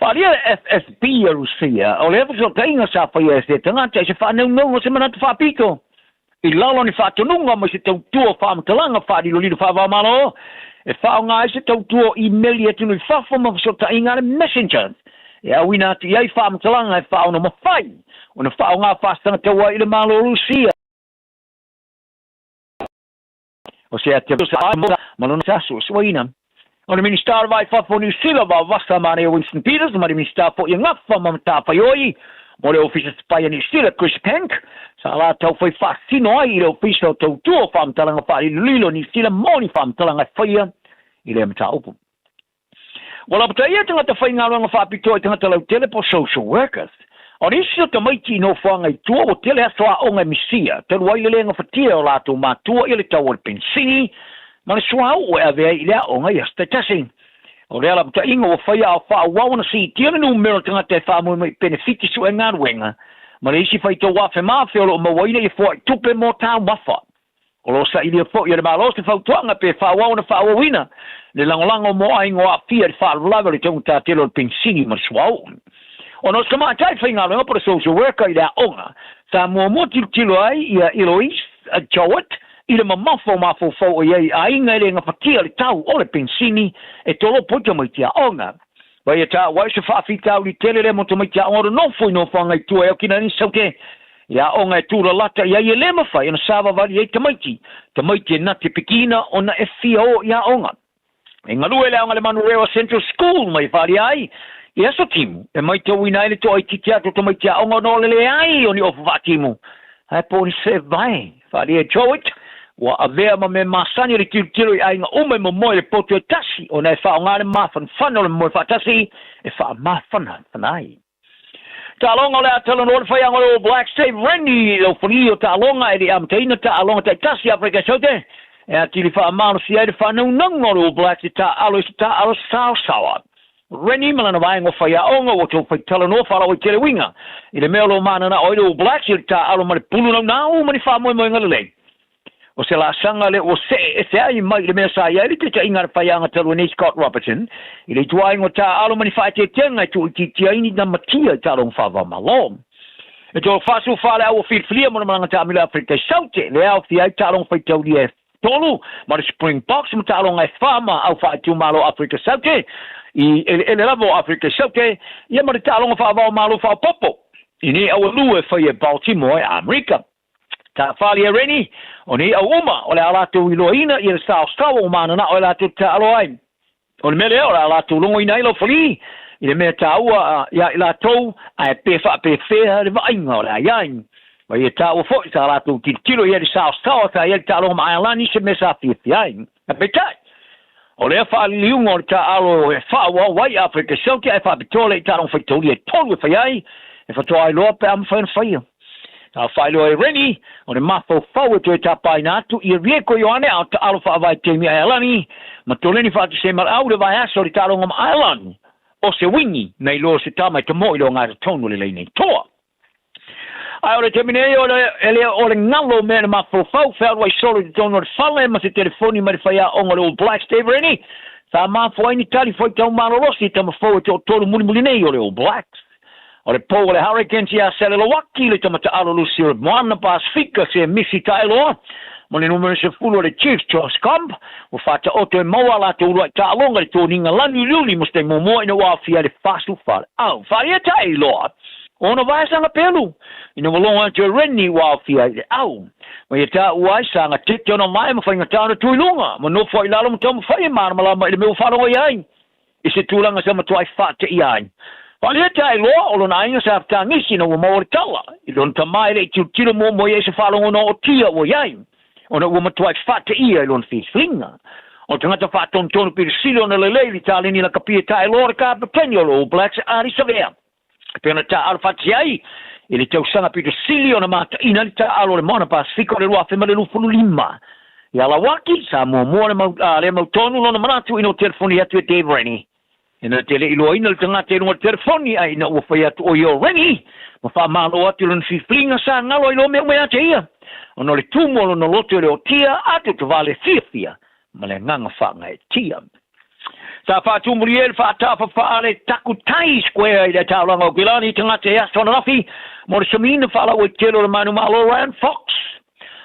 Faaalia le FSB a Rusia, o lea fesootaiga sa faia e se tagata i se faanaunauga o se manatu faapito i lalo o ni faatonuga mai se tautua o faamatalaga faalilolilo faava-o-Malo e faaaoga ai se tautua o imeli atunuu i fafo ma fesootaiga a le Messenger e auina atu i ai faamatalaga e faaono mafai ona faaaoga faasagataua ai i le Malo o Rusia. O se ate ma lona suesueina. O le Minisita o le Vai Fafo o Niu Sila, Vaovasa Manaia Winston Peters, ma le Minisita foi e gafa ma matafaioi mo le Ofisa Sipai a Niu Sila, Chris Penk, sa latou fai faasino ai i le Ofisa o Tautua o Faamatalaga Faalilolilo o Niu Sila mo ni faamatalaga e faia i lea mataupu. Ua lapataia tagata faigaluega faapitoa i tagata lautele po o social workers. O nisi o tamaiti i nofoaga i tua ua tele aso aoga e misia, talu ai le le gafatia e o latou matua ia le tau o le penisini ma le suauu e ave ai i le aoga i aso taitasi. O lea lapataiga ua faia a o faaauau ona siitia le numera o tagata e faamoemoe i penefiti sue galuega ma le isi faitau afe ma afe o lo o mauaina ia foai tupe mo taumafa. O lo o sailia foi e le Malo se fautuaga pe faaauau ona faaauauina le lagolago mo aiga o aafia i le faalavelave o le taugata tele o le penisini ma le suauu. Ona o se tamaitai faigaluega po o le social worker i le aoga, sa muamua tilotilo ai ia Eloise Jowett i le mamafa o mafaufau o i ai i aiga e le gafatia le tau o le penisini e tolopo ai tamaiti aoga. Mai e taua ai se faafitauli tele lea mo tamaiti aoga o le nofo i nofoaga i tua e okina ai ni saute i aoga e tūlalata i ai e le mawhai ona savavali ai tamaiti, tamaiti e nate pikina ona e fia o i aoga. E galue le aoga le Manurewa Central School mai wharia ai i aso timu e maitauina ai le toaitiiti atu o tamaiti aoga ona o le leai o ni ofa faatimu. Ae po o ni se vai, wharia e Jowett, Ua avea ma mea masani o le tilotilo i aiga uma e momoe i le potu e tasi, ona e faaaoga le mafanafana o le momoe faatasi e faamafanafana ai. Taaloga o le a talanoa le faiaga o le All Blacks Dave Rennie i le aufalii o taaloga e le i amataina taaloga taitasi a Afrika Saute e atili faamalosia ai le faanaunauga o le All Blacks e taaalo i se taaalo saosaoa. Rennie ma lana vaega o faiaoga ua toe faitalanoa faalauaitele uiga i le mea o lo o mananao ai le All Blacks i le taaalo ma le pulu naunau ma ni faamoemoega lelei. O se laasaga lea ua see ese ai mai i le mea sa i ai le taitaiga a le faiaga talu ai nei Scott Robertson i le ituaiga o taaalo ma ni faaeteetega e tuuitiitia ai ni namatia i taaloga faava-o-Malo. E toe 44 le au ua filifilia mo le malaga taamilo i Afrika i Saute, lea e aofia ai taaloga faitaulia e tolu ma le Springboks ma taaloga e fa ma au faaitumalo o Afrika Saute i eleele lava o Afrika i Saute, ia ma le taaloga faava-o-Malo faaopoopo i nei au e lua e faia e Baltimore i Amerika. Tāwhali e Rennie, o nei au uma, o le a latou iloaina ia le saosaoa ua mananao e latou te taalo ai. O le mea lea, o le a latou logoina ai lau falī i le mea taua iā i latou, ae pe faapefea le vaaiga o le a i ai. Ma ia taua foi sa latou tilotilo i ai le saosaoa sa i ai le taaloga ma Aelani se mea sa fiafia ai. Ae peitai, o lea faaliliuga o le taaalo e faaauau ai Afrika Saute ae faapitoa lea i taaloga faitaulia e tolu e fai ai, e faatoa iloa pe a mafai ona faia. Sa faailoa e Rennie, o le mafaufau e toe tapaina atu ia Rieko Ioane a o taalo faavae taimi Aelani ma Toleni Faatusemalaau i le vaiaso o le taaloga ma Ireland o se uigi na iloa se tama e tamoe i le ogatotonu o le laina i toa. Ae o le taimi nei o le, e le o le galo mea na mafaufau fealuai solo i totonu o le fale ma se telefoni mai le faiaoga o le All Blacks Dave Rennie sa mafua ai ni tali faitau malolosi i tama fou e toatolu mulimuli nei o le All Blacks. O le pou o le Hurricanes ia Selelowaki le tama taalo lusi o le Moana Pasifika se Misi Taeloa ma le numera 10 o le Chiefs Josh Combe ua faataoto e maua a latou uluai taaloga i le toniga lanu uliuli mo se taimi muamua ina ua aofia ai le 44 le au. Faia Taeloa ona vaesaga pelu ina ua logo atu e Rennie ua aofia ai le au. Ma ia taua ai saga tete ona mae ma faigata ona tu i luga ma nofo ai i lalo ma taumafai e malamalama i le mea ua faalogo i ai. I se tulaga sa matuai faateia ai. Faaalia Taeloa o lona aiga sa fetagisi ina ua maua le tala i lona tama e le i tilotilo muamua i ai se faalogo na ootia ua i ai, ona ua matuai faateia i lona filifiliga. O le tagata faatonutonu pito sili ona lelei i le taleni lakapi e Taeloa le kapeteni o le All Blacks Ardie Savea. E pei ona taaalo faatasi ai i le tausaga pito sili ona mataina ai le taaalo o le Moana Pasifika o le 2025. Ia Lauaki, sa muamua le mau, a, lea mautonu lona manatu ina ua telefoni atu e Dave Rennie. Ina te le iloaina le tagata i luga o le telefoni, ae ina ua fai atu ʻo ia o Rennie, ma faamalo atu i lona filifiliga sa galo ai loa mea uma ia te ia, ona o le tumu o lona loto e le otia, atu tavale fiafia ma le agaga faagaeetia. Sa faatumulia ai le faatafafaa le Takutai Square i le taulaga o Kilani i tagata e aso ananafi mo le samiina faalauaitele o le manumalo Ryan Fox.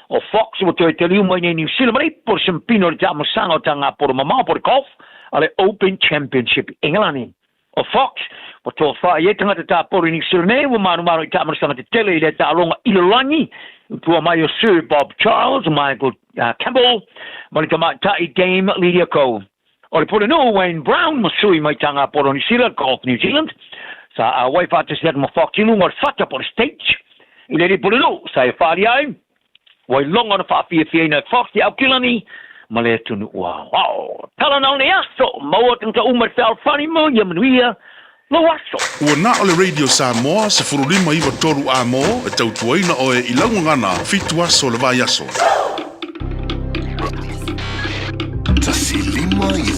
O Fox ua toe taliu mai nei Niu Sila ma le ipu o le sampina o le taamasaga o tagapolo mamao po o le golf a le Open Championship i Engelani. O Fox, ua tofa i ai tagata tapolo i Niu Sila nei ua manumalo i taamasaga tetele i lea taaloga ilolagi i tua mai o Sir Bob Charles, Michael Campbell ma le tamaitai Dame Lydia Ko. O le pulenuu Wayne Brown ma sui mai Tagapolo Niu Sila, Golf New Zealand, sa auai faatasi atu ma Fox i luga o le fata po o le stage i le pulenuu sa e faaalia ai ua iloga ona faafiafiaina e Fox i Aukilani ma le atunuu aoao. Tala na o nei aso, maua tagata uma i le fealofani mo ia manuia lou aso. Ua na o le Radio Samoa 15 9 3 A mo e tautuaina oe i lau gagana fitu aso o le vaiaso.